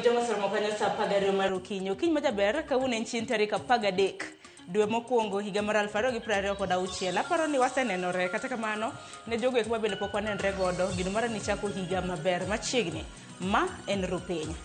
Jwang' oseromo kanyo saa 12 mar okinyi. Okinyi majaber kawuono en chieng' tarik 13 dwe mokwongo higa mar 2026. Aparo ni wasenenore kata kamano ne jogo eko mabende pok wanenre godo gino mara ni chako higa maber machiegni. Ma en Rupiny.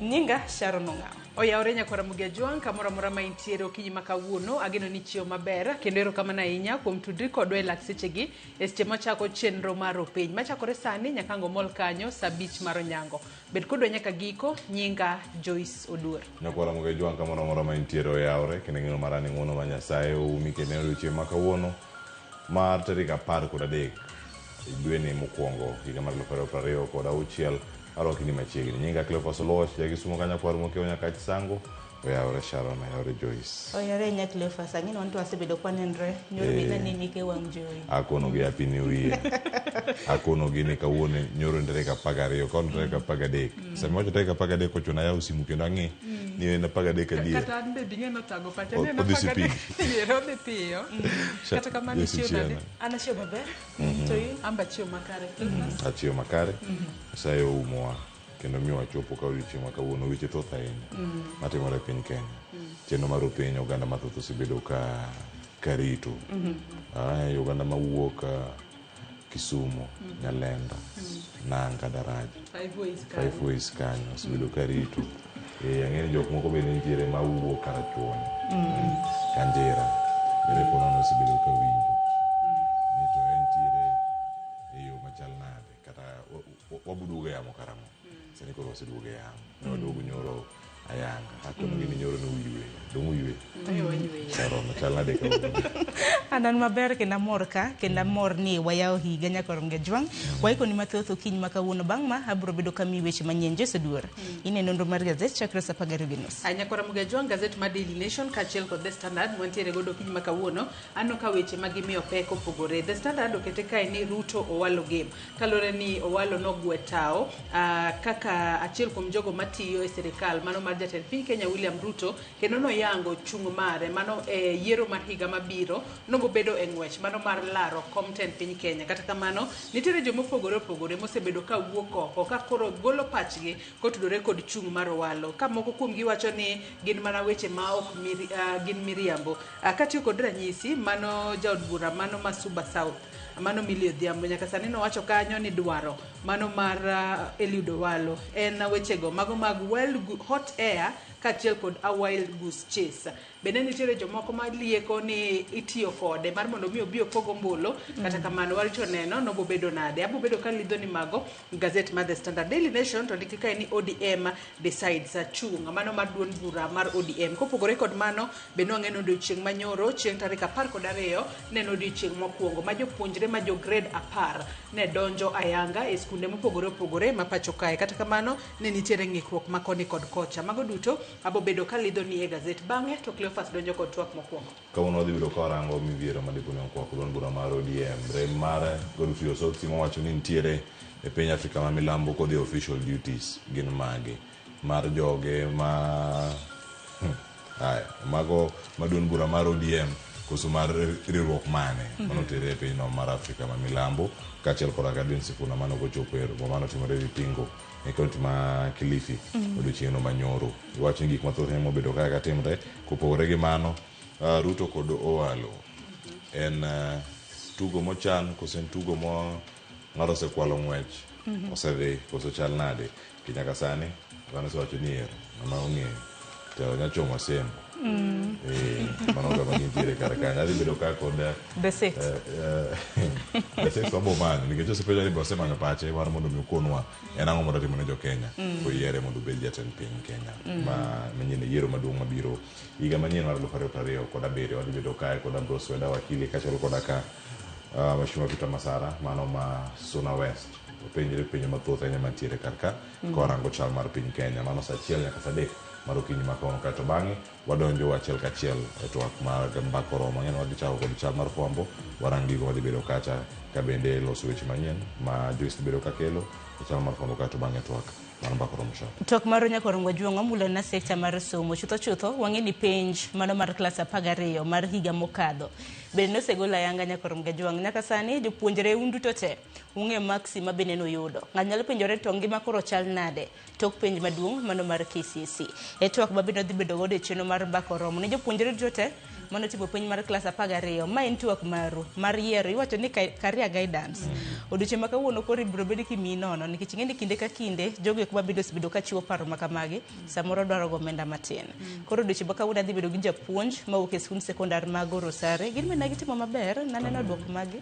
Nyinga Sharon Ong'awo. Oyawore nyakwara Ramogi Ajwang' kamoro amora ma intiere okinyi ma kawuono ageno ni chiew maber kendo erokamano ahinya kuom tudri kodwa e lak sechegi e seche machako chenro mar Rupiny machakore sani nyaka ang' omol kanyo saa abich mar onyango. Bed kodwa nyaka giko, nyinga Joyce Oduor. Nyakwara Ramogi Ajwang' kamoro amora ma intiere oyawore kendo ng'eno mara ni ng'uono ma Nyasaye oumi kendo en odiochieng' ma kawuono mar tarik 13 dweni mokwongo higa mar 2026 arwaki ni machiegni. Nyinga Cleophas Oluoch, ja Kisumo ka nyakwar Mokeo Nyakach Sango, oyawore Sharon, oyawore Joyce. Oyawore ahinya Cleophas, ang'e ni wan to wasebedo kwanenre nyoro be naneni ka e wang' jowi. Akono gi happy new year. Akono gi ni kawuono nyoro en tarik 12, kawuono tarik 13. Sama iwacho tarik 13 kochuno ayawo simu kendo ang'i ni en 13 adier. Kata an be ding'e notago pacha ni en Odhi 13. sipidi. Yiero odhi piyo. Kata kamano Joyce ichiew nade? Chiena. An achiew maber. To in? An be achiew makare. Cleophas? Achiew makare. Nyasaye oumowa kendo miyo wachopo ka odiochieng' ma kawuono weche thoth ahinya matimore e piny Kenya. Chenro mar piny oganda mathoth osebedo ka karito. Ai, oganda mawuok Kisumu, Nyalenda, Nanga, Daraja. Five ways kanyo. Five ways kanyo osebedo karito. Ang'e ni jok moko bende nitiere mawuok Karachuonyo, Kanjira, bende ponono osebedo ka winjo. Ni to entiere e yo machal nade kata wabuduogo e yamo karang'o. Sani koro waseduogo e yamo. Ne waduogo nyoro ayanga. Akono gi ni nyoro ne uywe. Dong' uywe. Sharon, chal nade kawuono? An an maber kendo amor ka kendo amor ni wayawo higa nyaka Ramogi Ajwang'. Waikoni mathoth okinyi ma kawuono bang' ma abiro bedo kamiyi weche manyien. Joyce Oduor, in e nonro mar gazet chakre saa 12:30. Ay, nyakwara Ramogi Ajwang' gazet mar Daily Nation kaachiel kod The Standard mwantiere godo okinyi ma kawuono aneno ka weche ma gimiyo pek opogore. The Standard okete kae ni Ruto Owalo game kaluwore ni Owalo nogwe tawo kaka achiel kuom jogo matiyo e sirikal mano mar jatend piny Kenya William Ruto kendo noyango chung' mare mano e yiero mar higa mabiro nobobedo e ng'wech mano mar laro kom tend piny Kenya. Kata kamano nitiere jomopogore opogore mosebedo ka wuok oko ka koro golo pachgi kotudore kod chung' mar Owalo ka moko kuomgi wacho ni gin mana weche ma ok gin miriambo. Katiyo kod ranyisi mano jaod bura mano ma Suba South mano Millie Odhiambo nyaka sani nowacho kanyo ni dwaro mano mar Eliud Owalo en wechego mago mag wild hot air kaachiel kod a wild goose chase. Bende nitiere jomoko ma lieko ni itiyo kode mar mondo mi obi opog ombulu kata kamano warito neno nobobedo nade. Abo bedo ka lidho ni mago gazet mar The Standard. Daily Nation to ndiki kae ni ODM decides chung' mano mar duond bura mar ODM. Kopogore kod mano be nwang'e ni odiochieng' manyoro chieng' tarik 12 ne en odiochieng' mokwongo ma jopuonjre ma jo grade 10 ne donjo ayanga e skunde mopogore opogore ma pacho kae. Kata kamano ne nitiere ng'ikruok ma koni kod kocha. Mago duto abo bedo ka lidho ni e gazet. Bang'e to Cleophas donjo kod twak mokwongo. Kawuono wadhi bedo ka warango midhiero ma dipo ni okwako duond bura mar ODM. Rem mar Godfrey Osotsi mowacho ni nitiere e piny Afrika ma milambo kodhi official duties gin mage. Mar joge ma aya, mago ma duond bura mar ODM koso mar riwruok mane manotere e pinyno mar Afrika ma milambo kaachiel koda ka Edwin Sifuna mane ok ochopo e romo mane otimore Vipingo e kaunti ma Kilifi odiochieng'no manyoro. Iwacho ni gik mathoth ema obedo kaka timre. Kopogore gi mano, Ruto kod Owalo en tugo mochan koso en tugo mo ng'ato osekwalo ng'wech osedhi koso chal nade? Ki nyaka sani dhano osewacho ni ero ng'ama ong'eyo telo nya chomo asembo. Mano kama gintiere kar kanyo. Adhi bedo ka kod The six. The six wabo manyo nikech osepenjo ni be osemanyo pache mar mondo mi okonwa en ang'o modwa timo ne jo Kenya koyiere mondo obed jatend piny Kenya ma manyien e yiero maduong' mabiro higa manyien mar 2027. Wadhi bedo kae kod Ambrose Weda wakili kaachiel koda ka Mheshimiwa Peter Masara mano ma Suna West. Openjre penjo mathoth ahinya mantiere kar ka korango chal mar piny Kenya. Mano saa 1 nyaka saa 3 mar okinyi ma kawuono kaeto bang'e wadonjo achiel kachiel e twak mar mbaka oromo. Ang'e ni wadhi chako kod chal mar fwambo, warang gigo madhi bedo kacha ka bende loso weche manyien ma Joyce dhi bedo kakelo e chal mar fwambo kaeto bang'e twak mar mbaka oromo chon. Twak mar Nyakwar Wajuong' omulo na sekta mar somo. Chutho chutho wang'e ni penj mano mar klas 12 mar higa mokadho bende nosegol ayanga Nyakwar Wajuong'. Nyaka sani jopuonjre un duto te Ung'e maksi ma bende nuyudo. Ng'ato nyalo penjore to ngima koro chal nade tok penj maduong' mano mar KCSE. E twak ma bende wadhi bedo godo e chenro mar Mbaka Oromo ne jopuonjre duto te mane otimo penj mar klas 12. Ma en twak maru mar yiero iwacho ni career guidance. Odiochieng' ma kawuono koro ibiro bed kimiyi nono nikech ing'e ni kinde ka kinde jogo eko mabende osebedo ka chiwo paro ma kamagi samoro dwaro go omenda matin. Koro odiochieng' ma kawuono adhi bedo gi japuonj mawuok e skund sekondar ma Gorosare. Gin bende ne gitimo maber, naneno duoko magi.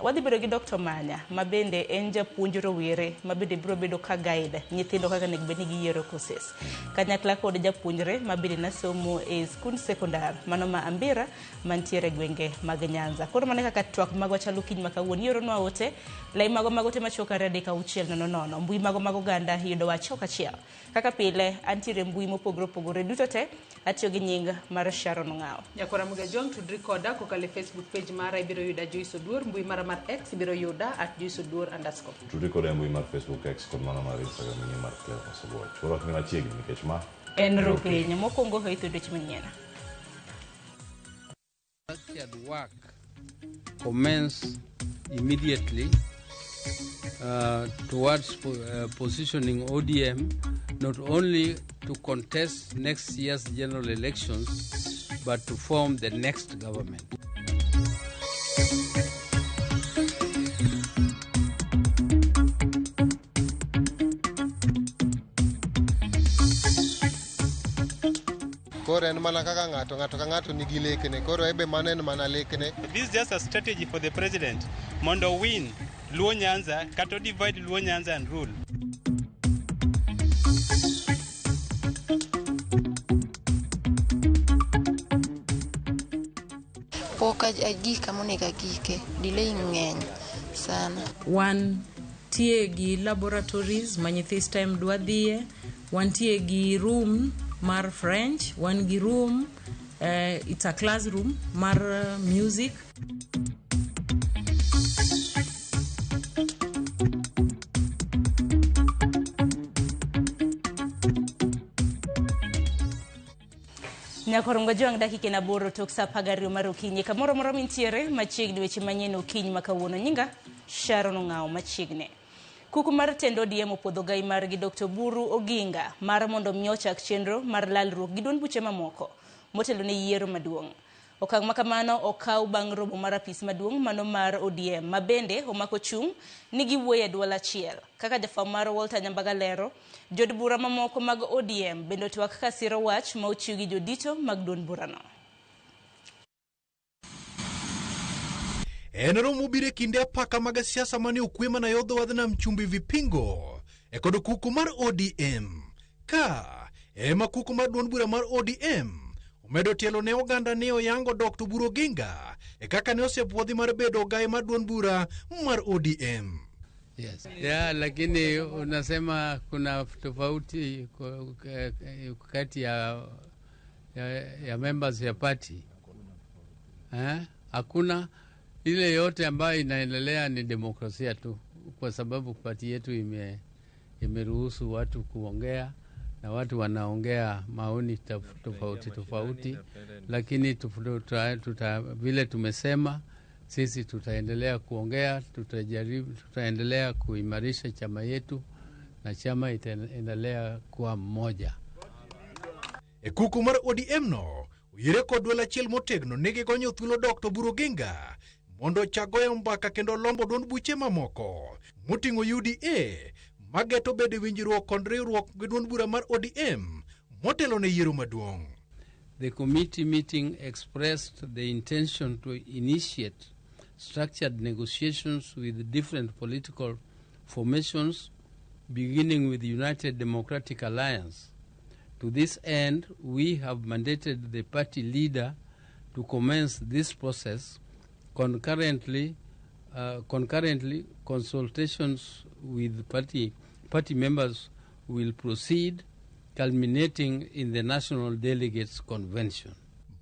Wadhi bedo gi Dr. Manya ma bende en japuonj rowere ma bende biro bedo ka guide nyithindo kaka onego bed ni giyiero courses. Kanyakla kod japuonjre ma bende nasomo e skund sekondar mano ma Ambira mantiere e gwenge mag Nyanza. Koro mano e kaka twak magwa chalo kiny ma kawuono. Ioronwa ote, lai magwa mag ote machuok 2 3 6 0 0. Mbui magwa mag oganda yudowa achiel kachiel. Kaka pile, antiere e mbui mopogore opogore duto te, atiyo gi nying mar Sharon Ong'awo. Nyakwara Muga Jong, tudri koda kokalo e Facebook page mara ibiro yuda Joyce Oduor, mbui mara mar X ibiro yuda at Joyce Oduor underscore. Tudri koda e mbui mar Facebook, X kod mano mar Instagram e nying mar Cleophas Ogoch. Warwakni machiegni nikech ma En Rupiny. Mokwongo hoitho odiochieng' manyien. Structured work commence immediately towards positioning ODM not only to contest next year's general elections, but to form the next government. Koro en mana kaka ng'ato, ng'ato ka ng'ato nigi lekne. Koro ebe mano en mana lekne. This is just a strategy for the president mondo win Luo Nyanza kata divide Luo Nyanza and rule. Pok agik kama onego agike. Delay ng'eny sana. Wantie gi laboratories ma nyithi STEM dwa dhiye, wantie gi room mar French, wan gi room, it's a classroom mar music. Nyakorongo jwang' dakika en 8 tok saa 12 mar okinyi. Kamoro amora mintiere machiegni weche manyien okinyi ma kawuono. Nyinga Sharon Ong'awo machiegni. Kuku mar tend ODM opuodho gai margi Dr. Oburu Oginga mar mondo mi ochak chenro mar lalruok gi duond buche mamoko motelo ne yiero maduong'. Okang' ma kamano okaw bang' romo mar apis maduong' mano mar ODM ma bende omako chung' ni giwuoyo e duol achiel. Kaka jafwambo mar Walter Nyambaga lero, jood bura mamoko mag ODM bende otwak ka siro wach ma ochiw gi jodito mag duond burano. En romo mobiro e kinde apaka mag siasa mane okwe mana yo dho wadh nam chumbi Vipingo e kod kuku mar ODM. Ka ema kuku mar duond bura mar ODM omedo tielo ne oganda ne oyango Dr. Oburu Oginga e kaka ne osepuodhi mar bedo ogaye mar duond bura mar ODM. Yes. Yeah, lakini unasema kuna tofauti kati ya members ya party. Hakuna ile yote ambayo inaendelea ni demokrasia tu, kwa sababu party yetu imeruhusu watu kuongea na watu wanaongea maoni tofauti tofauti, lakini vile tumesema sisi tutaendelea kuongea, tutaendelea kuimarisha chama yetu na chama itaendelea kuwa mmoja. E kuku mar ODM no, oyire kod duol achiel motegno ne gigonyo thuolo Dr. Oburu Oginga mondo ochak goyo mbaka kendo lombo duond buche mamoko moting'o UDA mageto bedo e winjruok kod riwruok gi duond bura mar ODM motelo ne yiero maduong'. The committee meeting expressed the intention to initiate structured negotiations with different political formations, beginning with the United Democratic Alliance. To this end, we have mandated the party leader to commence this process. Concurrently, consultations with party members will proceed, culminating in the National Delegates Convention.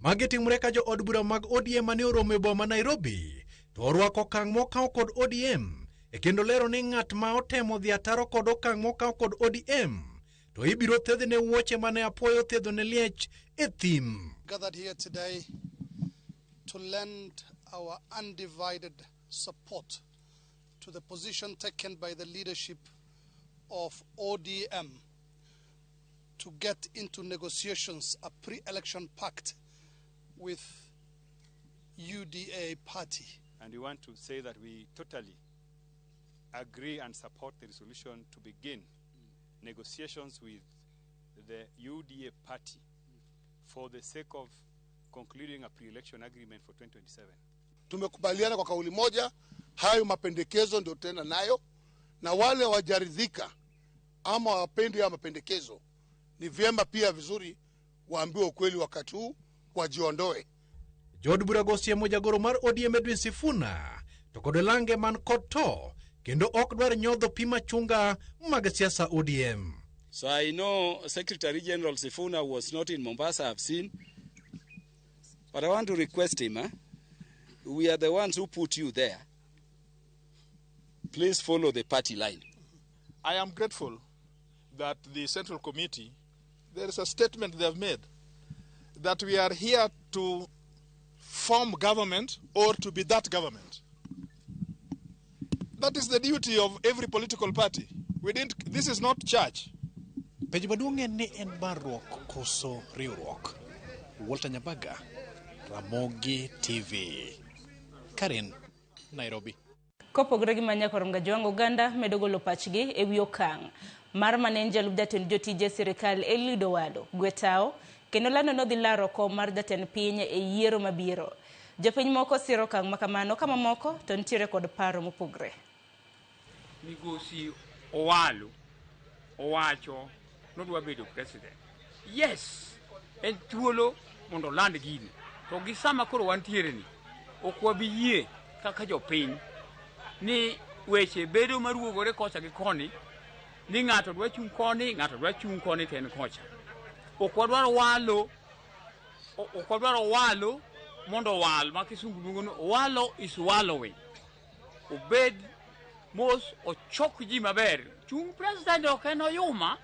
Magi timore ka jo od bura mag ODM mane oromo e boma Nairobi to orwako okang' mokaw kod ODM e kendo lero ni ng'at ma otemo dhi ataro kod okang' mokaw kod ODM to ibiro thedhne wuoche mane apoyo thedho ne liech e thim. Gathered here today to lend our undivided support to the position taken by the leadership of ODM to get into negotiations, a pre-election pact with UDA party. And we want to say that we totally agree and support the resolution to begin negotiations with the UDA party for the sake of concluding a pre-election agreement for 2027. Tumekubaliana kwa kauli moja, hayo mapendekezo ndio tena nayo, na wale wajaridhika ama wapendi hayo mapendekezo, ni vyema pia vizuri waambiwe ukweli wakati huu, wajiondoe. Jood bura go siemo jagoro mar ODM Edwin Sifuna to kod lange man kod to kendo ok dwar nyodho pi machunga mag siasa ODM. So I know Secretary General Sifuna was not in Mombasa, I've seen. But I want to request him, eh? We are the ones who put you there. Please follow the party line. I am grateful that the Central Committee, there is a statement they have made that we are here to form government or to be that government. That is the duty of every political party. We didn't, this is not church. Penjo maduong' en ni en barruok koso riwruok. Walter Nyabaga, Ramogi TV. Karen, Nairobi. Kopogore gi manyakor Mgajwang', oganda medo golo pachgi e wi okang' mar mane en jalup jatend jotije sirikal Eliud Owalo Gwetao kendo lando nodhi laro kom mar jatend piny e yiero mabiro. Jopiny moko siro okang' makamano ka mamoko to nitiere kod paro mopogre. Migosi Owalo owacho nodwa bedo president. Yes, en thuolo mondo oland gini. To gi sama koro wantiere ni, ok wabi yie kaka jopiny ni weche bedo maruogore kocha gi koni, ni ng'ato dwa chung' koni, ng'ato dwa chung' koni to en kocha. Ok wadwar walo, ok wadwar owalo mondo owal ma kisungu luongo ni owalo is wallowing. Obed mos ochok ji maber. Chung' president ok en oyuma,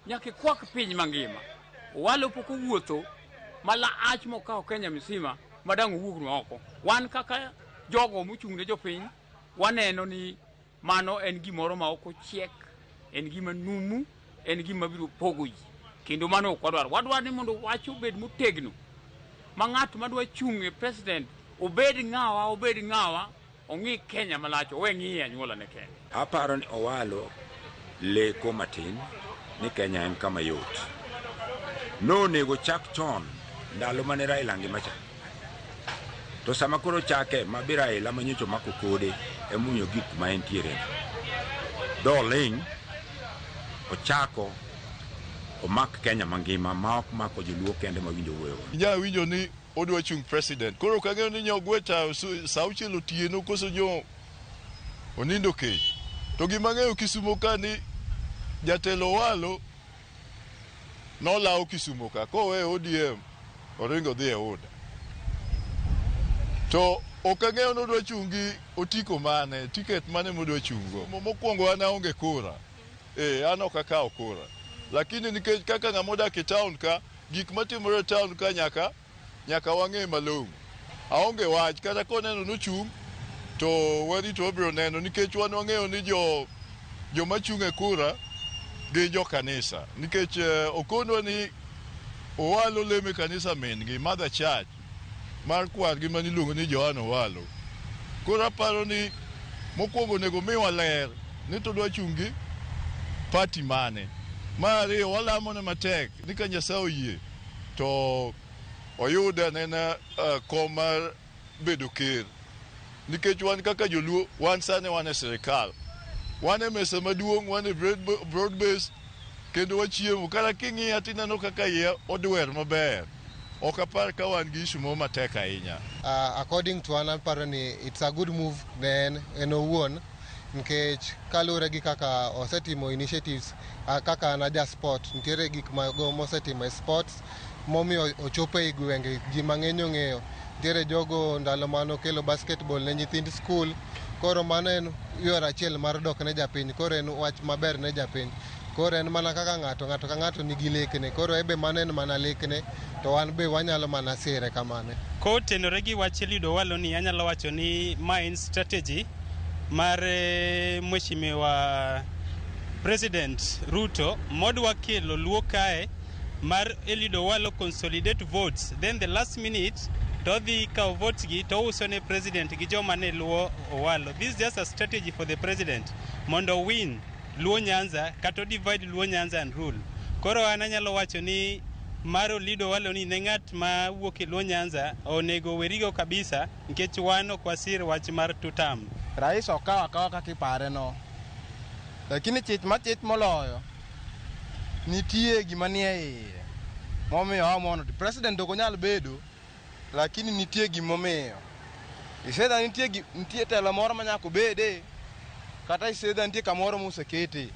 nyaka ikwak piny mangima. Owalo pok owuotho malach mokawo Kenya mzima madang' owuognwa oko. Wan kaka jogo mochung' ne jopiny, waneno ni mano en gimoro ma ok ochiek, en gima numu, en gima biro pogo ji. Kendo mano ok wadwar. Wadwaro ni mondo wach obed motegno ma ng'at madwa chung' e president obed ng'awa, ong'i Kenya malach, owe ng'iye anyuola ne kende. Aparo ni Owalo leko matin ni Kenya en kama yot. Nonego chak chon ndalo mane Raila ngima cha. To sama koro chake ma bi Raila manyocha omako kode emomiyo gik ma entiere. Doling' ochako omak Kenya mangima ma ok mako joluo kende mawinjo wuoyo. Inyalo winjo ni odwa chung' president. Koro ok ang'eyo ni nyogwe ta sa auchiel otieno koso nyo onindo kech. To gima ang'eyo Kisumo ka ni jatelo Owalo nolawo Kisumo ka koweyo ODM oringo odhi e UDA. To ok ang'eyo ni odwa chung' gi otiko mane, ticket mane modwa chung' go. Mokwongo an aonge kura. An ok akawo kura. Lakini nikech kaka ng'ama odak e town ka, gik matimore e town ka nyaka wang'e malong'o. Aonge wach kata koneno nochung' to warito wabiro neno nikech wan wang'eyo ni joma chung' e kura gin jo kanisa. Nikech okonwa ni Owalo lemo e kanisa min gi Mother Church mar kwargi maniluongo ni Johan Owalo. Koro aparo ni mokwongo onego miwa ler ni to dwa chung' gi party mane. Mar ariyo walamone matek ni ka Nyasaye oyie to oyud anena kom mar bedo ker. Nikech wan kaka joluo wan sani wan e sirikal. Wan e mesa maduong', wan e broad base kendo wachiemo. Kata king'iya tineno kaka iya odwer maber. Ok apar ka wan gi issue moro matek ahinya. According to an aparo ni it's a good move ne en owuon nikech kaluwore gi kaka osetimo initiatives kaka an aja sport nitiere gik mago mosetimo e sports momiyo ochopo e gwenge ji mang'eny ong'eyo nitiere jogo ndalo manokelo basketball ne nyithind skul koro mano en yor achiel mar dok ne japiny koro en wach maber ne japiny koro en mana kaka ng'ato ng'ato ka ng'ato nigi lekne koro ebe mano en mana lekne to wan be wanyalo mana sire kamano. Kotenore gi wach Eliud Owalo ni anyalo wacho ni ma en strategy mar Mheshimiwa President Ruto modwa kelo Luo kae mar Eliud Owalo consolidate votes, then the last minute to odhi kawo votes gi to ouso ne president gi joma ne luwo Owalo. This is just a strategy for the president mondo win Luo Nyanza kata divide Luo Nyanza and rule. Koro an anyalo wacho ni mar Eliud Owalo ni ne ng'at ma wuok e Luo Nyanza onego werigo kabisa nikech wan ok wasir wach mar tutam. Rais okawo akawa kaka ipare no, lakini chich machich moloyo nitie gima nie iye momiyo amono president ok onyal bedo, lakini nitie gimomiyo isedha nitie telo moro manyaka obede kata isedha nitie kamoro mosekete.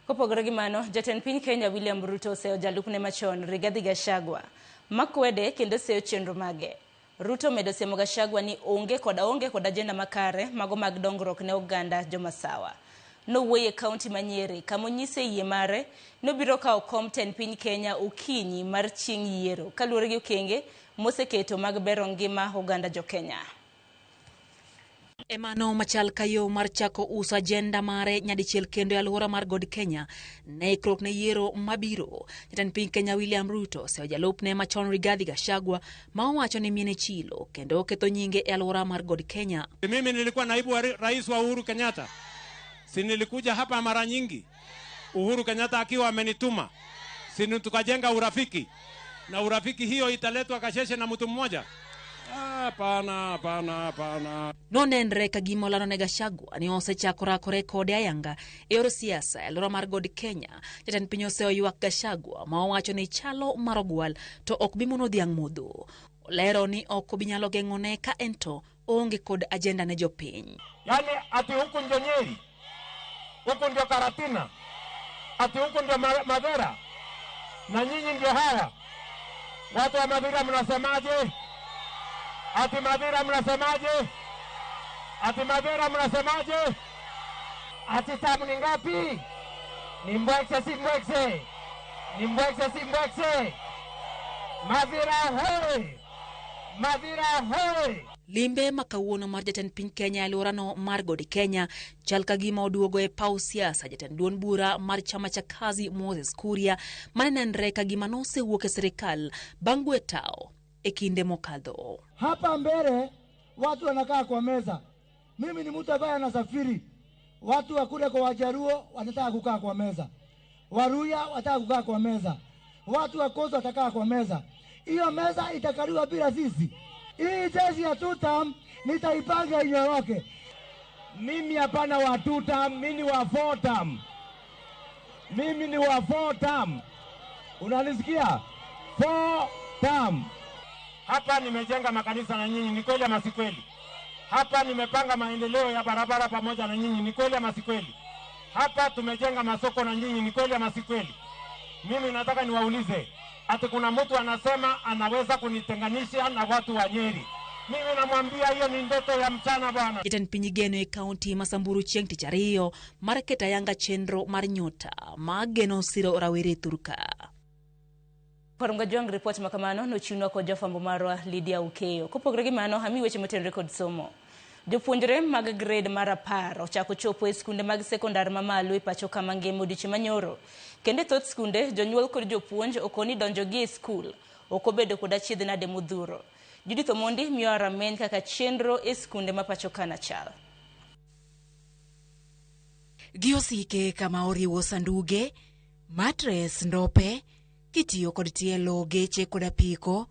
Kopogore gi mano, jatend piny Kenya William Ruto oseyo jalupne machon Rigathi Gachagua makwede kendo seyo chenro mage. Ruto omedo siemo Gachagua ni onge kod agenda makare mago mag dongruok ne oganda jomasawa. Nowuoyo e kaunti ma Nyeri kama onyise yie mare nobiro kawo kom tend piny Kenya okinyi mar chieng' yiero kaluwore gi okenge moseketo mag bero ngima oganda jokenya. E mano machal ka yo mar chako uso agenda mare nyadichiel kendo e alwora mar God Kenya ne ikruok ne yiero mabiro. Jatend piny Kenya William Ruto oseyo jalupne machon Rigathi Gachagua ma owacho ni miene chilo kendo oketho nyinge e alwora mar God Kenya. Mimi nilikuwa naibu wa rais wa Uhuru Kenyatta, si nilikuja hapa mara nyingi, Uhuru Kenyatta akiwa amenituma, si tukajenga urafiki, na urafiki hiyo italetwa Kasheshe na mtu mmoja? Hapana, hapana, hapana. Nonenre ka gima olando ne Gachagua ni osechako rakore kode ayanga e yor siasa e alwora mar God Kenya. Jatend piny oseyo ywak Gachagua ma owacho ni chalo mar ogwal to ok bi mono dhiang' modho. Olero ni ok obi nyalo geng'one ka ento oonge kod agenda ne jopiny. Yaani ati huku ndio Nyeri, huku ndio Karatina, ati huku ndio Mathira, na nyinyi ndio haya watu wa Mathira, mnasemaje? Ati Mathira mnasemaje? Ati Mathira mnasemaje? Ati tamu ni ngapi? Ni mbwekse si mbwekse? Ni mbwekse si mbwekse? Mathira hoi! Mathira hoi! Limbe ma kawuono mar jatend piny Kenya e alworano mar God Kenya chal ka gima oduogo e paw siasa jatend duond bura mar chama cha Kazi Moses Kuria mane nenre ka gima nosewuok e sirikal bang' gwe tao e kinde mokadho. Hapa mbele watu wanakaa kwa meza. Mimi ni mtu ambaye anasafiri. Watu wa kule kwa Wajaruo wanataka kukaa kwa meza, Waluhya wanataka kukaa kwa meza, watu wa Coast watakaa kwa meza. Hiyo meza itakaliwa bila sisi. Hii jeshi ya tutam nitaipanga inyoroke. Mimi hapana wa two term, mimi ni wa four term. Mimi ni wa four term. Unanisikia? Four term. Hapa nimejenga makanisa na nyinyi, ni kweli ama si kweli? Hapa nimepanga maendeleo ya barabara pamoja na nyinyi, ni kweli ama si kweli? Hapa tumejenga masoko na nyinyi, ni kweli ama si kweli? Mimi nataka niwaulize, ati kuna mtu anasema anaweza kunitenganisha na watu wa Nyeri. Mimi namwambia hiyo ni ndoto ya mchana bwana. Jatend piny igeno e kaunti ma Samburu chieng' tich ariyo mar keto ayanga chenro mar nyota ma geno siro rawere thurka. Parunga Jwang' ripot ma kamano nochiwnwa kod jafwambo marwa Lydia Okeyo. Kopogore gi mano, ami weche motenore kod somo. Jopuonjre mag grade mar 10 ochako chopo e skunde mag sekondar mamalo e pacho kama ngima odiochieng' manyoro. Kendo e thoth skunde, jonyuol kod jopuonj okoni donjo gi e skul ok obedo kod achiedh nade modhuro. Judith Omondi miyo rameny kaka chenro e skunde ma pacho ka chal. Gi osike kama oriwo sanduge, matres, ndope, kitiyo kod tielo, geche kod apiko,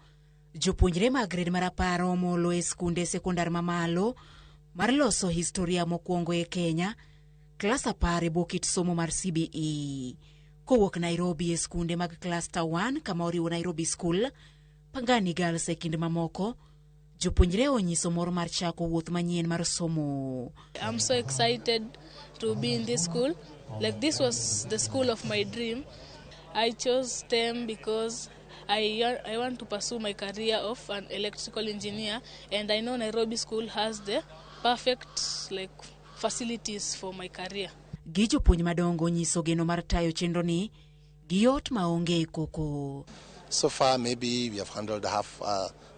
jopuonjre mag grade mar 10 omolo e skunde sekondar mamalo mar loso historia mokwongo e Kenya, klas 10 e bwo kit somo mar CBE. Kowuok Nairobi e skunde mag Cluster 1 kama oriwo Nairobi School, Pangani Girls e kind mamoko, jopuonjre onyiso mor mar chako wuoth manyien mar somo. I'm so excited to be in this school. Like, this was the school of my dream. I chose STEM because I want to pursue my career of an electrical engineer, and I know Nairobi School has the perfect, like, facilities for my career. Gi jopuonj madongo nyiso geno mar tayo chenro ni gi yot maonge koko. So far, maybe we have handled half,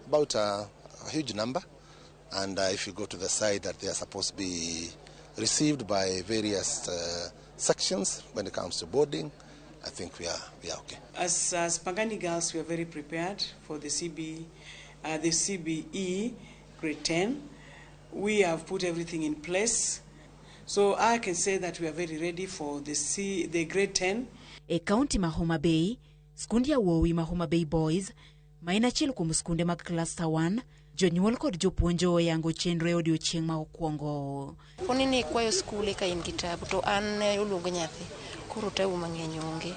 about a huge number, And if you go to the side that they are supposed to be received by various sections when it comes to boarding, I think we are okay. As Pangani girls, we are very prepared for the the CBE grade 10. We have put everything in place. So I can say that we are very ready for the grade 10. E kaunti ma Homa Bay, skund yawuowi ma Homa Bay Boys, ma en achiel kuom skunde mag Cluster 1, jonyuol kod jopuonj oyango chenro e odiochieng' ma okwongo. Poni ni ikwayo skul ka in gi tabu to an ne oluong nyathi, koro tabu mang'eny onge.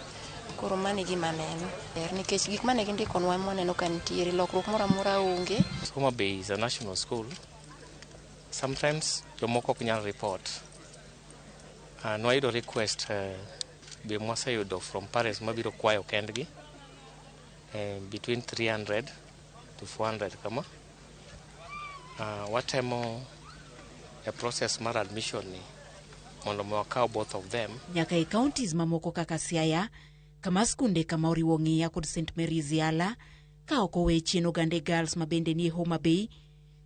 Koro mano e gima aneno. Ber nikech gik mane gindikonwa mwaneno ka nitiere lokruok moro amora onge. Homa Bay is a national school. Sometimes jomoko ok nyal report. Nwayudo request be mwaseyudo from parents mabiro kwayo kendgi between 300 to 400 kama. Watemo e process mar admission ni mondo wakaw both of them. Nyaka e counties mamoko kaka Siaya, kama skunde kama oriwo Ng'iya kod St Mary's Yala, ka ok owe chien Ogande Girls ma bende nie Homa Bay,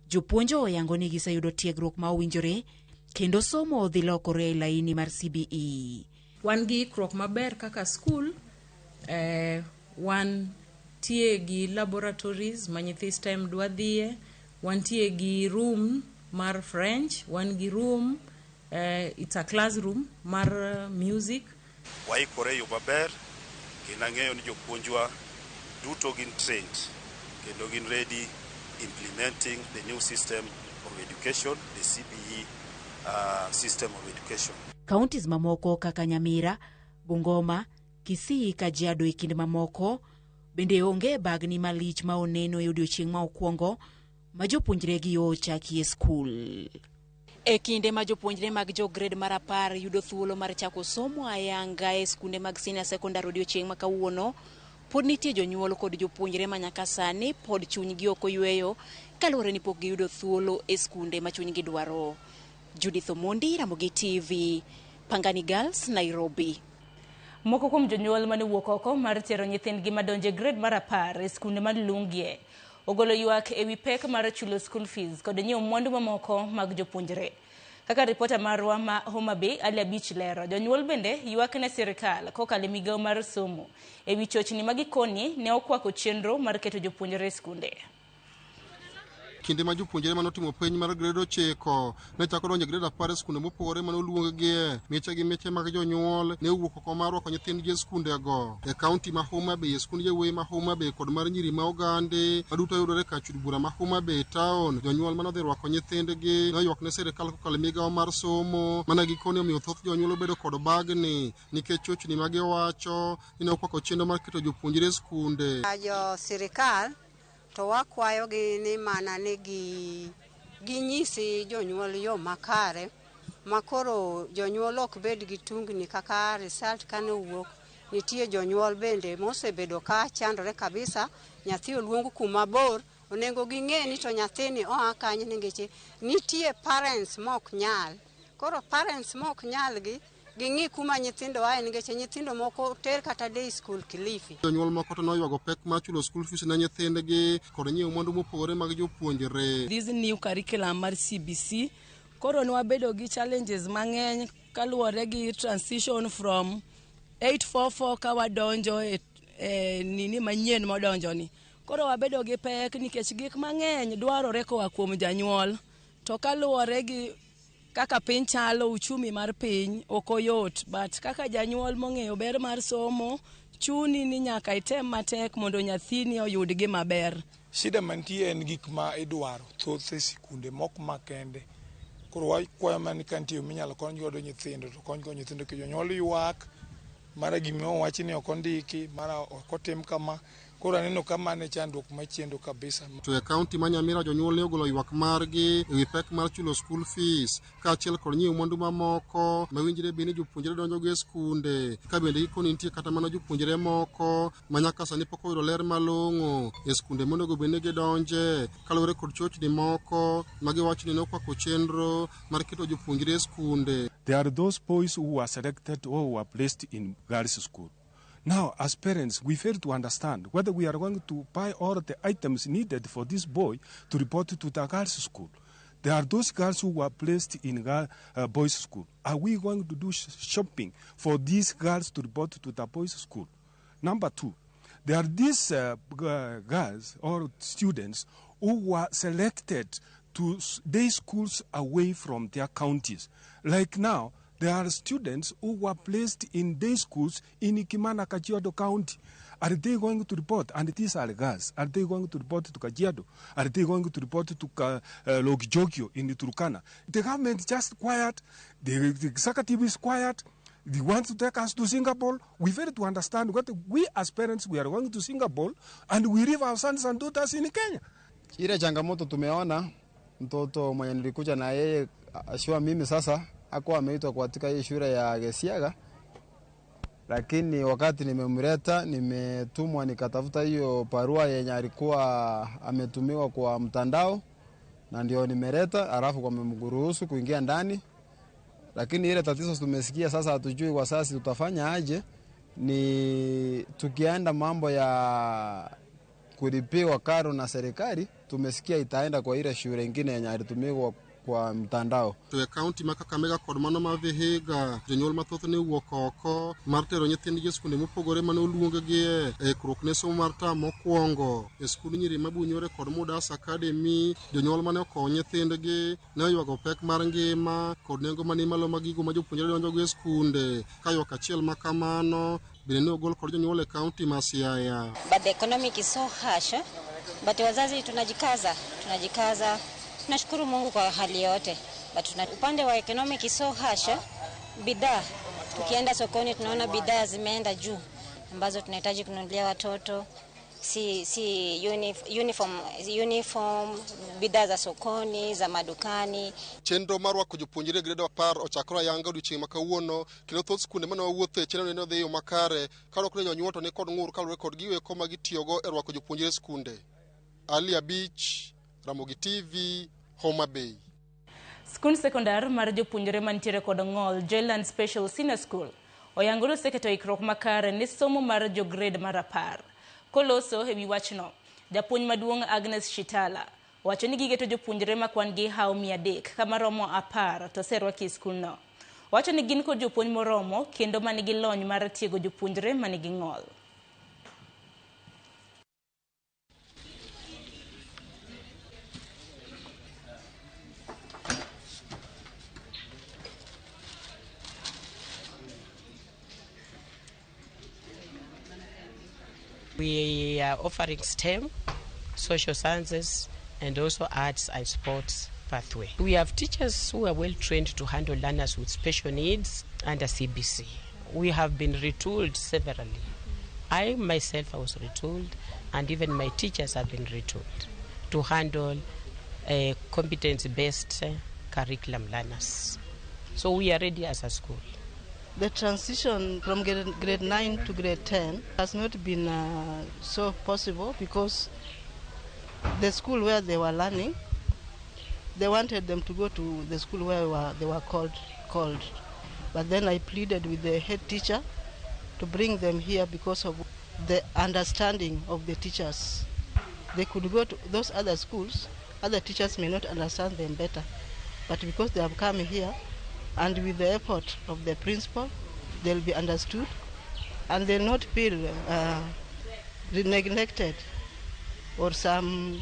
jopuonj oyango ni giseyudo tiegruok ma owinjore kendo somo dhi lokore e laini mar CBE. Wan gi ikruok maber kaka skul, wan tie gi laboratories ma nyithi STEM dwa dhiye, wantie gi room mar French, wan gi room, it's a classroom mar music. Waikore yo maber kendo ang'eyo ni jopuonjwa duto gin trained kendo gin ready implementing the new system of education, the CBE system of education. Counties mamoko kaka Nyamira, Bungoma, Kisii, Kajiado e kind mamoko bende onge bagni malich ma oneno e odiochieng' ma okwongo ma jopuonjre gi ochaki e skul. E kinde ma jopuonjre mag jo grade mar 10 yudo thuolo mar chako somo ayanga e skunde mag senior secondary odiochieng' ma kawuono, pod nitie jonyuol kod jopuonjre ma nyaka sani pod chunygi ok oyweyo kaluwore ni pok giyudo thuolo e skunde ma chunygi dwaro. Judith Omondi, Ramogi TV, Pangani Girls, Nairobi. Moko kuom jonyuol mane wuok oko mar tero nyithindgi madonje grade mar 10 e skunde ma Lungie ogolo ywak ewi pek mar chulo school fees kod nyiewo mwandu mamoko mag jopuonjre. Kaka ripota marwa ma Homa Bay Ali Abich lero, jonyuol bende ywak ne sirikal kokalo e migawo mar somo ewi chochni ma gikoni ne okwako chenro mar keto jopuonjre e skunde. Kinde ma jopuonjre manotimo penj mar grade 9 ne chako donjo e grade 10 e skunde mopogore mane oluonggie, miche gi miche mag jonyuol ne owuok oko mar rwako nyithindgi e skundego. E kaunti ma Homa Bay, e skund yawuoyi ma Homa Bay kod mar nyiri ma Ogande maduto yudore kar chud bura ma Homa Bay town, jonyuol manodhi rwako nyithindgi ne oywak ne sirikal kokalo e migawo mar somo mana gikoni omiyo thoth jonyuol obedo kod bagni nikech chochni ma giwacho ni ne okwako chenro mar keto jopuonjre e skunde. Jo sirikal to wakwayogi ni mana ni ginyisi jonyuol yo makare makoro jonyuol ok bed gi tungni kaka result kane owuok. Nitie jonyuol bende mosebedo ka chandore kabisa, nyathi oluong kuma bor, onego ging'e ni to nyathini oa kanye nikech nitie parents mok nyal. Koro parents mok nyal gi ging'i kuma nyithindo ae nikech nyithindo moko ter kata day school Kilifi. Jonyuol moko to noywago pek mar chulo school fees ne nyithindgi kod nyiewo mwandu mopogore mag jopuonjre. This new curriculum mar CBC koro nwabedo gi challenges mang'eny kaluwore gi transition from 844 ka wadonjo e nini manyien modonjo ni. Koro wabedo gi pek nikech gik mang'eny dwarore koa kuom janyuol to kaluwore gi kaka piny chalo, uchumi mar piny ok oyot, but kaka janyuol mong'eyo ber mar somo chuni ni nyaka item matek mondo nyathini oyud gima ber. Shida mantie en gik ma idwaro thoth e sikunde mok makende. Koro wakwayo mana ni ka nitie minyalo kony godo nyithindo to kony go nyithindo nikech jonyuol ywak mara gima owachi ni ok ondiki, mara ok otim kama. Koro aneno ka mano e chandruok machendo kabisa. To e kaunti ma Nyamira jonyuol ne ogolo ywak margi ewi pek mar chulo school fees kaachiel kod nyiewo mwandu mamoko mawinjre bende jopuonjre donjogo e skunde, ka bende gikoni nitie kata mana jopuonjre moko ma nyaka sani pok oyudo ler malong'o e skunde monego bed ni gidonje kaluwore kod chochni moko ma giwacho ni nokwako chenro mar keto jopuonjre e skunde. There are those boys who were selected or who were placed in girls' school. Now, as parents, we fail to understand whether we are going to buy all the items needed for this boy to report to the girls' school. There are those girls who were placed in boys' school. Are we going to do shopping for these girls to report to the boys' school? Number two, there are these girls or students who were selected to day schools away from their counties. Like now, there are students who were placed in day schools in Kimana, Kajiado County. Are they going to report? And these are girls. Are they going to report to Kajiado? Are they going to report to Lokijokio in Turkana? The government just quiet. The executive is quiet. They want to take us to Singapore. We fail to understand what we as parents, we are going to Singapore and we leave our sons and daughters in Kenya. Ile changamoto tumeona, mtoto mwenye nilikuja na yeye ashua mimi sasa hakuwa ameitwa katika hii shule ya Gesiaga, lakini wakati nimemleta nimetumwa nikatafuta hiyo barua yenye alikuwa ametumiwa kwa mtandao, na ndio nimeleta, alafu kwa memruhusu kuingia ndani. Lakini ile tatizo tumesikia sasa, hatujui kwa sasa tutafanya aje. Ni tukienda mambo ya kulipiwa karo na serikali, tumesikia itaenda kwa ile shule nyingine yenye alitumiwa kwa mtandao. To e kaunti ma Kakamega kod mano ma Vihiga, jonyuol mathoth ne owuok oko mar tero nyithindgi e skunde mopogore mane oluonggi e ikruok ne somo mar tam mokwongo. E skund nyiri mabunyore kod Mudasa Academy, jonyuol mane okowo nyithindgi ne oywago pek mar ngima kod nengo mani malo mag gigo ma jopuonjre donjogo e skunde. Ka ywak achiel ma kamano bende ne ogol kod jonyuol e kaunti ma Siaya. But the economic is so harsh, eh? But wazazi tunajikaza. Tunashukuru Mungu kwa hali yote. But upande wa economic is so harsh, bidhaa tukienda sokoni tunaona bidhaa zimeenda juu ambazo tunahitaji kununulia watoto, si uniform, bidhaa za sokoni, za madukani. Chenro mar rwako jopuonjre e grade 10 ochakore ayanga odiochieng' ma kawuono, kendo thoth skunde mane wawuothe chenro ne odhi e yo makare kaluwore ni jonyuol to ni kod ng'ur kaluwore kod gigo eko ma gitiyogo e rwako jopuonjre e skunde. Ali Abich, Ramogi TV, Homa Bay. Skund sekondar mar jopuonjre mantiere kod ng'ol, Joyland Special Senior School, oyango ni oseketo ikruok makare ne somo mar jo grade mar 10. Koloso ewi wachno, japuonj maduong' Agnes Shitala wacho ni gigeto jopuonjre ma kwan gi hawo 300 kama romo 10 to oserwaki e skundno. Wacho ni gin kod jopuonj moromo kendo manigi lony mar tiego jopuonjre manigi ng'ol. We are offering STEM, social sciences, and also arts and sports pathway. We have teachers who are well trained to handle learners with special needs under CBC. We have been retooled severally. I myself, I was retooled, and even my teachers have been retooled to handle competence-based curriculum learners. So we are ready as a school. The transition from grade 9 to grade 10 has not been so possible because the school where they were learning, they wanted them to go to the school where they were called. But then I pleaded with the head teacher to bring them here because of the understanding of the teachers. They could go to those other schools, other teachers may not understand them better. But because they have come here, and with the effort of the principal, they'll be understood and they'll not feel neglected or some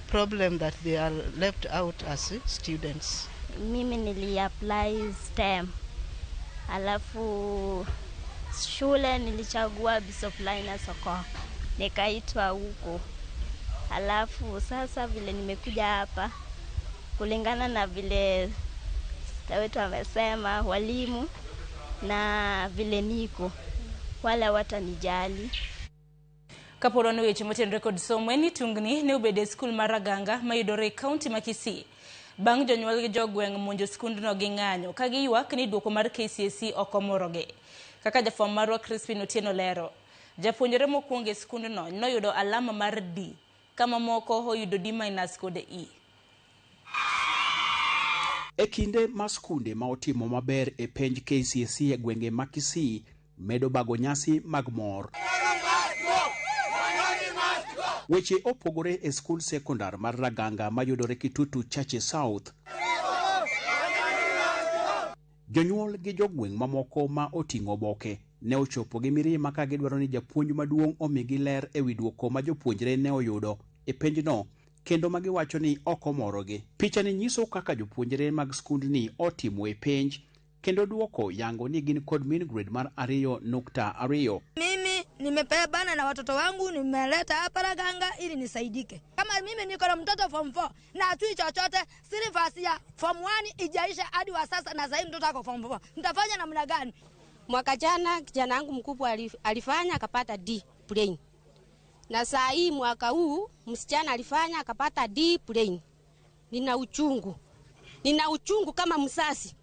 problem that they are left out as students. Mimi nili-apply STEM. Alafu shule nilichagua Bishop Linus Okoth. Nikaitwa huko. Alafu sasa vile nimekuja hapa kulingana na vile wetu amesema walimu na vile niko wala watanijali. Kaporo ni weche motenore kod somo en ni tungni ne obedo e skul mar Raganga mayudore e kaunti ma Kisii bang' jonyuol gi jogweng' monjo skundno gi ng'anyo ka giywak ni duoko mar KCSE ok omorogi. Kaka jafwambo marwa Crispin Otieno lero, japuonjre mokwongo e skundno noyudo alama mar D ka mamoko oyudo D- kod E. E kinde ma skunde ma otimo maber e penj KCSE e gwenge ma Kisii medo bago nyasi mag mor. Weche opogore e skul sekondar mar Raganga mayudore Kitutu Chache South. Jonyuol gi jogweng' mamoko ma oting'o oboke ne ochopo gi mirima ka gidwaro ni japuonj maduong' omigi ler ewi duoko ma jopuonjre ne oyudo e penjno kendo ma giwacho ni ok omorogi. Pichani nyiso kaka jopuonjre mag skundni otimo e penj kendo duoko yango ni gin kod mean grade mar 2.2. Mimi nimepebana na watoto wangu, nimeleta hapa Raganga ili nisaidike. Kama mimi niko na mtoto form 4 na hatui chochote, syllabus ya form 1 ijaisha hadi wa sasa, na sasa mtoto ako form 4, nitafanya namna gani? Mwaka jana kijana wangu mkubwa alifanya akapata D plain, na saa hii mwaka huu msichana alifanya akapata D plain. Nina uchungu, nina uchungu kama msasi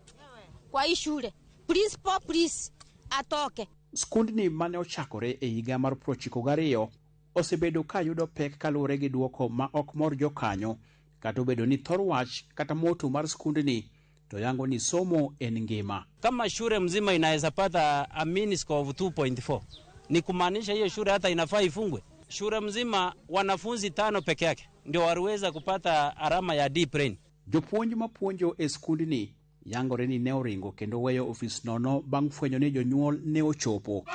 kwa hii shule. Principal please atoke. Skundni mane ochakore e higa mar 92 osebedo ka yudo pek kaluwore gi duoko ma ok mor jokanyo, kata obedo ni thor wach kata moto mar skundni to yango ni somo en ngima. Kama shule mzima inaweza pata a mean score of 2.4, ni kumaanisha hiyo shule hata inafaa ifungwe. Shule mzima wanafunzi 5 peke yake ndio waliweza kupata alama ya D plain. Jopuonj mapuonjo e skundni yangore ni ne oringo kendo weyo ofis nono bang' fwenyo ni jonyuol ne ochopo.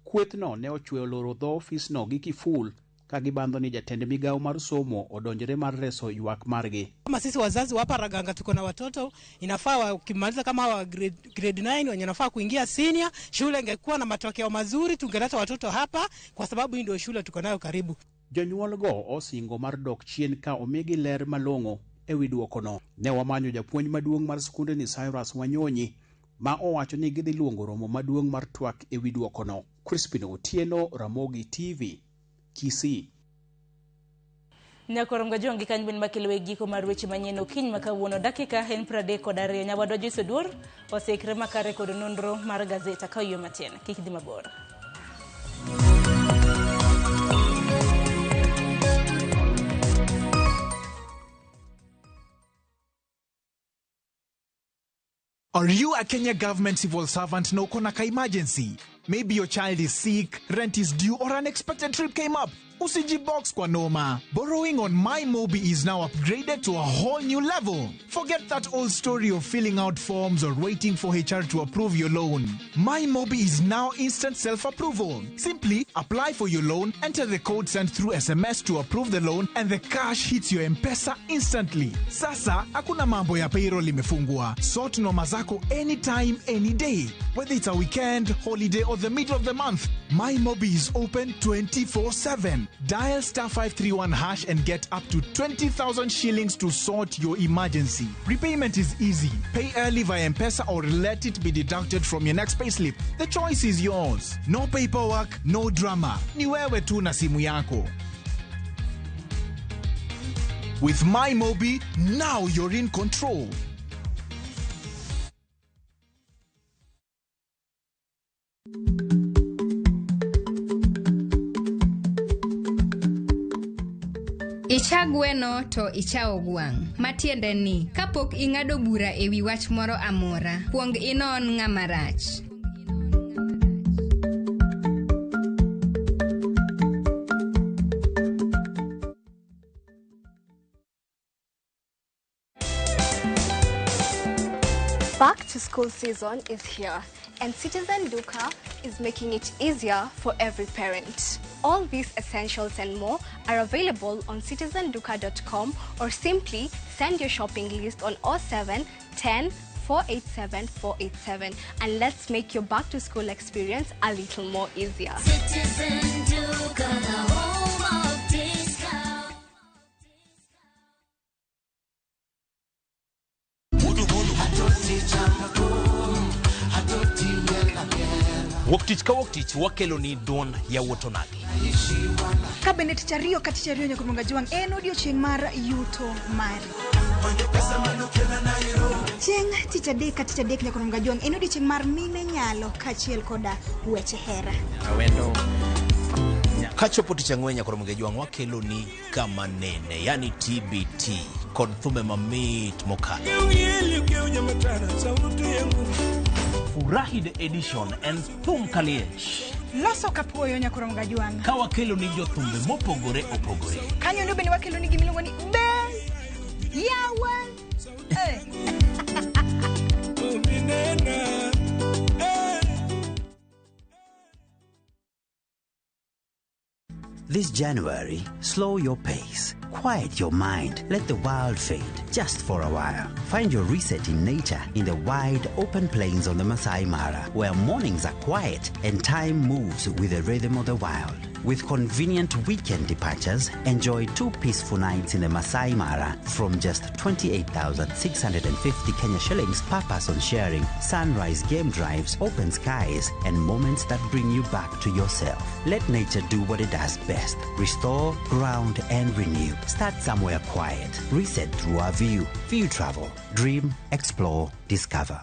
Kwethno ne ochweyo loro dho ofisno gi kiful ka gibandho ni jatend migawo mar somo odonjre mar reso ywak margi. Kama sisi wazazi wa hapa Raganga tuko na watoto, inafaa wakimaliza kama wa grade 9 wenye nafaa kuingia senior, shule ingekuwa na matokeo mazuri tungeleta watoto hapa kwa sababu hii ndio shule tuko nayo karibu. Jonyuol go osingo mar dok chien ka omigi ler malong'o ewi duokono. Ne wamanyo japuonj maduong' mar skundni Cyrus Wanyonyi ma owacho ni gidhi luongo romo maduong' mar twak ewi duokono. Crispin Otieno, Ramogi TV, Kisii. Nyakorom gajongi kanyo ben makelo e giko mar weche manyien okinyi ma kawuono dakika en 32. Nyawadwa Joyce Oduor oseikre makare kod nonro mar gazeta ka oyie matin. Kik dhi mabor. Are you a Kenya government civil servant na uko na ka emergency? Maybe your child is sick, rent is due, or an unexpected trip came up. Usijibox kwa noma. Borrowing on MyMobi is now upgraded to a whole new level. Forget that old story of filling out forms or waiting for HR to approve your loan. MyMobi is now instant self-approval. Simply apply for your loan, enter the code sent through SMS to approve the loan, and the cash hits your M-Pesa instantly. Sasa, hakuna mambo ya payroll imefungwa. Sort noma zako anytime, any day. Whether it's a weekend, holiday, or the middle of the month, MyMobi is open 24/7. Dial *531# and get up to 20,000 shillings to sort your emergency. Repayment is easy. Pay early via M-Pesa or let it be deducted from your next payslip. The choice is yours. No paperwork, no drama. Ni wewe tu na simu yako. With MyMobi, now you're in control. Icha gweno to ichawo gwang'. Matiende ni, kapok ing'ado bura ewi wach moro amora, kuong inon ng'ama rach. Back to school season is here, and Citizen Duka is making it easier for every parent. All these essentials and more are available on citizenduka.com or simply send your shopping list on 07 10 487 487 and let's make your back to school experience a little more easier. Citizen Duka, the home of discount. Wuok tich ka wuok tich wakelo ni duond yawuot onagi. Ka bende tich ariyo ka tich ariyo nyaka Juang en odiochieng' mar yuto mari. Chieng' tich adek ka tich adek nyaka Juang en odiochieng' mar mine nyalo kaachiel koda weche hera. Awendo. Kachopo tich ang'wen nyaka Juang wakelo ni kama nene, yani TBT kod thumbe mamit mokalo. Furahi the edition and Thum Kaliech. Loso kapuoyo nyakurom gajwang'. Ka wakelo ni jothumbe mopogore opogore. Kanyo no bende wakelo ni gimiluongo ni be yawa. Eh. This January, slow your pace, quiet your mind, let the world fade just for a while. Find your reset in nature in the wide open plains on the Masai Mara, where mornings are quiet and time moves with the rhythm of the wild. With convenient weekend departures, enjoy 2 peaceful nights in the Masai Mara from just 28,650 Kenya shillings per person sharing, sunrise game drives, open skies, and moments that bring you back to yourself. Let nature do what it does best. Restore, ground, and renew. Start somewhere quiet. Reset through our view. View Travel. Dream, explore, discover.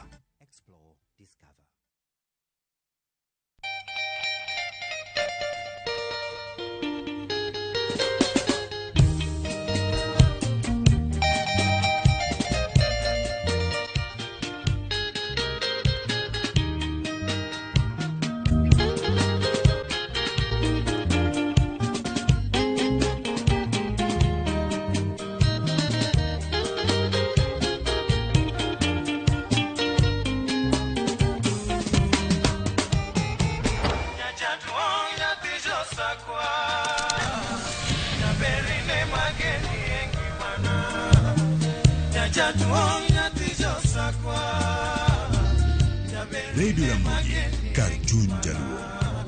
Radio Ramogi, kar chuny Jaluo.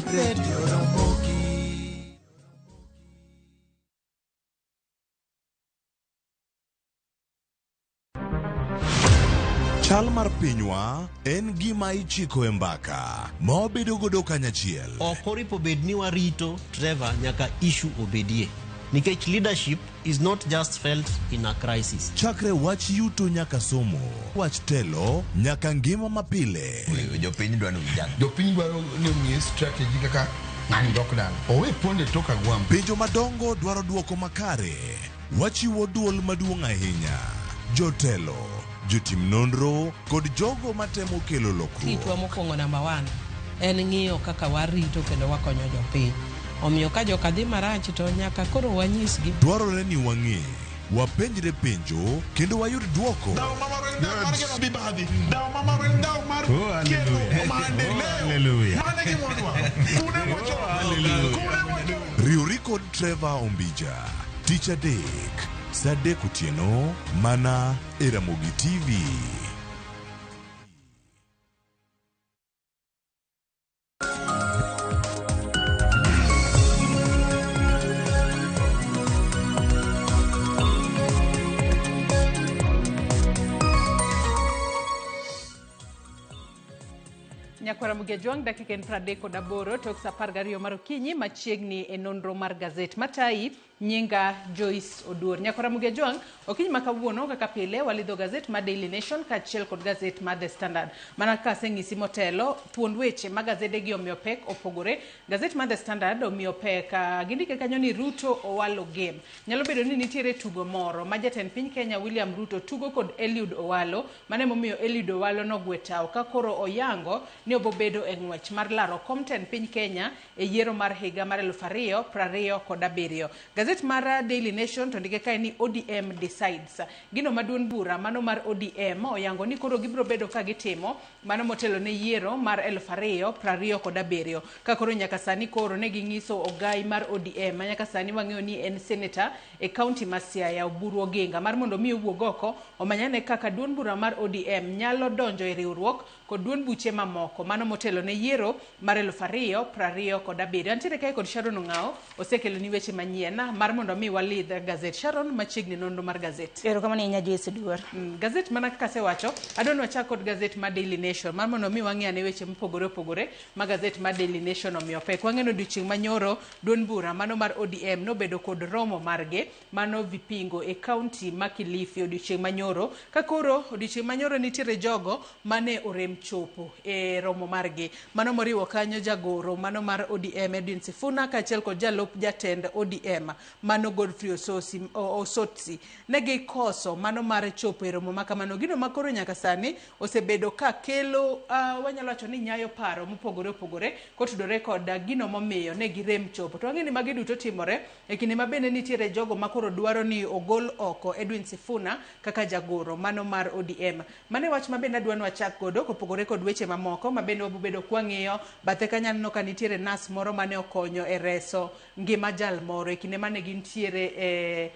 Radio Ramogi. Chal mar pinywa en gima ichiko e mbaka ma wabedo godo kanyachiel. Ok oripo bed ni warito Trevor nyaka issue obedie. Nikech leadership is not just felt in a crisis. Chakre wach yuto nyaka somo, wach telo nyaka ngima mapile. Jopiny dwaro vijana. Jopiny dwaro ni omiye strategy kaka ng'ani dok dala. Owe ponde tok agwambo. Penjo madongo dwaro duoko makare. Wachiwo duol maduong' ahinya. Jotelo, jotim nonro kod jogo matemo kelo lokruok. Tijwa mokwongo namba 1 en ng'iyo kaka warito kendo wakonyo jopiny. Omiyo ka joka dhi marach to nyaka koro wanyisgi. Dwarore ni wang'e, wapenjre penjo kendo wayud duoko. Riwri kod Trevor Ombija, tich adek, saa 3 otieno, mana e Ramogi TV. Nyakwara Mugejwang' dakika en 38 tok saa 12 mar okinyi machiegni e nonro mar gazet matayi nyinga Joyce Oduor. Nyakwara Mugejwang' okinyi ma kawuono kaka pile walidho gazet mar Daily Nation kaachiel kod gazet mar The Standard. Mana kaka aseng'isi motelo, thuond weche ma gazedegi omiyo pek opogore. Gazet mar The Standard omiyo pek gindike kanyo ni Ruto Owalo game. Nyalo bedo ni nitiere tugo moro ma jatend piny Kenya William Ruto tugo kod Eliud Owalo, mane momiyo Eliud Owalo nogwe tao ka koro oyango ni obobedo e ng'wech mar laro kom tend piny Kenya e yiero mar higa mar 2027. Gazet mar Daily Nation to ndike kae ni ODM decides. Gino maduong' bura mano mar ODM oyango ni koro gibiro bedo ka gitimo mano motelo ne yiero mar 2027. Ka koro nyaka sani koro ne ging'iso ogai mar ODM ma nyaka sani wang'eyo ni en senator e county ma Siaya Oburu Oginga mar mondo mi owuog oko omanyane kaka duond bura mar ODM nyalo donjo e riwruok kod duond buche mamoko mano motelo ne yiero mar 2027. Antiere kae kod Sharon Ong'ao osekelo ni weche manyien mar mondo mi walidh gazet. Sharon, machiegni nonro mar gazet. Erokamano ahinya Joyce Oduor. Gazet mana kaka asewacho, adwa ni wachak kod gazet mar Daily Nation mar mondo mi wang'i ane weche mopogore opogore ma gazet mar Daily Nation omiyo pek. Wang'e ni odiochieng' manyoro duond bura mano mar ODM nobedo kod romo margi mano Vipingo e county ma Kilifi odiochieng' manyoro. Ka koro odiochieng' manyoro nitiere jogo mane orem chopo e romo margi. Mano moriwo kanyo jagoro mano mar ODM Edwin Sifuna kaachiel kod jalup jatend ODM mano Godfrey Ososi, Osotsi ne gikoso mano mar chopo e romo ma kamano. Gino ma koro nyaka sani osebedo ka kelo wanyalo wacho ni nyayo paro mopogore opogore kotudore kod gino momiyo ne girem chopo. To wang'e ni magi duto timore e kinde ma bende nitiere jogo ma koro dwaro ni ogol oko Edwin Sifuna kaka jagoro mano mar ODM. Mano e wach ma bende adwa ni wachak godo kopogore kod weche mamoko ma bende wabobedo kwang'iyo. Bathe kanyo aneno ka nitiere nas moro mane okonyo e reso ngima jal moro e kinde mane gintiere e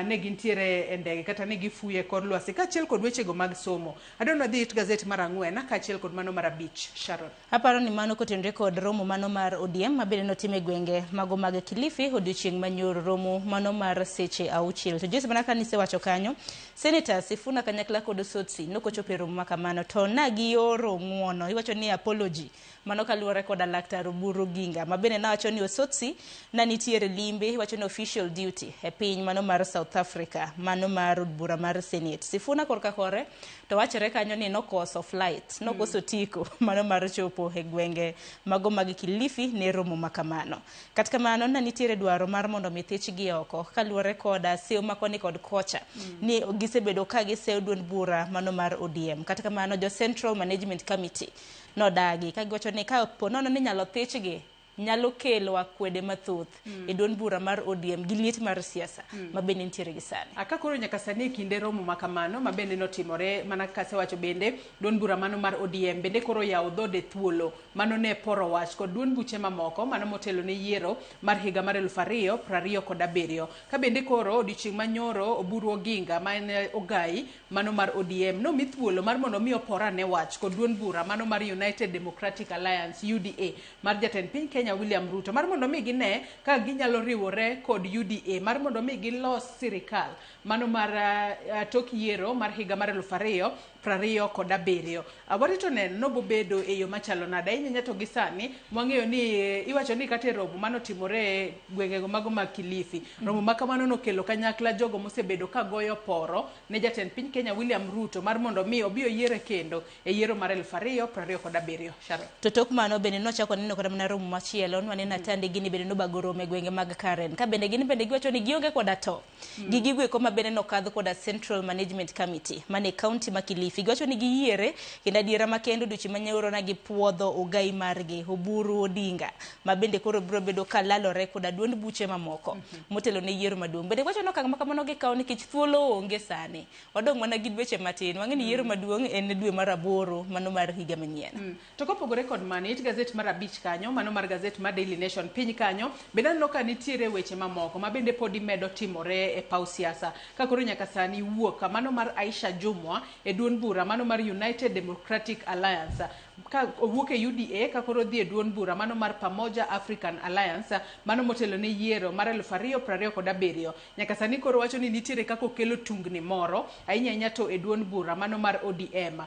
ne gintiere e ndege kata ne gifuyo e kor lwasi, kaachiel kod wechego mag somo. Adwa ni wadhi it gazet mar 4 kaachiel kod mano mar 5. Sharon. Aparo ni mano kotenore kod romo mano mar ODM ma bende notim e gwenge mago mag Kilifi odiochieng' manyoro, romo mano mar seche 6. To Joyce, mana ka nisewacho kanyo, Senator Sifuna kanyakla kod Osotsi nokochopo e romo ma kamano to na gioro ng'uono, iwacho ni apology, mano kaluwore koda Laktar Oburu Oginga ma bende nawacho ni Osotsi na nitiere limbe, iwacho ni official duty e piny mano mar South Africa, mano mar od bura mar Senate. Sifuna korka kore to wachore kanyo ni nokoso flight, nokoso tiko mano mar chopo e gwenge mago mag Kilifi ne romo ma kamano. Kata kamano na nitiere dwaro mar mondo mi thichgi oko kaluwore koda seyo ma koni kod kocha ni gisebedo ka giseyo duond bura mano mar ODM. Kata kamano jo Central Management Committee nodagi ka giwacho ni ka po nono ni nyalo thichgi nyalo kelo akwede mathoth e duond bura mar ODM gi liet mar siasa ma bende nitiere gi sani. Aka koro nyaka sani e kinde romo ma kamano ma bende notimore mana kaka asewacho, bende duond bura mano mar ODM bende koro yawo dhode thuolo mano ne poro wach kod duond buche mamoko mano motelo ne yiero mar higa mar 2027. Ka bende koro odiochieng' manyoro Oburu Oginga ma en ogai mano mar ODM nomi thuolo mar mondo mi opor ane wach kod duond bura mano mar United Democratic Alliance UDA mar jatend piny Kenya William Ruto mar mondo mi gine ka ginyalo riwore kod UDA mar mondo mi gilos sirikal mano mar tok yiero mar higa mar 2027. Warito neno nobobedo e yo machalo nade ahinya to gi sani mwang'eyo ni iwacho ni kata e romo manotimore gwengego mago mag Kilifi, romo ma kamano nokelo kanyakla jogo mosebedo ka goyo poro ne jatend piny Kenya William Ruto mar mondo mi obi oyiere kendo e yiero mar 2027. Sharon. To tok mano bende nochako neno kata mana romo machielo, nwaneno Atandi gini bende nobago romo e gwenge mag Karen. Ka bende gin bende giwacho ni gionge koda to gi gigo eko ma bende nokadh koda Central Management Committee mane county ma Kilifi. Giwacho ni giyiere kendo adiera makende odiochieng' manyoro na gipuodho ogai margi Oburu Odinga ma bende koro biro bedo ka lalore koda duond buche mamoko motelo ne yiero maduong'. Bende giwacho ni okang' ma kamano gikawo nikech thuolo onge sani. Wadong' mana gi dweche matin. Wang'e ni yiero maduong' en dwe mar 8 mano mar higa manyien. To kopogore kod mano, it gazet mar 5 kanyo, mano mar gazet mar Daily Nation piny kanyo, bende aneno ka nitiere weche mamoko ma bende podi medo timore e paw siasa. Ka koro nyaka sani wuok mano mar Aisha Jumwa e duond bura mano mar United Democratic Alliance, ka owuok e UDA ka koro dhi e duond bura mano mar Pamoja African Alliance mano motelo ne yiero mar 2027. Nyaka sani koro wacho ni nitiere kaka okelo tungni moro ahinya ahinya to e duond bura mano mar ODM.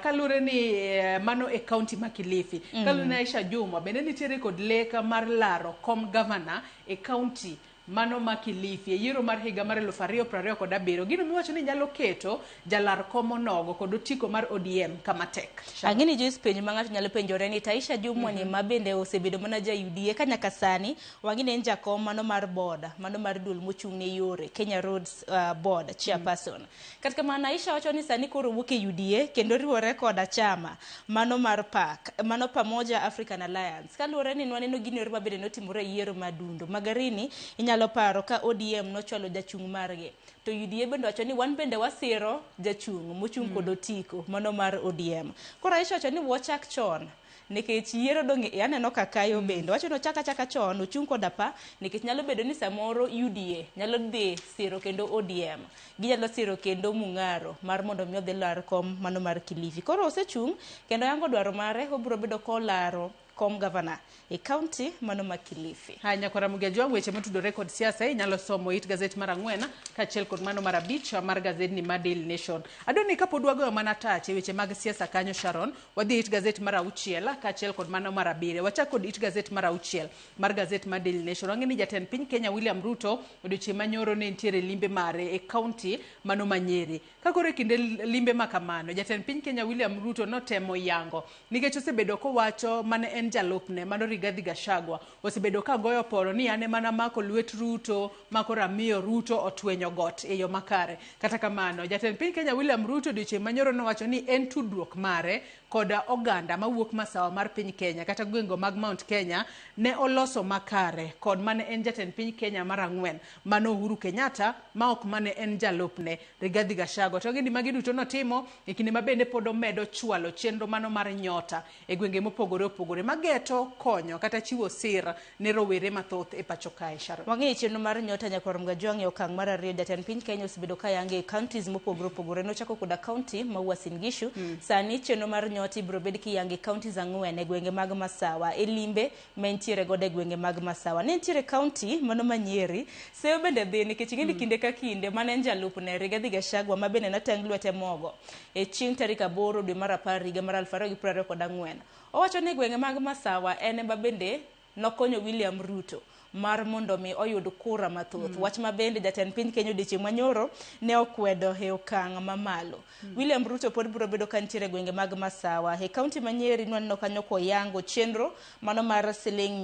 Kaluwore ni mano e county ma Kilifi. Kaluwore ni Aisha Jumwa bende nitiere kod lek mar laro kom gavana e county mano ma Kilifi e yiero mar higa mar 2027. Gino miwacho ni nyalo keto jalar kom onogo kod otiko mar ODM kama tek. Ang'e ni Joyce, penjo ma ng'ato nyalo penjore ni Aisha Jumwa ni ma bende osebedo mana ja UDA ka nyaka sani wang'e ni en jakom mano mar board mano mar duol mochung' ne yore Kenya Roads Board chairperson. Kata kamano Aisha wacho ni sani koro wuok e UDA kendo riwore koda chama mano mar PAC mano Pamoja African Alliance. Kaluwore ni nwaneno gino ero ma bende notimore e yiero ma Dundo Magarini, inyalo paro ka ODM nochwalo jachung' margi to UDA bende wacho ni wan bende wasiro jachung' mochung' kod otiko mano mar ODM. Koro Aisha wacho ni wachak chon nikech yiero dong' aneno ka kayo bende wacho ni ochak achaka chon ochung' koda pa nikech nyalo bedo ni samoro UDA nyalo dhi siro kendo ODM, ginyalo siro kendo Mung'aro mar mondo mi odhi lar kom mano mar Kilifi. Koro osechung' kendo yango dwaro mare obiro bedo kolaro kom gavana e county mano ma Kilifi. Haya, nyakwara Mugejo, weche motudore kod siasa inyalo somo it gazet mar 4 kaachiel kod mano mar 5 mar gazedni mar Daily Nation. Adwa ni kapod wagoyo mana tach e weche mag siasa kanyo Sharon, wadhi it gazet mar 6 kaachiel kod mano mar 7. Wachak kod it gazet mar 6 mar gazet mar Daily Nation. Wang'e ni jatend piny Kenya William Ruto odiochieng' manyoro ne nitiere limbe mare e county mano ma Nyeri. Ka koro e kinde limbe ma kamano, jatend piny Kenya William Ruto notemo yango nikech osebedo kowacho mane en en jalupne mano Rigathi Gachagua osebedo ka goyo poro ni an ema namako lwet Ruto ma koro amiyo Ruto otwenyo got e yo makare. Kata kamano, jatend piny Kenya William Ruto odiochieng' manyoro nowacho ni en tudruok mare koda oganda mawuok masawa mar piny Kenya kata gwengego mag Mount Kenya ne oloso makare kod mane en jatend piny Kenya mar ang'wen mano Uhuru Kenyatta ma ok mane en jalupne Rigathi Gachagua. To gini magi duto notimo e kinde ma bende pod omedo chwalo chenro mano mar nyota e gwenge mopogore opogore mageto konyo kata chiwo sir ne rowere mathoth e pacho kae. Sharon. Wang'eyo chenro mar nyota nyakwar Mgajwang' e okang' mar ariyo jatend piny Kenya osebedo ka yange e counties mopogore opogore. Nochako koda county ma Uasin Gishu. Sani chenro mar nyota ibiro bed kiyange e counties ang'wen e gwenge mag Masawa. E limbe ma entiere godo e gwenge mag Masawa. Ne nitiere county mano ma Nyeri. Seyo bende dhi nikech ing'e ni kinde ka kinde mane en jalupne Rigathi Gachagua ma bende noteng' lwete mogo e chieng' tarik 8 dwe mar 10 higa mar 2024. Owacho ni gwenge mag Masawa en ema bende nokonyo William Ruto mar mondo mi oyud kura mathoth. Wach ma bende jatend piny Kenya odiochieng' manyoro ne okwedo e okang' mamalo. William Ruto pod biro bedo ka nitiere e gwenge mag Masawa. E kaunti ma Nyeri nwaneno kanyo koyango chenro mano mar siling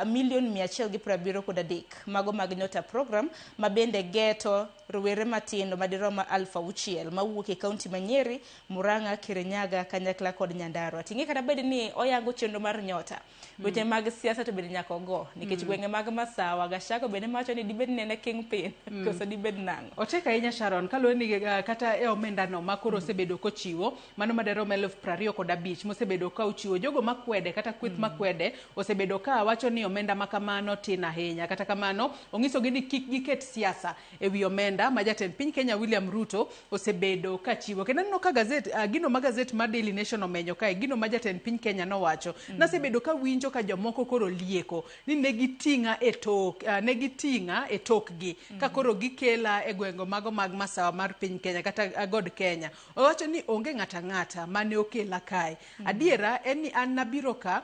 milion 173 mago mag Nyota program ma bende geto rowere matindo madirom 6,000 mawuok e kaunti ma Nyeri, Murang'a, Kirinyaga kanyakla kod Nyandarua. Ting'e kata bed ni oyango chenro mar Nyota. Weche mag siasa to bende nyaka ogo nikech gwenge mag Masawa Gachagua bende wacho ni dibed ni en e kingpin koso dibed nang'o. Otek ahinya Sharon kaluwore ni kata e omenda no ma koro osebedo kochiwo mano madirom 25,000 mosebedo ka ochiwo jogo makwede kata kweth makwede osebedo ka wacho ni omenda ma kamano tin ahinya. Kata kamano onyisogi ni kik giket siasa e wi omenda ma jatend piny Kenya William Ruto osebedo ka chiwo. Kendo aneno ka gazet gino ma gazet mar Daily Nation omenyo kae gino ma jatend piny Kenya nowacho. Nasebedo ka winjo ka jomoko koro lieko ni ne giting'a e tok ne giting'a e tokgi ka koro gikela e gwenge mago mag masawa mar piny Kenya kata god Kenya. Owacho ni onge ng'ata ng'ata mane okela kae. Adiera en ni an nabiro ka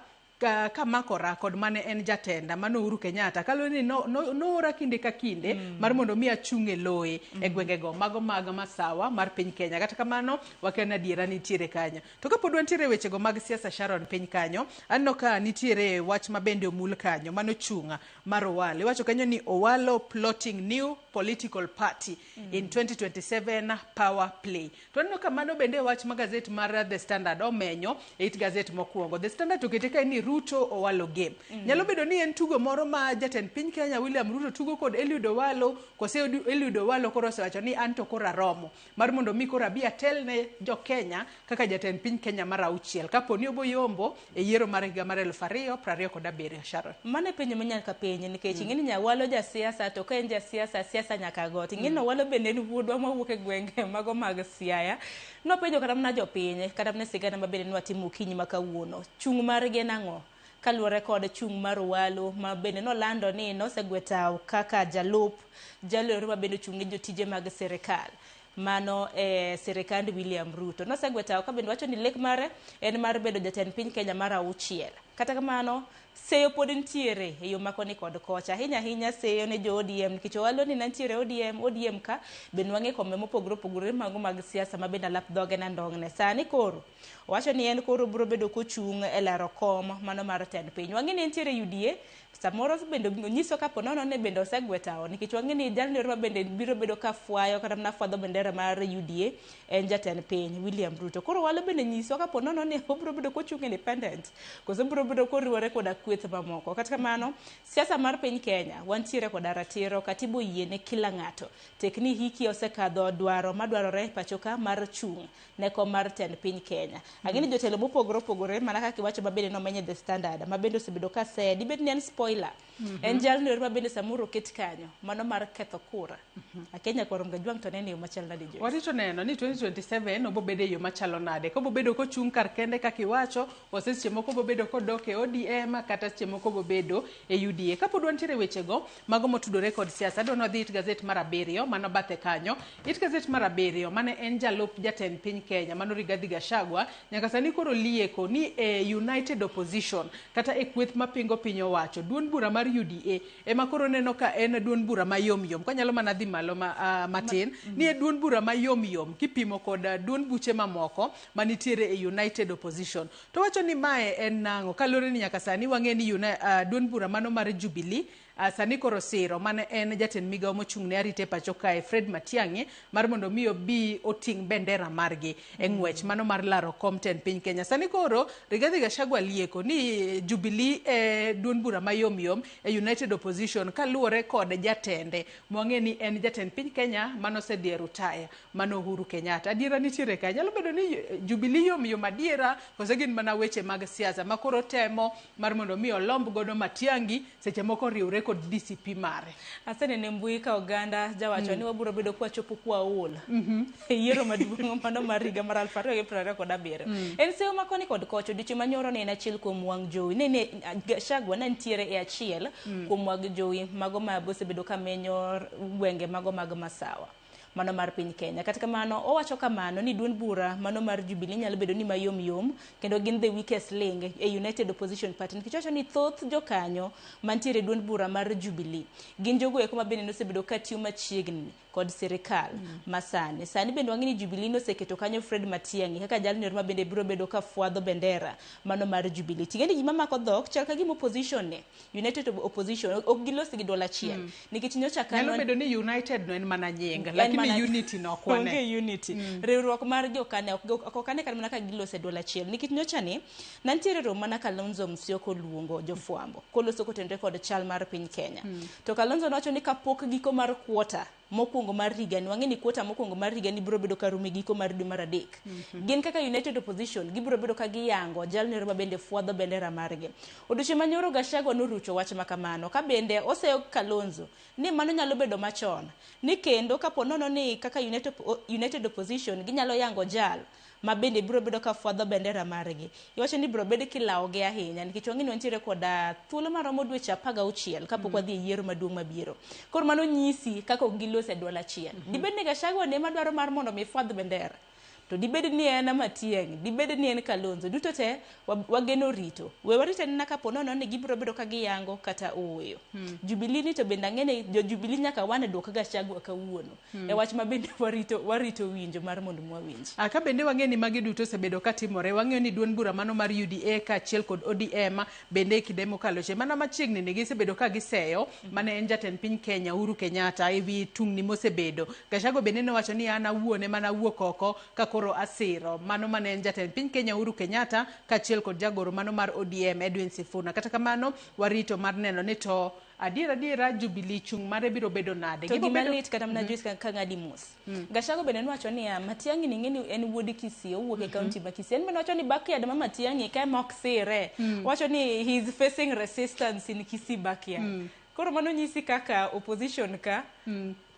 kamakora kod mane en jatenda mano Uhuru Kenyatta kaluwore ni noora kinde ka kinde mar mondo mi achung' e loye e gwengego mago mag masawa mar piny Kenya. Kata kamano wakia ni adiera nitiere kanyo. To kapod wantiere e wechego mag siasa Sharon piny kanyo, aneno ka nitiere wach ma bende omul kanyo mano chung' mar Owalo. Iwacho kanyo ni Owalo plotting new political party in 2027 power play. To aneno ka mano bende wach ma gazet mar The Standard omenyo e it gazet mokwongo. The Standard okete kae ni Ruto Owalo game. Nyalo bedo ni en tugo moro ma jatend piny Kenya William Ruto tugo kod Eliud Owalo kose Eliud Owalo koro osewacho ni an to koro aromo mar mondo mi koro abi atelne jo Kenya kaka jatend piny Kenya mar auchiel kapo ni oboyombo e yiero mar higa mar 2027. Sharon. Mano e penjo ma nyaka penji nikech ing'e ni Nyawalo jasiasa to ka en jasiasa siasa nyaka go. To ing'e ni Owalo bende en wuodwa mawuok e gwenge mago mag Siaya. Nopenjo kata mana jopiny kata mana sigana ma bende nwatimo okinyi ma kawuono. Chung' margi en ang'o? Kaluwore kod chung' mar Owalo ma bende nolando ni nosegwe tawo kaka jalup jaloro ma bende ochung' ne jotije mag sirikal. Mano e sirikand William Ruto. Nosegwe tawo ka bende wacho ni lek mare en mar bedo jatend piny Kenya mar auchiel. Kata kamano, seyo pod nitiere e yo makoni kod kocha. Ahinya ahinya seyo ne jo ODM nikech Owalo ni nantiere ODM, ODM ka bende wang'e kombe mopogore opogore mago mag siasa ma bende alap dhoge nandong'ne. Sani koro owacho ni en koro biro bedo kochung' e laro kom mano mar tend piny. Wang'e ni entiere UDA, samoro bende onyiso kapo nono ni bende osegwe tawo nikech wang'e ni jalno ma bende biro bedo ka fwayo kata mana fwadho bendera mar UDA en jatend piny William Ruto. Koro Owalo bende nyiswa kapo nono ni obiro bedo kochung' independent koso obiro bedo koriwore koda kweth mamoko. Kata kamano, siasa mar piny Kenya wantiere koda ratiro, katiba oyie ne kila ng'ato. Tek ni hiki osekadho dwaro madwarore pacho ka mar chung' ne kom mar tend piny Kenya. Ang'e ni jotelo mopogore opogore mana kaka iwacho ma bende nomeny e The Standard ma bende osebedo ka seye dibed ni en spoiler. En jalno ero ma bende samoro oket kanyo mano mar ketho kura. Akenya kwaro Mgajwang' to nene e yo machal nade Joyce? Warito neno ni 2027 obobedo e yo machalo nade. Kobobedo kochung' kar kende kaka iwacho, kose seche moko obobedo kodok e ODM kata seche moko obobedo e UDA. Kapod wantiere wechego mago motudore kod siasa, adwa ni wadhi it gazet mar abiriyo mano bathe kanyo. It gazet mar abiriyo mane en jalup jatend piny Kenya mano Rigathi Gachagua nyaka sani koro lieko ni e United Opposition kata e kweth mapingo piny owacho duond bura mar UDA ema koro neno ka en duond bura mayom yom kanyalo mana dhi malo matin ni e duond bura mayom yom kipimo kod duond buche mamoko manitiere e United Opposition. To wacho ni mae en nang'o kaluwore ni nyaka sani wang'e ni duond bura mano mar Jubilee sani koro siro mane en jatend migawo mochung' ne arita e pacho kae Fred Matiang'i mar mondo mi obi oting' bendera margi e ng'wech mano mar laro kom tend piny Kenya. Sani koro Rigathi Gachagua lieko ni Jubilee e duond bura mayom yom e United Opposition kaluwore kod jatende mwang'e ni en jatend piny Kenya manosedhi e rutaya mano Uhuru Kenyatta. Adiera nitiere kae, nyalo bedo ni Jubilee yom yom adiera kose gin mana weche mag siasa ma koro temo mar mondo mi olomb godo Matiang'i seche moko riwre kod DCP mare. Asenene mbui ka oganda jawacho ni wabiro bedo kwachopo kwaol e yiero maduong' mano mar higa mar 2027. En seyo ma koni kod kocha odiochieng' manyoro ne en achiel kuom wang' jowi ne Gachagua ne nitiere e achiel kuom wang' jowi mago ma osebedo ka menyo gwenge mago mag Masawa mano mar piny Kenya. Kata kamano owacho kamano ni duond bura mano mar Jubilee nyalo bedo ni mayom yom kendo gin the weakest link e United Opposition Party nikech owacho ni thoth jokanyo mantiere e duond bura mar Jubilee gin jogo eko ma bende nosebedo ka tiyo machiegni kod sirikal masani. Sani bende wang'e ni Jubilee noseketo kanyo Fred Matiang'i kaka jalno ma bende biro bedo ka fwadho bendera mano mar Jubilee. Ting'e ni gima mako dhok chal ka gima opposition ne United Opposition ok gilos gi duol achiel nikech nyocha nyalo bedo ni United no en mana nying lakini unity no ok wane. Onge unity. Riwruok mar jokane ok okane kata mana ka giloso e duol achiel nikech nyocha ni nantiere romo mana Kalonzo Musyoka oluongo jofwambo koloso kotenore kod chal mar piny Kenya. To Kalonzo nowacho ni kapok giko mar quarter mokwongo mar higani, wang'e ni quarter mokwongo mar higani biro bedo ka rumo e giko mar dwe mar adek. Gin kaka United Opposition gibiro bedo ka giyango jalno ma bende fwadho bendera margi. Odiochieng' manyoro Gachagua norucho wach ma kamano ka bende oseyo Kalonzo ni mano nyalo bedo machon ni kendo kapo nono ni kaka United Opposition ginyalo yango jal ma bende biro bedo ka fwadho bendera margi. Iwacho ni biro bedo kilawogi ahinya nikech wang'e ni wantiere koda thuolo maromo dweche 16 kapok wadhi e yiero maduong' mabiro. Koro mano nyisi kaka ok gilos e duol achiel. Dibed ni Gachagua ne ema dwaro mar mondo mi fwadh bendera. To dibed ni en Matiang'i, dibed ni en Kalonzo, duto te wageno rito. We warito anena kapo nono ni gibiro bedo ka giyango kata ooyo. Jubilee ni to bende ang'e ni jo Jubilee nyaka wane duok Gachagua kawuono. E wach ma bende warito winjo mar mondo mwawinj. Ka bende wang'e ni magi duto osebedo katimore, wang'eyo ni duond bura mano mar UDA kaachiel kod ODM bende e kinde mokalo che mana machiegni ni gisebedo ka giseyo mane en jatend piny Kenya Uhuru Kenyatta ewi tungni mosebedo. Gachagua bende nowacho ni an awuon ema nawuok oko ka koro asiro mano mane en jatend piny Kenya Uhuru Kenyatta kaachiel kod jagoro mano mar ODM Edwin Sifuna. Kata kamano warito mar neno ni to adiera Jubilee chung' mare biro bedo nade. To gima lit kata mana Joyce ka ng'adi mos. Gachagua bende nowacho niya Matiang'i ni ng'eni en wuod Kisii owuok e county ma Kisii. En bende nowacho ni backyard ma Matiang'i ka ema ok sire. Owacho ni he is facing resistance in Kisii backyard. Koro mano nyisi kaka opposition ka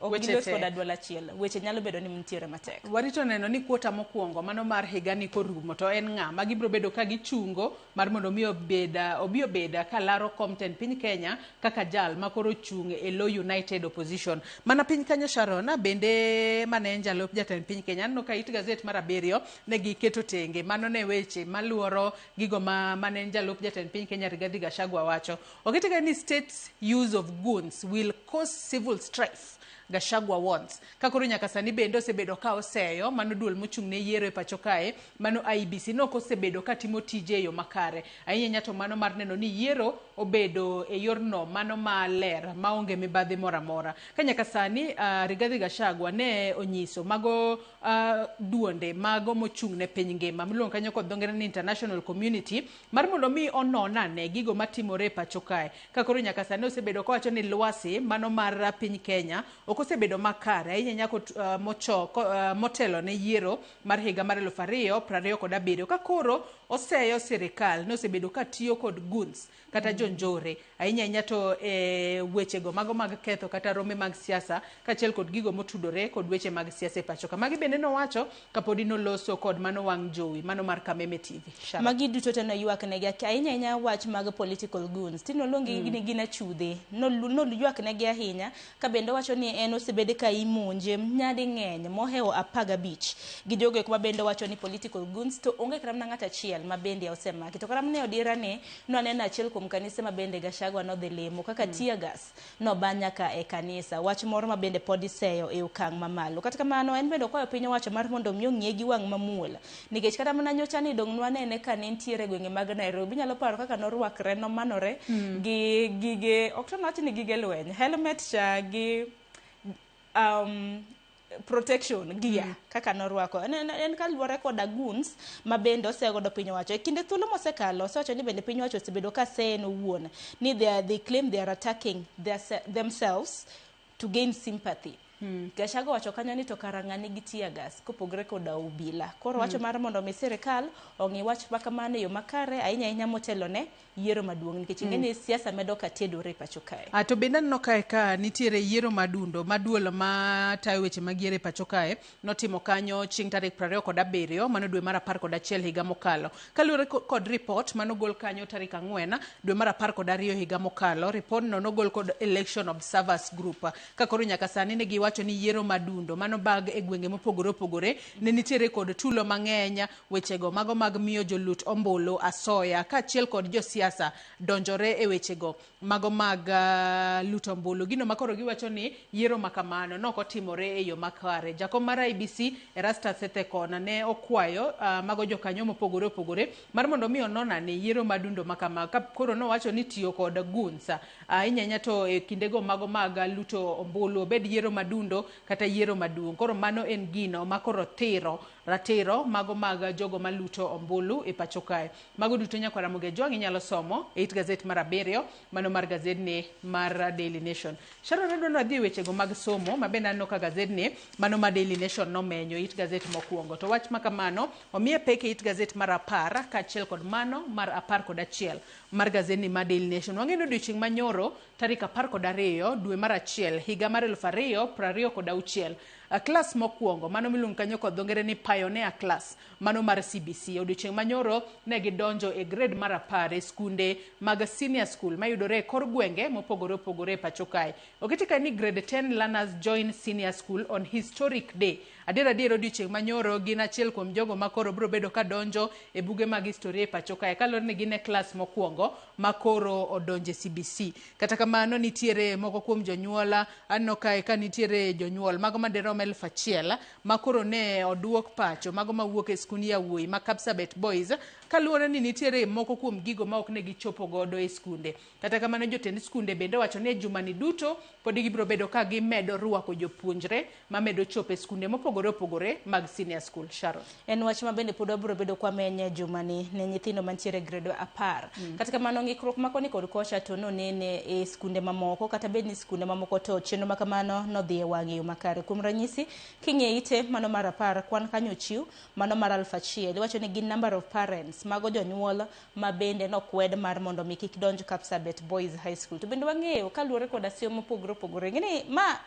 ok gilos koda duol achiel. Weche nyalo bedo ni nitiere matek. Warito neno ni kuota mokwongo mano mar higani korumo to en ng'a ma gibiro bedo ka gichungo mar mondo mi obi obeda ka laro kom tend piny Kenya kaka jal ma koro chung' e lo United Opposition. Mana piny kanyo Sharon bende mane en jalup jatend piny Kenya aneno ka it gazet mar 7 ne giketo tenge mano ne weche maluoro gigo ma mane en jalup jatend piny Kenya Rigathi Gachagua wacho. Okete ka ni state's use of goons will cause civil strife. Gachagua wants. Ka koro nyaka sani bende osebedo ka oseyo mano duol mochung' ne yiero e pacho kae mano IEBC nok osebedo ka timo tije e yo makare. Ahinya to mano mar neno ni yiero obedo e yorno mano maler maonge mibadhi moro amora. Ka nyaka sani Rigathi Gachagua ne onyiso mago duonde mago mochung' ne piny ngima miluongo kanyo kod dho ngere ni international community mar mondo mi onon ane gigo matimore e pacho kae. Ka koro nyaka sani osebedo kowacho ni lwasi mano mar piny Kenya ok osebedo makare ahinya nyako motelo ne yiero mar higa mar 2027 ka koro oseyo sirikal ne osebedo ka tiyo kod goons kata jonjore ahinya ahinya to wechego mago mag ketho kata rome mag siasa kaachiel kod gigo motudore kod weche mag siasa e pacho ka. Magi bende nowacho kapodi noloso kod mano wang' jowi mano mar Kameme TV. Magi duto te noywak negi ahinya ahinya wach mag political goons. Tino luongi ni gin achudhe. Noywak negi ahinya ka bende owacho ni en osebed ka imonje nyadi ng'eny mohewo 15 gi jogo eko ma bende wacho ni political goons to onge kata mana ng'at achiel auchiel ma bende osemaki. To kata mana e odira ni nwaneno achiel kuom kanise ma bende Gachagua nodhi limo kaka tear gas noba nyaka e kanisa. Wach moro ma bende pod iseyo e okang' mamalo. Kata kamano en bende okwayo piny owacho mar mondo mi ong'iye gi wang' mamuol. Nikech kata mana nyocha ni dong' nwanene ka ne nitiere e gwenge mag Nairobi. Inyalo paro kaka norwakre, nomanore gi gige, ok to nawach ni gige lweny, helmet cha gi protection gear kaka norwako. En kaluwore koda goons ma bende osegodo piny owacho. E kinde thuolo mosekalo, osewacho ni bende piny owacho osebedo ka seye en owuon ni they claim they are attacking themselves to gain sympathy. Gachagua owacho kanyo ni to kara ng'a nigi tear gas kopogre koda obila. Koro wacho mar mondo mi sirikal ong'i wach makamano e yo makare ahinya ahinya motelo ne yiero maduong' nikech ing'e ni siasa medo ka tedore e pacho kae. Ah, to bende aneno kae ka nitiere yiero madundo ma duol ma tayo weche mag yiero e pacho kae notimo kanyo chieng' tarik 27 mano dwe mar 11 higa mokalo. Kaluwore kod ripot manogol kanyo tarik 4 dwe mar 12 higa mokalo, ripodno nogol kod Election Observers Group. Ka koro nyaka sani ne giwacho ni yiero madundo mano bag e gwenge mopogore opogore ne nitiere kod tulo mang'eny, wechego mago mag miyo jolut ombulu asoya kaachiel kod josiasa donjore e wechego mago mag luto ombulu. Gino makoro giwacho ni yiero makamano nokotimore e yo makare. Jakom mar IEBC Erastus Ethekon ne okwayo mago jokanyo mopogore opogore mar mondo mi onon ane yiero madundo makama. Ka koro nowacho ni tiyo kod goons ahinya ahinya to e kindego mago mag luto ombulu, obed yiero madundo kata yiero maduong'. Koro mano en gino makoro thiro ratiro mago mag jogo maluto ombulu e pacho kae. Mago duto nyakwar Ramogi Ajwang' inyalo somo e it gazet mar 7 mano mar gazedni mar Daily Nation. Sharon adwa ni wadhi e wechego mag somo ma bende aneno ka gazedni mano mar Daily Nation nomenyo e it gazet mokwongo. To wach makamano omiye pek e it gazet mar 10 kaachiel kod mano mar 11 mar gazedni mar Daily Nation. Wang'eyo ni odiochieng' manyoro tarik 12 dwe mar 1 higa mar 2026 klas mokwongo mano miluongo kanyo kod dho ngere ni Pioneer Class mano mar CBC. Odiochieng' manyoro ne gidonjo e grade mar 10 e skunde mag senior school mayudore e kor gwenge mopogore opogore e pacho kae. Oketi kae ni grade 10 learners join senior school on historic day. Adier adier odiochieng' manyoro gin achiel kuom jogo makoro biro bedo ka donjo e buge mag historia e pacho kae kaluwore ni gin e klas mokwongo makoro odonjo e CBC. Kata kamano nitiere moko kuom jonyuol, aneno kae ka nitiere jonyuol mago madirom 1000 makoro ne oduok pacho mago mawuok e skund yawuoyi ma Kapsabet Boys kaluwore ni nitiere moko kuom gigo ma ok ne gichopo godo e skunde. Kata kamano jotend skunde bende owacho ni e jumani duto pod gibiro bedo ka gimedo rwako jopuonjre mamedo chopo e skunde mopogore opogore mag senior school. Sharon. En wach ma bende pod wabiro bedo kwamenye jumani ne nyithindo mantiere grade 10. Kata kamano ng'ikruok ma koni kod kocha to nonene e skunde mamoko kata bed ni skunde mamoko to chenro ma kamano nodhi e wang' e yo makare. Kuom ranyisi king'iyo ite mano mar 10 kwan kanyo ochiw mano mar 1000 iwacho ni gin number of parents mago jonyuol ma bende nokwed mar mondo mi kik donj Kapsabet Boys High School. To bende wang'eyo kaluwore koda seyo mopogore opogore ng'eni ma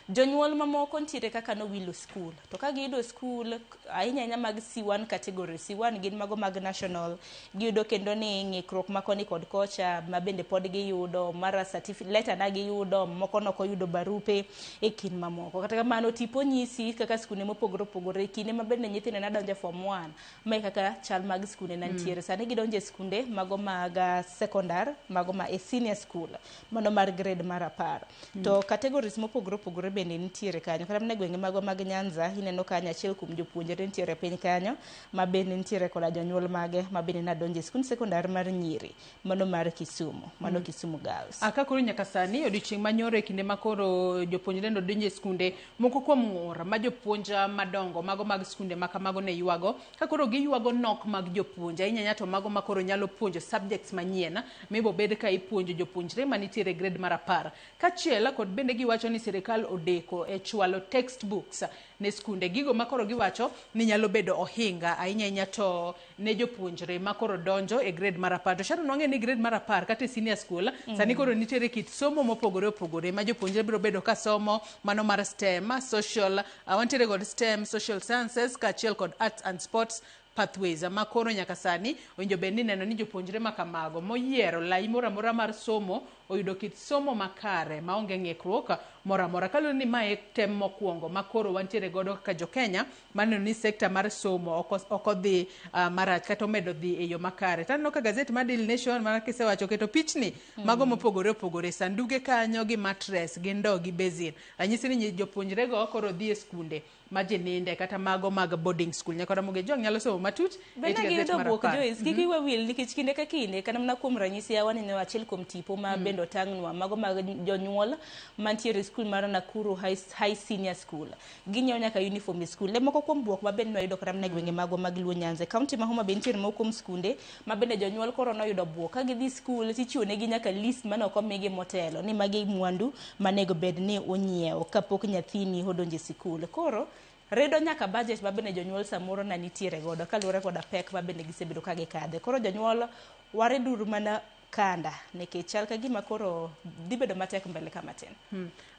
jonyuol mamoko nitiere kaka nowilo skul to ka giyudo skul ahinya ahinya mag C1 category, C1 gin mago mag national, giyudo kendo ni ng'ikruok ma koni kod kocha ma bende pod giyudo mara certificate letter na giyudo moko nokoyudo barupe e kind mamoko. Kata kamano tipo nyisi kaka skunde mopogore opogore e kinde ma bende nyithindo ne donjo e form 1 mae kaka chal mag skunde ne nitiere. Sani gidonjo e skunde mago mag sekondar mago ma e senior school mano mar grade mar 10. To categories mopogore opogore bende nitiere kanyo. Kata mana e gwenge magwa mag Nyanza ineno kanyo achiel kuom jopuonjre nitiere piny kanyo ma bende nitiere koda jonyuol mage ma bende nadonjo e skund sekondar mar nyiri mano mar Kisumu, mano Kisumu Girls. Ka koro nyaka sani odiochieng' manyoro e kinde ma koro jopuonjre nodonjo e skunde moko kuom ng'ur ma jopuonj madongo mago mag skunde ma kamago ne ywago ka koro giywago nok mag jopuonj ahinya ahinya to mago ma koro nyalo puonjo subjects manyien mibobed ka ipuonjo jopuonjre manitiere e grade mar 10. Kachiel kod bende giwacho ni sirikal odeko e chwalo textbooks ne skunde, gigo makoro giwacho ni nyalo bedo ohinga ahinya ahinya to ne jopuonjre makoro donjo e grade mar 10. To Sharon wang'eyo ni grade mar 10 kata e senior school sani koro nitiere kit somo mopogore opogore ma jopuonjre biro bedo ka somo mano mar STEM, social, wantiere kod STEM, social sciences kaachiel kod arts and sports pathways ma koro nyaka sani owinjo bed ni neno ni jopuonjre ma kamago moyiero lai moro amora mar somo oyudo kit somo makare maonge ng'ikruok moro amora. Kaluwore ni mae tem mokwongo ma koro wantiere godo kaka jo-Kenya maneno ni sekta mar somo ok odhi marach kata omedo dhi e yo makare. Taneno ka gazet mar Daily Nation mana kisewacho oketo pichni mago mopogore opogore, sanduge kanyo gi matres gi ndoo gi basin. Ranyisi ni jopuonjre go koro dhi e skunde ma ji ninde kata mago mag boarding school. Nyaka Ramogi Ojwang' nyalo somo matut e Bende gazet giyudo mar buok apar. Joyce, kik iwe wil nikech kinde ka kinde kata mana kuom ranyisi waneno achiel kuom tipo ma bende otang'nwa mago mag jonyuol mantiere e skul mar Nakuru High Senior School. Ginyiewo nyaka uniform e skul. Le moko kuom buok ma bende nwayudo kata mana e gwenge magwa mag Luo Nyanza. E kaunti ma Homa Bay nitiere moko kuom skunde ma bende jonyuol koro noyudo buok. Ka gidhi skul tichiwo negi nyaka list mane ok omigi motelo ni magi mwandu manego bed ni onyiewo kapok nyathini odonjo e sikul. Koro redo nyaka budget ma bende jonyuol samoro na nitiere godo kaluwore koda pek ma bende gisebedo ka gikadhe. Koro jonyuol wareduru mana kanda nikech chal ka gima koro dhi bedo matek mbele ka matin.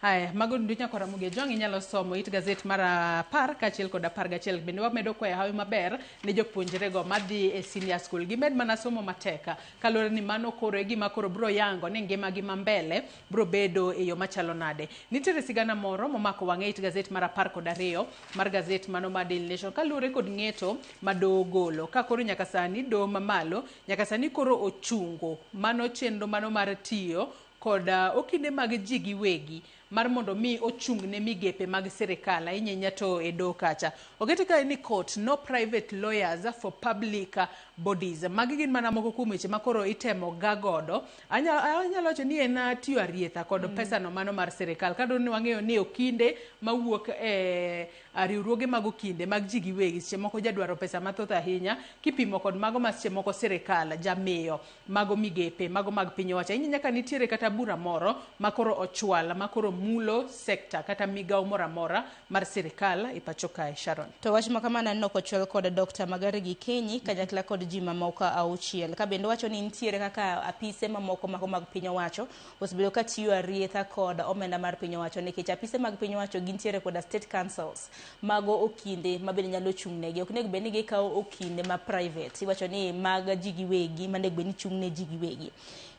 Haya, mago duto nyaka Ramogi Ojwang' inyalo somo it gazet mar 10 kaachiel kod 11. Bende wamedo kwayo hawi maber ne jopuonjrego madhi e senior school. Gimed mana somo matek kaluwore ni mano koro e gima koro bro yango ni ngimagi ma mbele bro bedo e yo machalo nade. Nitiere sigana moro momako wang'e it gazet mar 12 mar gazet mano mar Daily Nation kaluwore kod ng'eto ma doho ogolo. Ka koro nyaka sani doho mamalo nyaka sani koro ochungo mano chenro mano mar tiyo kod okinde mag ji giwegi mar mondo mi ochung' ne migepe mag sirikal ahinya ahinya to e doho kacha. Okete kae ni court no private lawyers for public bodies. Magi gin mana moko kuom weche ma koro itemo ga godo. Anyalo wacho ni en tiyo arietha kod pesa no mano mar sirikal. Kaluwore ni wang'eyo ni okinde mawuok e riwruoge mag okinde mag ji giwegi seche moko jadwaro pesa mathoth ahinya kipimo kod mago ma seche moko sirikal jamiyo mago migepe mago mag piny owacho. Ahinya nyaka nitiere kata bura moro ma koro ochwal ma koro mulo sekta kata migawo moro amora mar sirikal e pacho kae. Sharon. To wach ma kamano aneno kochwal kod Dr. Magare Gikenyi kanyakla kod ji mamoko 6. Ka bende wacho ni nitiere kaka apise mamoko mago mag piny owacho osebedo ka tiyo arietha kod omenda mar piny owacho nikech apise mag piny owacho gintiere koda state councils mago okinde ma bende nyalo chung' negi. Ok onego bed ni gikawo okinde ma private. Iwacho ni mag ji giwegi manego bed ni chung' ne ji giwegi.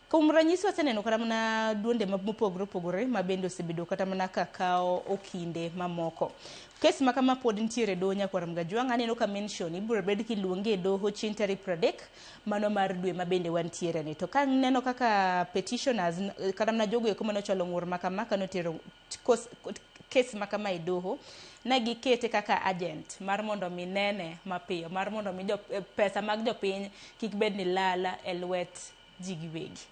Kuom ranyisi waseneno kata mana duonde mopogore opogore ma bende osebedo kata mana ka kawo okinde mamoko. Kes ma kama pod nitiere e doho Nyakwar Mgajwang', aneno ka mention ibiro bed kiluonge e doho chieng' tarik 30 mano mar dwe ma bende wantiere ni. To ka neno kaka petitioners kata mana jogo eko mane ochwalo ng'ur ma kama kanotero kes ma kama e doho, ne gikete kaka agent mar mondo mi nene mapiyo, mar mondo mi pesa mag jopiny kik bed ni lala e lwet ji giwegi.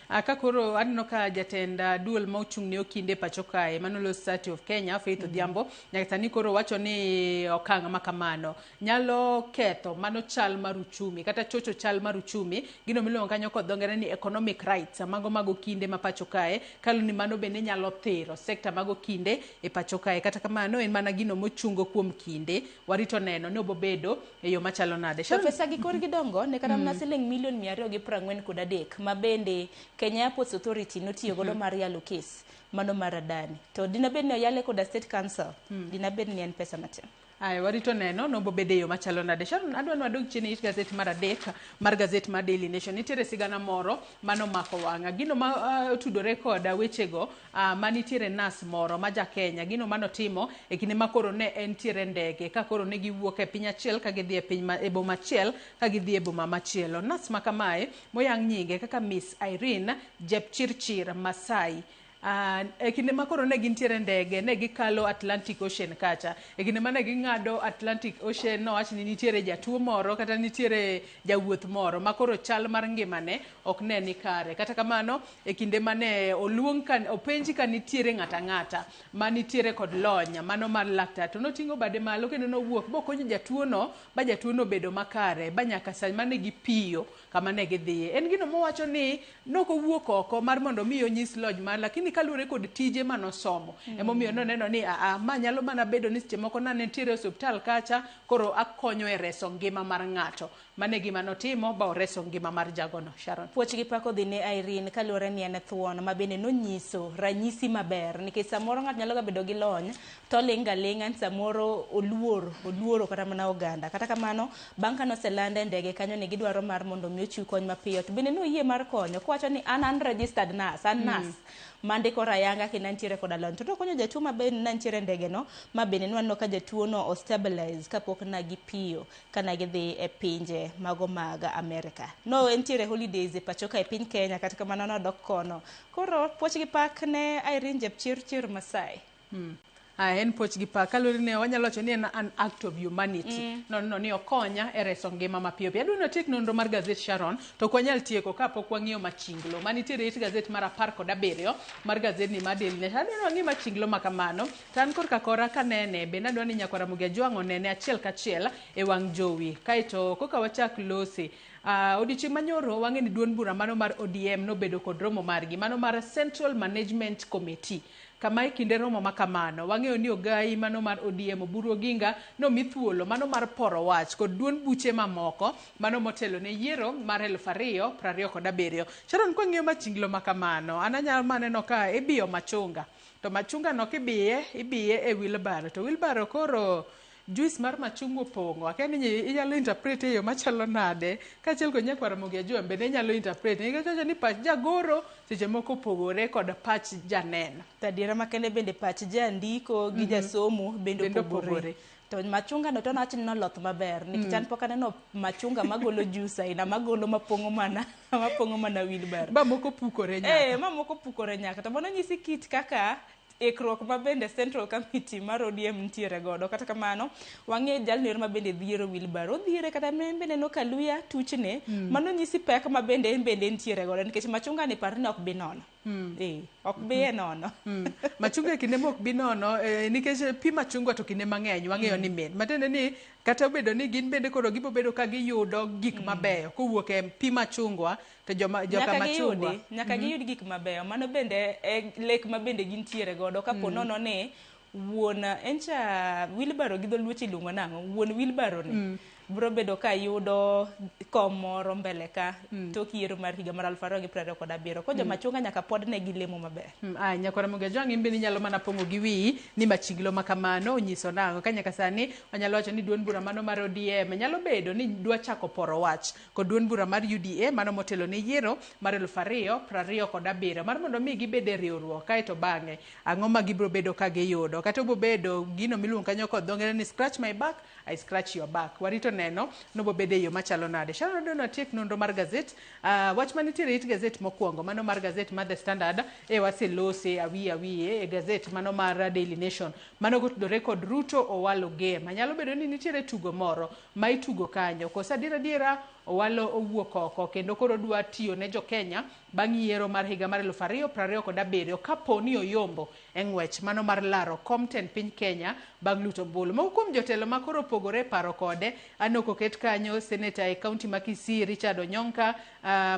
Ka koro aneno ka jatend duol ma ochung' ne okinde pacho kae mano Law Society of Kenya Faith Odhiambo nyaka sani koro wacho ni okang' ma kamano nyalo ketho mano chal mar uchumi kata chocho chal mar uchumi gino miluongo kanyo kod dho ngere ni economic rights mago mag okinde ma pacho kae kaluwore ni mano bende nyalo thiro sekta mag okinde e pacho kae. Kata kamano en mana gino mochungo kuom kinde warito neno ni obobedo e yo machalo nade. To pesa gi korgi dongo ne kata mana siling milion 243 ma bende Kenya Airports Authority notiyo godo mar yalo kes mano mar Adani. To dina bed ni oyale koda State Council, dina bed ni en pesa matin. Aya, warito neno nobo bede yo machalo nade. Sharon, adwa ni wadog chien e it gazet mar 3 mar gazet mar Daily Nation. Nitiere sigana moro mano mako wang'a. Gino ma otudore kod wechego manitiere nas moro ma ja Kenya. Gino manotimo e kinde ma koro ne entiere ndege ka koro ne giwuok e piny achiel ka gidhi e piny e boma achiel ka gidhi e boma machielo. Nas ma kamae moyang nyinge kaka Miss Irene Jepchirchir Masai. E kinde ma koro ne gintiere ndege ne gikalo Atlantic Ocean kacha. E kinde mane ging'ado Atlantic Ocean nowach ni nitiere jatuo moro kata nitiere jawuoth moro ma koro chal mar ngimane ok ne ni kare. Kata kamano e kinde mane oluong ka openji ka nitiere ng'ata ng'ata ma nitiere kod lony mano mar laktar to noting'o bade malo kendo nowuok bokonyo jatuo no ba jatuo no obedo makare ba nyaka sa mane gipiyo kama ne gidhiye. En gino mowacho ni nokowuok oko mar mondo mi onyis lony mar lakini kaluwore kod tije manosomo. Emomiyo noneno ni ma nyalo mana bedo ni seche moko nane nitiere e osiptal kacha koro akonyo e reso ngima mar ng'ato. Mano e gima notimo ba oreso ngima mar jagono. Sharon. Puoch gi pak odhi ne Irene kaluwore ni en thuon ma bende nonyiso ranyisi maber nikech samoro ng'ato nyalo ga bedo gi lony to oling' ga ling'a ni samoro oluor oluoro kata mana oganda. Kata kamano bang' kane oselande e ndege kanyo ni gidwaro mar mondo mi ochiw kony mapiyo to bende noyie mar konyo kowacho ni an an registered nurse an nurse mandiko rayanga kendo antiere koda lony. To nokonyo jatuo ma bende nantiere e ndege no ma bende nwaneno ka jatuo no o stabilize kapok na gipiyo kana gidhi e pinje mago mag Amerika. No entiere holidays e pacho ka e piny Kenya kata kamano nodok kono. Koro puoch gi pak ne Irene Jepchirchir Masai. Ah, en puoch gi pak kaluwore ni wanyalo wacho ni en an act of humanity. No ni okonya e reso ngima mapiyo piyo. Adwa ni watiek nonro mar gazet Sharon, to ok wanyal tieko kapok wang'iyo machinglo manitiere e it gazet mar 17 mar gazedni mar Daily Nation. Adwa ni wang'i machinglo ma kamano, to an korka kora kanene bende adwa ni nyakwara Ramogi Ajwang' onene achiel kachiel e wang' jowi. Kaeto koka wachak lose. Odiochieng' manyoro wang'e ni duond bura mano mar ODM nobedo kod romo margi mano mar Central Management Committee kama e kinde romo ma kamano wang'eyo ni ogai mano mar ODM Oburu Oginga nomi thuolo mano mar poro wach kod duond buche mamoko mano motelo ne yiero mar 2027. Sharon, kwang'iyo machinglo ma kamano an anyalo maneno ka ibiyo machunga to machunga no kibiye ibiye e wheelbarrow to wheelbarrow koro juice mar machungwa opong'o akia ni inyalo interpret e yo machalo nade kaachiel kod nyakwar Ramogi Ajwang' bende inyalo interpret nikech wacho ni pach jagoro seche moko opogore kod pach janeno. To adiera makende bende pach jandiko gi jasomo bende Bende opogore. opogore. To machunga no to nawach ni noloth maber nikech an pok aneno machunga magolo juice aina magolo mapong'o mana mapong'o mana wheelbarrow. Ba moko pukore nyaka. Eh, ma moko pukore nyaka. To mano nyisi kit kaka ikruok ma bende Central Committee mar ODM nitiere godo. Kata kamano, wang'e jalno ero ma bende dhiero wheelbarrow. Odhiere kata en bende neno ka luya tuchne. Mano nyisi pek ma bende en bende entiere godo nikech machunga ni par ni ok bi nono. Eh, ok bi e nono. Machunga e kinde mok bi nono nikech pi machungwa to kinde mang'eny wang'eyo ni mit. Matiende ni kata obedo ni gin bende koro gibo bedo ka giyudo gik mabeyo kowuok e pi machungwa to joma joka nyaka machungwa giyudi nyaka giyud gik mabeyo mano bende e lek ma bende gintiere godo kapo nono ni wuon encha wheelbarrow gi dholuo iluongo nang'o wuon wheelbarrow ni biro bedo ka yudo kom moro mbele ka tok yiero mar higa mar 2027 ko joma chunga nyaka pod ne gi lemo maber. Aya, nyakwar Ramogi Ajwang' in bende inyalo mana pong'o gi wiyi ni machinglo ma kamano onyiso nang'o ka nyaka sani wanyalo wacho ni duond bura mano mar ODM nyalo bedo ni dwa chako poro wach kod duond bura mar UDA mano motelo ne yiero mar 2027 mar mondo mi gibed e riwruok kaeto bang'e ang'o ma gibiro bedo ka giyudo kata obo bedo gino miluongo kanyo kod dho ngere ni scratch my back I scratch your back. Warito neno nobo bedo e yo machalo nade. Sharon Odono atiek nonro mar gazet. Wach manitiere e it gazet mokwongo mano mar gazet mar The Standard e waselose awiye awiye e gazet mano mar Daily Nation mano kotudore kod Ruto Owalo game. Nyalo bedo ni nitiere tugo moro ma itugo kanyo koso adiera adiera Owalo owuok oko kendo koro dwa tiyo ne jo Kenya bang' yiero mar higa mar 2027 kapo ni oyombo e ng'wech mano mar laro kom tend piny Kenya bang' luto ombulu. Moko kuom jotelo ma koro opogore e paro kode aneno koket kanyo seneta e kaunti ma Kisii Richard Onyonka,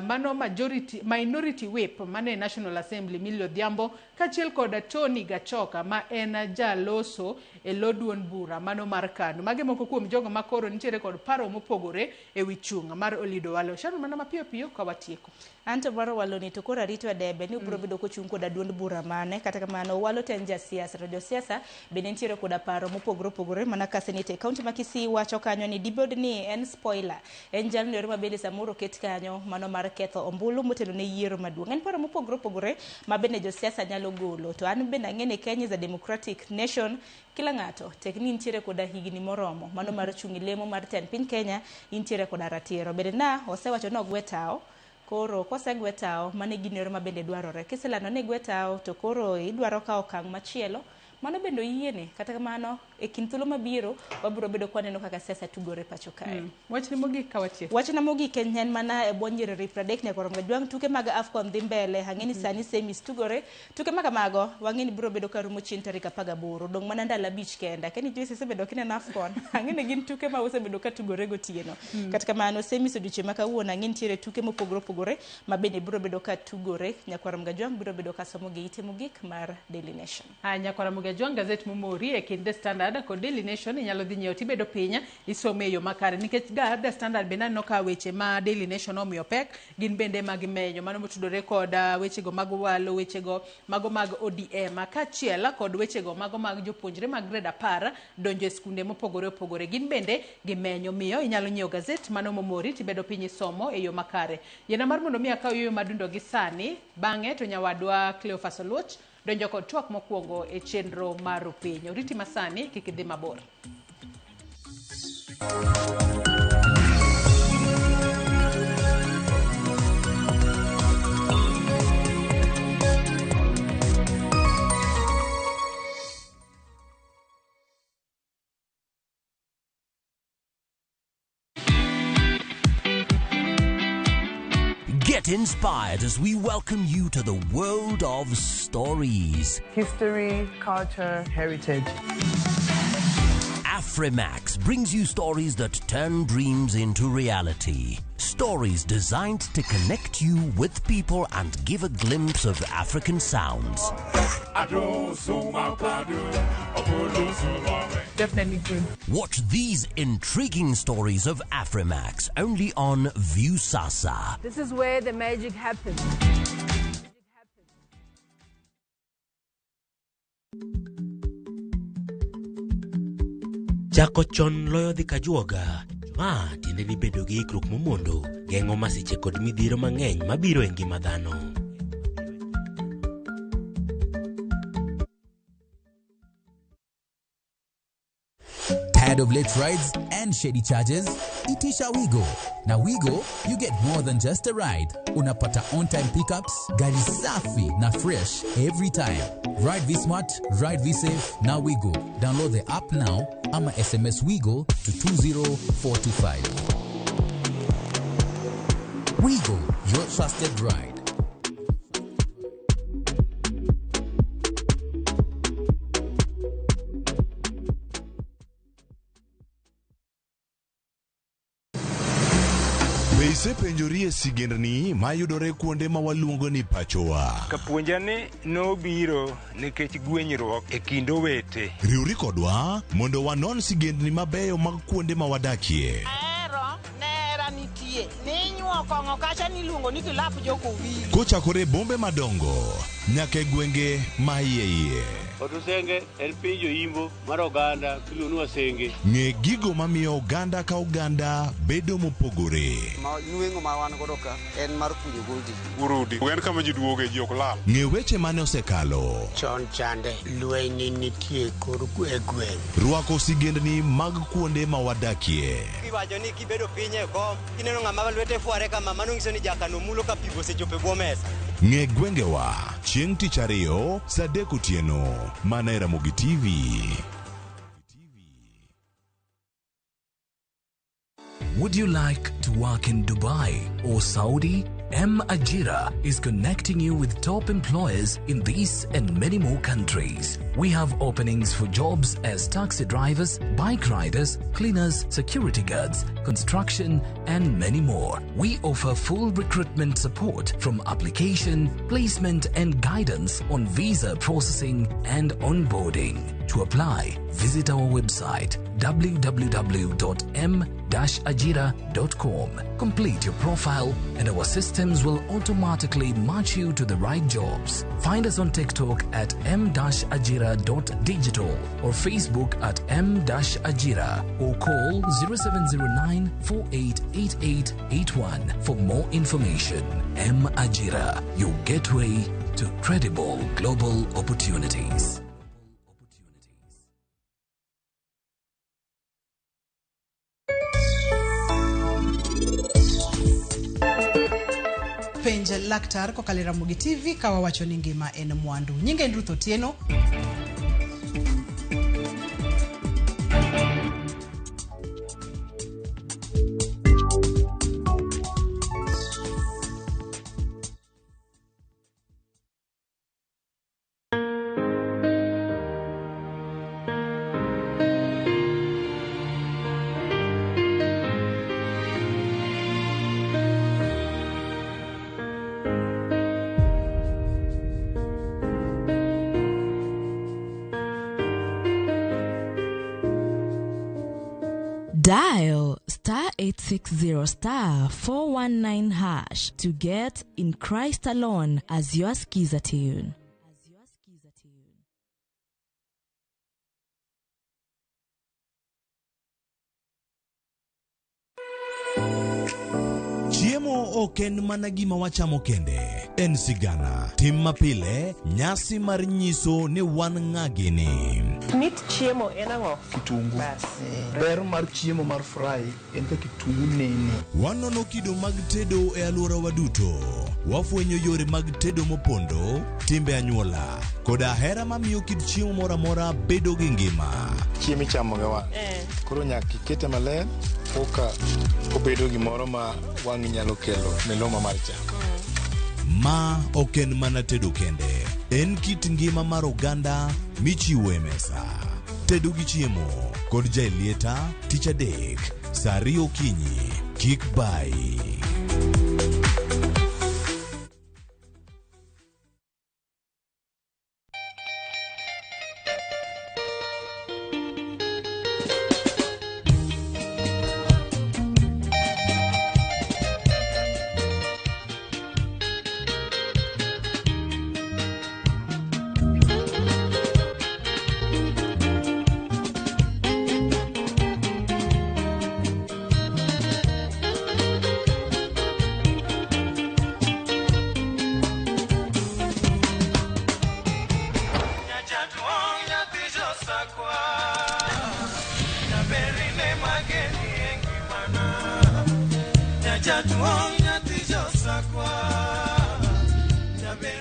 mano majority, minority whip mano e National Assembly Millie Odhiambo kaachiel kod Tony Gachoka ma en jaloso e lo duond bura mano mar KANU. Magi moko kuom jogo ma koro nitiere kod paro mopogore e wi chung' mar Eliud Owalo. Sharon mana mapiyo piyo ka watieko. Anto mar Owalo ni to koro arito e debe ni obiro bedo kochung' koda duond bura mane kata kamano Owalo to en jasiasa to josiasa bende nitiere koda paro mopogore opogore mana ka seneta e kaunti ma Kisii wacho kanyo ni dibed ni en spoiler en jalno ero ma bende samoro oket kanyo mano mar ketho ombulu motelo ne yiero maduong'. En paro mopogore opogore ma bende josiasa nyalo golo to an bende ang'e ni Kenya is a democratic nation kila ng'ato tek ni intiere koda higni moromo mano mar chung' e lemo mar tend piny Kenya intiere koda ratiro bende na osewacho ni ogwe tao koro kosegwe tao mano e gino ero ma bende dwarore kiselando ni igwe tao to koro idwaro kawo okang' machielo mano bende oyiene kata kamano e kind thuolo mabiro wabiro bedo kwaneno kaka siasa tugore pacho kae. Wachni mogik ka watieko. Wachna mogik en mana e bwo nyiriri 30 nyaka Ramogi Ajwang' tuke mag AFCON dhi mbele ang'e ni sani semis tugore tuke ma kamago wang'e ni biro bedo ka rumo chieng' tarik 18 dong' mana ndalo 5 kende akia ni Joyce isebedo kineno AFCON ang'e ni gin tuke ma osebedo ka tugore gotieno. Kata kamano semis odiochieng' ma kawuono ang'e nitiere tuke mopogore opogore ma bende biro bedo ka tugore nyakwar Ramogi Ajwang' biro bedo ka somo gi ite mogik mar Daily Nation. Aya, nyakwar Ramogi Jwang' gazet momori e kind The Standard kod Daily Nation inyalo dhi nyiewo tibedo piny isome e yo makare nikech ga The Standard bende aneno ka weche ma Daily Nation omiyo pek gin bende ma gimenyo mano motudore kod wechego mag walo wechego mago mag ODM kaachiel kod wechego mago mag jopuonjre mag grade 10 donjo e skunde mopogore opogore gin bende gimenyo. Miyo inyalo nyiewo gazet mano momori tibedo piny isomo e yo makare. Yiena mar mondo mi akaw yueyo madundo gi sani, bang'e to nyawadwa Cleophas Oluoch donjo kod twak mokwongo e chenro mar Rupiny. Oriti masani kik idhi mabor. Get inspired as we welcome you to the world of stories. History, culture, heritage. Afrimax brings you stories that turn dreams into reality. Stories designed to connect you with people and give a glimpse of African sounds. Definitely good. Watch these intriguing stories of Afrimax only on Viusasa. This is where the magic happens. Chako chon loyo dhi kajuoga. Ma tiende ni bedo gi ikruok momondo geng'o masiche kod midhiero mang'eny mabiro e ngima dhano. Tired of late rides and shady charges? Itisha Wigo. Na Wigo, you get more than just a ride. Unapata on-time pickups, gari safi na fresh every time. Ride V-Smart, ride V-Safe, na Wigo. Download the app now ama SMS Wigo to 20425. Wigo, your trusted ride. Be isepenjori e sigendni mayudore kuonde ma waluongo ni pachowa? Kapuonja ni nobiro nikech gwenyruok e kind owete. Riwri kodwa mondo wanon sigendni mabeyo mag kuonde ma wadakie. Ahero nera nitie ninyuo kong'o kacha niluongo ni kilap jokowili. Kochakore e bombe madongo nyaka e gwenge ma iye iye. Otusenge en piny joimbo mar oganda miluongo ni Wasenge. Ng'e gigo mamiyo oganda ka oganda bedo mopogore. Ma nweng'o ma wan godo ka en mar kunyo goldi. Urudi en kama ji duoge ji ok lal. Ng'e weche mane osekalo. Chon chande lweny nitie kor e gweng'. Rwako sigendni mag kuonde ma wadakie. Iwacho ni kibedo piny e kom, kineno ng'ama lwete fware kama, mano nyiso ni jakano mulo ka pi osechopo e bwo mesa. Ng'e gwengewa chieng' tich ariyo saa 3 otieno mana e Ramogi TV. Would you like to work in Dubai or Saudi? M Ajira is connecting you with top employers in these and many more countries. We have openings for jobs as taxi drivers, bike riders, cleaners, security guards, construction, and many more. We offer full recruitment support from application, placement, and guidance on visa processing and onboarding. To apply, visit our website www.m-ajira.com. Complete your profile and our systems will automatically match you to the right jobs. Find us on TikTok at m-ajira.digital or Facebook at m-ajira or call 0709 488881 for more information. M Ajira, your gateway to credible global opportunities. Penj laktar kokalo e Ramogi TV ka wawacho ni ngima en mwandu. Nyinga en Ruth Otieno. Dial star 860 star 419 hash to get In Christ Alone as your skiza tune. Chiemo ok en mana gima wachamo kende, en sigana, tim mapile, nyasi mar nyiso ni wan ng'a gini. Mit chiemo en ang'o? Kitungu. Bas. Ber mar chiemo mar fry en ka kitungu nene. Wanono kido mag tedo e alworawa duto. Wafwenyo yore mag tedo mopondo, timbe anyuola, koda hera mamiyo kit chiemo moro amora bedo gi ngima. Chiemo ichamo gi wang'. Koro nyaka ikete maler koka obedo gimoro ma wang'i nyalo kelo miluma mar chamo. Ma ok en mana tedo kende, en kit ngima mar oganda michiwo e mesa. Tedo gi chiemo kod Jaelieta tich adek saa ariyo okinyi. Kik bayi.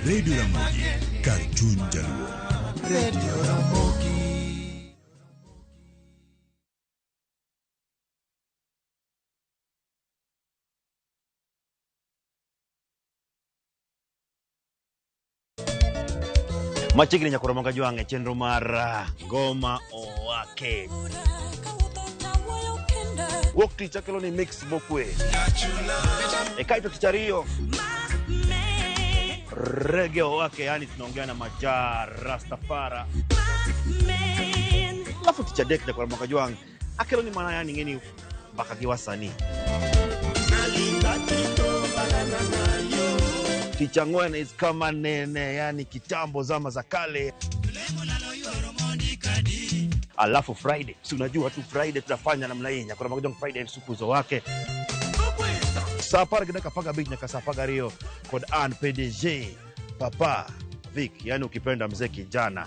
Radio Ramogi, kar chuny Jaluo. Radio Ramogi. Machiegni nyaka Ramogi Jwang' e chenro mar Ngoma Owake. Wuok tich akelo ni mix mokwe. E kaeto tich ariyo rege owake, yani tunaongea na Maja Rastafara. Alafu tich adek nyaka Ramogi Jwang' akelo ni mana yani ng'eni mbaka gi wasanii. Tich ang'wen is kama nene, yani kitambo zama za kale. Alafu Friday, si unajua tu Friday tutafanya namna hii, nyakora Jwang' Friday sukuzo wake. Saa apar gi dakika apar gabich nyaka saa apar gariyo kod an PDG Papa Vic, yani ukipenda mzee kijana.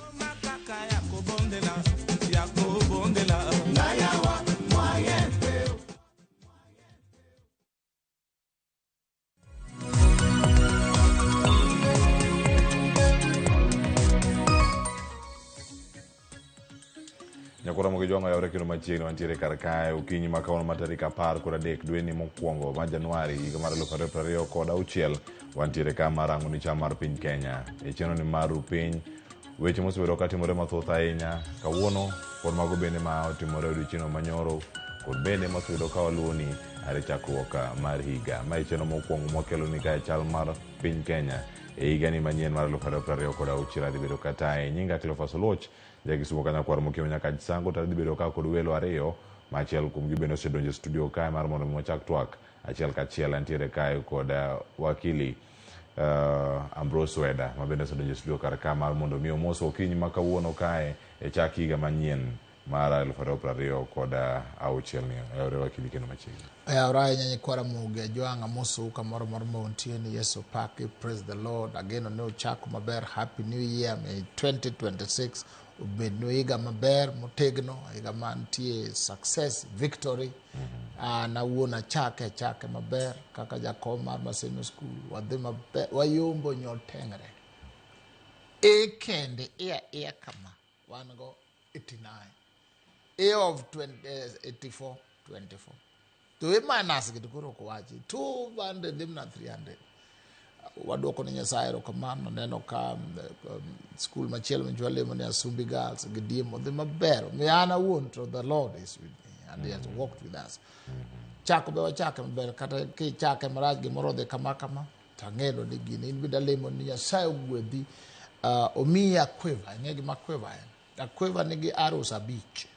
Nyakora Ramogi Jwang' oyawre kendo machiegni wantiere kar kae okinyi ma kawuono ma tarik 13 dweni mokwongo mar Januari higa mar 2026. Wantiere ka mar rango ni chal mar piny Kenya e chenro ni mar piny weche mosebedo katimore mathoth ahinya kawuono kod mago bende ma otimore odiochieng' manyoro kod bende mosebedo ka waluwoni are chakruok mar higa. Ma e chenro mokwongo mwakelo ni kae chal mar piny Kenya e higani manyien mar 2026. Adhi bedo kataye nyinga Cleophas Oluoch Jakisumo kanyakwar mokiewo nyaka Sango to adhi bedo ka kod welo ariyo ma achiel kuomgi bende osedonjo e studio kae mar mondo mi wachak twak achiel kachiel. Antiere kae kod wakili Ambrose Weda ma bende osedonjo e studio kar ka mar mondo mi omos okinyi ma kawuono kae e chak higa manyien mar 2026 ni. Oyawre wakili kendo machiegni. Oyawre ahinya nyikwa Ramogi Ajwang' amosou kamoro amora ma untie ni Yesu opaki, praise the Lord. Ageno ni uchako maber, happy new year, may 2026 obednu higa maber motegno, higa mantie success, victory. An awuon achake maber kaka jakom mar Maseno School, wadhi maber, wayombo nyotengre. E kende ia kama wan go 89 A of 20, 84 24 to e minus gi to koro ok wachi 200 dhi mana 300. Waduoko ne Nyasaye erokamano. Neno ka skul machielo manyo walemo ni Asumbi Girls gi Diem odhi maber. Omiyo an awuon to the Lord is with me and he has walked with us. Chako be wachake maber, kata kichake marach gimoro odhi kama kama to ang'eyo ni gini in bende alemo ni Nyasaye ogwedhi, omiyi akweva. Ing'e gima akweva en? Akweva nigi arrows abich.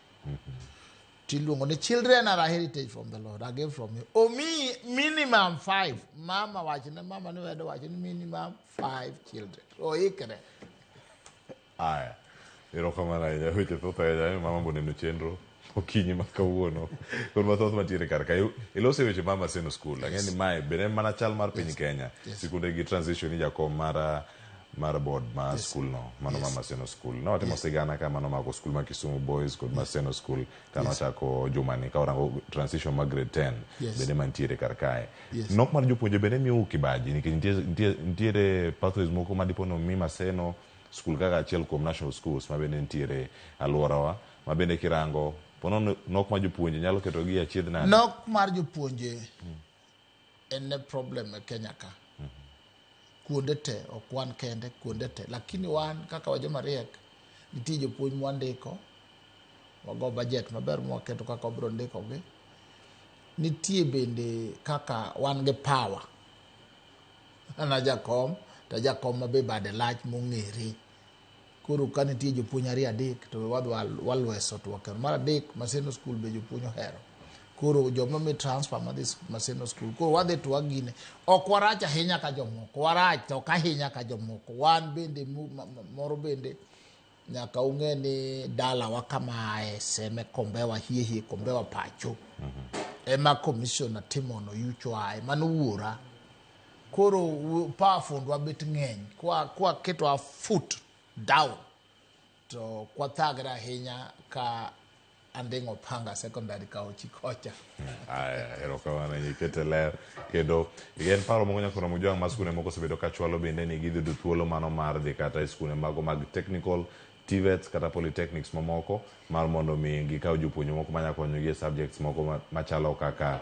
Tiluongo ni children are a heritage from the Lord, a gift from you. Omiyi minimum 5. Mama wachne, mama ni wedo wacho ni minimum 5 children. Oikre. Aya. Erokamano ahinya weche thoth ahinya mama boneno chenro okinyi ma kawuono kod mathoth mantiere kar ka ilose weche ma Maseno School ang'e ni mae bende en mana chal mar piny Kenya sikunde gi transition ni jakom mar mar board ma skul no mano ma Maseno School ne watimo sigana ka mano mako skul ma Kisumu Boys kod Maseno School kane wachako jumani ka warango transition ma grade 10 bende mantiere kar kae nok mar jopuonje bende miyou kibaji nikech nitiere pathways moko ma dipo ni omi Maseno School kaka achiel kuom national schools ma bende nitiere alworawa ma bende kirango pono nok mar jopuonje nyalo ketogi e achiedh nade? Nok mar jopuonje en ne problem e Kenya ka. Kuonde te, ok wan kende, kuonde te. Lakini wan kaka wajoma riek, nitie jopuonj mwandiko, wago budget maber mwaketo kaka wabiro ndikogi. Nitie bende kaka wan gi power. An a jakom, to jakom ma be bade lach mong'ere. Koro ka nitie jopuonj ariyo adek to wadhi walweso to wakelo. Mar adek, Maseno School be jopuonj ohero. Koro joma mi transfer madhi Maseno School. Koro wadhi to wagine. Ok warach ahinya ka jomoko. Warach to ok ahinya ka jomoko. Wan bende moro bende nyaka ung'e ni dalawa kama ae, Seme Kombewa hie hie Kombewa pacho. Ema commissioner Timono Yucho ae. Mano wuora. Koro power fund wabet ng'eny. Kwa keto our foot down to kwathagre ahinya ka Anding'o Panga Secondary ka ochi kocha. Aya, erokamano ikete ler kendo en paro moko nyaka romo jwang' ma skunde moko osebedo ka chwalo bende ni gidhi yudo thuolo mano mar dhi kata e skunde mago mag technical TVETs kata polytechnics mamoko mar mondo mi gikaw jopuonje moko manya konyogi e subjects moko machalo kaka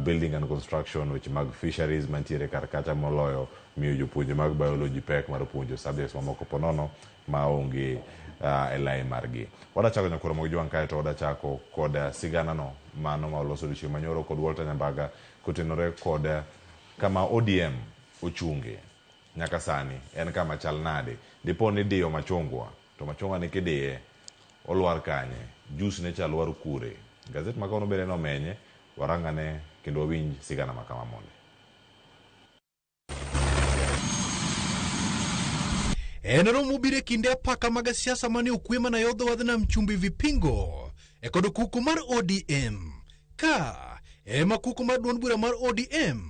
building and construction, weche mag fisheries mantiere kar kacha moloyo miyo jopuonje mag biology pek mar puonjo subjects mamoko ponono maonge e lai margi. Wadachako nyakoro mag jwang' kae to wadachako kod sigana no mano ma oloso odiochieng' manyoro kod Walter Nyambaga kotenore kod kama ODM ochunge nyaka sani en kama chal nade. Dipo ni diyo machungwa to machungwa ni kidiye olwar kanye, juice ne cha lwar kure. Gazet ma kawuono bende nomenye, warangane kendo wawinj sigana ma kama monde. En romo mobiro e kinde apaka mag siasa mane okwe mana yo dho wadh nam chumbi Vipingo e kod kuku mar ODM. Ka ema kuku mar duond bura mar ODM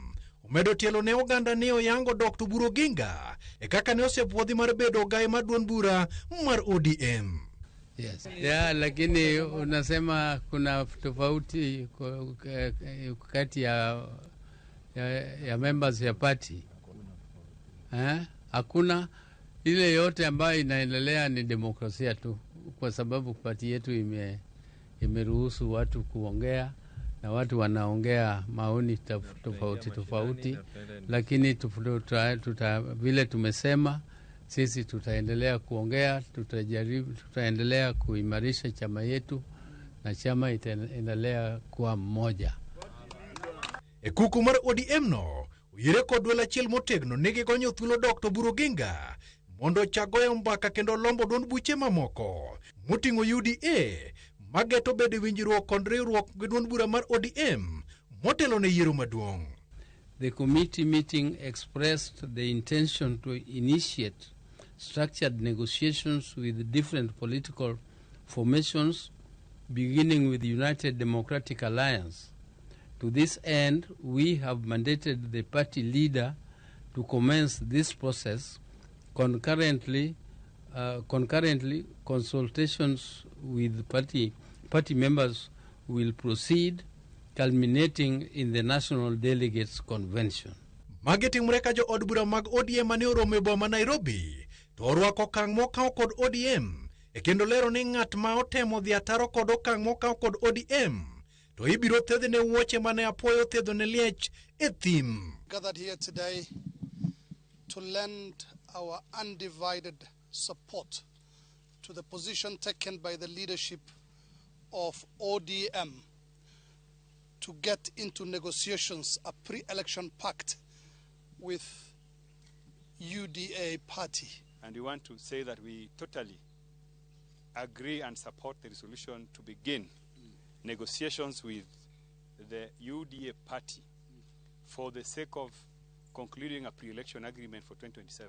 omedo tielo ne oganda ne oyango Dr. Oburu Oginga e kaka ne osepuodhi mar bedo ogaye mar duond bura mar ODM. Yes. Yeah, lakini unasema kuna tofauti kati ya members ya party. Hakuna. Ile yote ambayo inaendelea ni demokrasia tu, kwa sababu party yetu imeruhusu watu kuongea na watu wanaongea maoni tofauti tofauti, lakini vile tumesema sisi tutaendelea kuongea, tutaendelea kuimarisha chama yetu na chama itaendelea kuwa mmoja. E kuku mar ODM no oyire kod duol achiel motegno nigi gonyo thuolo Dr. Oburu Oginga mondo ochak goyo mbaka kendo lombo duond buche mamoko moting'o UDA mageto bedo e winjruok kod riwruok gi duond bura mar ODM motelo ne yiero maduong'. The committee meeting expressed the intention to initiate structured negotiations with different political formations, beginning with the United Democratic Alliance. To this end, we have mandated the party leader to commence this process. Concurrently, consultations with party members will proceed, culminating in the National Delegates Convention. Magi timore ka jo od bura mag ODM mane oromo e boma Nairobi to orwako okang' mokaw kod ODM e kendo lero ni ng'at ma otemo dhi ataro kod okang' mokaw kod ODM to ibiro thedhne wuoche mane apuoyo thedho ne liech e thim. Gathered here today to lend our undivided support to the position taken by the leadership of ODM to get into negotiations, a pre-election pact with UDA party. And we want to say that we totally agree and support the resolution to begin negotiations with the UDA party for the sake of concluding a pre-election agreement for 2027.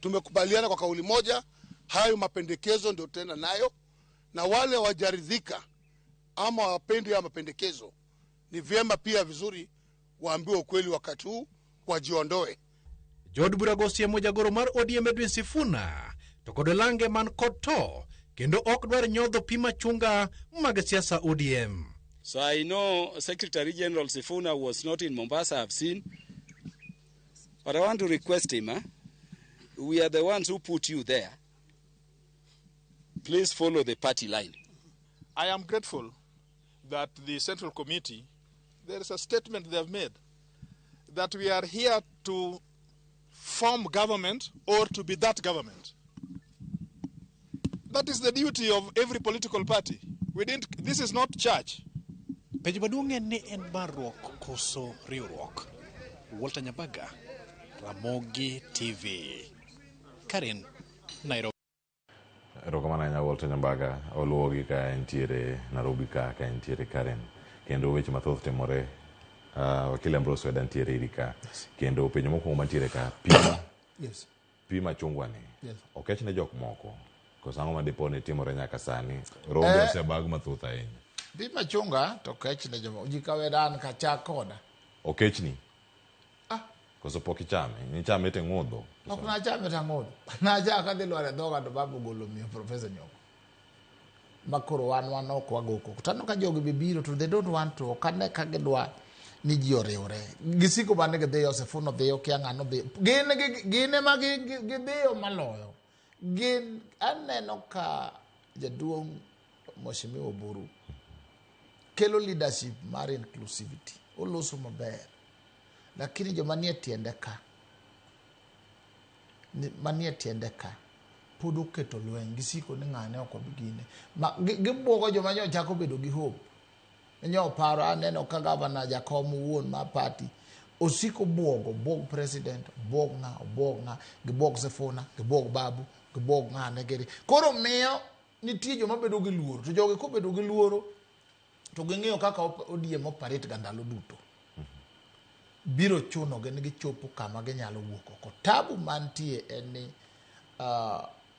Tumekubaliana kwa kauli moja, hayo mapendekezo ndio tutaenda nayo, na wale wajaridhika ama wapendi haya mapendekezo, ni vyema pia vizuri waambiwe ukweli wakati huu, wajiondoe. Jood burago osiemo jagoro mar ODM Edwin Sifuna to kod olange man kod to kendo ok dwar nyodho pi machunga mag siasa ODM. So I know Secretary General Sifuna was not in Mombasa, I've seen. But I want to request him, eh? We are the ones who put you there. Please follow the party line. I am grateful that the Central Committee, there is a statement they have made that we are here to form government or to be that government. That is the duty of every political party. We didn't, this is not church. Penjo maduong' en ni en barruok koso riwruok. Walter Nyabaga, Ramogi TV. Karen, Nairobi. Erokamano ahinya Walter Nyambaga, oluwogi ka entiere Nairobi ka entiere Karen. Kendo weche mathoth timore. Wakili Ambrose Weda ntiere iri ka. Kendo penjo mokwongo mantiere ka, pi Yes. pi machungwa ni. Yes. Okech ne jok moko. Koso ang'o ma dipo ni timore nyaka sani? Rombe osebag mathoth ahinya. Pi machunga to kech ne jomoko. Ji kaweda an ka chak koda. Okechni? Ah. Koso pok ichame? Nichame to ing'udho? Ok nachame tang'udho. Nachako adhi lwar e dhoga to babu ogolo miyo Professor Nyoko. Ma koro wan ok wago koko. To aneno ka jogi be biro to they don't want to. Ok ane ka gidwa ni ji oriwre. Gisiko mana ni gidhiyo, Sifuna odhiyo, kia ng'ano odhiyo. Gin ema gidhiyo maloyo. Gin aneno ka jaduong' Mheshimiwa Oburu kelo leadership mar inclusivity. Oloso maber. Lakini joma nie tiende ka, manie tiende ka, pod oketo lweny, gisiko ni ng'ane ok obi gine. Ma, gibuogo joma nyo chako bedo gi hope. Nyo paro aneno ka gavana jakom wuon ma party osiko buogo, buog president, buog ng'a, obuog ng'a, gibuog Sifuna, gibuog Babu, gibuog ng'ane giri. Koro miyo nitie joma bedo gi luoro, to jogi kobedo gi luoro to ging'iyo kaka ODM operate ga ndalo duto. Biro chuno gi ni gichopo kama ginyalo wuok oko. Tabu mantie en ni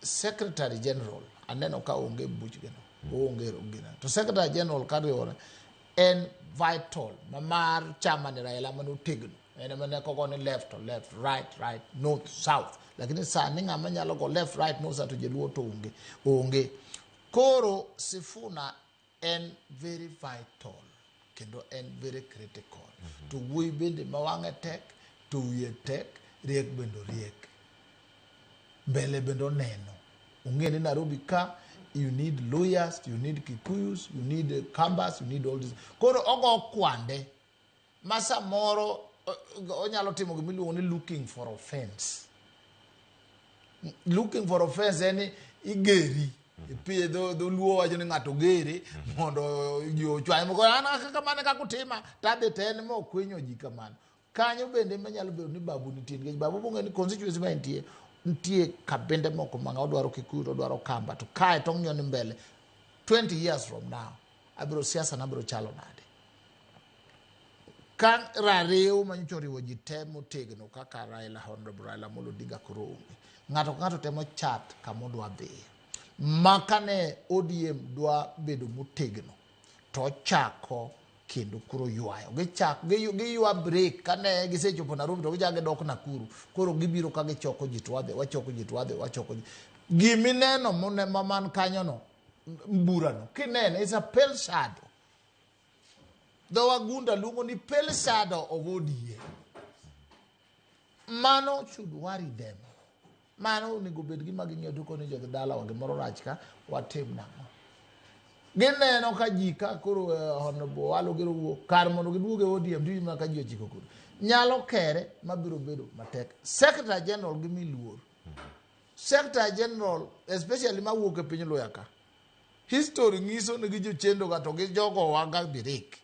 Secretary General aneno ka onge buchgino, onge gino. To Secretary General kariwore en vital ma mar chama ni Raila mane otegno. En ema ne kogo ni left to left, right, right, north, south. Lakini sani ng'ama nyalo go left, right, north, south to joluo to onge. Onge. Koro Sifuna en very vital kendo en very critical. To wuoyi bende ma wang'e tek, to wiye tek, riek bende oriek. Mbele bende oneno. Ong'e ni Nairobi ka you need lawyers, you need Kikuyus, you need Kambas, you need all this. Koro ogo kwande ma samoro onyalo timo gima iluongo ni looking for offense. Looking for offense en ni igeri. Pi dholuo wacho ni ng'ato gere mondo ji ochwanye moko an kaka mane kaka utima tadhi to en mokwinyo ji kamano. Kanyo bende manyalo bedo ni Babu nitie nikech Babu bong'e ni constituency ma entie nitie kabinde moko ma odwaro Kikuyu to odwaro Kamba to kae to ong'iyo ni mbele 20 years from now abiro siasa na biro chalo nade. Ka rariw manyocha oriwo ji te motegno kaka Raila, Honorable Raila Amolo Odinga koro onge. Ng'ato ka ng'ato temo chat kama odwa dhiye. Ma kane ODM dwa bedo motegno to ochako kendo koro ywayo. Gichak giywa break kane gisechopo Nairobi to gichako gidok Nakuru. Koro gibiro ka gichoko ji to wadhi, wachoko ji to wadhi, wachoko ji. Gimineno mone ma man kanyono, burano, kinene, it's a pale shadow. Dho wagunda luongo ni pale shadow of ODM. Mano should worry them. Mano onego bed gima ging'iyo to koni jogi dalawa gimoro rach ka watim nang'o. Gineno ka ji ka koro Honorable Owalo giro wuok kar mondo giduog e ODM to mana ka ji ochiko koro. Nyalo kere mabiro bedo matek. Secretary General gi luor. Secretary General especially mawuok e piny Luya ka. History nyiso ni gi jochendo ga to gi jogo waga birik.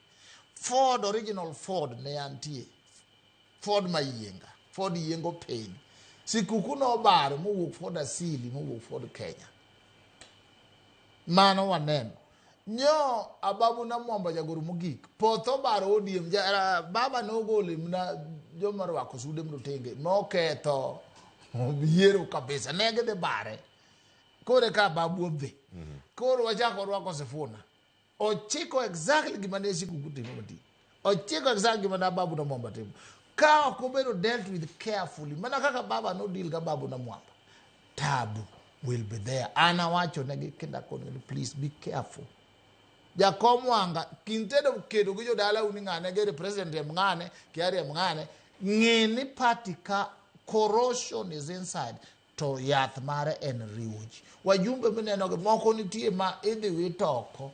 Ford original Ford ne antie. Ford Mayienga. Ford yiengo piny. Sikuku nobaro mowuok Ford Asili mowuok Ford Kenya. Mano waneno. Nyo Ababu Namwamba jagoro mogik poth obaro ODM baba nogole mna joma rwako sude mrotenge noketho yiero kabisa ne gidhi bare kore ka Ababu odhi. Koro wachako rwako Sifuna. Ochiko exactly gima ne Shikuku timo mati. Ochiko exactly gima ne Ababu Namwamba timo. Ka ok obedo dealt with carefully, mana kaka baba no deal ga Ababu Namwamba, tabu will be there. An awacho negi kendo akonegi ni please be careful. Jakom Wanga kintedo kedo gi jodala uni ng'ane gere president riemb ng'ane kia riemb ng'ane, ng'e ni party ka corrosion is inside to yath mare en riwo ji. Wajumbe mineno gi moko nitie ma idhi wit oko.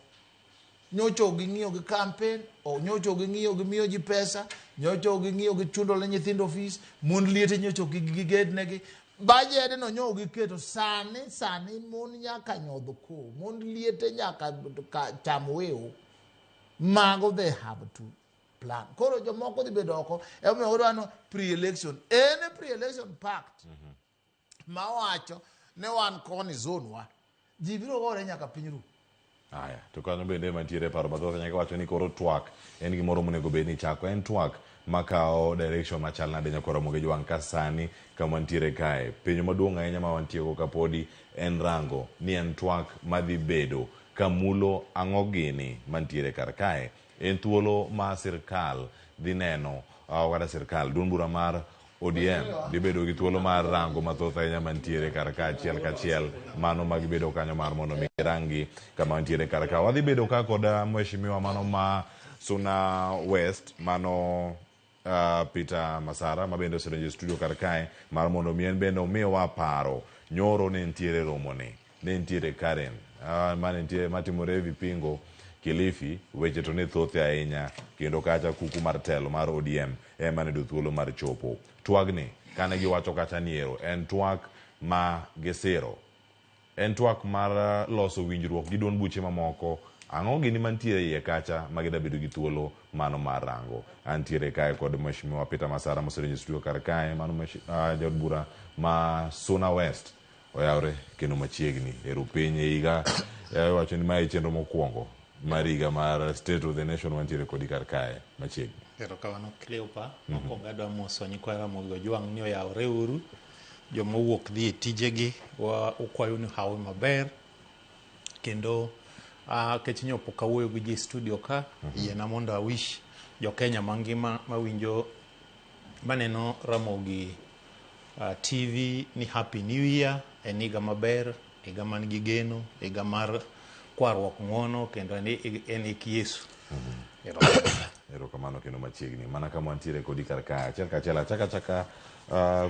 Nyocha ok ging'iyo gi campaign, nyocha ok ging'iyo gi miyo ji pesa, nyocha ok ging'iyo gi chulo ne nyithindo fees, mond liete nyocha ok gigednegi. Budget no nyo giketo sani sani mon nyaka nyodh ko, mond liete nyaka cham wiu. Mago they have to plan. Koro jomoko dhi bedo oko, emomiyo wadwaro pre-election. En pre-election pact ma wacho ne wan koni zone wa. Ji biro gore nyaka piny ru. Aya, to kanyo bende mantiere paro mathoth nyaka wacho ni koro twak en gimoro monego bed ni chako. En twak makawo direction machal nade nyakoro Ramogi Jwang' ka sani kama wantiere kae. Penjo maduong' ahinya ma wantiego kapodi en rango ni en twak madhi bedo kamulo ang'o gini mantiere kar kae. En thuolo ma sirkal dhi neno, kata sirkal, duond bura mar ODM dhi bedo gi thuolo mar rango mathoth ahinya mantiere kar ka achiel kachiel mano ma gibedo kanyo mar mondo mi girangi kama wantiere kar ka. Wadhi bedo ka kod mheshimiwa mano ma Suna West mano Peter Masara ma bende osedonjo e studio kar kae mar mondo mi en bende omiwa paro. Nyoro ne nitiere romo ni, ne nitiere Karen, mane nitie matimore Vipingo Kilifi, weche to ne thoth ahinya kendo kacha kuku mar telo mar ODM ema ne yudo thuolo mar chopo. Twagni kane giwacho kacha ni ero en twak ma gisiro, en twak mar loso winjruok gi duond buche mamoko. Ang'o gini mantiere iye kacha ma gida bedo gi thuolo mano mar rango. Antiere kae kod Mheshimiwa Peter Masara mosedonjo e studio kar kae, mano jaod bura ma Suna West oyawre kendo machiegni ero piny e higa wacho ni mae chenro mokwongo mar higa mar State of the Nation wantiere kodi kar kae machiegni. Erokamano Cleopa. Mokwongo adwa moso nyikwa Ramogi Ojwang' ni oyawre uru. Joma owuok dhi e tijegi, ukwayo ni hawi maber. Kendo kech nyo pok awuoyo gi ji e studio ka, yiena mondo awish jo Kenya mangima mawinjo maneno Ramogi TV ni Happy New Year, en higa maber, higa man gi geno, higa mar kwaruok ng'uono kendo en hik Yesu. Erokamano kendo machiegni mana kama wantiere kodi kar kae achiel kachiel achaka achaka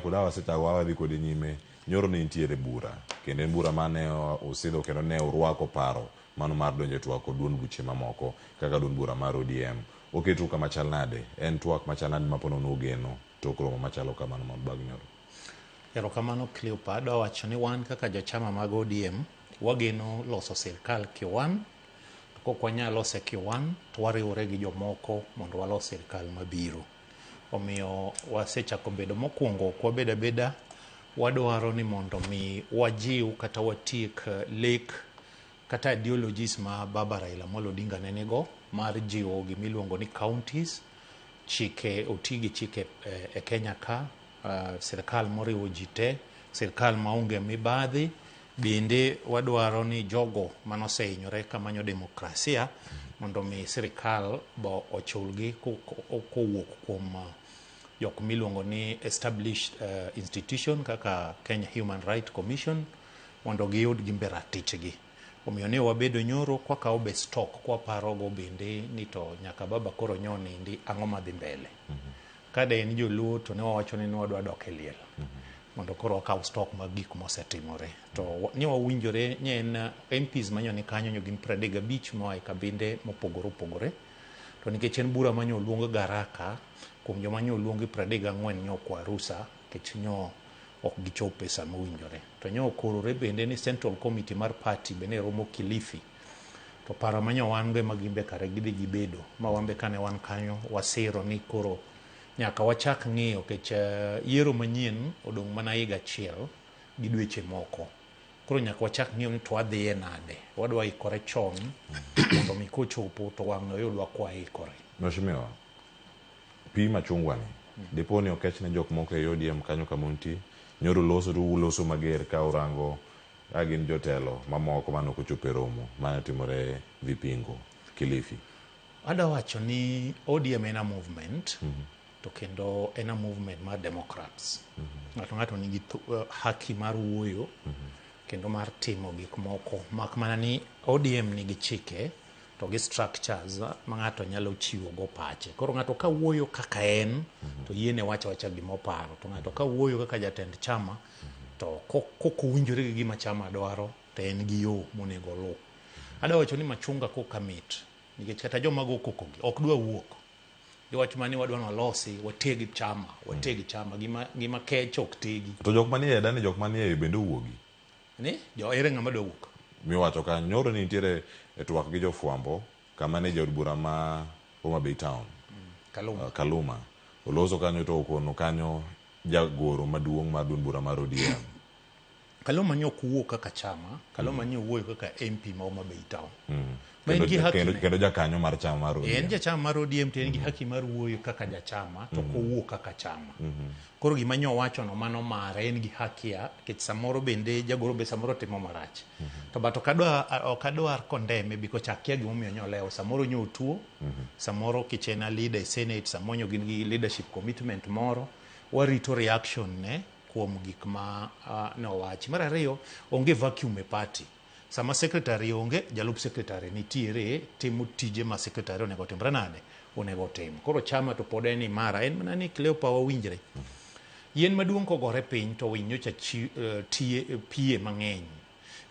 koda wasechako wadhi kodi nyime. Nyoro ne nitiere bura kendo en bura mane osidho kendo ne urwako paro mano mar donjo e twak kod duond buche mamoko kaka duond bura mar ODM. Oketu kama chal nade? En twak machal nade ma ponono ugeno tok romo machalo kamano mar bag nyoro? Erokamano Cleopa. Adwa wacho ni wan kaka jochama mag ODM wageno loso sirkal kiwan, to kok wanyal lose kiwan to wariwore gi jomoko mondo walos sirkal mabiro. Omiyo wasechako bedo mokwongo ok wabed abeda, wadwaro ni mondo mi wajiw kata watiek lek kata ideologies ma baba Raila Amolo Odinga ne nigo mar jiwo gimiluongo ni counties, chike oti gi chike e Kenya ka, sirkal moriwo ji te, sirkal maonge mibadhi. Bende wadwaro ni jogo manosehinyore kamanyo demokrasia mondo mi sirkal bo ochulgi kowuok kuom jok miluongo ni established institution kaka Kenya Human Rights Commission mondo giyud gimbe ratichgi. Omiyo ne wabedo nyoro kwakawo be stock kwaparogo bende ni to nyaka baba koro nyo nindi ang'o madhi mbele. Ka de en joluo to ne wawacho ni wadwa dok e liel mondo koro wakaw stock mag gik mosetimore. To ne wawinjore ni en MPs manyo ni kanyo nyo gin 35 moa e kabinde mopogore opogore. To nikech en bura manyo oluong garaka, kuom joma nyo oluongi 34 nyo okwa rusa nikech nyo ok gichopo e sa mowinjore. To nyo okorore bende ni Central Committee mar party bende romo Kilifi. To paro manyo wan go ema gimbe kare gidhi gibedo. Ma wambe kane wan kanyo wasiro ni koro nyaka wachak ng'iyo kech yiero manyien odong' mana higa achiel gi dweche moko. Koro nyaka wachak ng'iyo ni to wadhiye nade. Wadwa ikore chon mondo mi kochopo to wang' oyudwa kwa ikore. Mheshimiwa, pi machungwa ni dipo ni okech ne jok moko e ODM kanyo kama untie nyoro loso to uloso mager ka urango ka gin jotelo mamoko mane ok ochopo e romo mane otimore Vipingo, Kilifi. Adwa wacho ni ODM en a movement to kendo en a movement mar Democrats. Ng'ato ng'ato nigi haki mar wuoyo kendo mar timo gik moko mak mana ni ODM nigi chike to gi structures ma ng'ato nyalo chiwo go pache. Koro ng'ato ka wuoyo kaka en to yiene wacho awacha gima oparo, to ng'ato ka wuoyo kaka jatend chama to kok owinjore gi gima chama dwaro to en gi yo monego oluw. Adwa wacho ni machunga koka mit nikech kata joma go koko gi ok dwa wuok. Giwacho mana ni wadwa ni walosi, wateg chama, wateg chama, gima kech ok tegi. To jok manie dani jok manie bende owuogi. Ni jo ere ng'ama dwa wuok? Miwacho ka nyoro ni nitiere e twak gi jofwambo kama ne jaod bura ma Homa Bay Town. Kaluma. Kaluma. Oloso kanyo to okono kanyo jagoro maduong' mar duond bura mar ODM. Kaluma nyo ok wuo kaka chama, Kaluma nyo wuoyo kaka MP ma Homa Bay Town. Ma en gi haki ne. Kendo jakanyo mar chama mar ODM. En jachama mar ODM to en gi haki mar wuoyo kaka jachama to ok owuo kaka chama. Koro gima nyo owacho no mano mare, en gi haki ya, nikech samoro bende jagoro be samoro timo marach. To but ok adwar condemn because akia gimomiyo nyo olewo. Samoro nyo otuo, samoro kech en a leader e Senate, samoro nyo gin gi leadership commitment moro. Warito reaction ne kuom gik ma ne owachi. Mar ariyo, onge vacuum e party. Sama secretary onge, jalup secretary nitiere timo tije ma secretary onego otimre nade? Onego otim. Koro chama to pod en imara, en mana ni Cleopa wawinjre. Yien maduong' kogore piny to winy nyocha tie pie mang'eny.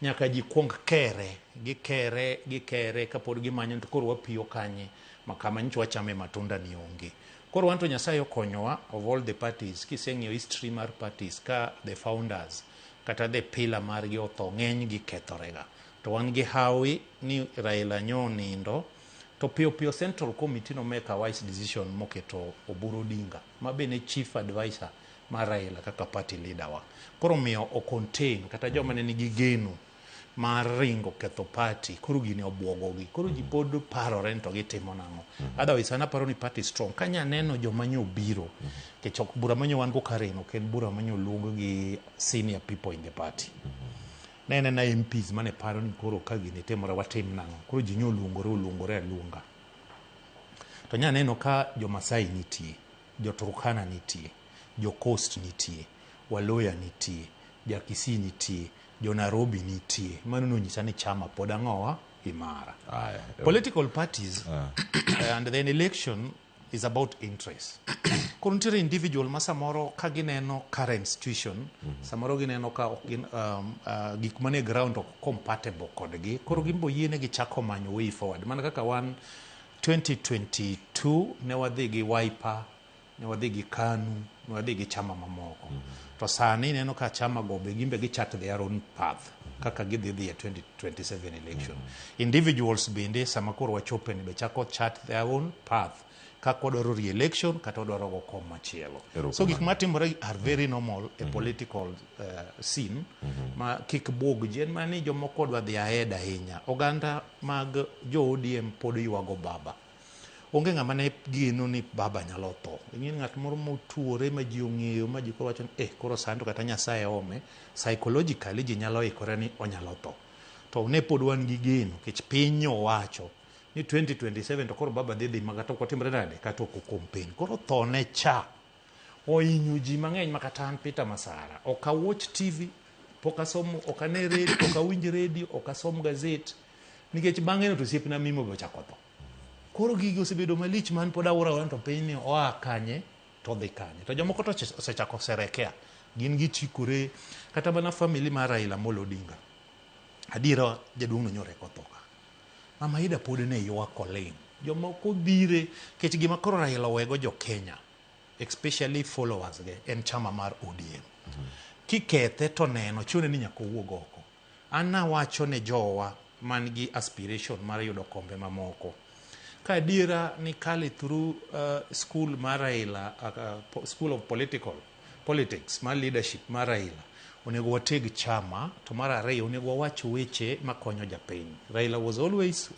Nyaka ji kuong kere, gikere, gikere kapod gimanyo to koro wapiyo kanye ma kama nyocha wachame matunda ni onge. Koro wan to Nyasaye okonyowa of all the parties, kiseng'iyo history mar parties ka the founders kata the pillar margi otho ng'eny gi kethorega. To wan gi hawi ni Raila nyo onindo to piyo piyo Central Committee no make a wise decision moketo Oburu Odinga ma be ne chief advisor mar Raila kaka party leader wa. Koro miyo o contain kata joma ne nigi geno mar ringo ketho party koro gini obwogo gi. Koro ji pod parore ni to gitimo nang'o. Otherwise an aparo ni party strong. Kanya neno joma nyo biro, nikech ok bura manyo wan go Karen ok en bura manyo luong gi senior people in the party. Ne anena MPs mane paro ni koro ka gini timore watim nang'o. Koro ji nyo luongore oluongore aluonga. To nya neno ka jo Masai nitie, jo Turkana nitie, jo Coast nitie, Waluya nitie, ja Kisii nitie, jo Nairobi nitie. Mano nonyisa ni chama pod ang'owa imara. Political parties and then election is about interest. Koro nitiere individual ma samoro ka gineno current situation, samoro gineno ka ok gin gik manie ground ok compatible kodgi. Koro gin bo yiene gichako manyo way forward. Mana kaka wan 2022 ne wadhi gi Wiper, ne wadhi gi KANU, ne wadhi gi chama mamoko. To sani ineno ka chama go be gin be gichart their own path kaka gidhi dhi e 2027 election. Individuals bende sama koro wachope ni be chako chart their own path kaka wadwaro re-election kata wadwaro go kom machielo. So gik matimore are very normal e political scene ma kik buog ji en mana ni jomoko odwa dhi ahead ahinya. Oganda mag jo ODM pod ywago baba. Onge ng'ama ne geno ni baba nyalo tho. Ing'e ng'at moro motuore ma ji ong'eyo ma ji koro wacho ni koro sani to kata Nyasaye ome, psychologically ji nyalo ikore ni onyalo tho. To ne pod wan gi geno nikech piny owacho ni 2027 to koro baba dhi dhi ma kata ok otimre nade kata ok okompen. Koro tho ne cha ohinyo ji mang'eny ma kata an Peter Masara ok a watch TV, pok asomo, ok ane radio, ok awinj radio, ok asom gazet nikech bang'e no to osiepna Mimo be ochako tho. Koro gigi osebedo malich man pod awuoro awuora to piny ni oa kanye to odhi kanye. To jomoko to osechako serekea. Gin gichikore kata mana family mar Raila Amolo Odinga. Adiera jaduong' no nyoro eka otho ka. Mama Ida pod ne ywak oling'. Jomoko dhire nikech gima koro Raila owego jo Kenya especially followers ge en chama mar ODM. Kikethe to neno chune ni nyaka owuog oko. An nawacho ne jowa man gi aspiration mar yudo kombe mamoko. Ka adiera ni kale through school mar Raila, school of political politics mar leadership mar Raila, Onego wateg chama, to mar ariyo onego wawach weche makonyo japiny. Raila was always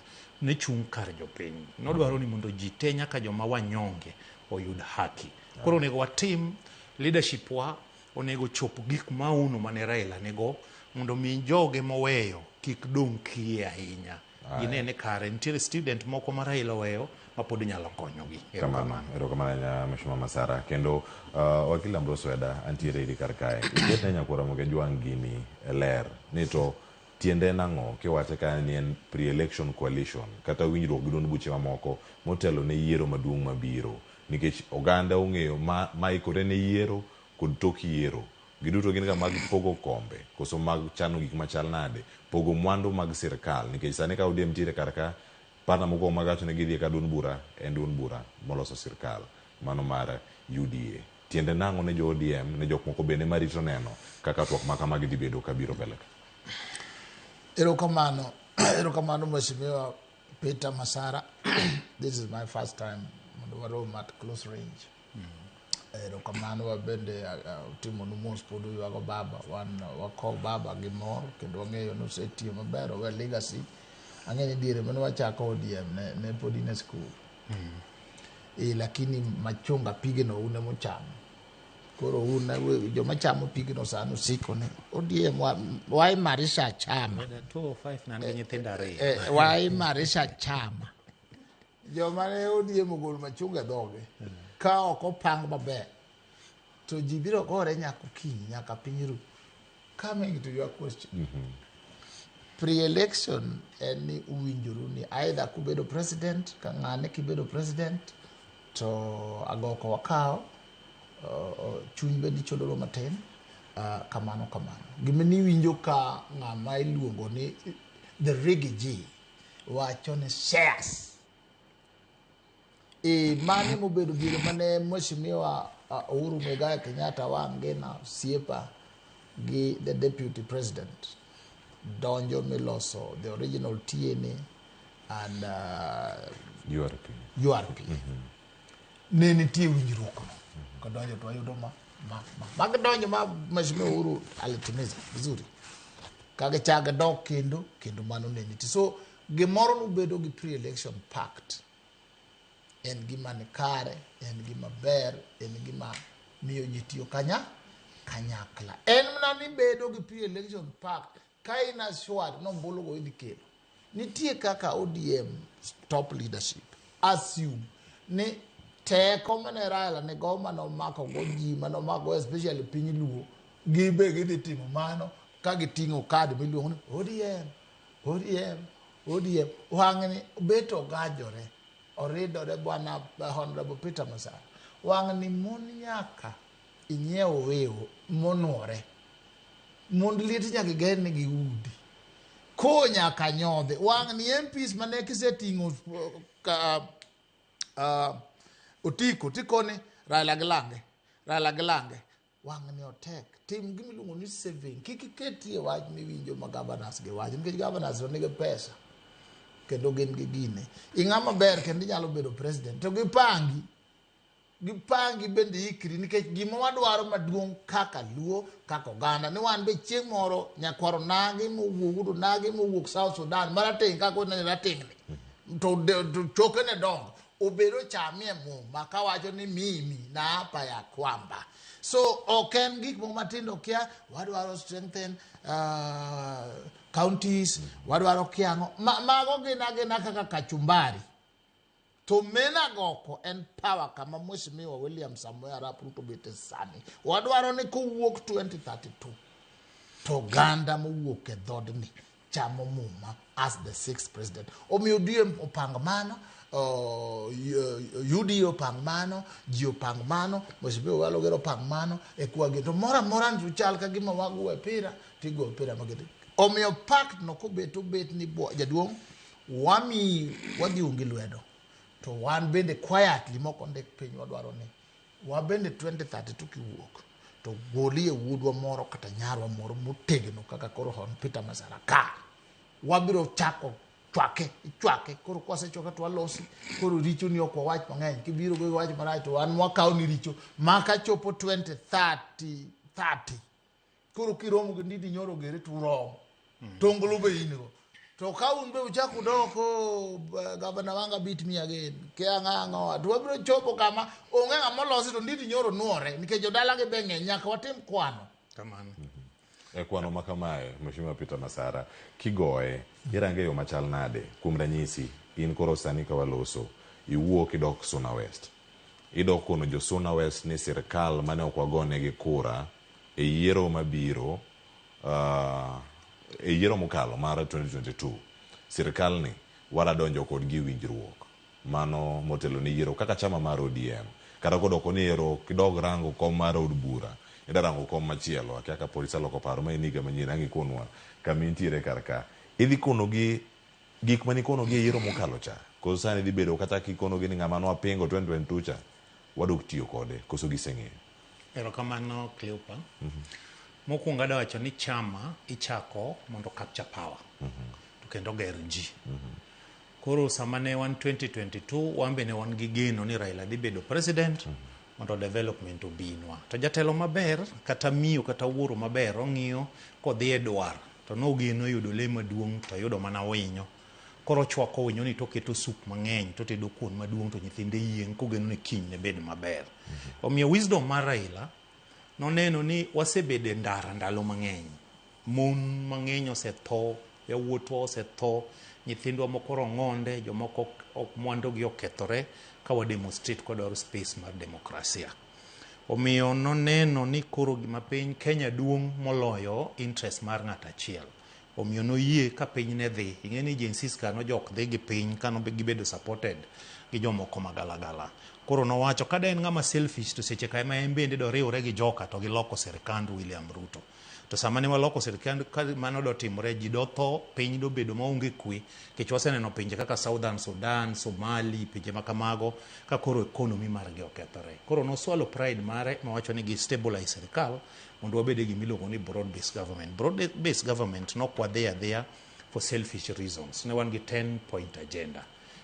ne chung' kar jopiny. Nodwaro ni mondo ji te nyaka joma wanyonge oyud haki. Koro onego watim leadership wa onego chop gik maono mane Raila nigo mondo mi joge moweyo kik dong' kiye ahinya. Gine ni kare nitiere student moko ma Raila oweyo ma pod nyalo konyogi. Kamano, erokamano ahinya Mheshimiwa Masara. Kendo Wakil Ambrose Weda antiere iri kar kae. Iket ne nyakwar Ramogi Ajwang' gini e ler ni to tiende en ang'o kiwache ka ni en pre-election coalition kata winjruok gi duond buche mamoko motelo ne yiero maduong' mabiro nikech oganda ong'eyo ma maikore ne yiero kod tok yiero. Giduto gin ga mag pogo kombe koso mag chano gik machal nade, pogo mwandu mag sirkal nikech sani ka ODM nitiere kar ka, partner mokuongo ma giwacho ni gidhie ka duond bura en duond bura moloso sirkal mano mar UDA. Tiende nang'o ne jo ODM ne jok moko bende marito neno kaka twak ma kamagi dhi bedo kabiro mbele ka? Erokamano, erokamano Mheshimiwa Peter Masara. This is my first time mondo warom at close range. Erokamano wabende timonu mos pod uywago baba wan wakow baba gi mor kendo wang'eyo ni osetiyo maber owe legacy ang'e ni diere mane wachako ODM ne pod in e skul lakini machunga pigeno un emochamo koro un joma chamo pigno sani osiko ni ODM waimarisha chama 205 nan gi nyithindo ariyo. Waimarisha chama joma ne ODM ogolo machunga e dhoge ka ok opang maber to ji biro gore nyaka okinyi nyaka piny ru. Coming to your question, pre-election en ni uwinjoru ni either kubedo president ka ng'ane kibedo president to agoko wakawo chuny bende ichodoro matin kamano kamano gima niwinjo ka ng'ama iluongo ni the Riggy G wacho ni shares e mane mobedo diere mane Mheshimiwa Uhuru Muigai Kenyatta wangina osiepa gi the deputy president donjo miloso the original TNA and URP. URP ne nitie winjruok no kadonjo to wayudo ma ma ma magidonjo ma Mheshimiwa Uhuru alitimiza vizuri kagichako dok kendo kendo mano ne nitie so gimoro nobedo gi pre-election pact en gima ni kare en gima ber en gima miyo ji tiyo kanyakla en mana ni bedo gi pre-election pact ka in assured ni ombulu go idhi kelo nitie kaka ODM top leadership assume ni teko mane Raila nigo manomako go ji manomako go especially piny Luo gibe gidhi timo mano ka giting'o kad miluongo ni ODM ODM ODM wang'ni bet ogajore oridore bwana Honorable Peter Masara wang'ni mon nyaka inyiew wiw monuore mond liet nyaka iger negi udi ko nyaka nyodhe wang'ni MPs mane kiseting'o ka otiko tikoni Raila gi lange Raila gi lange wang'ni otek tim gimiluongo ni saving kik iketie wach miwinjo ma governors gi wacho nikech governors to nigi pesa kendo gin gi gine ing'ama ber kendo inyalo bedo president to gipangi gipangi bende ikri nikech gima wadwaro maduong' kaka Luo kaka oganda ni wan be chieng' moro nyakwaro nagi mowuok udo nagi mowuok South Sudan marateng' kaka onene rateng'ni to chokene dongo obedo chamie muma kawacho ni mimi naapa ya kwamba so ok en gik moko matindo kia wadwaro strengthen counties wadwaro kiang'o mago gin agina kaka kachumbari to menagoko en power kama Mheshimiwa William Samoei Arap Ruto bete sani wadwaro ni kowuok 2032 to oganda mowuok e dhodni chamo muma as the sixth president omiyo ODM opang mano UDA opang mano ji opang mano Mheshimiwa Walu Ogero opang mano e kwagi to moro amora chal ka gima wago mpira tigo mpira magete omiyo pact no kobet obet ni jaduong' wami wadhi ungi lwedo to wan bende quietly mok ondik piny wadwaro ni wabende 2032 kiwuok to golie wuodwa moro kata nyarwa moro motegno kaka koro Hon Peter Masara ka wabiro chako chwake ichwake koro kwasechwake to walosi koro richo ni ok wawach mang'eny kibiro go wach marach to wan wakawo ni richo maka chopo 2030 30 Koro kiromo gi Ndindi Nyoro gere to uromo. Tonglo be in go. To ka un be uchako udok oh, Gavana Wanga beat me again. Kia ang'o ang'o. To wabiro chopo kama onge ng'ama olosi to Ndindi Nyoro nuore nikech jodala gi be ng'eny nyaka watim kwano. Kamano. E kwano ma kamae, Mheshimiwa Peter Masara, kigoye, irange e yo machal nade? Kuom ranyisi, in koro sani ka waloso, iwuok idok Suna West. Idok kono jo Suna West ni sirkal mane ok wagonegi kura e yiero mabiro, e yiero mokalo mar 2022, sirkal ni wadwa kodgi e winjruok. Mano motelo ne yiero kaka chama mar ODM. Kata kodoko ni ero kidog rango kom mar od bura, ida rango kom machielo, akia ka pod iseloko paro ma en higa manyien, ang' ikonwa kama intiere kar ka. Idhi konogi gik mane ikonogi e yiero mokalo cha. Koso sani dhi bedo kata kikonogi ni ng'ama nwapingo 2022 cha, wadok tiyo kode, koso giseng'eyo. Erokamano Cleopa. Mokwongo adwa wacho ni chama ichako mondo capture power. To kendo ger ji. Koro sama ne wan 2022, wan be ne wan gi geno ni Raila dhi bedo president mondo development obinwa. To jatelo maber kata miyo kata wuoro maber ong'iyo kodhi e dwar to nogeno yudo lee maduong' to yudo mana winyo. Koro ochwako winyo ni toketo sup mang'eny totedo kuon maduong' to nyithinde yieng' kogeno ni kiny ne bed maber. Omiyo wisdom mar Raila noneno ni wasebedo e ndara ndalo mang'eny. Mon mang'eny osetho, yawuotwa osetho, nyithindwa moko rong'onde, jomoko ok mwandugi okethore ka wa demonstrate kwadwaro space mar demokrasia. Omiyo noneno ni koro gima piny Kenya duong' moloyo interest mar ng'ato achiel. Omiyo noyie ka piny ne dhi. Ing'e ni Gen Zs ka nojok dhi gi piny ka gibedo supported gi jomoko magalagala. Koro nowacho ka de en ng'ama selfish to seche ka ema en bende doriwre gi joka to giloko sirikand William Ruto. To sama ne waloko sirikand ka mano dotimore ji dotho, piny dobedo maonge kwe nikech waseneno pinje kaka Southern Sudan, Somali, pinje ma kamago ka koro economy margi okethore. Koro noswalo pride mare mowacho ni gi stabilize sirikal mondo wabed e gima iluongo ni broad based government. Broad based government nok wadhi adhiya for selfish reasons. Ne wan gi 10 point agenda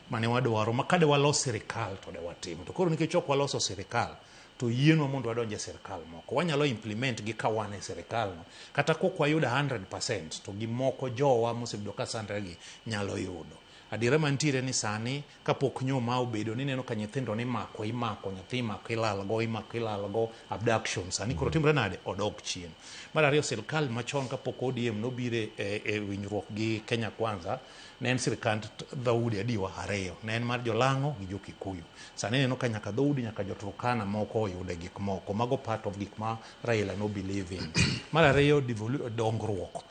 mane wadwaro ma kade walos sirikal to de watimo. To koro nikech ok waloso sirikal to yienwa mondo wadonj e sirikal moko. Wanyalo implement gi ka wan e sirikal no. Kata kok wayudo 100% to gimoko jowa mosebedo ka sandre gi nyalo yudo. Adiera mantiere ni sani kapok nyo ma obedo ni ineno ka nyithindo nimako imako nyathi imako ilalgo imako ilalgo abduction sani koro timre nade odok chien. Mar ariyo sirikal machon kapok ODM nobiro e winjruok gi Kenya Kwanza ne en sirikand dhoudi adiwa ariyo ne en mar jolang'o gi jo Kikuyu. Sani ineno ka nyaka dhoudi nyaka jo Turkana moko oyude gik moko mago part of gik ma Raila no believe in. Mar ariyo dongruok.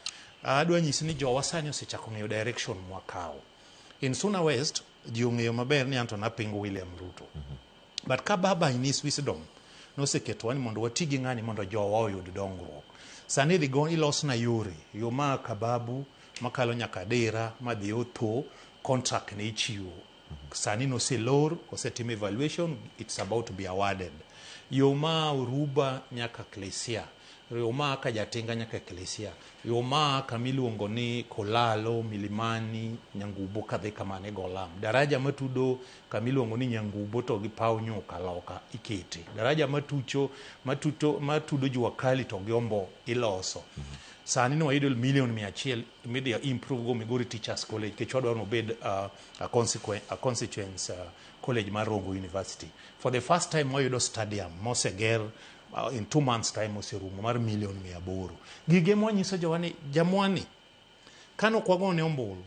Adwa nyisi ni jowa sani osechako ng'eyo direction mwakawo. In Suna West ji ong'eyo maber ni anto napingo William Ruto. But ka baba in his wisdom noseketowa ni mondo wati gi ng'ani mondo jowa oyud dongruok. Sani idhi go ilosna yore, yo ma Kababu makalo nyaka Dira madhi Otho, contract ne ichiwo. Sani noselor, osetim evaluation, it's about to be awarded. Yo ma Uruba nyaka Klesia, yo ma Kajatinga nyaka Klesia, yo ma kamiluongo ni Kolalo, Milimani, Nyangubo kadhi kamano e Golam. Daraja matudo kamiluongo ni Nyangubo to gi paw nyuka loka ikete. Daraja matucho matuto matudo Jua Kali to gi Ombo iloso. Sani ne wayudo milion 100 midhi improve go Migori Teachers College nikech wadwaro ni obed a constituents college mar Rongo University. For the first time wayudo stadium moseger in 2 months time oserumo mar milion 800. Gige mwanyiso jowa ni jamwani kane ok wagone ombulu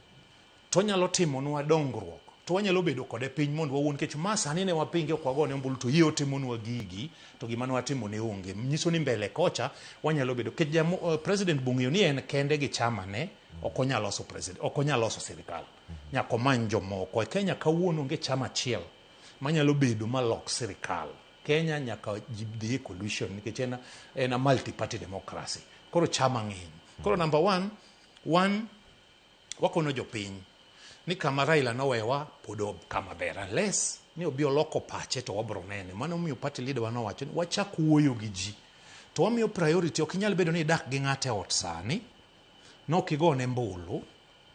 to onyalo timonwa dongruok to wanyalo bedo kode piny mondo wawuon nikech ma sani ne wapinge ok wagone ombulu to yie otimonwa gigi to gima ne watimo ne onge nyiso ni mbele kocha wanyalo bedo nikech president bong'eyo ni en kende gi chama ne ok onyal loso president ok onyal loso sirikal nyaka omany jomoko e Kenya kawuono onge chama achiel manyalo bedo malok sirikal Kenya nyaka ji dhi e coalition nikech en a multi party democracy koro chama ng'eny koro number one wan wakono jopiny ni kama Raila nowewa pod kama ber unless ni obi oloko pache to wabro nene mano omiyo party leader wa nowacho ni wachak wuoyo gi ji to wamiyo priority ok inyal bedo ni idak gi ng'ato e ot sani nok igone mbulu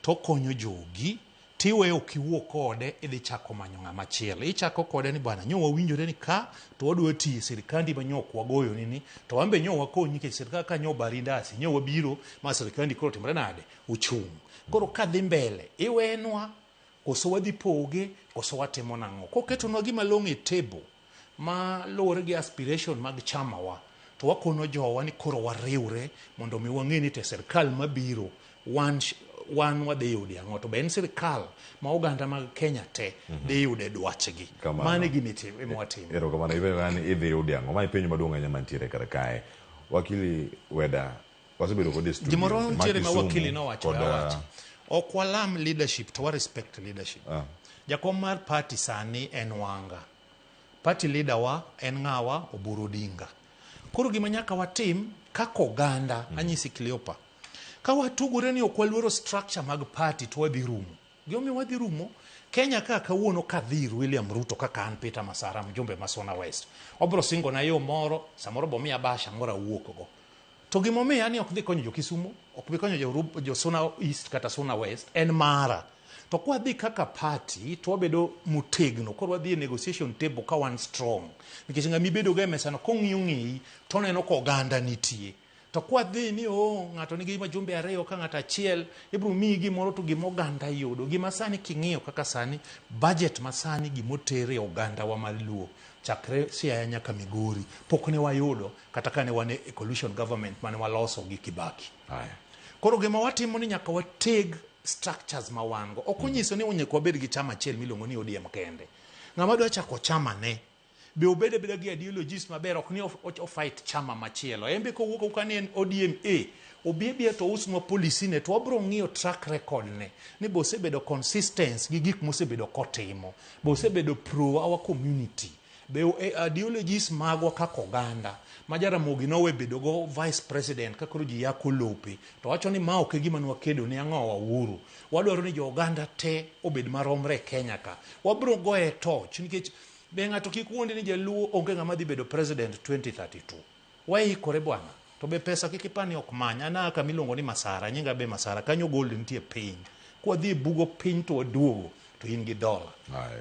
to okonyo jogi timo Tiweyo ok iwuo kode, idhi chako manyo ng'ama chielo. Ichako kode ni bwana, nyo wawinjore ni ka to wadwa tiyo e sirikandi ma nyo ok wagoyoni ni, to wan be nyo wakonyi nikech sirikal ka nyo obari ndasi, nyo wabiro ma sirikandi koro otimre nade? Ochung'. Koro kadhi mbele, iwenwa koso wadhi poge koso watimo nang'o? Koketonwa gima long'o e table ma luwore gi aspiration mag chamawa, to wakono jowa ni koro wariwre mondo mi wang'e ni to e sirkal mabiro wan wan wadhi yude ang'o, to be en sirkal ma oganda mag Kenya te dhi yude dwachgi. Mano e gima watimo. Erokamano. Ipenjo kaka ni idhi yude ang'o? Ma e penjo maduong' ahinya mantiere kar kae. Wakili Weda, wasebedo kode e studio Gimoro ma nitiere ma Kisumu wakili nowacho kod, awacha. Ok walam leadership to wa respect leadership. Jakom mar party sani en Wanga. Party leader wa en ng'awa? Oburu Odinga. Koro gima nyaka watim kaka oganda, anyisi Cleopa, ka watugore ni ok waluoro structure mag party to wadhi rumo. Gimomiyo wadhi rumo, Kenya ka kawuono kadhi ir William Ruto kaka an Peter Masara mjumbe ma Suna West, obro singona yo moro, samoro bomiya bahasha moro awuok go. To gimomiya ni ok dhi konyo jo Kisumo, ok bi konyo jo Suna East kata Suna West, en mara. To kwadhi kaka party to wabedo motegno, koro wadhi e negotiation table ka wan strong. Nikech ng'ama ibedo go e mesa no kong'iyo ng'eyi to oneno ka oganda nitie. To kwadhi ni oh, ng'ato nigi majumbe ariyo ka ng'ato achiel, ibiro miyi gimoro to gima oganda yudo. Gima sani king'iyo kaka sani, budget ma sani gimoter e oganda wa mar Luo, chakre Siaya nyaka Migori, pok ne wayudo kata kane wan e coalition government mane waloso gi Kibaki. Koro gima watimo ni nyaka wateg structures ma wan go. Ok onyiso ni onego wabed gi chama achiel miluongo ni ODM kende. Ng'ama dwa chako chama ne, be obed abeda gi ideologies maber, ok ni o fight chama machielo. En be kowuok awuoka ni en ODM A, obi abiya to ousnwa policy ne, to wabro ng'iyo track record ne, ni be osebedo consistent gi gik mosebedo kotimo, be osebedo pro our community, be ideologies magwa kaka oganda, ma Jaramogi nowe bedo go vice president ka koro ji yako lope, to wacho ni ma ok e gima nwakedo ne ang'owa Uhuru. Wadwaro ni jo oganda te obed maromre e Kenya ka. Wabro goye torch nikech be ng'ato kik wuondi ni jaluo onge ng'ama dhi bedo president 2032. Waikore bwana. To be pesa kik ipar ni ok many. An aa kama iluongo ni Masara, nyinga be Masara, kanyo gold nitie piny. Kwadhi e bugo piny to waduogo to in gi dola.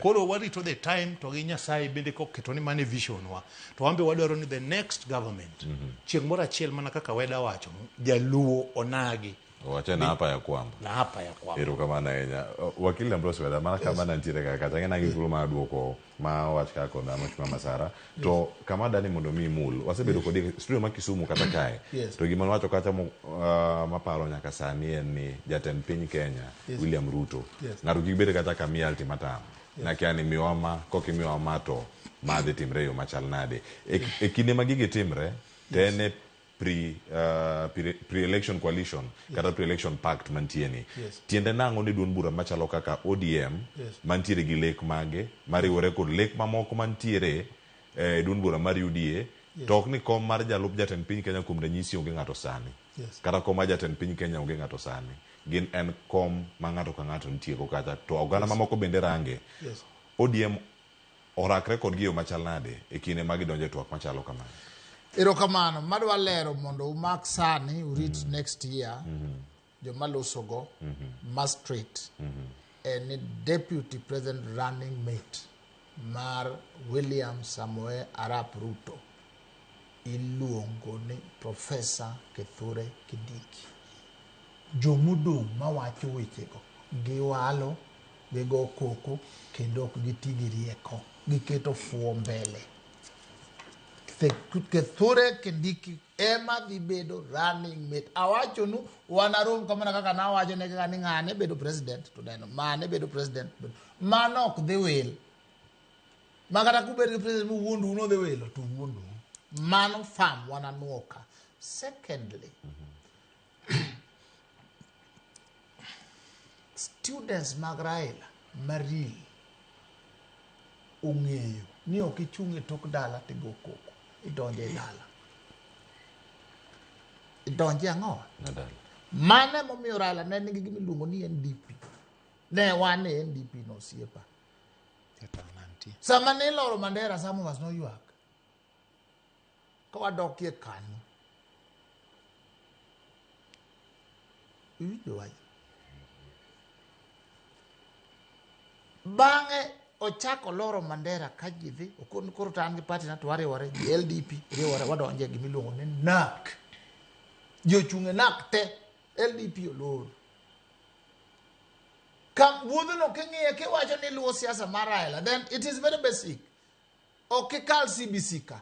Koro warito the time to gi Nyasaye bende koketo ni mano e vision wa. To wan be wadwaro ni the next government, chieng' moro achiel mana kaka Weda wacho, jaluo onagi. Owache na hapa ya kwamba. Na hapa ya kwamba. Erokamano ahinya. Wakili Ambrose Weda, mana kama nantiere kaka kacha, ang'e ni an gi thuolo mar duoko ma owach kaka kod Mheshimiwa Masara. To kama dani mondo mi imul, wasebedo kodi e studio ma Kisumu kata kae. To gima nowacho kacha maparo nyaka sani en ni jatend piny Kenya, William Ruto, ng'ato kik bed kata ka miya ultimatum. Nakia ni miwa ma, kok imiwa ma to ma dhi timre e yo machal nade. E kinde ma gigi timre, to en e pre-election coalition kata pre-election pact mantie ni. Tiende nang'o ni duond bura machalo kaka ODM mantiere gi lek mage mariwore kod lek mamoko mantiere e duond bura mar UDA to ok ni kom mar jalup jatend piny Kenya kuom ranyisi onge ng'ato sani. Kata kom mar jatend piny Kenya onge ng'ato sani. Gin en kom ma ng'ato ka ng'ato nitie go kacha to oganda mamoko bende range. ODM orakre kodgi e yo machal nade e kinde ma gidonjo e twak machalo kamano? Erokamano. Madwa lero mondo umak sani urit next year joma losogo ma straight en ni deputy president running mate mar William Samoei Arap Ruto iluongo ni Professor Kithure Kindiki. Jomodong' mawacho wechego giwalo, gigo koko kendo ok giti gi rieko, giketo fuo mbele. Kithure Kindiki ema dhi bedo running mate. Awachonu wanarom kamana kaka nawacho ne kaka ni ng'ane bedo president to neno mane bedo president. Mano ok dhi wil. Ma kata kubet gi president mowuondu nodhi wilo to wuondu. Mano farm wananuo ka. Secondly, students mag Raila maril ong'eyo ni ok ichung' e tok dala tigo koko, idonjo e dala. Idonjo e ang'o? Mano emomiyo Raila ne nigi gima iluongo ni NDP. Ne wan e NDP no osiepa. Sama ne iloro Mandera, some of us noywak. Ka wadokie kanyo. Iwinjo wach? Bang'e ochako loro Mandera ka ji dhi, okon koro to an gi party na to wariwore gi LDP, riwore wadonje e gimiluongo ni NARC. Ji ochung' e NARC te, LDP olor. Ka wuodhno king'iye kiwacho ni iluwo siasa mar Raila, then it is very basic. Ok ikal CBC ka.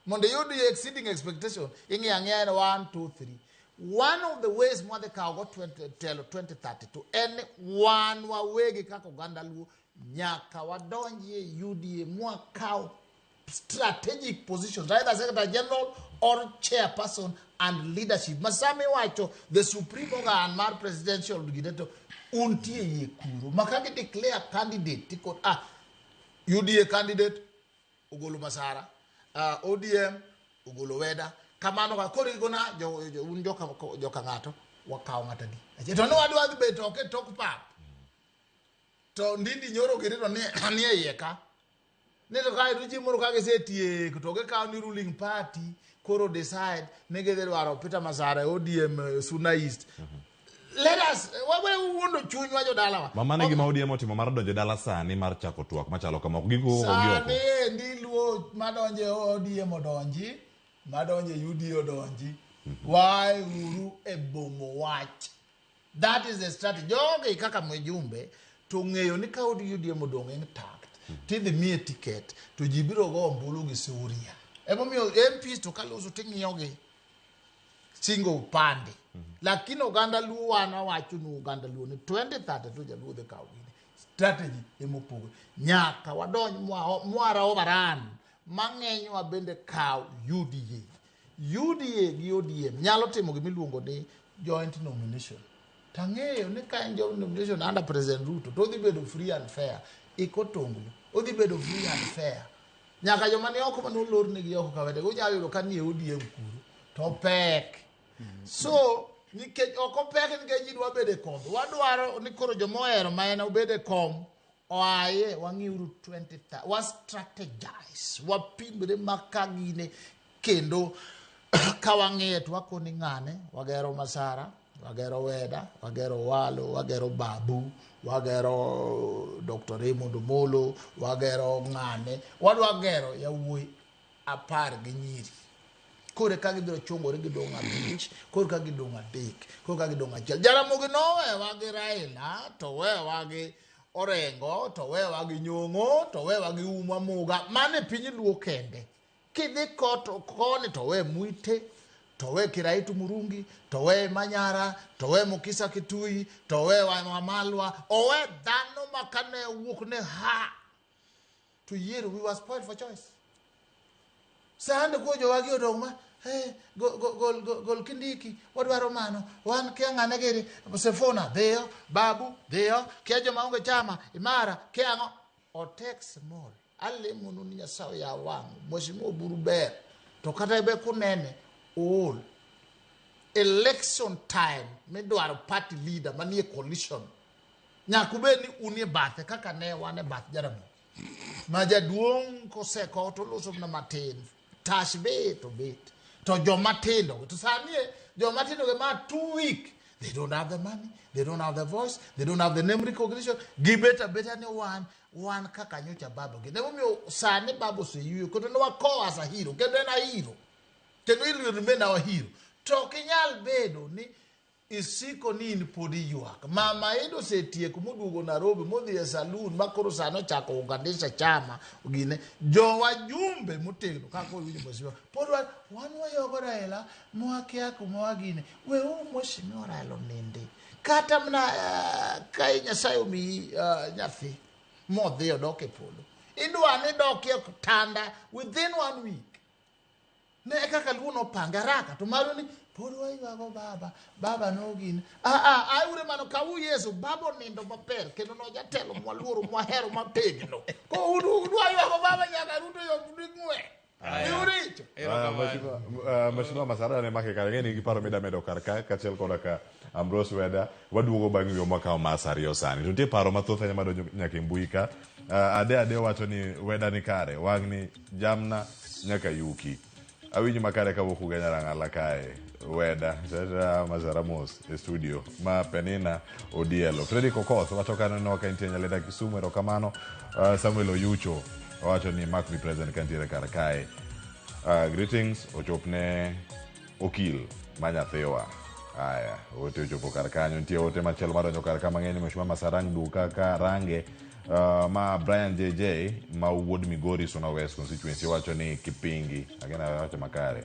Mondo iyud exceeding expectation, ing'iyo ang'iya en 1, 2, 3. One of the ways mwadhi kawo go 20, telo 2032 en ni wan wawegi kaka oganda Luo nyaka wadonji e UDA mwakaw strategic positions either secretary general or chairperson and leadership ma sama iwacho the supreme organ mar presidential gine to untie iye kuro ma ka gi declare candidate tikon ah UDA candidate ogolo Masara, ODM ogolo Weda, kamano ka koro igona jo, jo, un joka, joka ng'ato wakawo ng'ato adi achiel to ne wadwa dhi bet oko e tok pap to ndindi nyoro giri to ni ni e iye ka ni to kae to chieng' moro ka gisetieko to gikawo ni ruling party koro decide ni gidhi dwaro Peter Masara e ODM Suna East let us wawe wuondo chunywa jodalawa Ma mano e gima ODM otimo mar donjo e dala sani mar chako twak machalo kama ok gikuo gi oko. Sani endi luo madonje ODM odonji, madonje UDA odonji. Wae uru e bomo wach. That is the strategy. Jogi kaka Mwijumbe to ng'eyo ni ka UDM odong' intact, tidhi miye ticket to ji biro go ombulu gi Suria. Emomiyo MPs to kaloso ting'iyogi singo upande. Lakini oganda Luo wan wawacho nu oganda Luo ni 2032 jaluo dhi kawo gini. Strategy emopogore. Nyaka wadonj mwara overrun mang'enywa bende kaw UDA. UDA gi ODM nyalo timo gimiluongo ni joint nomination. Tang'eyo ni ka en joint nomination under President Ruto to odhi bedo free and fair. Iko tonglo. Odhi bedo free and fair. Nyaka joma ni oko mane olornegi oko ka wede unyalo yudo ka nie ODM kuro to pek. So nikech ok opek nikech ji dwa bedo e kombe. Wadwaro ni koro joma ohero ma en obed e kom oaye wang'iuru 20 wa strategize wapimre ma ka gine kendo ka wang'iye to wakoni ng'ane wagero Masara wagero Weda wagero Walo wagero Babu wagero Dr. Raymond Omolo wagero ng'ane wadwa gero yawuoyi 10 gi nyiri koro ka gibiro chungore gidong' 5 koro ka gidong' 3 koro ka gidong' 1 Jaramogi nowewa gi Raila to wewa gi Orengo to wewa gi Nyong'o to wewa gi Uma Muga mano e piny Luo kende kidhi koni to we Mwite to we Kiraitu Murungi to we Manyara to we Mukisa Kitui to we Wamalwa owe dhano ma kane wuok ne ha to yiero we were spoiled for choice sande ko jowagi odong' ma hey, gol, gol, gol, gol Kindiki wadwaro mano wan kia ng'ane giri Sifuna dhiyo Babu dhiyo kia joma onge chama imara kia ang'o otek small alemonu ni Nyasaye oyaw wang' Mheshimiwa Oburu ber to kata be kunene ool election time midwaro party leader manie coalition nyaka ubed ni unie bathe kaka ne wan e bath Jaramogi ma jaduong' kosekow to oloso mana matin tash bet obet to joma tindo to sani joma tindo gi ma too weak they don't have the money they don't have the voice they don't have the name recognition gibet abeta ni wan kaka nyocha baba gi emomiyo sani baba oseyueyo kendo ne wakowo as a hero kendo en a hero kendo he will remain our hero to ok inyal bedo ni isiko ni in pod iywak mama Ida osetieko moduogo Nairobi modhi e saloon ma koro sani ochako unganisha chama gine jowajumbe motegno kaka owinjo mheshimiwa pod wan wayogo Raila mwakia kuma wagine weuru mheshimiwa Raila oninde kata mana ka Nyasaye omiyi nyathi modhi odok e polo idwa ni dokie tanda within 1 week ne kaka Luo nopange haraka to maru ni pod waywago baba baba nogin aure mano kawu Yesu baba onindo maber kendo nojatelo mwaluoro mwahero mategno ko udwa ywago baba nyaka Ruto yo ng'we Richo. Mheshimiwa Masara ne make kar ng'eni gi paro mida medo kar ka kaachiel koda ka Ambrose Weda waduogo bang' yo makawo mar saa ariyo sani. To nitie paro mathoth ahinya madonjo nyaka e mbui ka. Ade wacho ni Weda ni kare wang' ni jamna nyaka yuki. Awinjo makare kawuok Ugenya Rang'ala kae. Weda tata Masara mos e studio ma Penina Odielo. Fredrick Okoth wacho ka neno ka entie Nyalenda Kisumu, erokamano. Samuel Oyucho owacho ni mark me present ka ntiere kar kae. Greetings ochopne okil ma nyathiwa. Aya, ote ochopo kar kanyo. Nitie ote machielo madonjo kar ka mang'eny. Mheshimiwa Masarang Duka ka range ma Brian JJ ma wuod Migori Suna West constituency wacho ni Kipingi, agena wacho makare,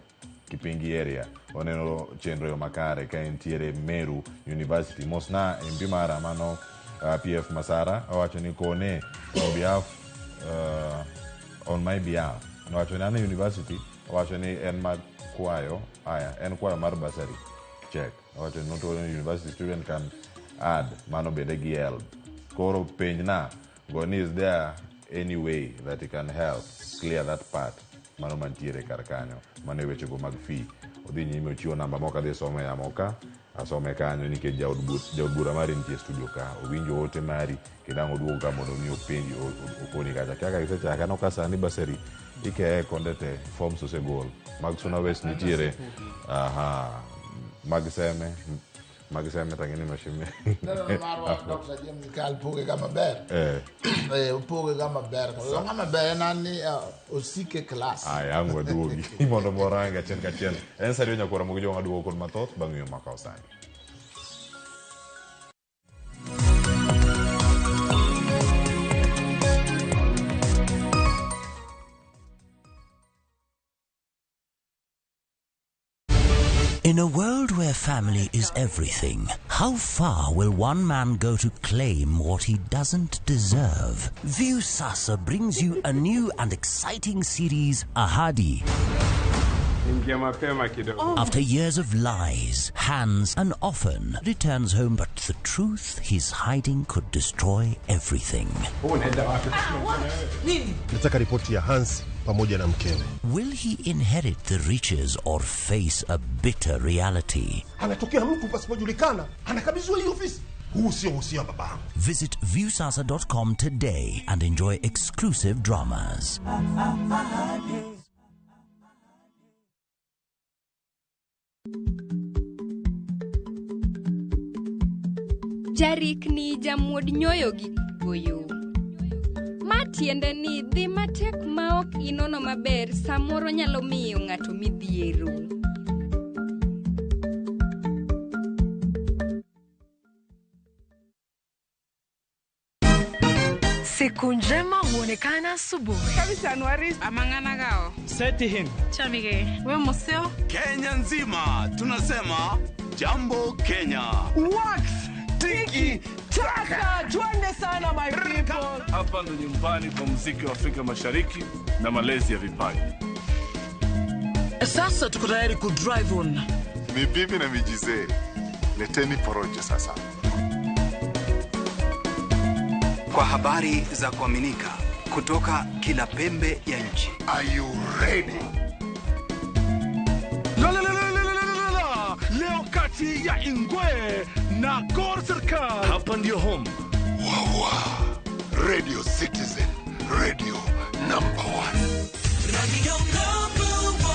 Kipingi area oneno chenro yo makare ka entiere Meru University. Mosna MP mara mano PF Masara owacho ni kone on behalf on my behalf owacho ni an e university owacho ni en ma kwayo aya en kwayo mar bursary check owacho ni not only university student can add mano bende gi help koro penjna go ni is there any way that he can help clear that part mano mantiere kar kanyo mano e wechego mag fee odhi nyime ochiwo namba moko adhi somo e yamo ka asome kanyo nikech jaod bura mari nitie studio ka owinjo ote mari kendo ang' oduogo ka mondo mi openji okoni kacha kaka gisechake aneno ka sani basari ikeye konde te forms osegol mag Suna West nitiere aha mag Seme tang'e ni mashime marwa Dr. James Kal poge ga maber. Opoge ga maber. Ng'ama ber en ni osike class. Aya ang' waduogi mondo morange achiel kachiel. En sani nyakwara mogi jong'a duogo kod mathoth bang' ng'iyo makao sani. In a world where family is everything, how far will one man go to claim what he doesn't deserve? Viusasa brings you a new and exciting series, Ahadi. After years of lies, hands, and often returns home, but the truth he's hiding could destroy everything. Nataka ripoti ya Hans pamoja na mkewe. Will he inherit the riches or face a bitter reality? Anatokea mtu pasipojulikana, anakabidhiwa hii ofisi. Huu sio uhusia babangu. Visit viewsasa.com today and enjoy exclusive dramas. Jarikni jamuod nyoyo gi goyo. Ma tiende ni dhi matek ma ok inono maber samoro nyalo miyo ng'ato midhiero. Siku njema huonekana asubuhi. Amang'ana gao. Seti him. Chamige. We moseo. Kenya nzima tunasema jambo Kenya. Wax tiki taka. Twende sana my people. Hapa ndo nyumbani kwa muziki wa Afrika Mashariki na malezi ya vipaji. Sasa tuko tayari ku drive on. Ni bibi na mijizee. Leteni porojo sasa. Kwa habari za kuaminika kutoka kila pembe ya nchi. Are you ready? La la la la la la la. Leo kati ya Ingwe na Gor Serikal. Hapa ndio home. Wawa. Radio Citizen, radio number 1. Radio number 1.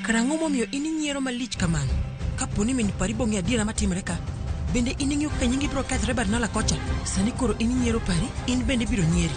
Karang'o momiyo in inyiero malich kamano? Kapo ni min pari bong'e adiera matimore ka, bende in ing'eyo kaka nyingi biro kethore Barnala kocha? Sani koro in inyiero pari, in bende biro nyieri.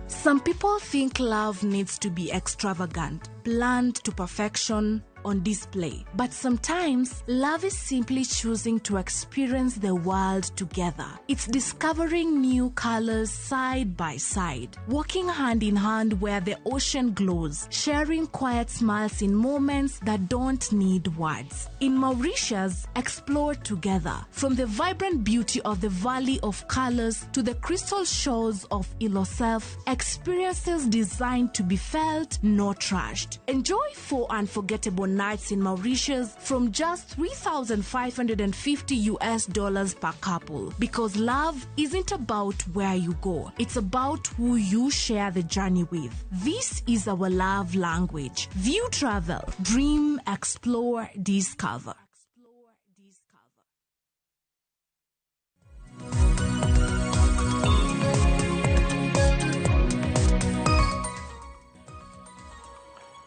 Some people think love needs to be extravagant, planned to perfection, on display. But sometimes, love is simply choosing to experience the world together. It's discovering new colors side by side, walking hand in hand where the ocean glows, sharing quiet smiles in moments that don't need words. In Mauritius, explore together. From the vibrant beauty of the Valley of Colors to the crystal shores of Ilosef, experiences designed to be felt, not rushed. Enjoy 4 unforgettable 4 nights in Mauritius from just $3,550 US dollars per couple. Because love isn't about where you go, it's about who you share the journey with. This is our love language. View Travel. Dream, explore, discover.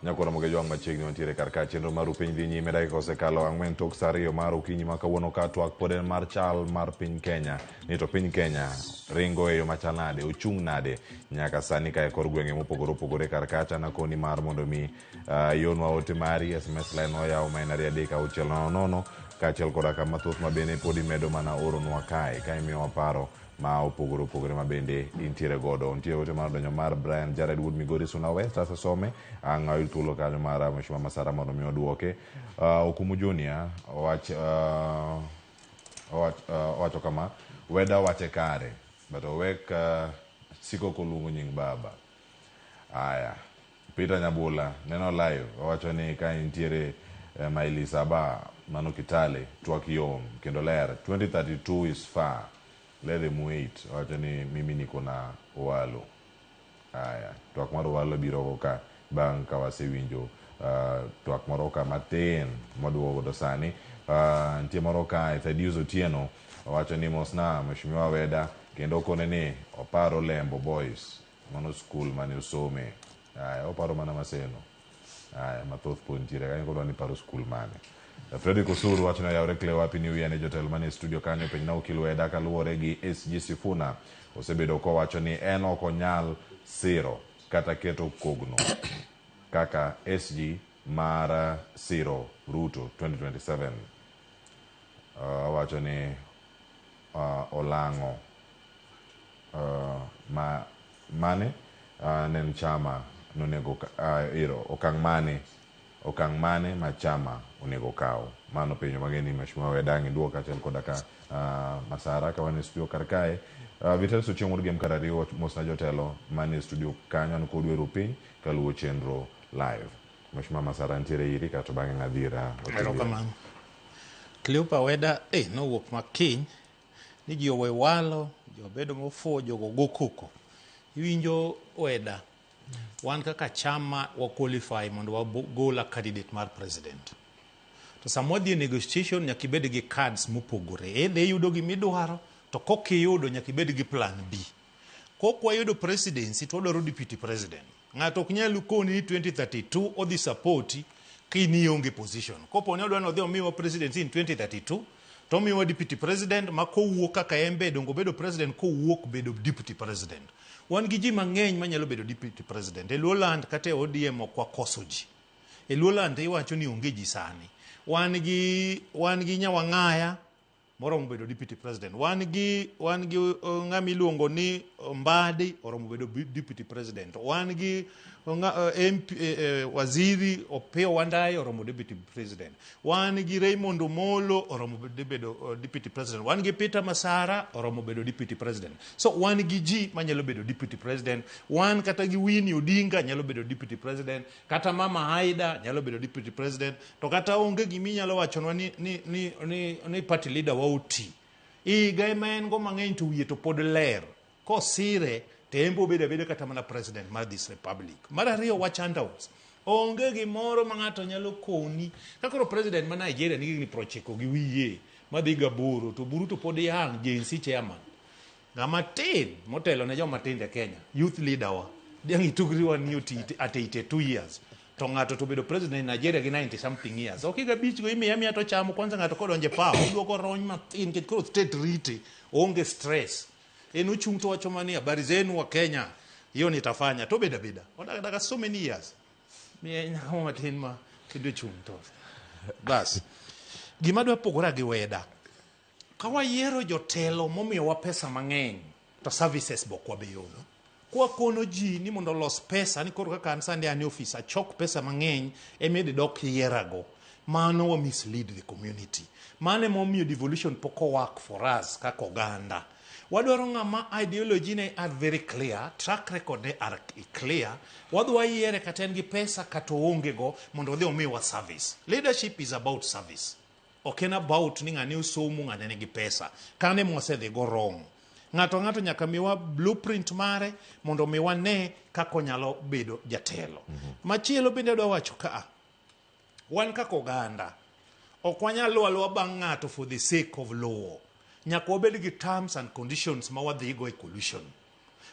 Nyakora Mogejo wang' machiegni wantiere kar ka chenro mar piny dhi nyime dakika osekalo 4 tok saa 2 mar okinyi ma kawuono ka twak pod en mar chal mar piny Kenya ni to piny Kenya ringo e yo machal nade, ochung' nade nyaka sani ka e kor gwenge mopogore opogore kar kacha nakoni mar mondo mi ionwa ote mari SMS line oyaw ma en 2 3 6 0 0 kaachiel koda ka mathoth ma bende pod imedo mana oronwa kae ka imiyowa paro ma opogore opogore ma bende intiere godo. Nitie ote mar donjo mar Brian Jared Wood Migori Suna West asesome ang' ayud thuolo kanyo mar Mheshimiwa Masara mondo mi oduoke. Okumu Junior owacho kama weda wache kare but owek siko koluongo nying baba. Aya Peter Nyabula neno live owacho ni ka intiere maili 7 mano Kitale twak yom kendo ler 2032 is far. Let them wait. Wacho ni mimi niko na Owalo. Aya, twak mar Owalo biro ka bang' ka wasewinjo twak moro ka matin mwaduogo godo sani. Nitie moro ka Thaddeus Otieno owacho ni mosna Mheshimiwa Weda kendo okone ni oparo Lembo Boys mano skul mane osome. Aya, oparo mana Maseno. Aya, mathoth pod nitiere kanyo kodwa ni paro skul mane. Fredrick Osuru wacho ni oyawre Cleo Happy New Year ne jotelo manie studio kanyo penj na okil Weda kaluwore gi SG Sifuna osebedo kowacho ni en ok onyal siro kata keto kogno kaka SG mar siro Ruto 2027. Owacho ni olang'o mane ne chama nonego iro okang' mane okang' mane ma chama onego kaw. Mano penjo mageni Mheshimiwa Weda ang' iduok kaachiel koda ka Masara ka wan e studio kar kae. Vitalis Ochieng' wuod Gem kar ariyo mosna jotelo manie studio kanyo an kodu e piny kaluwo chenro live. Mheshimiwa Masara nitiere iri kato bang'e ng'adhira. Erokamano. Cleopa Weda nowuok makiny ni ji owe walo, jobedo mofuwo, jogo go koko. Iwinjo Weda, wan kaka chama wa qualify mondo wagol a candidate mar president. To sama wadhi e negotiation nyaka ibed gi cards mopogore. Either iyudo gimidwaro to kok iyudo nyaka ibed gi plan B. Kok wayudo presidency to wadwaro deputy president. Ng'ato ok nyal koni ni 2032 odhi support ka in ionge position. Kopo ni odwa ni odhi omiwa presidency in 2032 to omiwa deputy president ma kowuok kaka en be dongo bedo president kowuok bedo deputy president. Wan gi ji mang'eny manyalo bedo deputy president. E Luoland kata e ODM ok wakoso ji. E Luoland iwacho ni onge ji sani. Wan gi Nyawang'aya moromo bedo deputy president. Wan gi ng'ama iluongo ni Mbadi oromo bedo deputy president. Wan gi MP Waziri Opiyo Wandayi oromo deputy president. Wan gi Raymond Omolo oromo bedo deputy president. Wan gi Peter Masara oromo bedo deputy president. So wan gi ji manyalo bedo deputy president. Wan kata gi Winnie Odinga nyalo bedo deputy president. Kata Mama Aida nyalo bedo deputy president. To kata onge giminyalo wachonwa ni party leader wa oti. Higa ema en go mang'eny to wiye to pod ler. Kosire to en be obedo abeda kata mana president mar this republic. Mar ariyo wach handouts. Onge gimoro ma ng'ato nyalo koni. Ka koro president ma Nigeria nigi higni 90 gi wiye madhi 8 to Buru to pod yang Gen Z chairman. Ng'ama tin motelo ne joma tindo e Kenya, youth leader wa. Diang' itugri wan ni oti at 82 years. To ng'ato to bedo president in Nigeria gi 90 something years. Ok higa 5 go imiye amiya to chamo kwanza ng'ato kodonje power oduogo rony mathin nikech koro state rite onge stress. En ochung' to wacho mani habari zenu wa Kenya hiyo nitafanya to bedo abeda. Odak daka so many years. Miye nyako matin ma kendo chung' to. Bas. Gima dwa pogora gi Weda. Ka wayiero jotelo momiyowa pesa mang'eny to services be ok wabi yudo. Kwakono ji ni mondo olos pesa ni koro kaka an sani an e ofis achok pesa mang'eny ema idhi dok yierago. Mano wa mislead the community. Mano emomiyo devolution pok o work for us kaka oganda. Wadwaro ng'ama ideology ne are very clear, track record ne are clear. Wadhi wayiere kata en gi pesa kata oonge go mondo odhi omiwa service. Leadership is about service. Ok en about ni ng'ane osomo, ng'ane nigi pesa. Kane mwasedhi go wrong. Ng'ato ng'ato nyaka miwa blueprint mare mondo mi wane kaka onyalo bedo jatelo. Machielo bende adwa wacho ka wan kaka oganda ok wanyal luwo aluwa bang' ng'ato for the sake of luwo. Nyaka wabed gi terms and conditions ma wadhigo e coalition.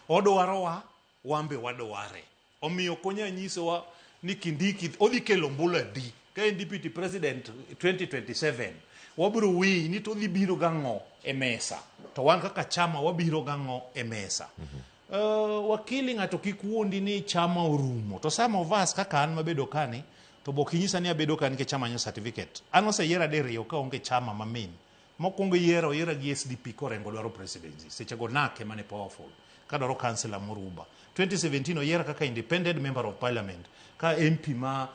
Odwarowa, wan be wadware. Omiyo ok onyal nyisowa ni Kindiki odhi kelo ombulu adi. Ka en deputy president 2027, wabiro weigh ni to odhi biro gang'o e mesa. To wan kaka chama wabiro gang'o e mesa. Wakili ng'ato kik wuondi ni chama orumo. To some of us kaka an mabedo kani, to bok inyisa ni abedo ka nikech amanyo certificate. An oseyiera diriyo kaonge chama ma main. Mokwongo yiero oyiera gi SDP korengo dwaro presidency. Sechego NARC ema ne powerful. Kadwaro councillor Moruba. 2017 oyiera kaka independent member of parliament. Ka MP ma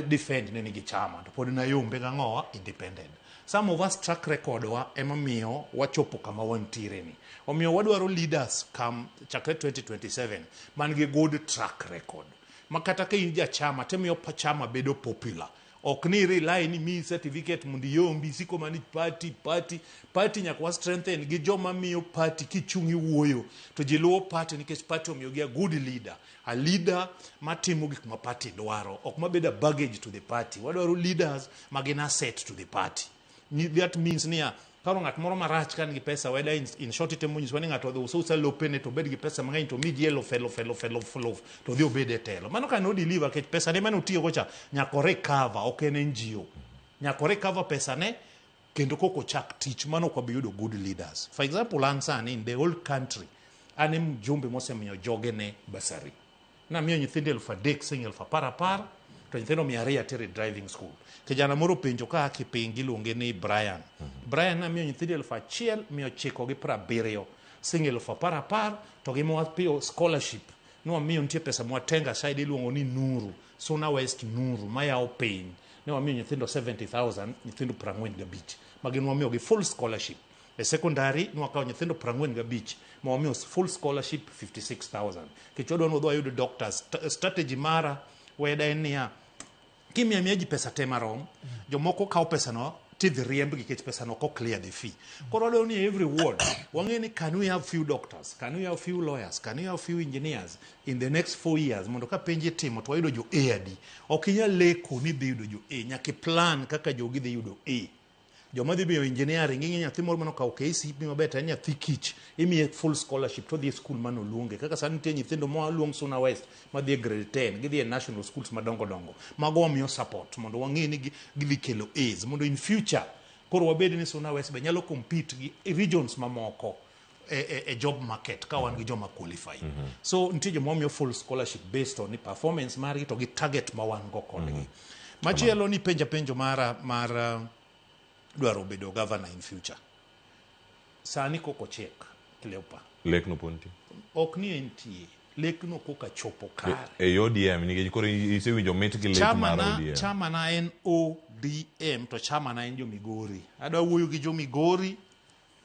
defend ne nigi chama. To pod nayombe gang'owa independent. Some of us track record wa emomiyo wachopo kama wantiere ni. Omiyo wadwaro leaders come chakre 2027 man gi good track record. Ma kata ka in jachama timiyo chama bedo popular. Ok ni rely ni miyi certificate mondo iyombi isiko mana ni party party party nyaka wa strengthen gi joma miyo party kichung' iwuoyo to ji luwo party nikech party omiyogi a good leader, a leader matimo gik ma party dwaro, ok mabedo a baggage to the party. Wadwaro leaders ma gin asset to the party. That means niya, koro ng'at moro marach ka nigi pesa weda in short itemo nyisowa ni ng'ato odhi uso usa lopene to obed gi pesa mang'eny to omi ji eluf eluf eluf eluf eluf to odhi obed e telo. Mano ka no deliver nikech pesa ne mane otiyogo cha nyaka o recover, ok en NGO. Nyaka o recover pesa ne kendo koko ochak tich, mano ok wabi yudo good leaders. For example, an sani in the whole country, an e mjumbe mosemiyo jogene bursary. Namiyo nyithindo 3,000 siling 10,000 10,000 to nyithindo 200 atero e driving school. Kijana moro openjo ka Kipingi iluonge ni Brian. Brian namiyo nyithindo 1,970 siling 10,000 10,000 to gi mwapiyo scholarship. Nwamiyo nitie pesa mwatenga aside iluongo ni Nuru, Suna West Nuru mayawo piny. Ne wamiyo nyithindo 70,000, nyithindo 45. Magi nwamiyogi full scholarship. E secondary nwakawo nyithindo 45 ma wamiyo full scholarship 56,000. Nikech wadwa ni wadhi wayud doctors. Strategy mara weda en niya, kimiyo miya ji pesa te marom, jomoko kawo pesa no tidhi riembgi nikech pesa no ok clear the fee. Koro wadwaro ni every ward wang'e ni can we have few doctors, can we have few lawyers, can we have few engineers in the next 4 years mondo ka penj itimo to wayudo jo A adi. Ok inyal leko ni dhi yudo jo A, nyaka i plan kaka jogi dhi yudo A. Joma dhi bedo engineering, ing'e nyathi moro manokawo KCPE maber to en nyathi kich, imiye full scholarship to odhi e school mane oluonge. Kaka sani nitie nyithindo moa luong Suna West madhi e grade 10, gidhi e national schools madongo dongo. Mago wamiyo support mondo wang'e ni gidhi kelo A's mondo in future koro wabed ni Suna West be nyalo compete gi regions mamoko e job market ka wan gi joma qualified. So nitie joma wamiyo full scholarship based on ni performance margi to gi target ma wan go kodgi. Machielo ni penja penjo mara mar dwaro bedo governor in future. Sani koko chik Cleopa. Lek no pod nitie. Ok ni entie. Lekno koka chopo kare. E ODM nikech koro isewinjo mit gi lek Chama mar na, ODM. chama na en ODM to chama na en jo Migori. Adwa wuoyo gi jo Migori.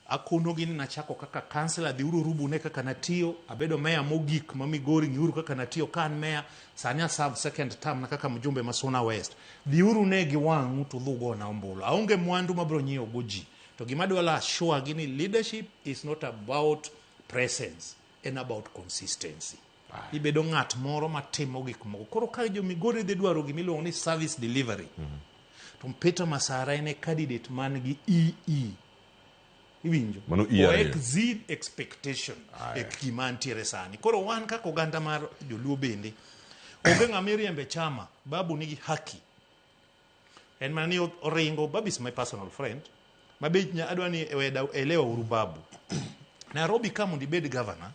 Akonogi ni nachako kaka councillor, dhiuru rubune kaka natiyo, abedo meya mogik ma Migori, ng'iuru kaka natiyo ka an meya, sani aserve second term na kaka mjumbe ma Suna West. Dhiuru ne gi wang'u to udhi ugona ombulu. Aonge mwandu mabiro nyiewo go ji. To gima adwa assure gi ni leadership is not about presence, en about consistency. Ibedo ng'at moro matimo gik moko. Koro ka jo Migori dhi dwaro gimiluongo ni service delivery, to Peter Masara en e candidate man gi EE. Iwinjo? Mano E O ariyo. exceed expectation e gima ntiere sani. Koro wan kaka oganda mar joluo bende, onge ng'ama iriembe chama, Babu nigi haki. En mana ni oringo, Babu is my personal friend. Mabe adwa ni weda elewa uru Babu. Nairobi ka mondo ibed governor,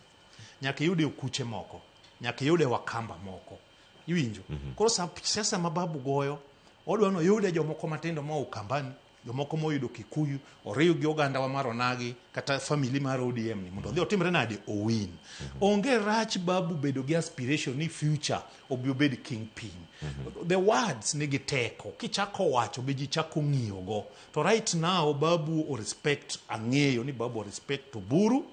nyaka iyude okuche moko, nyaka iyude wakamba moko. Iwinjo? Koro siasa ma Babu goyo, odwa ni oyude jomoko matindo moa Ukambani, jomoko moyudo Kikuyu, oriw gi oganda wa mar Onagi kata family mar ODM ni mondo odhi otimre nade owin. Onge rach Babu bedo gi aspiration ni future obi obed kingpin. The words nigi teko, kichako wacho be ji chako ng'iyogo. To right now Babu o respect, ang'eyo ni Babu o respect Oburu,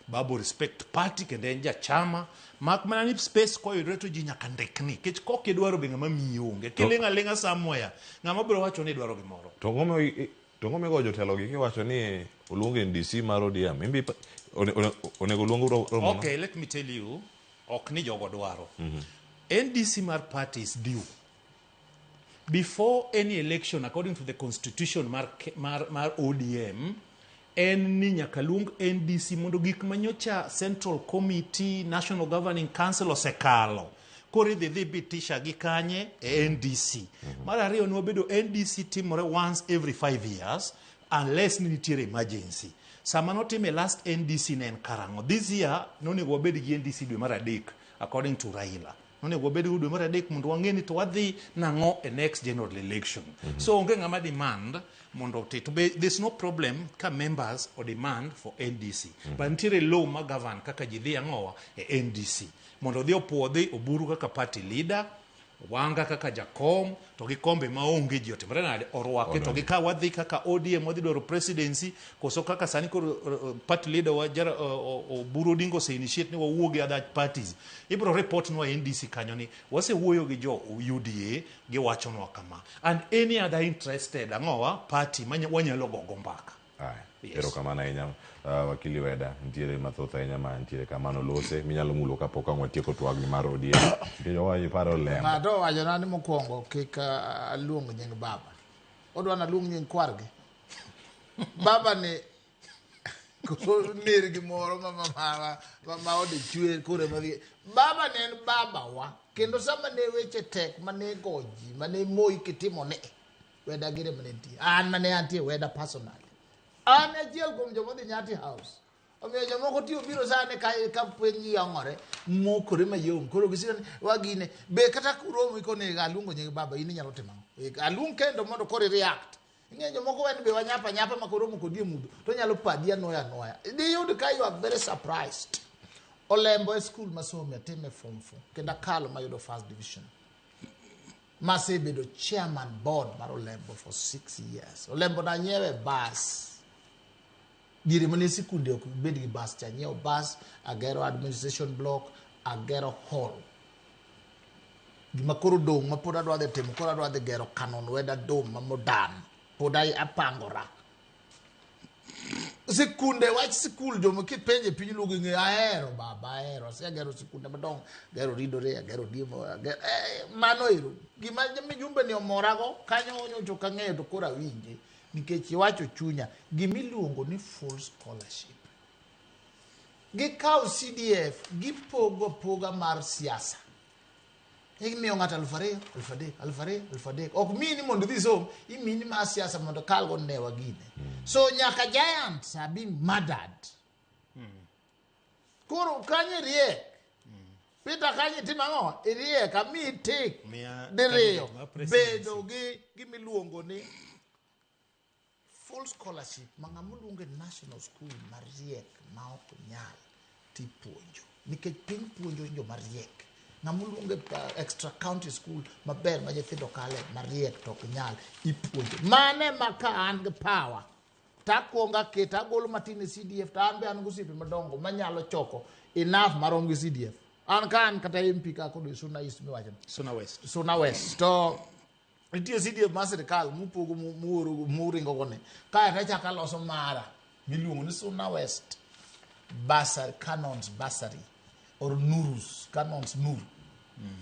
Babu respect party kendo en jachama. Mak mana ni space koyudore to ji nyaka ndikni. Nikech kok idwaro be ng'ama miyi onge. Kiling' aling'a somewhere, ng'ama biro wacho ni idwaro gimoro. To ang'o migo jotelo gi kiwacho ni oluong NDC mar ODM? Imbi onego oluong romo no? Okay, let me tell you, ok ni jogo dwaro. NDC mar party is due. Before any election, according to the constitution mar ODM, en ni nyaka luong NDC mondo gik manyocha Central Committee, National Governing Council osekalo. Koro idhi dhi bitisha gi kanye e NDC. Mar ariyo ni wabedo NDC timore once every 5 years unless ni nitiere emergency. Sama notime last NDC ne en karang'o? This year nonego wabed gi NDC dwe mar 3 according to Raila. Nonego wabed gi dwe mar 3 mondo wang'e ni to wadhi nang'o e next general election. So onge ng'ama demand mondo oti. To be there's no problem ka members o demand for NDC. But nitiere law ma govern kaka ji dhi ang'owa e NDC. Mondo odhi opuodhi Oburu kaka party leader, Wanga kaka jakom, to gi kombe maonge ji otimore nade orwake, to gi ka wadhi kaka ODM wadhi dwaro presidency, koso kaka sani koro party leader wa Oburu Odinga ose initiate ni wawuo gi other parties. Ibro report nwa NDC kanyo ni wasewuoyo gi jo UDA giwachonwa kama, and any other interested ang'owa party ma wanyalo gogo mbaka. Aya, erokamano ahinya wakili Weda, nitiere mathoth ahinya ma nitiere kamano lose minyalo mulo kapok ang' watieko twagni mar ODM. Nikech owacho paro lembo. Ng'ato owachona ni mokwongo kik aluong nying baba. Odwa naluong nying kwargi. Baba ni koso ner gimoro ma ode chwer kore madhi. Baba ne en baba wa. Kendo sama ne weche tek mane go ji, mane Moi kitimo ne. Weda gire mane nitie. An mane antie Weda personally. An achiel kuom joma odhi Nyati House. Omiyo jomoko tiyo biro sani ka piny yong'ore, mokore mayom. Koro gisiko ni wagine. Be kata kuromo ikone aluongo nying baba, in inyalo timo ang'o? Aluong kendo mondo koro i react. Ing'eyo jomoko wen be wanyapa nyapa ma koromo kodi e mudho, to nyalo padi anoya anoya. Diyud ka you are very surprised. Olembo e school masome, atime form 4, kendo akalo mayudo first division. Masebedo chairman board mar Olembo for 6 years. Olembo nanyiewe bus. Diere mane sikunde ok bed gi bus cha, anyiewo bus, agero administration block, agero hall. Gima koro dong' ma pod adwa dhi timo, koro adwa dhi gero Canon Weda Dome ma modern. Pod apangora. Sikunde, wach sikul, joma kipenje piny luongo ng'eyo, ahero baba, ahero. Asegero sikunde madongo, agero Ridore, agero Diemo, agero, mano ero. Gima mijumbe ni omorago, kanyo nyocha ok ang'eyo to koro awinje. Nikech iwacho chunya, gimiluongo ni full scholarship. Gikawo CDF, gipogo poga mar siasa. Imiyo ng'ato 2,000, 3,000, 2,000, 3,000. Ok miyi ni mondo idhi som, imiyi ni mar siasa mondo kalgo newa gine. So nyaka giants are being murdered. Koro kanyo iriek. Peter kanyo itimo ang'o? Iriek, amiyi tik diriyo. Bedo gi gimiluongo ni full scholarship ma ng'ama oluongo e national school mariek ma ok nyal tipuonjo. Nikech piny puonjo joma riek. Ng'ama oluongo e extra county school maber ma nyithindo kale mariek to ok nyal ipuonjo. Mane ma ka an gi power takwongo aketo agolo matin e CDF to an be an gi osiepe madongo manyalo choko enough marom gi CDF. An ka an kata MP ka kod Suna East miwacho. Suna West. Suna West. To nitie CDF mar sirikal mupogo muoro muringo go ni. Kae to achako aloso mara miluongo ni Suna West Bursary, Canons Bursary or Nurus, Canons Nuru.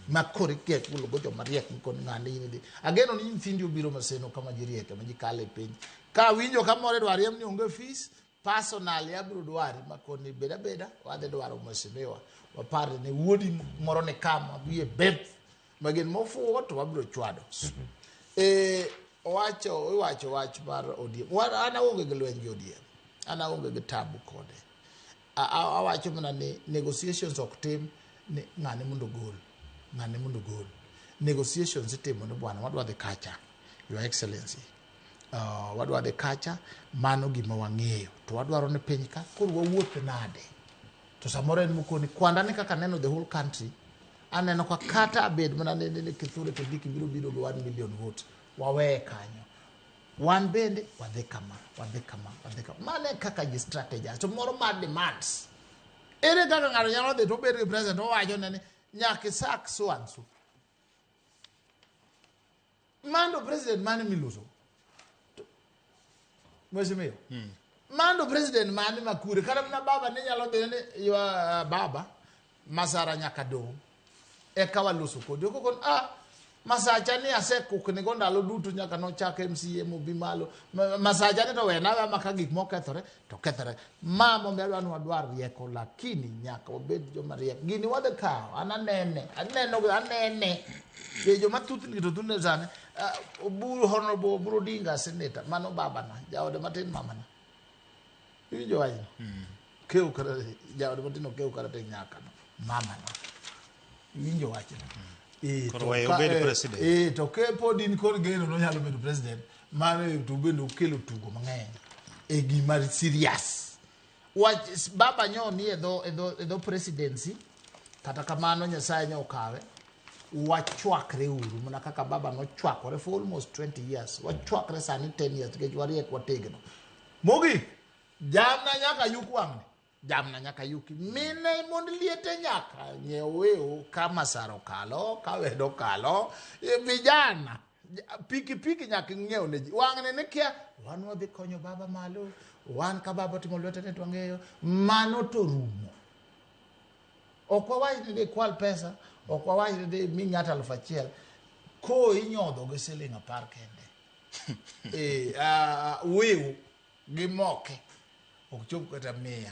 Ma koro iketo go joma riek mikoni ng'ane in idhi. Ageno ni nyithindi obiro Maseno kama ji rieke ma ji kale piny. Ka winjo kamoro idwa riemb ni onge fees, personally abiro dwari makoni bed abeda wadhi dwaro mheshimiwa. Wapar ni wuodi moro ni kama wiye bep ma gin mofuwo to wabiro chwado. Iwacho wach mar ODM. An aonge gi lweny gi ODM. An aonge gi tabu kode. Awacho mana ni negotiations ok tim ni ng'ane mondo ogol. Ng'ane mondo ogol. Negotiations itimo ni bwana wadwa dhi kacha. Your Excellency. Wadwa dhi kacha, mano gima wang'eyo. To wadwaro ni piny ka, koro wawuoth nade? To samoro en mokoni, kwanda ni kaka aneno the whole country, aneno ka kata abed mana ni Kithure Kindiki biro biro gi 1 million votes, waweye kanyo. Wan bende wadhi kama, wadhi kama, wadhi kama. Mano e kaka ji strategize. To moro mar demands. Ere kaka ng'ato nyalo dhi to obed gi president owacho ne ni nyaka isak so and so. Mano president mane miloso? Mheshimiwa. Mano president mane makure kata mana baba ne nyalo dhi ni ywa baba Masara nyaka dong' eka waloso kodi. Okokon ah Masacha ni asekukni go ndalo duto nyaka nochak MCA mobi malo. Masacha ni to wena aweya ma ka gik moko kethore to kethore. Ma momiyo adwa ni wadwar rieko lakini nyaka wabed joma riek. Gini wadhi kawo an anene aneno anene. Be joma thuthni to thuthni sani Oburu Honorable Oburu Odinga senator mano babana jaode matin mamana. Iwinjo wachno? Okew kata jaode matin okew kata tek nyakano mamana. Iwinjo wachno? Koro weyo obed president. To ke pod in kod geno nonyalo bedo president, mano to bende okelo tugo mang'eny e gima serious. Wach baba nyo ni e dho presidency, kata kamano Nyasaye nyo okawe. Wachwakre uru mana kaka baba nochwakore for almost 20 years. Wachwakre sani 10 years nikech wariek wategno. Mogik, jamna nyaka yuk wang'ni. Jamna nyaka yuki. Mine mond liete nyaka nyiew weo ka masara okalo, ka wedo okalo. Vijana, pikipiki nyaka ing'iew ne ji. Wang'ni ni kia, wan wadhi konyo baba malo, wan ka baba otimo lwete ne to wang'eyo. Mano to rumo. Ok wawach ni dhi kwal pesa, ok wawach ni dhi mi ng'ato 1000. Ko inyodho gi siling 10 kende. Wiu gi moke ok chop kata 100.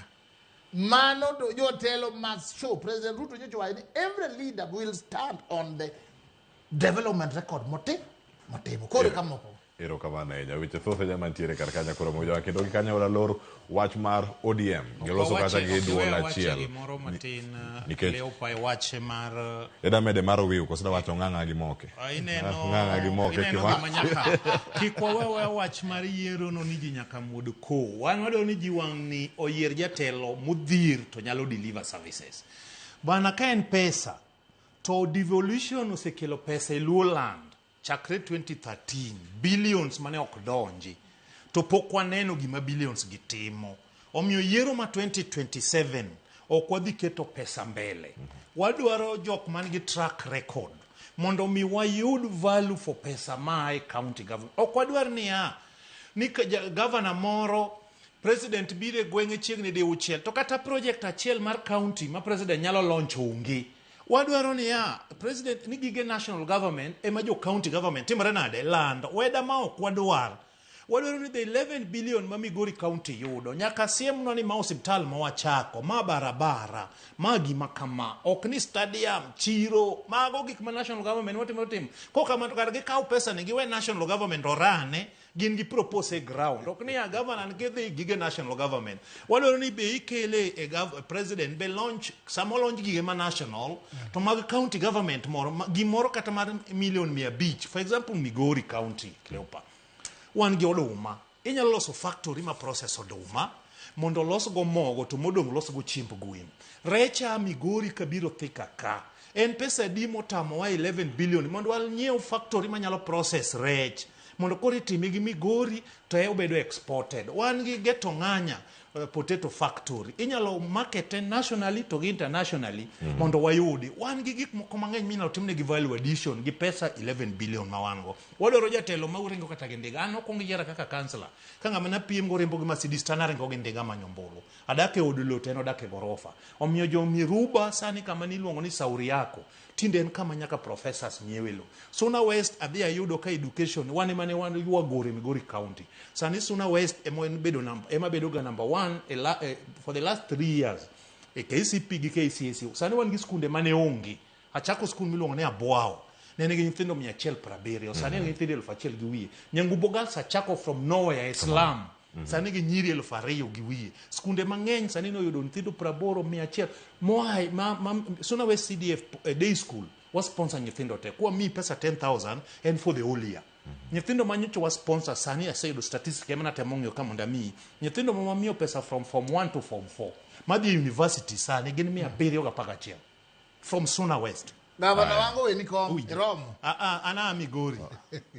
Mano to jotelo must show. President Ruto nyocha owacho ni every leader will stand on the development record motimo. Koro ka moko. Erokamano ahinya. Weche thoth ahinya mantiere kar kanyo koro mojawa kendo gi kanyo walor wach mar ODM. Giloso kata gi duol achiel. Gimoro matin Nikech Leopa e wache mar Eda mede mar Owiu koso da wacho ng'ang'a gi moke. Ng'ang'a gi moke ineno kima. gima nyaka kik wawe wach mar yiero no ni ji nyaka muod ko. Wan wadwaro ni ji wang' ni oyier jatelo modhir to nyalo deliver services. Bana ka en pesa to devolution osekelo pesa e Luo land chakre 2013 billions mane ok donji to pok waneno gima billions gi timo. Omiyo yiero ma 2027 ok wadhi keto pesa mbele. Wadwaro jok man gi track record mondo mi wayud value for pesa mae county government. Ok wadwar niya ni governor moro president biro e gweng'e chiegni diuchiel to kata project achiel mar county ma president nyalo launch onge. Wadwaro niya president ni gige national government ema jo county government timore nade lando weda ma ok wadwar. Wadwaro ni the 11 billion ma Migori County yudo nyaka siemnwa ni ma osiptal ma wachako, ma barabara, ma gima kama, ok ni stadium, chiro, mago gik ma national government watimo timo. Kok kamano to kar gikaw pesa ni giwe national government orane, gin gi propose e ground. Ok ni ya governor ni gidhi gige national government. Wadwaro ni be ikele e president be launch, sama launch gige ma national, to mag county government moro, gimoro kata mar million 500. For example, Migori County, Cleopa. Wan gi oduma. Inyalo loso factory ma process oduma mondo los go mogo to modong' los go chiemb gwen. Recha Migori kabiro Thika ka. En pesa adi motamowa 11 billion mondo wanyiew factory manyalo process rech mondo koro itime gi Migori to e obedo exported. Wan gi Geto Ng'anya potato factory. Inyalo market nationally to gi internationally mondo wayudi. Wan gi gik moko mang'eny minyalo timne gi value addition gi pesa 11 billion ma wan go. Wadwaro jatelo ma ringo kata gi ndiga. An okwongo yiera kaka councillor. Ka ng'ama napiem go ringo gi Mercedes to an aringo gi ndiga manyo ombulu. Adak e od lowo to en odak e gorofa. Omiyo jo Miruba sani kama niluongo ni Sauri Yako tinde en kama nyaka professors nyiewe lowo. Suna West adhi ayudo ka education wan ema ne wan ywagore Migori County. Sani Suna West ema en bedo number, ema bedo ga number 1 e la, for the last 3 years e KCP gi KCSE. Sani wan gi skunde mane onge. Achako skul miluongo ni Abwao. Ne nigi nyithindo 170. Sani en gi nyithindo 1200. Nyangubo Girls achako from nowhere e slum. Sani gi nyiri 2200. Skunde mang'eny sani noyudo nyithindo 80, 100. Moa ma Suna West CDF day school wa sponsor nyithindo te. Kwa mi pesa 10,000 en for the whole year. Nyithindo ma nyocha wa sponsor sani aseyudo statistics ema natemo ng'iyo ka mondo amiyi. Nyithindo ma wamiyo pesa from form 1 to form 4 madhi e university sani gin 711 from Suna West. Gavana wangu weni kom iromo. An a Migori.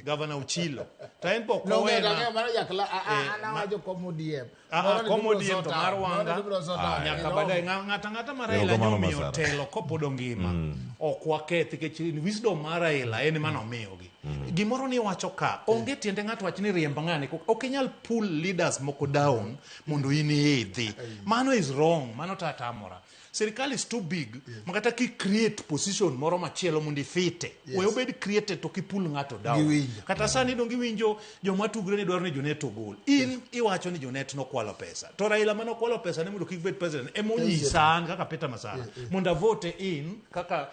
Gavana Ochilo. To en pok No owena. ng'eyo mano jakla Eh, an awacho kom ODM. Ah, Moro ni kom gibiro ODM to sort mar out. Wanga. Moro ni gibiro sort out. Nyaka Iromo. baadaye ng'ato ang'ata ma Raila Erokamano, nyomiyo Masara. telo kopod ongima ok wakethi nikech wisdom mar Raila en ema nomiyogi. Gimoro ni wacho ka onge tiende ng'ato wach ni riemb ng'ani ok inyal pull leaders moko down mondo in iidhi. Mano is wrong, mano to atamora. Sirikal is too big ma kata ki create position moro machielo mondo ifite. Yes. We obed created to kipull ng'ato down. Giwinjo. Kata sani dong iwinjo joma tugre ni dwaro ni Junet ogol. In iwacho ni Junet nokwalo pesa. To Raila mane okwalo pesa ne mondo kik bed president ema onyisa an kaka Peter Masara mondo avote in kaka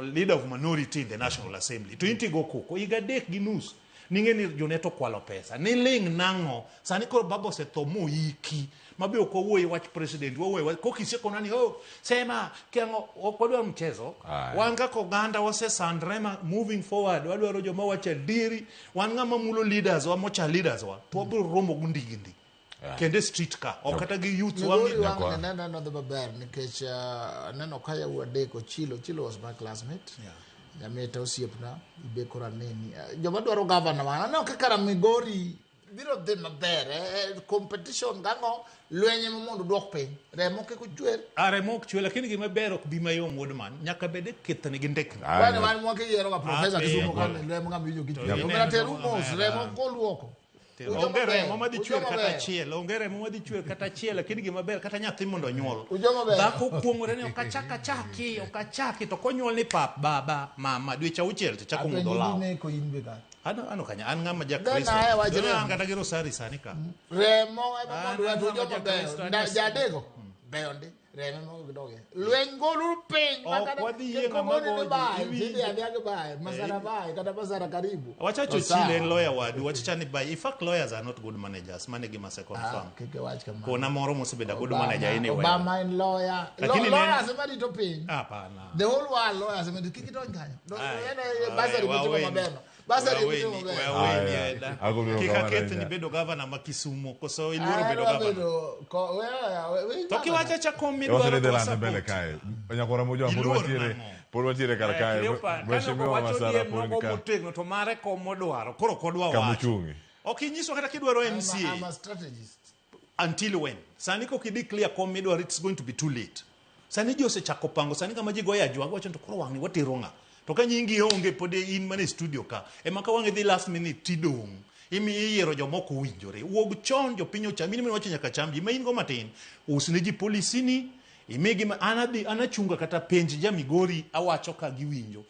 leader of minority in the National Assembly. To in tigo koko higa 3.5 ning'e ni Junet okwalo pesa. Niling' nang'o? Sani koro baba osetho moiki. Mabe ok wawuoye wach president, wawuoye wach kokisiekona ni oh, sema kiang'o ok wadwar mchezo. Aye. Wan kaka oganda wasesandre ma moving forward wadwaro joma wacho adieri wan ng'ama mulo leaders wa mocha leaders wa to wabiro romo gi ndigni kendo e street ka ok kata gi youth wa Migori wang' ni neno dhi maber nikech aneno ka yawuoyi adek Ochilo, Ochilo was my classmate. Nyamita osiepna, ibe koro aneni. Joma dwaro gavana wa, aneno ka kara Migori biro dhi maber. Competition gang'o lweny ema mondo duok piny. Remo kik ochwer. Remo ok chwe lakini gima ber ok bi mayom wuod man nyaka bed e kethni gi ndekni. Wan wan mwaka yiero ga professor Ah, Kisumu eh. ka lweny ng'ama winjo gi To chwer. ineno Omera teru omera. mos, remo koluoko. Ujo Onge maber, remo madhi ujo chwer kata maber. achiel, onge remo madhi chwer kata achiel, lakini gima ber kata nyathi mondo onyuol. Ujo maber. Dhako kuong'ore ni ok achak achaki, ok achaki, to konyuol ni pap, baba, mama, dweche auchiel to chako ng'udho Apenji law. ni neko in be ka. Ano kanya, an ng'ama ja Then Kristo. aye wach An remo. kata gi rosari sani ka. Remo ema mondo An wach ujo ng'ama ja maber. Kristo, an Jadego beyo ndi. Remo ema gidoge. Lweny goluru piny. Ok wadhi yie ng'ama Kogoni ni goji, bae, iwinjo. tidhi adhiya gi bae, Masara bae, kata Masara karibu. Wachacho To sawa. Chile en lawyer wadu, wachacha ni by. In fact, lawyers are not good managers. Mane gima se confirm. Ah, kik iwach kamano. Kona moro mosebedo a good Obama- manager anyway. Obama en lawyer. Lakini ne- Lawyers ema rito piny. Hapana. The whole world lawyers ema rito. Kik idonj kanyo. Aye. En basari Aye, motimo waweni. maber no. Basari motimo Waweni, maber. waweni, Aya. eda. Ago biro Kik kamano aketh ni ahinya. bedo gavana ma Kisumu koso iluoro Ah, bedo adwa gavana. bedo To kiwacho acha kom Iwacho midwaro ni to dhi lande wasupport. mbele kae. Nyakwara Moja pod Iluor wantiere nang'o? pod wantiere kar kae. Cleopa, kane Mheshimiwa owacho Masara ODM pod nogo ka motegno to mare kom modwaro koro ok odwa wacho. kamochung'e. Ok inyiso kata kidwaro I'm MCA a strategist. until when? Sani kok idhi clear kom midwaro it's going to be too late. Sani ji osechako pango, sani kama ji goyo ajwang wacho ni to koro wang'ni watero ng'a? To ka nyingi onge pod in mana e studio ka. Ema ka wang' idhi last minute tidong'. Imi iyiero jomoko owinjore. Wuog chon jopiny ocham. In miwacho nyaka cham ji ma in go matin. Usne ji policy ni. Imigi ma an adhi an achunga kata penj ja Migori awacho ka giwinjo.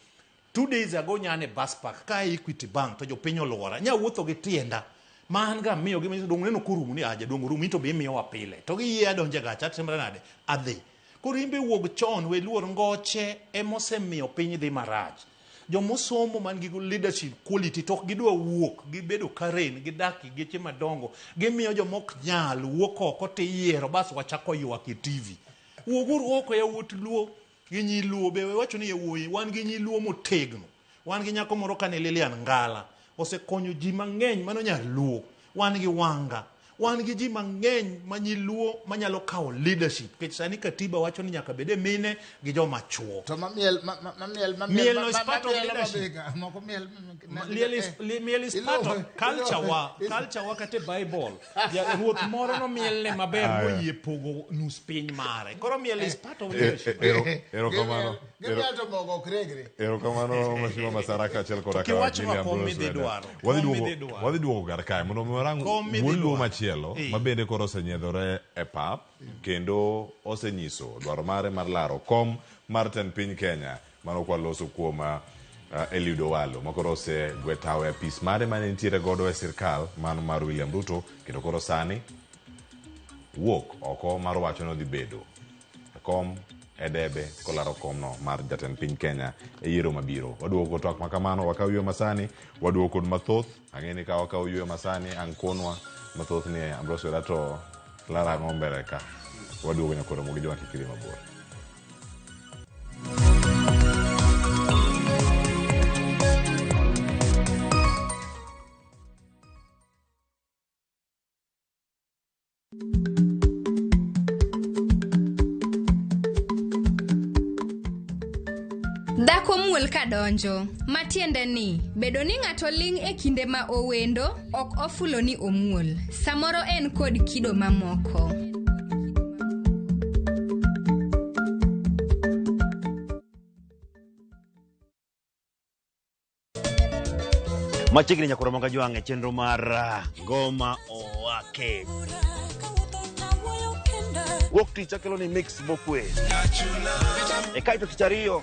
2 days ago nyane bus park ka Equity Bank to jopiny oluora. Nya wuotho gi tienda. Ma an ga miyo gi manyiso dong neno korumo ni aja dong rumo in to be imiyowa pile. To giyie adonje gacha atimra nade? Adhi. Koro in be wuog chon we luor ngoche emosemiyo piny dhi marach. Jomosomo man gi leadership quality to ok gidwa wuok, gibedo karen, gidak e geche madongo, gimiyo jomok nyal wuok oko tiyiero bas wachako ywak e TV. Wuoguru oko yawuot Luo gi nyi Luo be we wacho ni yawuoyi wan gi nyi Luo motegno. Wan gi nyako moro kane Lilian Ngala osekonyo ji mang'eny mano nyar Luo. Wan gi Wanga. Wan gi ji mang'eny ma nyi Luo manyalo kawo leadership. Nikech sani katiba wacho ni nyaka bed e mine gi joma chuo. To mamiel mamiel Miel no is part of leadership. Moko miel Miel is, miel is part of culture wa, culture wa kata e Bible. Ja, ruoth moro nomielne maber Aya. moyie pogo nus piny mare. Koro miel is part of leadership. Erokamano. Gimiel to mogo ok regre. Erokamano Mheshimiwa Masara kaachiel koda To kiwacho ka ma William kom Ambrose midhi Weda. dwaro. Wadhi Kom duogo midhi dwaro. wadhi duogo kar kae mondo mi warang Kom midhi wuod Luo dwaro. machielo Eh. ma bende koro osenyiedhore e pap kendo osenyiso dwaro mare mar laro kom mar tend piny Kenya mano kwa loso kuom Eliud Owalo ma koro osegwe tawo e apis mare mane nitiere godo e sirkal mano mar William Ruto kendo koro sani wuok oko mar wacho ni odhi bedo e kom e debe kolaro komno mar jatend piny Kenya e yiero mabiro. Waduogo kod twak makamano, wakaw yweyo masani, waduogo kod mathoth. Ang'e ni ka wakaw yweyo masani, ang' konwa mathoth ni Ambrose Weda to lara ang'o mbele ka. Waduogo nyakoro mogi joma kik idhi mabor. Dhako muol ka donjo, matiende ni bedo ni ng'ato ling' e kinde ma owendo ok ofulo ni omuol. Samoro en kod kido mamoko. Machiegni nyakoro moga jwang' e chenro mar Ngoma Owake. Wuok tich akelo ni mix mokwe. E kaito tich ariyo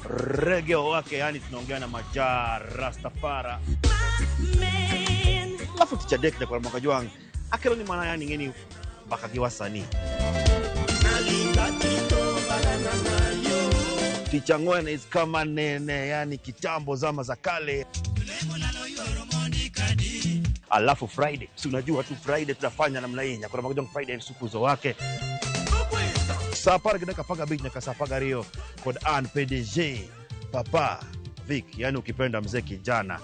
rege owake, yani tunaongea na Majaa Rastafara. Alafu tich adek nyakoro moga jwang' akelo ni mana yani ng'eni mbaka gi wasanii. Tich ang'wen is kama nene, yani kitambo zama za kale. Alafu Friday, si unajua tu Friday tutafanya namna hii, nyakoro moga jwang' Friday sukuzo wake. Saa apar gi dakika apar gabich nyaka saa apar gariyo kod an PDG Papa Vic, yani ukipenda mzee kijana.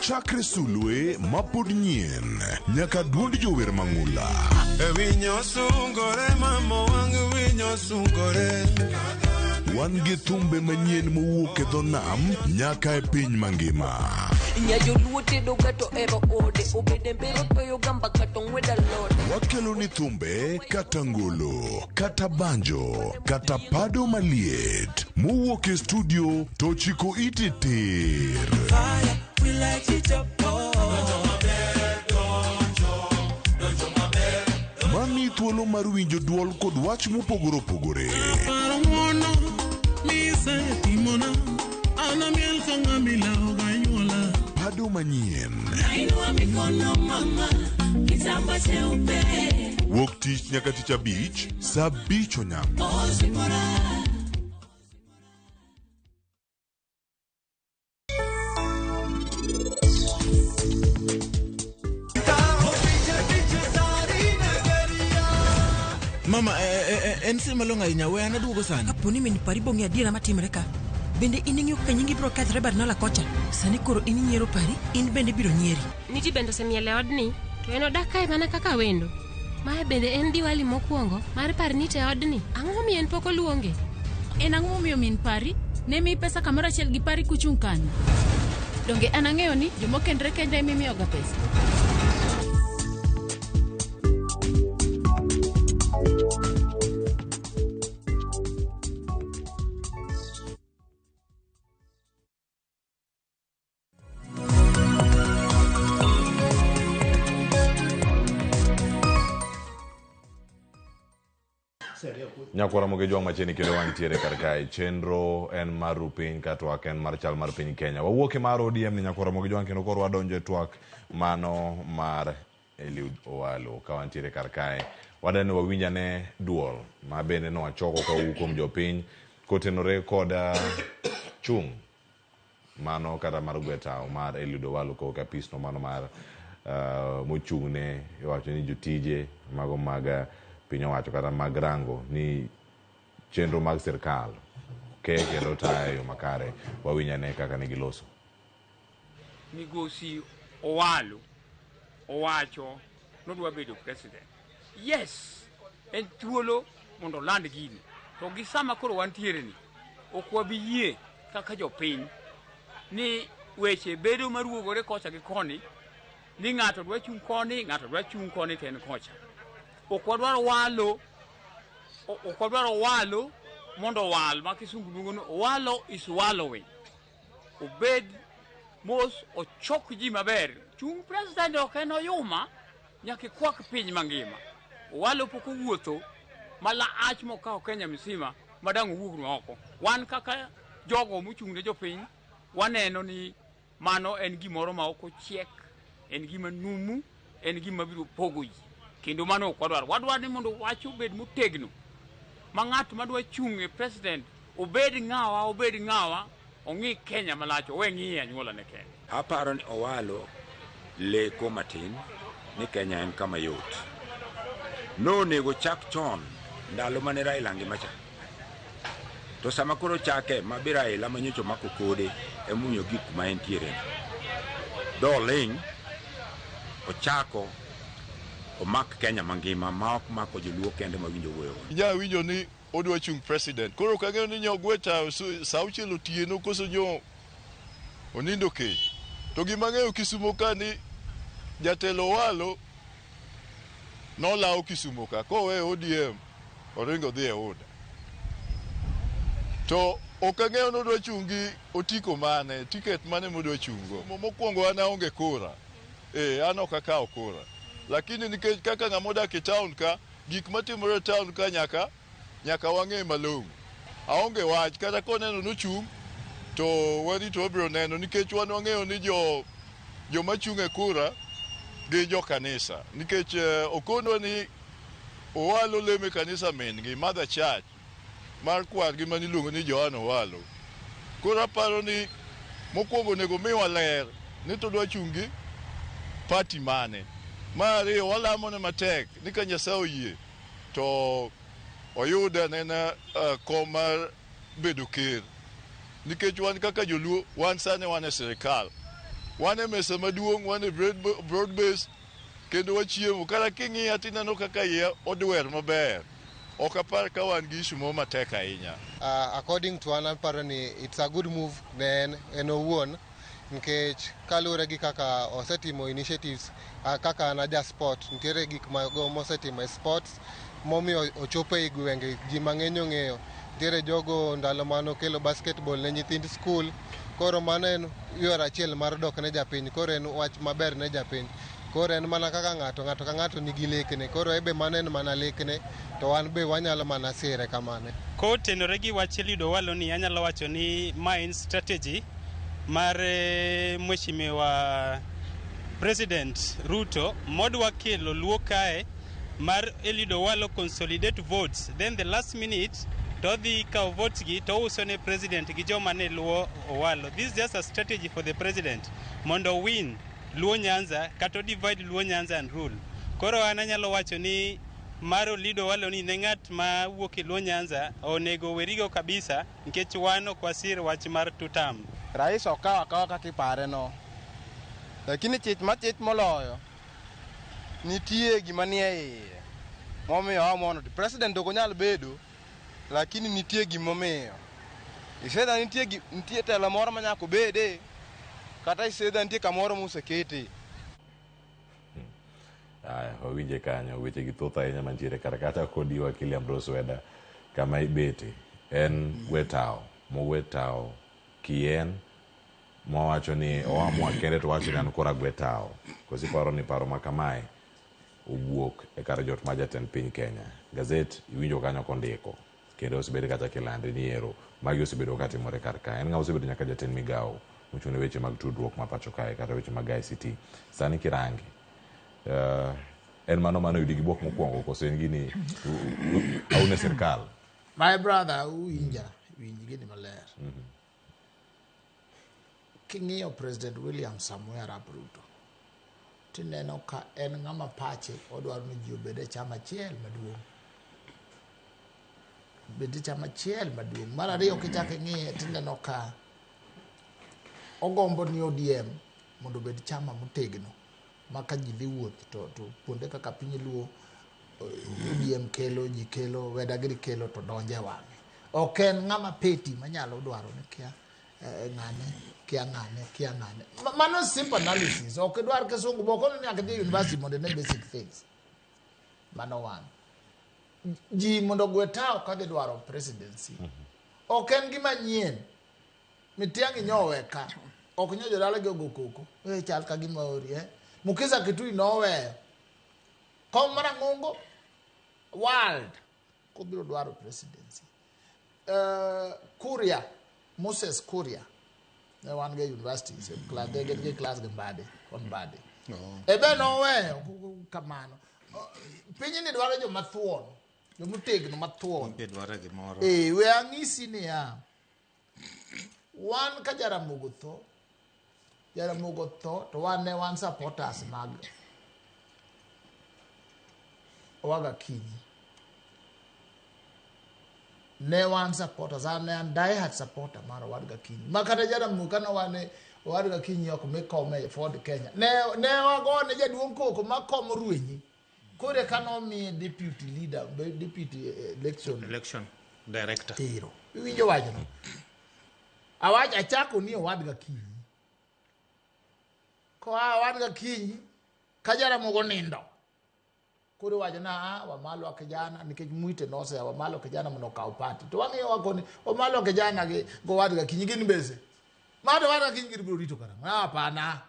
Chakre sulwe mapod nyien nyaka duond jower mang'ula. Wan gi thumbe manyien mowuok e dho nam nyaka e piny mangima. Wakelo ni thumbe kata ngolo, kata banjo, kata pado maliet mowuok e studio to chiko iti tir. Mami thuolo mar winjo duol kod wach mopogore opogore. Pado manyien. Wuok tich nyaka tich abich, saa abich onyango. Mama, en sir malong'o ahinya, we an aduogo sani. Kapo ni min pari bong'e adiera matimore ka, bende in ing'eyo kaka nyingi biro kethre Barnola kocha? Sani koro in inyiero pari, in bende biro nyieri. Niji bende osemiel e odni, to en odak kae mana kaka wendo. Mae bende en Diwali mokwongo mar Parnit e odni. Ang'o momiyo en pok oluonge? En ang'o momiyo min pari ne miyi pesa kamoro achiel gi pari kuchung' kanyo? Donge an ang'eyo ni jomokendre kende ema imiyoga pesa? Nyakwara moge jwang' machiegni kendo wantiere kar kae. Chenro en mar ru piny ka twak en mar chal mar piny Kenya. Wawuok e mar ODM ni nyakwara moge jwang' kendo koro wadonjo e twak mano mar Eliud Owalo. Ka wantiere kar kae, wadani wawinj ane duol ma bende nowachoko kawuok kuom jopiny kotenore kod chung' mano kata mar gwe tawo mar Eliud Owalo kowuok e apisno mano mar mochung'ne iwacho ni jotije mago mag piny owacho kata mag rango ni chenro mag sirkal ke kendo tayo e yo makare. Wawinj ane kaka ne giloso. Migosi Owalo owacho nodwa bedo president. Yes, en thuolo mondo oland gini. To gi sama koro wantiere ni, ok wabi yie kaka jopiny ni weche bedo maruogore kocha gi koni, ni ng'ato dwa chung' koni, ng'ato dwa chung' koni to en kocha. Ok wadwar walo, ok wadwar Owalo mondo owal, ma kisungu luongo ni Owalo is wallowing. Obed mos, ochok ji maber. Chung' president ok en oyuma, nyaka ikwak piny mangima. Owalo pok owuotho malach mokawo Kenya mzima madang' owuognwa oko. Wan kaka jogo mochung' ne jopiny, waneno ni mano en gimoro ma ok ochiek, en gima numu, en gima biro pogo ji. Kendo mano ok wadwar. Wadwaro ni mondo wach obed motegno ma ng'at madwa chung' e president obed ng'awa, ong'i Kenya malach, owe ng'iye anyuola ne kende. Aparo ni Owalo leko matin ni Kenya en kama yot. Nonego chak chon ndalo mane Raila ngima cha. To sama koro chake ma be Raila manyocha omako kode Emomiyo gik kuma entiere. Doling' ochako omak Kenya mangima ma ok mako joluo kende mawinjo wuoyo go. Inya winjo ni odwa chung president. Koro ok ang'eyo ni nyogwe tayo sa auchiel otieno koso nyo onindo kech. To gima ang'eyo Kisumo ka ni jatelo Owalo nolawo Kisumo ka koweyo ODM oringo odhi e UDA. To ok ang'eyo ni odwa chung' gi otiko mane, ticket mane modwa chung' go. Mokwongo an aonge kura. Eh, an ok akawo kura. Lakini nikech kaka ng'ama odak e town ka, gik matimore e town ka nyaka nyaka wang'e malong'o. Aonge wach kata koneno nochung' to warito wabiro neno nikech wan wang'eyo ni jo joma chung' e kura gin jo kanisa nikech okonwa ni Owalo lemo e kanisa min gi Mother Church mar kwargi mane iluongo ni Johan Owalo. Koro aparo ni mokwongo onego miwa ler ni to dwa chung' gi party mane. Mar ariyo walamone matek ni ka Nyasaye oyie to oyud anena kom mar bedo ker. Nikech wan kaka joluo wan sani wan e sirikal. Wan e mesa maduong', wan e broad base kendo wachiemo. Kata king'iya tineno kaka iya odwer maber. Ok apar ka wan gi issue moro matek ahinya. According to an aparo ni it's a good move ne en en owuon nikech kaluwore gi kaka osetimo initiatives kaka an aja sport nitiere gik mago mosetimo e sports momiyo ochopo e gwenge ji mang'eny ong'eyo nitiere jogo ndalo mane okelo basketball ne nyithind skul koro mano en yor achiel mar dok ne japiny koro en wach maber ne japiny koro en mana kaka ng'ato ng'ato ka ng'ato nigi lekne koro ebe mano en mana lekne to wan be wanyalo mana sire kamano. Kotenore gi wach Eliud Owalo ni anyalo wacho ni ma en strategy mar Mheshimiwa President Ruto modwa kelo Luo kae mar Eliud Owalo consolidate votes then the last minute to odhi kawo votes gi to ouso ne president gi joma ne luwo Owalo. This is just a strategy for the president mondo win Luo Nyanza kata divide Luo Nyanza and rule. Koro an anyalo wacho ni mar Eliud Owalo ni ne ng'at ma wuok e Luo Nyanza onego werigo kabisa nikech wan ok wasir wach mar tutam. Rais okawo akawa kaka ipare no. Lakini chich machich moloyo nitie gima nie iye momiyo amono president ok onyal bedo lakini nitie gimomiyo. Isedha nitie nitie telo moro ma nyaka obede kata isedha nitie kamoro mosekete. Aya, wawinje kanyo weche gi thoth ahinya mantiere kar kata kodi wakili Ambrose Weda kama ibete en gwe tawo mogwe tawo kien mwawacho ni oamua kende to wacho ni an koro agwe tawo koso iparo ni paro ma kamae owuok e kar jot ma jatend piny Kenya gazet iwinjo kanyo kondiko kendo osebed kacha kilande ni ero magi osebedo katimore kar ka en ng'a osebedo nyaka jatend migawo mochung' ne weche mag tudruok ma pacho kae kata weche mag ICT sani kirange en mano mano oyudi gi buok mokwongo koso en gini aune sirkal. My brother, uwinja, winj gini maler. King'iyo President William Samoei Arap Ruto, tineno ka en ng'ama pache odwaro ni ji obed e chama achiel maduong'. Bed e chama achiel maduong'. Mar ariyo kichako ing'iye tineno ka ogombo ni ODM mondo obed chama motegno ma ka ji dhi wuoth to kuonde kaka piny Luo ODM kelo ji kelo weda giri kelo to donje wang'e. Ok en ng'ama peti manyalo dwaro ni kia ng'ane kia ng'ane kia ng'ane. Mano simple analysis. Ok idwar kisungu bo kono nyaka dhi university mondo ine basic things. Mano one. Ji mondo ogwe tawo ka gidwaro presidency. Ok en gima nyien. Mitiang'i nyowe ka. Ok nyo jodala gi ogo koko. Chal ka gima ori Mukisa Kitui noweyo. Kom marang'ongo world kobiro dwaro presidency. Kuria, Moses Kuria. Ne wan go e university, same class, de gin gi class gi Mbadi, kon Mbadi. Ebe noweyo kamano. Pinyni dwaro joma thuon, jomotegno mathuon. Dwaro gimoro. We ang'isi niya, wan ka Jaramogi tho, Jaramogi tho to wan ne wan supporters mag Owaga Akinyi. Ne wan supporters, an ne an die hard supporter mar Owadgi Akinyi. Ma kata Jaramogi kane wane Owadgi Akinyi ok mi kom e Ford Kenya. Ne ne wagone jaduong' koko ma kom rwenyi. Koro eka nomiye deputy leader, deputy election Election director. Ero. Iwinjo wachno? Awach achako ni Owadgi Akinyi. Koa Owadgi Akinyi ka Jaramogi onindo. Koro iwacho na ah, Wamalwa kijana nikech Mwite nosea Wamalwa kijana mondo okaw party. To wang'iyo wakoni Wamalwa kijana gi Owadgi Akinyi gin mbese. Ma to Owadgi Akinyi gin biro rito karang'o? Ah, hapana.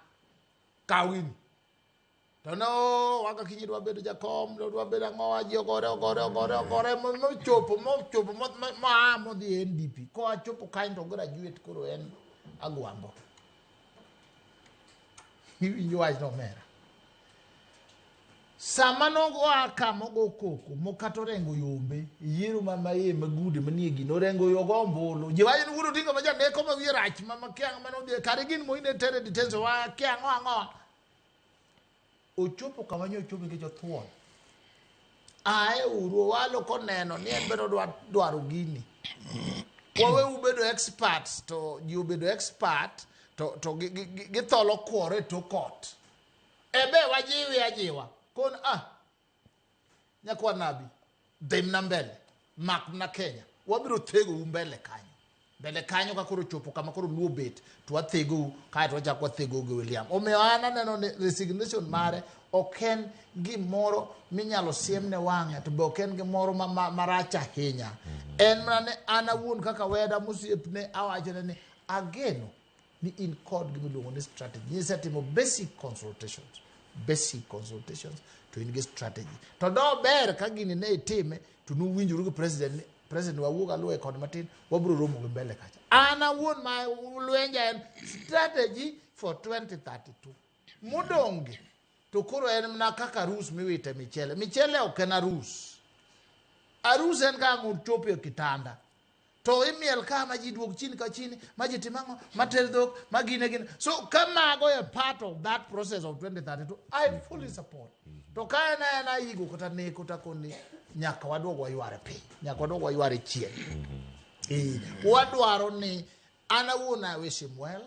Kaw gini. To no Owadgi Akinyi dwa bedo jakom, dwa bedo ang'owa, ji ogore ogore ogore ogore mochopo mochopo moa modhi e NDP. Koa chopo kanyo to graduate koro en Agwambo. Iwinjo wachno omera. Sama nogoa ka mogo koko mokato orengo yombe yiero ma maye magude manie gino orengo yogo ombulu ji wacho ni wuod Odinga ma janeko ma wiye rach ma makia ang'o mane odhi kare gin moine tere detention wa kia ang'o ang'o ochopo kama nyo ochopo nikech othuon ae uru Owalo koneno ni en bende odwa dwaro gini wawe ubedo experts to ji obedo expert to to githolo kwore e tok ot ebe wajiwi ajiwa kon ah nyakwar nabi dhimna mbele makna Kenya wabiro thegou mbele kanyo mbele kanyo ka koro chopo kama koro luo bet to wathegou kaeto wachako wathegou gi William. Omiyo an aneno ni resignation mare ok en gimoro minyalo siem ne wang'e to be ok en gimoro marach ahinya. En mana ni an awuon kaka weda mosiepne awachone ni ageno ni in kod gimiluongo ni strategy. Nisetimo basic consultations. Basic consultations to in gi strategy. To do ber ka gini ne itime to nuwinjoru gi president ni president wawuog aluwe kod matin wabiro romo gi mbele kacha. An awuon ma lwenja en strategy for 2032. Modong' gi to koro en mana kaka arus miwite michele. Michele ok en arus. Arus en ka ang' ochopo e kitanda. To imiel ka ma ji duog chini ka chini, ma ji tim ang'o, ma ter dhok, ma gine gine. So ka mago e part of that process of 2032, I fully support. To ka en aena igo kata neko ta koni nyaka waduog wayware piny, nyaka waduog wayware chien. Wadwaro ni an awuon I wish him well.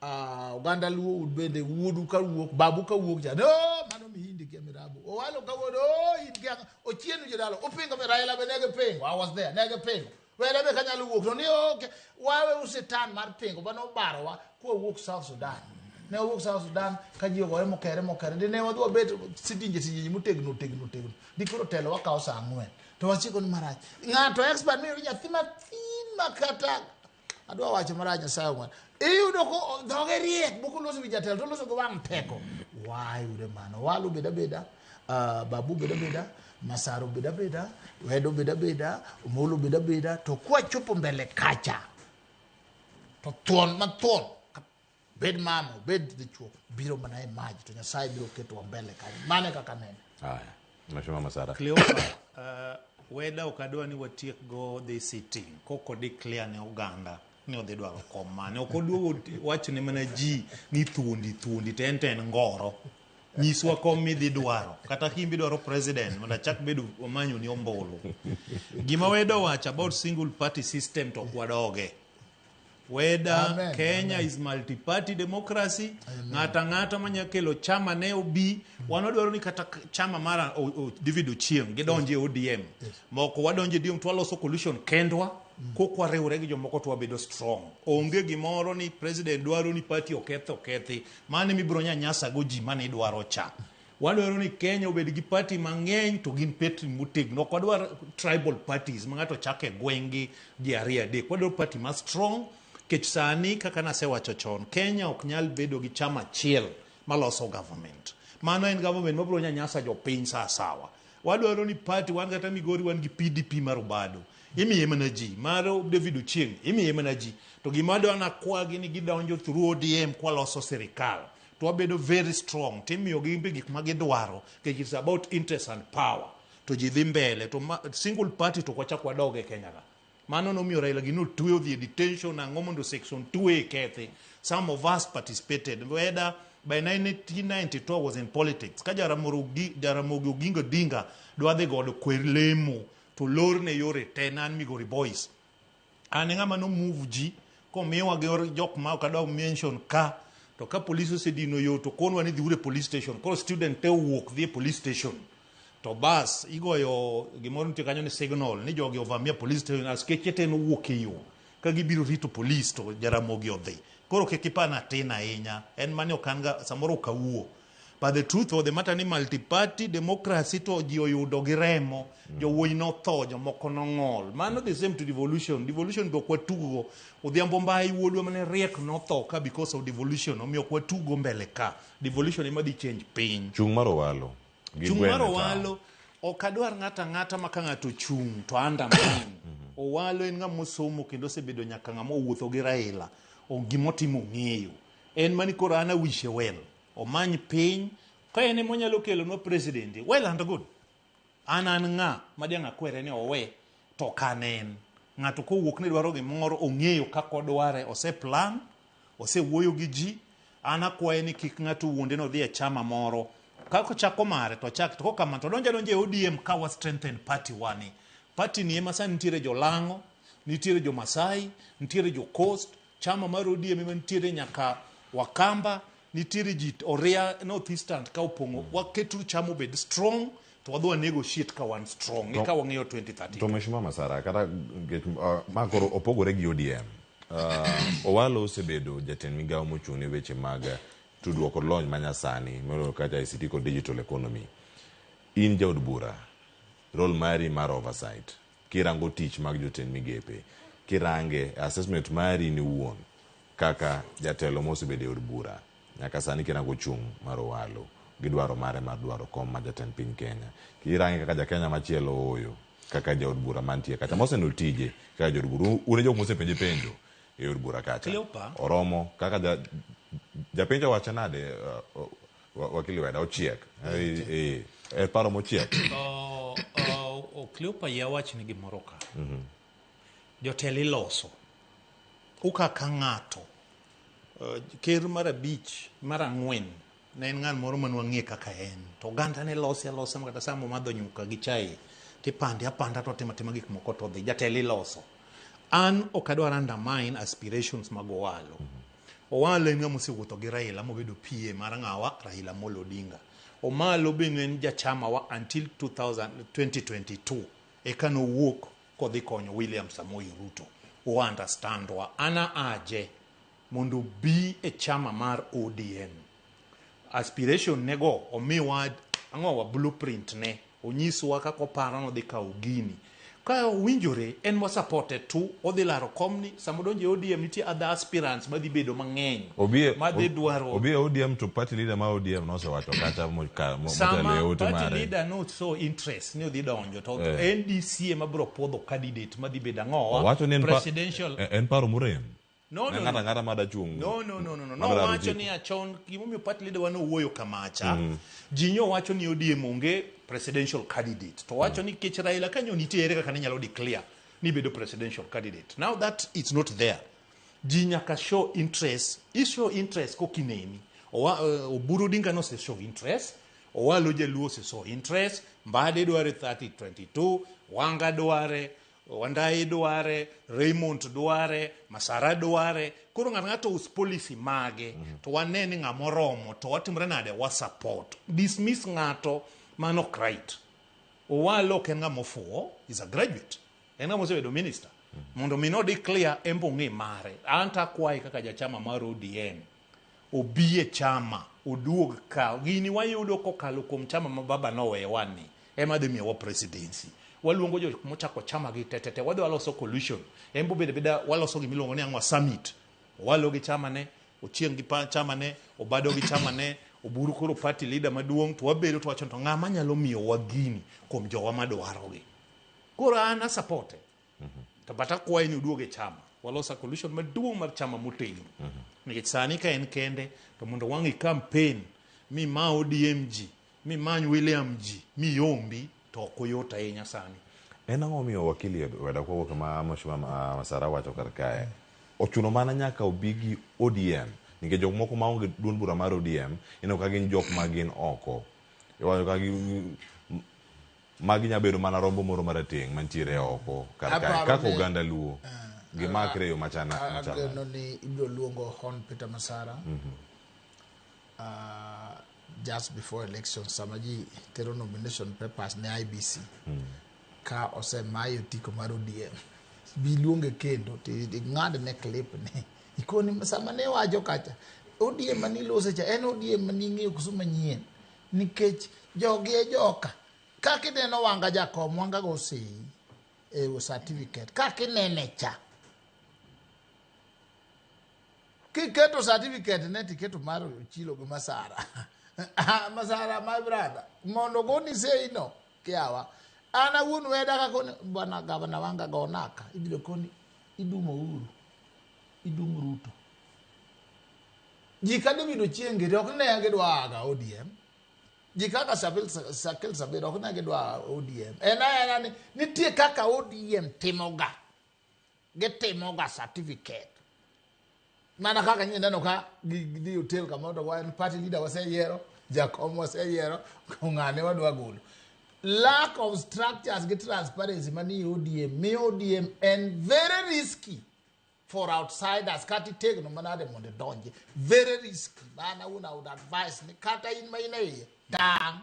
Oganda Luo un bende wuodu ka wuok, babu ka wuok cha, no, mano mihindi kia mirabu. Owalo ka wuod, oh, in kia, ochienu jodalo, upingo mi Raila be nege pingo, I was there, nege pingo. Wele be kanyalo wuok, to ni okay, wawe usetan mar pingo, mano barowa kwa wuok South Sudan. Ne wuok South Sudan, ka ji ogore mokere mokere, dine wadhi wabet sitinje sitinje motegno tegno tegno. Di koro telo wakawo saa 4. To wachiko ni marach. Ng'ato expert miyudo nyathi mathin makata adwa wacho marach Nyasaye ong'wan. Iyudo ko dhoge riek moko loso wi jatelo to loso gi wang' teko. Wayude mano. Walu beda beda, babu beda beda, Masaro beda beda, Wedo beda beda, Omolo beda beda, to kwachopo mbele kacha. To thuon ma thuon bed mama, bed dichuo, biro mana e maj to Nyasaye biro keto mbele kanyo. Mano e kaka nene. Aya. Mheshimiwa Masara. Cleopa, weda ok adwa ni watiek go dhi sitting koko declare ne oganda ni odhi dwaro kom mane. Ok oduogo wachne mana ji ni thuondi thuondi to en to en ngoro. Nyiswa kom midhi dwaro. Kata himbi dwaro president mondo achak bedo omanyo ni ombulu. Gima weda owacho about single party system to ok wadoge. Weda Amen, Kenya amen. is multi-party democracy. Ng'ata ng'ata manya kelo chama ne obi. Wan wadwaro ni kata chama mar David Ochieng gidonje e ODM. Moko wadonje ODM to waloso coalition kendwa. Kok wariwre gi jomoko to wabedo strong. Onge gimoro ni president dwaro ni party oketh okethi. Mano mibiro nyanyasa go ji mane idwaro cha. Wadwaro ni Kenya obed gi party mang'eny to gin party motegno. Ok wadwar tribal parties ma ng'ato chako e gweng'gi ji ariyo adek. Wadwaro party ma strong kech sani kaka nasewacho chon, Kenya ok nyal bedo gi chama achiel maloso government. Mano en government mabiro nyanyasa jopiny sa asawa. Wadwaro ni party, wan kata Migori wan gi PDP mar Obado. Imiye mana ji, mar David Ochieng, imiye mana ji. To gima adwa nakwagi ni gidonjo through ODM kwaloso sirikal. To wabedo very strong, timiyogi be gik ma gidwaro, nikech it's about interest and power. To ji dhi mbele, to single party to kwachak wadog e Kenya ka. Mano nomiyo Raila gino otwe odhi e detention, ang'o mondo section 2A kethi. Some of us participated. Whether by 1992 I was in politics. Ka Jaramogi Oginga Odinga dwa dhi godo kwer lemo, To lorne yore te ne an Migori Boys. An e ng'ama no move ji komiwa gi jok ma ok adwa mention ka to ka police osedino yo to konwa ni dhiuru e police station. Koro student te owuok dhi e police station. To bas igoyo gimoro nitie kanyo ni signal ni jogi ovamia police station askeche te nowuok e yo ka gibiro rito police to Jaramogi odhi. Koro kik ipar ni atin ahinya. En mani ok an ga samoro ok awuo. But the truth of the matter ni multi-party democracy to ji oyudo gi remo. Jowuoyi notho, jomoko nong'ol. Mano the same to devolution. Devolution be ok watuggo. Odhiambo Mbai wuodwa mane riek notho ka because of devolution. Omiyo ok watuggo mbele ka. Devolution ema dhi change piny. Chung' mar Owalo. gi Chung' gweng' mar e town. Owalo ok adwar ng'ato ang'ata ma ka ng'ato ochung' to undermine. Owalo en ng'ama osomo kendo osebedo nyaka ng'ama owuotho gi Raila. Gimotimo ong'eyo. En mani koro an awishe well. Omany piny ka en ema onyalo kelonwa president well and good. An an ng'a ma diang' akwere ni owe to ok an en. Ng'ato kowuok ni dwaro gimoro ong'eyo kaka odware, ose plan, osewuoyo gi ji. An akwaye ni kik ng'ato wuonde ni odhi e chama moro. Kaka ochako mare to ochak to kokamano to odonjo adonja e ODM ka wa strengthen party wa ni. Party ni ema sani nitiere jolang'o, nitiere jo Masai, nitiere jo Coast, chama mar ODM ema nitiere nyaka Wakamba, nitiere ji Oria North Eastern ka opong'o. Waketuru chama obed strong to wadhi wa negotiate ka wan strong eka wang'iyo 2030. To Mheshimiwa Masara, kata ma koro opogore gi ODM, Owalo osebedo jatend migawo mochung' ne weche mag tudruok kod lony manyasani moloyo kata ICT kod digital economy. In jaod bura, role mari mar oversight, kirango tich mag jotend migepe, kirange assessment mari in iwuon kaka jatelo mosebedo e od bura nyaka sani kirango chung' mar Owalo gi dwaro mare mar dwaro kom mar jatend piny Kenya, kirange kaka ja Kenya machielo ooyo kaka jaod bura mantie kacha moseneno tije kaka jaod bura, un e jok mosepenje penjo e od bura kacha. Cleopa. Oromo kaka ja japenj owacho nade wakili Weda ochiek e paro mochiek. Cleopa yie awachni gimoro ka. Jotelo iloso. Ukaka ng'ato. Ker mar abich, mar ang'wen, ne en ng'at moro mane wang'e kaka en. To oganda ne lose alosa makata sama omadho nyuka gi chai, tipande apanda to otimo atima gik moko to odhi. Jatelo iloso. An ok adwar undermine aspirations mag Owalo. Owalo en ng'ama osewuotho gi Raila mobedo PA mar ng'awa Raila Amolo Odinga. Omalo be ne en jachama wa until 2000, 2022 eka nowuok kodhi konyo William Samoei Ruto. O understand wa. Ana aje mondo obi e chama mar ODM. Aspiration nego omiwa ang'owa blueprint ne onyiswa kaka oparo nodhi kawo gini. Ka owinjore en wa support tu odhi laro komni sama odonjo e ODM nitie other aspirants madhi bedo mang'eny madhi dwaro Obi e ODM to party leader ma ODM nosewacho kacha motelo e sama ote party mare. leader no show interest ni odhi donjo to NDC ema biro puodho candidate madhi bedo ang'owa Owacho ni en presidential en paro morem. No, Ne no, ng'ato no. ang'ata mada chung'. No. madwaro Nowacho otiko. ni achon gimomiyo party leader wa nowuoyo kamacha. Ji nyowacho ni ODM onge presidential candidate. To wacho ni kech Raila kanyo nitie ere kaka ne nyalo declare ni bedo presidential candidate. Now that it's not there. Ji nyaka show interest. I show interest kokineni. Oburu Odinga nose show interest. Owalo Jaluo ose show interest. Mbadi dware 3022. Wanga dware. Wandayi dware, Raymond dware, Masara dware. Koro ng'ato ng'ato us policy mage to wane ni ng'ama oromo to watimre nade wa support. Dismiss ng'ato mano ok right. Owalo ok en ng'ama ofuwo, is a graduate. En ng'ama osebedo minister. Mondo mi no declare en bo ong'e mare. An to akwaye kaka jachama mar ODM obi e chama oduog ka gini wayudo kokalo kuom chama ma baba noweyowa ni ema dhi miyowa presidency waluongo jok mochako chama gi tetete wadhi waloso coalition en bo bedo beda waloso gimiluongo ni ang'wa summit Owalo gi chama ne Ochieng gi chama ne Obado gi chama ne Oburu koro party leader maduong' to wabedo to wacho to ng'ama nyalo miyowa gini kuom jowa madwarogi koro an a support to but akwaye ni oduog e chama walos a coalition maduong' mar chama motegno nikech sani ka en kende to mondo wang' i campaign mi ma ODM ji mi many William ji mi yombi to ok oyot ahinya sani. En ang'o momiyo wakili Weda Kwawuok ma Mheshimiwa Masara wacho kar kae ochuno mana nyaka obi gi ODM nikech jok moko maonge duond bura mar ODM ineno ka gin jok ma gin oko iwacho ka gi Magi nya bedo mana rombo moro marateng' mantiere oko kar kae. Aparo Kaka ni- oganda Luo, gimakre e yo machal machal. Ageno ni ibiro luongo Hon Peter Masara just before election sama ji tero nomination papers ne IBC ka osemaye otiko mar ODM bi luonge kendo to ing'ad ne clip ni ikoni sama ne wacho kacha ODM manilose cha en ODM maning'eyo koso manyien nikech jogi e joka kaka ineno Wanga jakom Wanga go sei e certificate kaka inene cha kiketo certificate ne tiketo mar Ochilo gi Masara Masara my brother mondo goni sei no kiawa an awuon weda ka koni bwana gavana Wanga go naka ibiro koni idumo Uhuru idum Ruto ji ka David Ochieng giri ok ne gidwa aga ODM ji kaka Sakil Sabir ok ne gidwa ODM en aena ni nitie kaka ODM timoga gitimoga certificate mana kaka nyineno ka gidhi hotel kamoro to wan party leader waseyiero jakom waseyiero ng'ane wadwa golo lack of structures gi transparency manie ODM miyo ODM en very risky for outsiders kata itegno manade mondo idonji very risky mana awuon I would advise ni kata in ma in e iye tang'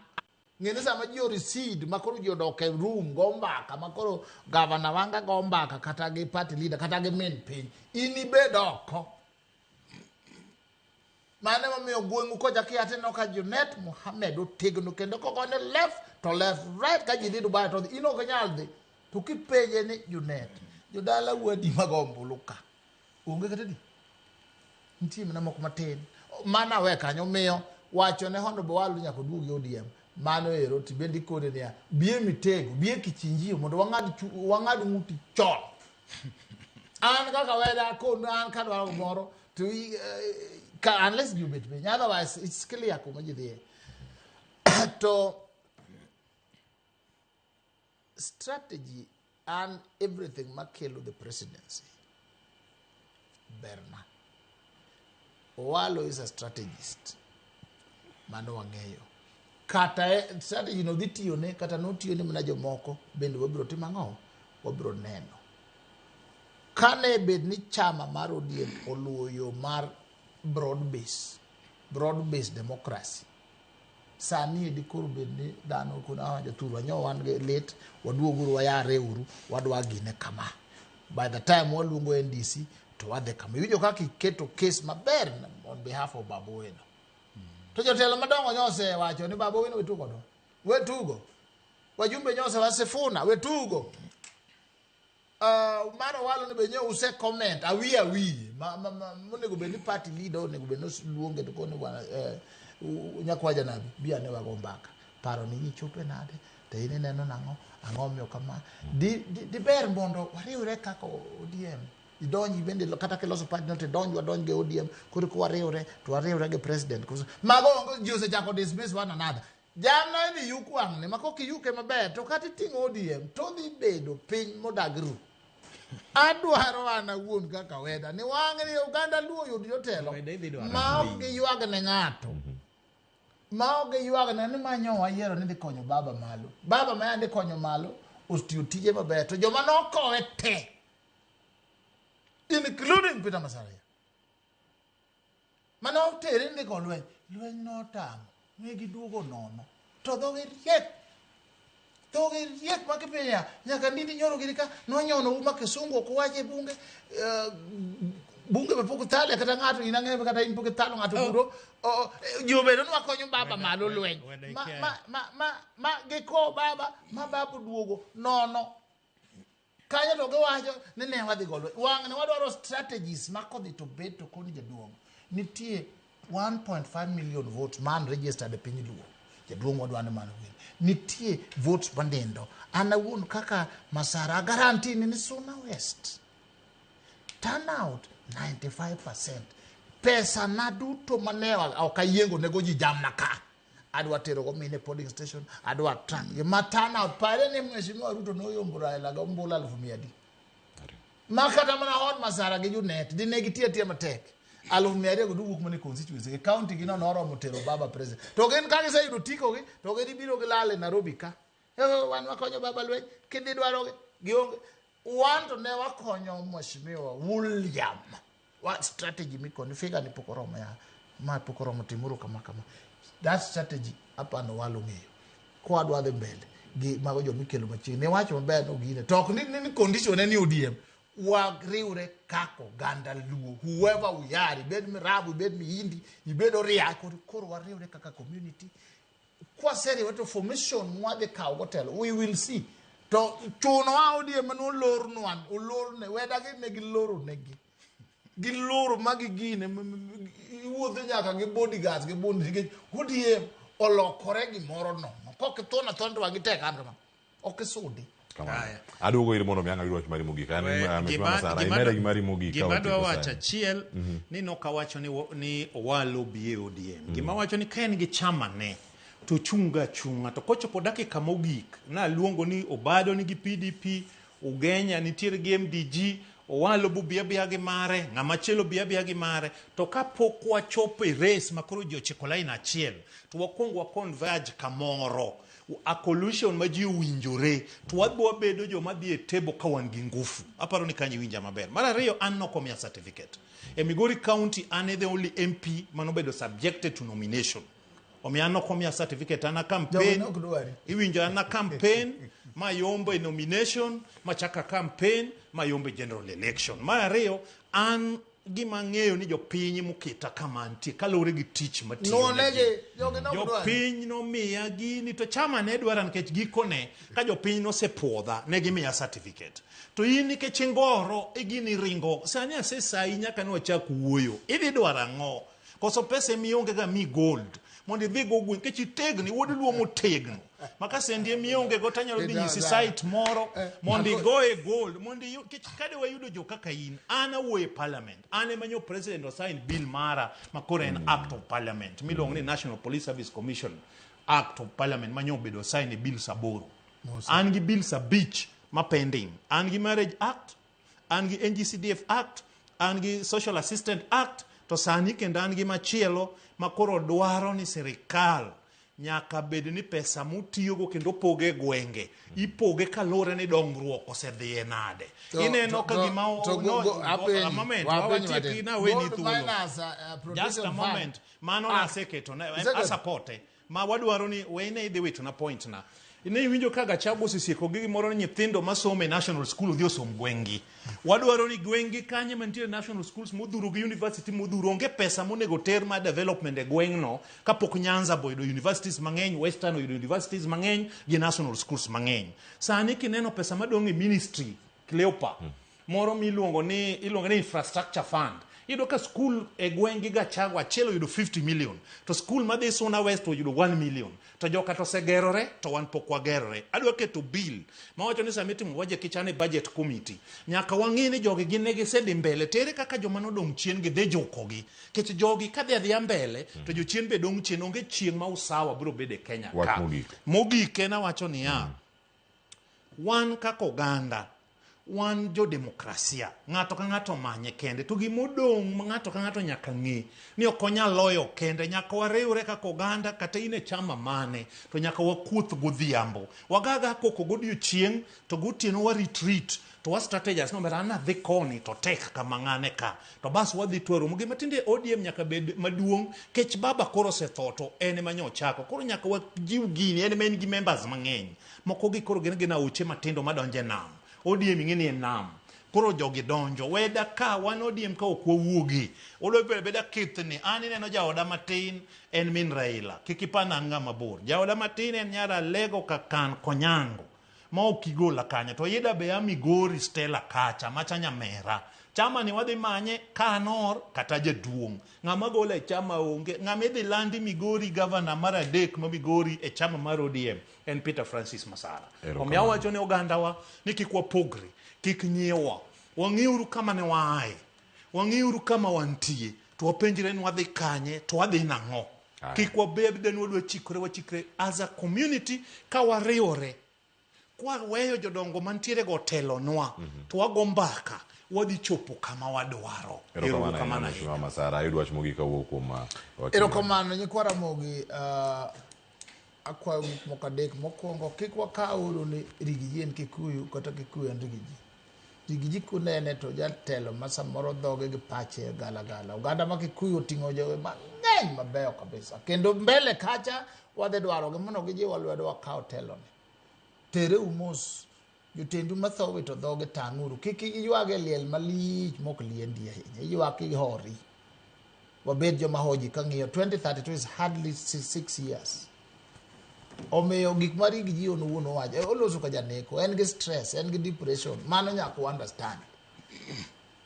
ng'eni sama ji orecede ma koro ji odok e room go mbaka ma koro gavana Wanga go mbaka kata gi party leader kata gi min piny in ibed oko mano emomiyo gweng'u kocha kia tineno ka Junet Mohamed otegno kendo kogone left to left right ka ji dhi Dubai to dhi in ok inyal dhi to kipenje ni Junet jodala wadi mag ombulu ka onge kata di nitie mana moko matin mana we kanyo miyo wacho ne Honorable Owalo nyaka oduogi ODM mano ero tibende ikone niya bie mitego bie kichinjio mondo wang'ad wang'ad ng'uti chon an kaka weda kon an kadwaro gimoro to ka unless ji obet piny otherwise it's clear kuma ji dhiye to strategy and everything makelo the presidency berna Owalo is a strategist mano wang'eyo kata strategy no dhi tiyone kata notiyone mana jomoko bende wabiro timo ang'o wabiro neno kane bed ni chama mar ODM oluwo yo mar broad base democracy sani edi koro bed ni dhano kono jothurwa nyo wan gi lit waduoguru wayare uru wadwa gine kama by the time waluongo NDC to wadhi kama iwinjo kaka iketo case maber on behalf of Babu Owino to jotelo madongo nyosewacho ni Babu Owino wetugo do wetugo wajumbe nyose wasifuna wetugo mano Owalo ni be nyo use comment awiye awiye monego bed ni party leader onego bed ni luonge to koni bwana nyakwa janabi bi ane wago mbaka paro ni chope nade to in ineno nang'o ang'o omiyo kama diber mondo wariwre kaka ODM idonji bende kata kiloso party no to idonj wadonj gi ODM koro ka wariwre to wariwre gi president mago onge ji osechako dismiss one another jamna idhi yuk wang'ni ma kok iyuke maber to kata iting'o ODM to dhi bedo piny modag ru adwaro an awuon kaka weda ni wang'ni oganda Luo oyud jotelo ma ok giywag ne ng'ato ma ok giywag ne ni manyo wayiero ni dhi konyo baba malo baba ma yande konyo malo otiyo tije maber to joma nokowe te including Peter Masaria mane otere ni dhi go lweny lweny notamo ne giduogo nono to dhogi riek dhogi riek ma kipenja nyaka ndindi nyoro gini ka nonyono ma kisungu ok wache e bunge bunge be pok othale kata ng'ato in ang'eyo kata in pok ithalo ng'ato kuro ji obedo ni wakonyo baba malo lweny ma gikowo baba ma baba oduogo nono kanyo to giwacho ni ne wadhi go lweny wang'ni wadwaro strategies ma kodhi to bet to koni jaduong' nitie 1.5 million votes man registered e piny Luo jaduong' wadwa ni mano win nitie votes manindo an awuon kaka Masara guarantee ni Suna West turnout 95% pesa na duto mane ok ayiengo nego ji jamna ka adwa tero go mine polling station adwa track ma turnout pare ni Mheshimiwa Ruto noyombo Raila gi ombulu 100,000 ma kata mana hon Masara gi Junet dine gitiyo atiya matek 200,000 go duwuok mana e constituency gi county gi no noromo tero baba president to gin ka giseyudo tiko gi to gin ibiro gilal e Nairobi ka Wan wakonyo baba lweny, kidhi dwaro gionge. Wan to ne wakonyo Mheshimiwa William. Wa strategy mikoni figure ni pok oromo ya. Ma pok oromo timuru kama kama. That strategy apano walo ng'eyo. Kwa dhi mbele gi mago jomikelo machiegni. Ne wacho maber no gine. To ok ni condition en ni ODM. Wariwre kaka oganda Luo. Whoever we are, ibed Mirabu, ibed Mihindi, ibed Oria, koro wariwre kaka community. Kwaseriwe to formation mwadhi kawo go telo, we will see. To chunowa ODM nolornwa, olorne, wedagi ne giloro negi. Giloro ma gigine, iwuotho nyaka gi bodyguards gi bunde nikech ODM olokore gimoro nono. Kok ithon athona to wang'i tek an kama. Ok isudi. Aduogo ir mondo mi ang' ayud wach mari mogik. An Mheshimiwa Masara, imede gi mari mogik ka Gima dwa watieko wacho sani. achiel ni nok awacho ni Owalo bi e ODM. Gima wacho ni ka en gi chama ne to chunga chunga to kochopo dakika mogik naluongo ni Obado nigi PDP, Ugenya nitiere gi MDG, Owalo bu bi abiya gi mare, ng'ama chielo bi abiya gi mare. To kapok wachopo e race ma koro ji ochiko line achiel, to wakwong wa converge kamoro. A coalition ma ji owinjore to wadhi wabedo joma dhi e table ka wan gi ngufu. Aparo ni kanyo iwinja maber. Mar ariyo, an nokomiya certificate. E Migori County, an e the only MP manobedo subjected to nomination. Omiyo an nokomiya certificate, an a campaign. Jogi nok dwari. Iwinjo an a campaign mayombo e nomination, machaka campaign, mayombo e general election. Mar ariyo, an gima ang'eyo ni jopiny moketa kama antie kaluwore gi tich matiyo Nuonegi, jogi nok dwari. Jopiny nomiya gini to chama ne dwara nikech gikone ka jopiny nosepuodha ne gimiya certificate. To in nikech ingoro e gini ringo sani asesayi nyaka ne wachak wuoyo. Idhi dwaro ang'o? Koso pesa emionge ga mi gold mondo idhi go gweng' nikech itegno iwuod Luo motegno. Maka sendi emionge go tanyalo dhi nyisi site moro mondo igoye gold mondo nikech kade wayudo jo kaka in an awuoyo e parliament an ema nyo president osign bill mara ma koro en act of parliament miluongo ni National Police Service Commission Act of Parliament manyo obedo sign e bills 8. An gi bills 5 ma pending. An gi Marriage Act, an gi NGCDF Act, an gi Social Assistant Act, to sani kendo an gi machielo ma koro dwaro ni sirikal nyaka bed ni pesa mutiyogo kendo opoge e gwenge ipoge kaluwore ni dongruok osedhiye nade. Ineno ka gima a moment wawatieki naweni thuolo. Just a moment. Mano naseketo asapote ma wadwaro ni wene idhi wito na point na. Ne iwinjo ka Gachagua osesieko gi gimoro ni nyithindo masomo e national school odhi osom gweng'gi. Wadwaro ni gweng'gi kanye mantiere national schools modhuro gi university modhuro onge pesa monego ter mar development e gweng'no kapok Nyanza bo oyudo universities mang'eny, Western oyudo universities mang'eny gi national schools mang'eny. Sani kineno pesa madong' e ministry Cleopa moro miluongo ni iluongo ni infrastructure fund iyudo ka skul e gweng' gi Gachagua achiel oyudo 50 million to skul madhi Suna West oyudo 1 million to joka to osegerore to wan pok wagerore. Adwa keto bill mawacho ni sama itimo budget kichane budget committee nyaka wang'i ni jogi gin ne gisedhi mbele tere kaka joma nodong' chien gi dhi jukogi nikech jogi kadhi adhiya mbele to jochien be dong' chien onge chieng' ma usawa biro bedo e Kenya ka. Mogik. Mogik en awacho niya wan kaka oganda wan jo demokrasia ng'ato ka ng'ato omanye kende to gimodong' ma ng'ato ka ng'ato nyaka ng'e ni ok onyal loyo kende nyaka wariwre kaka oganda kata in e chama mane to nyaka wakuoth godhiambo wagaga koko godiochieng' to gotieno wa retreat to wa strategize no an adhi koni to tek kama ng'ane ka to bas wadhi to waromo gima tinde ODM nyaka bed maduong' kech baba koro osetho to en ema nyo ochako koro nyaka wajiw gini en ema en gi members mang'eny moko gi koro gin aoche matindo madonjo e nam. ODM ing'e ni e nam. Koro jogi donjo. Weda ka wan ODM ka ok wawuogi. Odwa bedo abeda kithni. An ineno jaoda matin en min Raila. Kik ipana an ng'ama bor. Jaoda matin en nyar Alego Kakan Konyango. Ma ok igola kanyo. To Ida be a Migori Stella kacha macha nyamera. Chama ni wadhi manye ka anor kata jaduong'. Ng'ama gola e chama onge. Ng'ama idhi landi Migori gavana mar adek ma Migori e chama mar ODM en Peter Francis Masara. Omiyo awacho ne ogandawa ni kik wapogre, kik nyiewa. Wang'iuru kama ne waaye. Wang'iuru kama wantie. To wapenjre ni wadhi kanye, to wadhi nang'o. Kik wabed ni wadwa chikore wachikre as a community ka wariwore. Kwa weyo jodongo mantiere go telonwa to wago mbaka wadhi chopo kama wadwaro. Erokamano ahinya Mheshimiwa Masara. Ayud wach mogik kawuok kuom wakili. Erokamano nyikwa Ramogi. Akwayo gik moko adek. Mokwongo, kik wakawuru ni Rigiji en Kikuyu kata Kikuyu en Rigiji. Rigiji kunene to jatelo ma samoro dhoge gi pache gala gala. Oganda ma Kikuyu oting'o joge mang'eny mabeyo kabisa. Kendo mbele kacha wadhi dwarogi mondo gijiwa lwedo wakaw teloni. Tere mos jotendu matho wito dhoge tang'uru. Kik iywag e liel malich mok liendi ahinya. Iywak ihori. Wabed joma hoji kang'iyo 2032 is hardly 6 years. Omiyo gik ma Rigiji on owuon owacho, oloso ka janeko, en gi stress, en gi depression, mano nyaka u understand.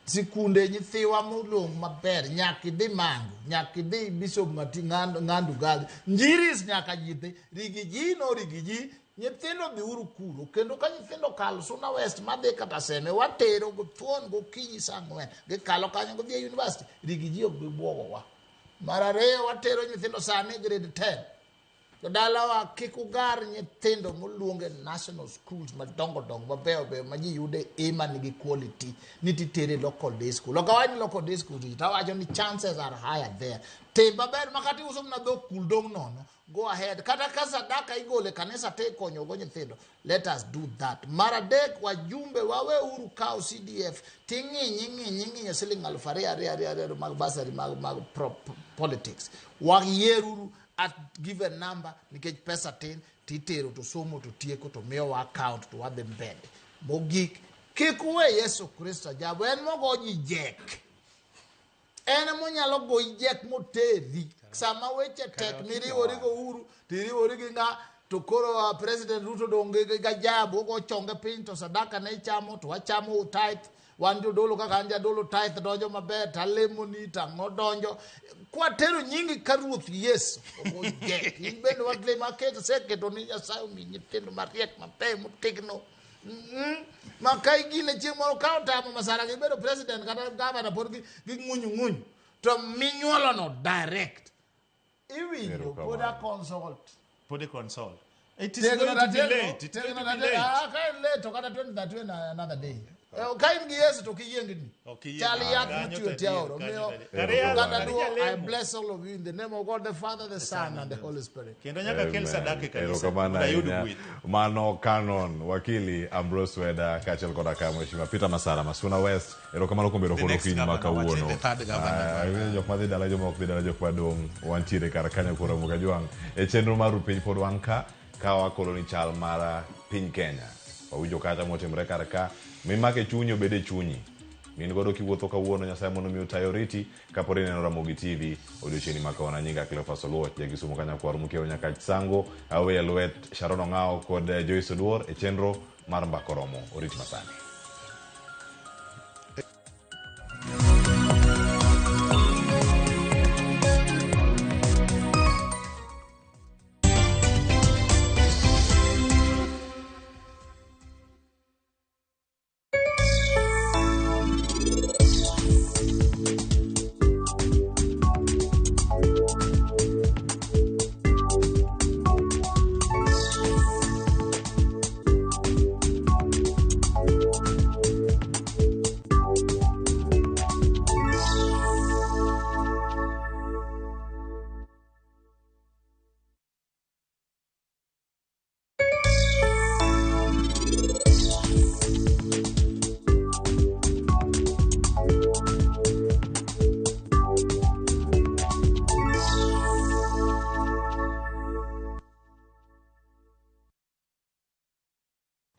Sikunde nyithiwa molong maber, nyaka idhi Mangu, nyaka idhi Bishop Mati Ng'andu Girls, Njiris nyaka ji dhi, Rigiji no Rigiji, nyithindo dhiuru kuro, kendo ka nyithindo kalo Suna West madhi kata Seme, watero githuon gokinyi saa 4, gikalo kanyo gidhi e university, Rigiji ok bi buogowa. Mar ariyo watero nyithindo sani grade 10. Jodalawa kik ugar nyithindo moluong e national schools madongo dongo mabeyo beyo ma ji yude A manigi quality ni titere local day school. Ok awach ni local day school to awacho ni chances are higher there. Tim maber ma kata iuso mana dhok kul dong' nono. Go ahead. Kata ka sadaka igolo e kanisa te ikonyo go nyithindo. Let us do that. Mar adek wajumbe waweuru kawo CDF ting'inyi ing'inyi ing'inyo siling 2,000 2 2 2 mag bursary mag politics. Wayieruru at given number nikech pesa tin titero to somo to tieko to miyowa account to wadhi mbele. Mogik kik uwe Yesu Kristo ajabu en mogo ji jek. En emonyalo goyi jek moteri. Sama weche tek miriwori go Uhuru tiriwori gi ng'a to koro President Ruto dong' gi gajabu ogo chonge piny to sadaka ne ichamo to wachamo tithe. Wan jodolo kaka an jadolo tithe donjo maber talemoni tang'o donjo. Kwatero nyingi ka Ruoth Yesu ogo jek. In bende walemo aketo aseketo ni Nyasaye omi nyithindo mariek mabeyo motegno. Ma ka igine chieng' moro ka otamo masara gibedo president kata governor pod ging'unyu ng'unyu to minyuolono direct. Iwinjo pod a consult. Pod e consult. It is going to be late. It is going to be late. Ka en late to kata 2032 another day. Ka in gi Yesu to kiyiengni. Chal yath motiyo tie aora. Omiyo oganda Luo, I bless all of you in the name of God the Father, the Son and the Holy Spirit. Kendo nyaka kel sadaka e kanisa Erokamano mondo ayud ahinya. gweth. Mano Canon Wakili Ambrose Weda kaachiel koda ka Mheshimiwa Peter Masara Masuna West. Erokamano kuom bedo The kod next okinyi ma governor, wache kawuono. the third governor. Jok madhi dala joma ok dhi dala jok madong' wantiere kar kanyo koro Ramogi Ajwang'. E chenro mar Rupiny pod wan ka wakolo ni chal mar piny Kenya. Wawinjo kata motimore kar ka. Mimake chunyi obed e chunyi. Min godo kiwuotho kawuono Nyasaye mondo mi otayo riti kapod ineno Ramogi TV odiochieng' ma kawuono. Nyinga Cleophas Oluoch ja Kisumu kanyakwar mukiewo nyaka Sango aweyo lwet Sharon Ong'ao kod Joyce Oduor e chenro mar Mbaka Oromo. Orit masani.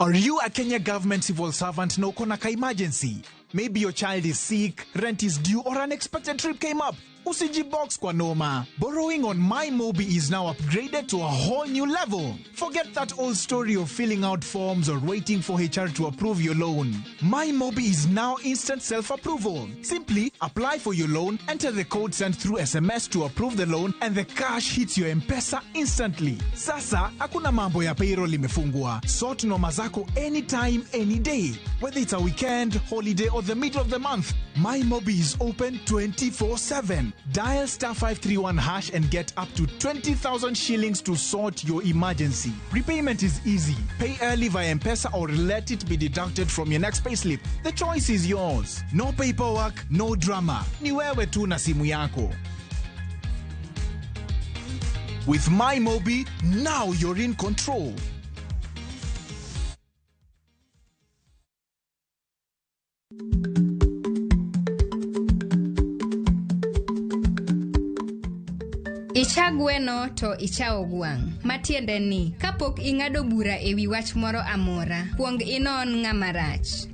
Are you a Kenya government civil servant na uko na ka emergency? Maybe your child is sick, rent is due, or unexpected trip came up. Usijibox kwa noma. Borrowing on MyMobi is now upgraded to a whole new level. Forget that old story of filling out forms or waiting for HR to approve your loan. MyMobi is now instant self-approval. Simply apply for your loan, enter the code sent through SMS to approve the loan, and the cash hits your M-Pesa instantly. Sasa, hakuna mambo ya payroll imefungwa. Sort noma zako anytime, any day. Whether it's a weekend, holiday, or the middle of the month, MyMobi is open 24/7. Dial star 531 hash and get up to 20,000 shillings to sort your emergency. Repayment is easy. Pay early via M-Pesa or let it be deducted from your next payslip. The choice is yours. No paperwork, no drama. Ni wewe tu na simu yako. With MyMobi, now you're in control. Icha gweno to ichawo gwang'. Matiende ni, kapok ing'ado bura e wi wach moro amora, kuong inon ng'ama rach.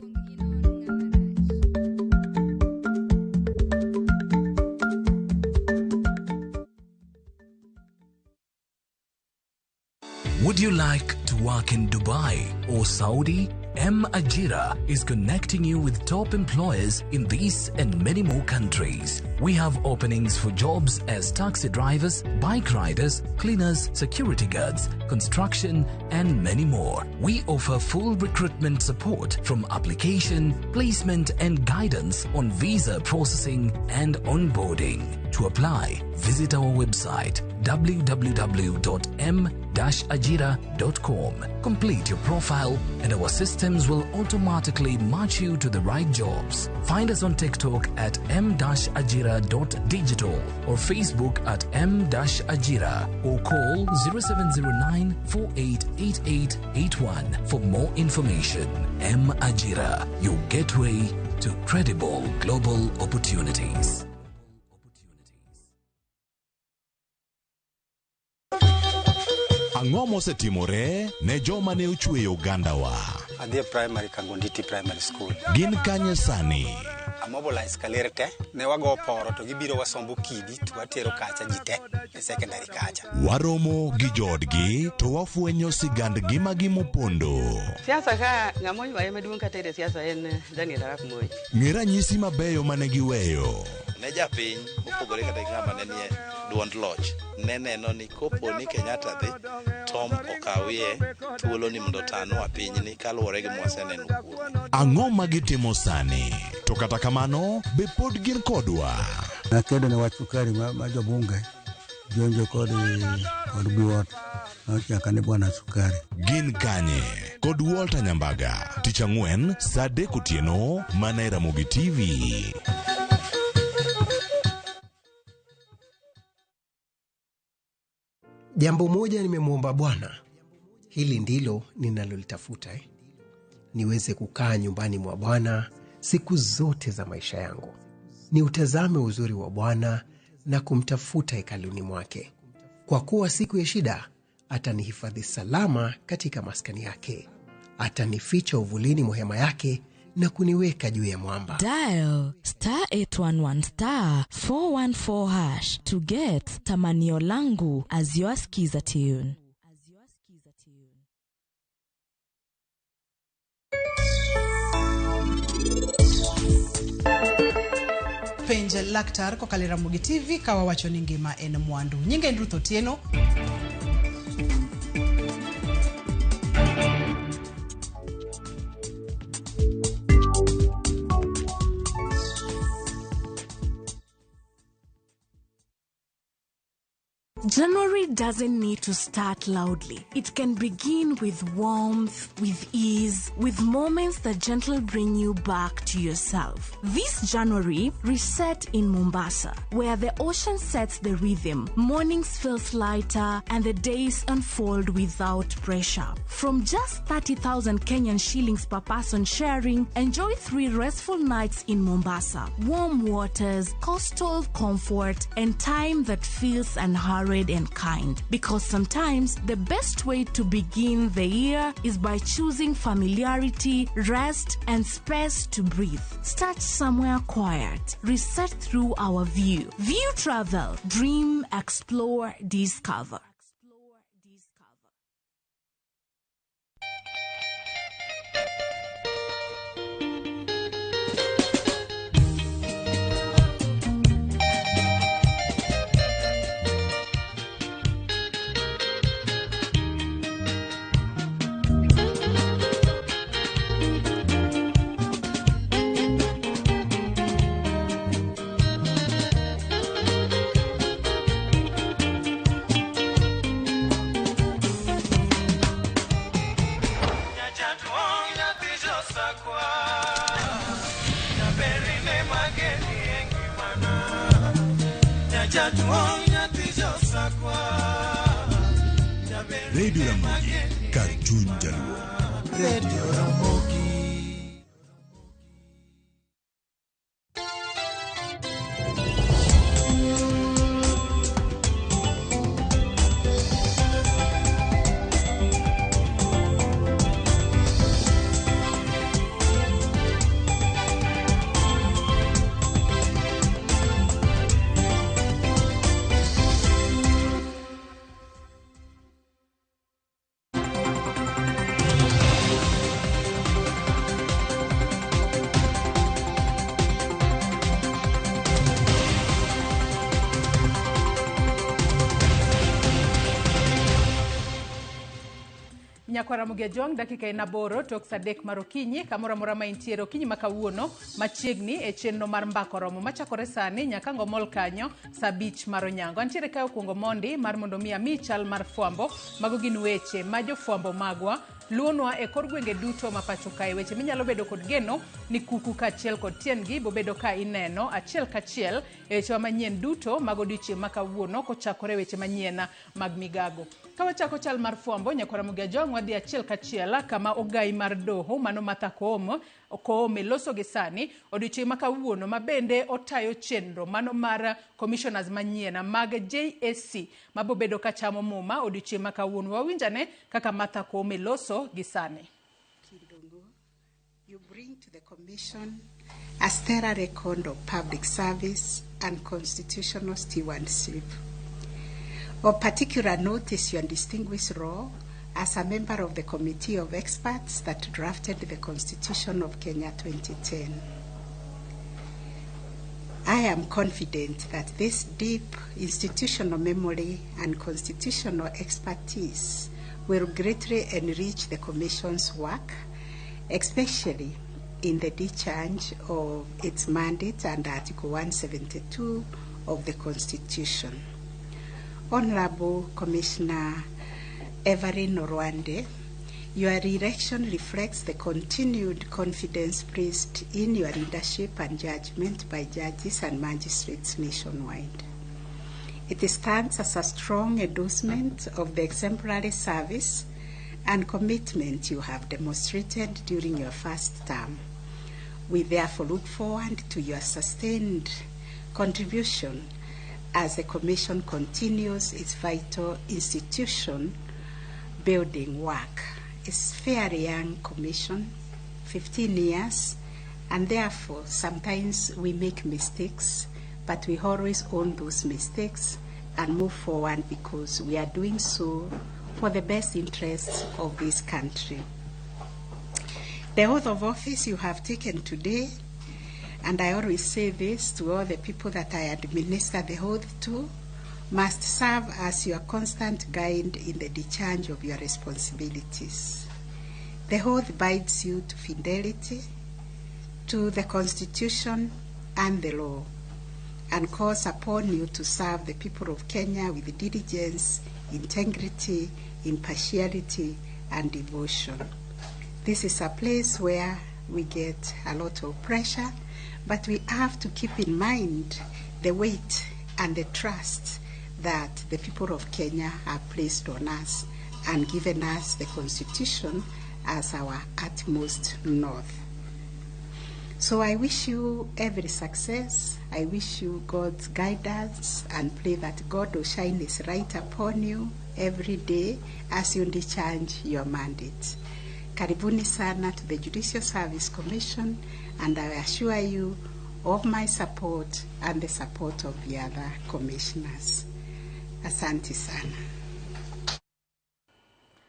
Would you like to work in Dubai or Saudi? M Ajira is connecting you with top employers in these and many more countries. We have openings for jobs as taxi drivers, bike riders, cleaners, security guards, construction, and many more. We offer full recruitment support from application, placement, and guidance on visa processing and onboarding. To apply, visit our website www.m-ajira.com. Complete your profile and our systems will automatically match you to the right jobs. Find us on TikTok at m-ajira.digital or Facebook at m-ajira or call 0709 488881 for more information. M Ajira, your gateway to credible global opportunities. Ang'o mosetimore ne joma ne ochweyo ogandawa? Adhi e primary Kangonditi Primary School. Gin kanye sani? Amobilize kaler te, ne wago poro to gibiro wasombo kidi to watero kacha ji te e secondary kacha. Waromo gi joodgi to wafwenyo sigand ngimagi mopondo. Siasa ka ng'ama oywaye maduong' kata e siasa en Daniel Arap Moi. Ng'e ranyisi mabeyo mane giweyo. Ne japiny mopogore kata gi ng'ama ne nie duond loch ne neno ni kopo ni Kenyatta dhi Tom okawie thuolo ni mondo otanwa pinyni kaluwore gi mwaseneno kuome. Ang'o ma gitimo sani? To kata kamano, be pod gin kodwa? Nakedo ne wach sukari ma jobunge jonjo kod biwot nochaka ni bwana sukari. Gin kanye? Kod Walter Nyambaga, tich ang'wen saa 3 otieno mana e Ramogi TV. Jambo moja nimemwomba Bwana, hili ndilo ninalolitafuta, niweze kukaa nyumbani mwa Bwana siku zote za maisha yangu, niutazame uzuri wa Bwana na kumtafuta hekaluni mwake. Kwa kuwa siku ya shida atanihifadhi salama katika maskani yake, atanificha uvulini mwa hema yake na kuniweka juu ya mwamba. Dial star 811 star 414 hash to get Tamanio Langu as your skiza tune. Penj laktar kokalo e Ramogi TV ka wawacho ni ngima en mwandu. Nyinga en Ruth Otieno. January doesn't need to start loudly. It can begin with warmth, with ease, with moments that gently bring you back to yourself. This January, reset in Mombasa, where the ocean sets the rhythm, mornings feels lighter, and the days unfold without pressure. From just 30,000 Kenyan shillings per person sharing, enjoy 3 restful nights in Mombasa. Warm waters, coastal comfort, and time that feels unhurried and kind. Because sometimes the best way to begin the year is by choosing familiarity, rest, and space to breathe. Start somewhere quiet. Reset through our view. View Travel. Dream, explore, discover. Jaduong' nyathi josakwa. Radio Ramogi, kar chuny jaluo. Radio Ramogi. Nyakwar Ramogi Ajwang' dakika en 8 tok sa 3 mar okinyi kamoro amora ma intiere okinyi ma kawuono machiegni e chenro mar mbaka oromo machakore sani nyaka ngomol kanyo sa 5 mar onyango. Antiere kae okuongo mondi mar mondo mi ami chal mar fwambo. Mago gin weche ma jofwambo magwa luonwa e kor gwenge duto ma pacho kae, weche minyalo bedo kod geno ni kuku kaachiel kod tiendgi bobedo ka ineno achiel kachiel e wechewa manyien duto mag odiochieng' ma kawuono kochakore weche manyien mag migago. Ka wachako chal mar fwambo, Nyakwar Ramogi Ajwang' wadhi achiel kachiel kama ogai mar doho mano Martha Koome loso gi sani odiochieng' ma kawuono ma bende otayo chenro mano mar commissioners manyien mag JSC mabobedo ka chamo muma odiochieng' ma kawuono. Wawinjane kaka Martha Koome loso gi sani. You bring to the Commission a stellar record of public service and constitutional stewardship. Of particular note is your distinguished role as a member of the committee of experts that drafted the Constitution of Kenya 2010. I am confident that this deep institutional memory and constitutional expertise will greatly enrich the Commission's work, especially in the discharge of its mandate under Article 172 of the Constitution. Honorable Commissioner Everine Olwande, your re-election reflects the continued confidence placed in your leadership and judgment by judges and magistrates nationwide. It stands as a strong endorsement of the exemplary service and commitment you have demonstrated during your first term. We therefore look forward to your sustained contribution as the Commission continues its vital institution building work. It's fairly young commission, 15 years, and therefore sometimes we make mistakes, but we always own those mistakes and move forward because we are doing so for the best interests of this country. The oath of office you have taken today, and I always say this to all the people that I administer the oath to, must serve as your constant guide in the discharge of your responsibilities. The oath binds you to fidelity, to the Constitution and the law, and calls upon you to serve the people of Kenya with diligence, integrity, impartiality, and devotion. This is a place where we get a lot of pressure, but we have to keep in mind the weight and the trust that the people of Kenya have placed on us and given us the Constitution as our utmost north. So I wish you every success. I wish you God's guidance and pray that God will shine His light upon you every day as you discharge your mandate. Karibuni sana to the Judicial Service Commission, and I assure you of my support and the support of the other commissioners. Asante sana.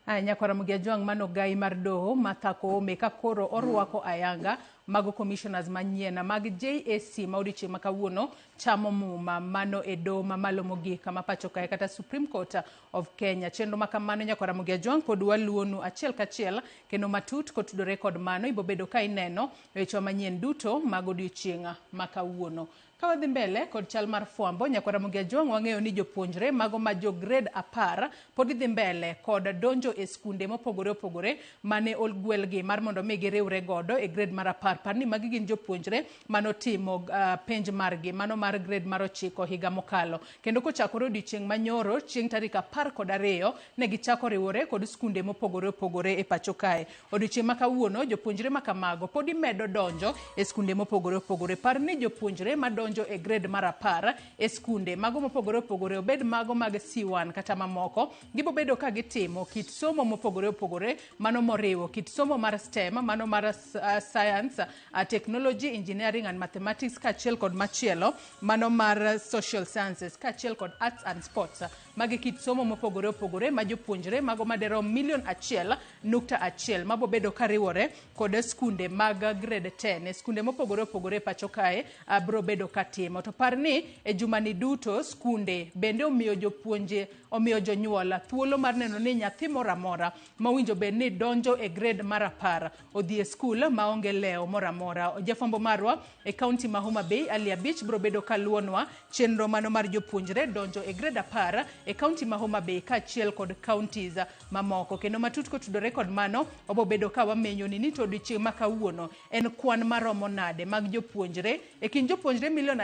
Aya, Nyakwar Ramogi Ajwang' mano gai mar doho Martha Koome ka koro orwako ayanga mago commissioners manyien mag JSC ma odiochieng' ma kawuono chamo muma mano e doho mamalo mogik kama pacho kae kata Supreme Court of Kenya. Chenro ma kamano Nyakwar Ramogi Ajwang' pod waluonu achiel kachiel kendo matut kotudore kod mano ibobedo ka ineno wechewa manyien duto mag odiochieng' ma kawuono. Ka wadhi mbele kod chal mar fwambo, Nyakwar Ramogi Ajwang' wang'eyo ni jopuonjre mago ma jo grade 10 pod dhi mbele kod donjo e skunde mopogore opogore mane ogwelgi mar mondo mi giriwre godo e grade mar 10 10. Par ni magi gin jopuonjre manotimo penj margi mano mar grade mar 9 higa mokalo. Kendo kochakore odiochieng' manyoro chieng' tarik 12 ne gichako riwore kod skunde mopogore opogore e pacho kae. Odiochieng' ma kawuono jopuonjre ma kamago podi medo donjo e skunde mopogore opogore. Par ni jopuonjre madonjo e grade mar 10 e skunde mago mopogore opogore, obed mago mag C1 kata mamoko, gibobedo ka gitimo kit somo mopogore opogore, mano moriwo kit somo mar STEM, mano mar science, technology, engineering and mathematics, kaachiel kod machielo mano mar social sciences, kaachiel kod arts and sports. Magi kit somo mopogore opogore ma jopuonjre mago maderom 1.1 million mabobedo kariwore kod skunde mag grade 10 e skunde mopogore opogore e pacho kae bro bedo katimo. To par ni e jumani duto skunde bende omiyo jopuonje, omiyo jonyuol thuolo mar neno ni nyathi moro amora mowinjo bed ni donjo e grade mar 10 odhi e skul maonge lewo moro amora. Jafwambo marwa e kaunti ma Homa Bay, Ali Abich, bro bedo kaluonwa chenro mano mar jopuonjre donjo e grade 10 e kaunti ma Homa Bay kaachiel kod counties mamoko. Kendo matut kotudore kod mano, obobedo ka wamenyoni ni to odiochieng' ma kawuono en kwan maromo nade mag jopuonjre e kind jopuonjre 1.1 million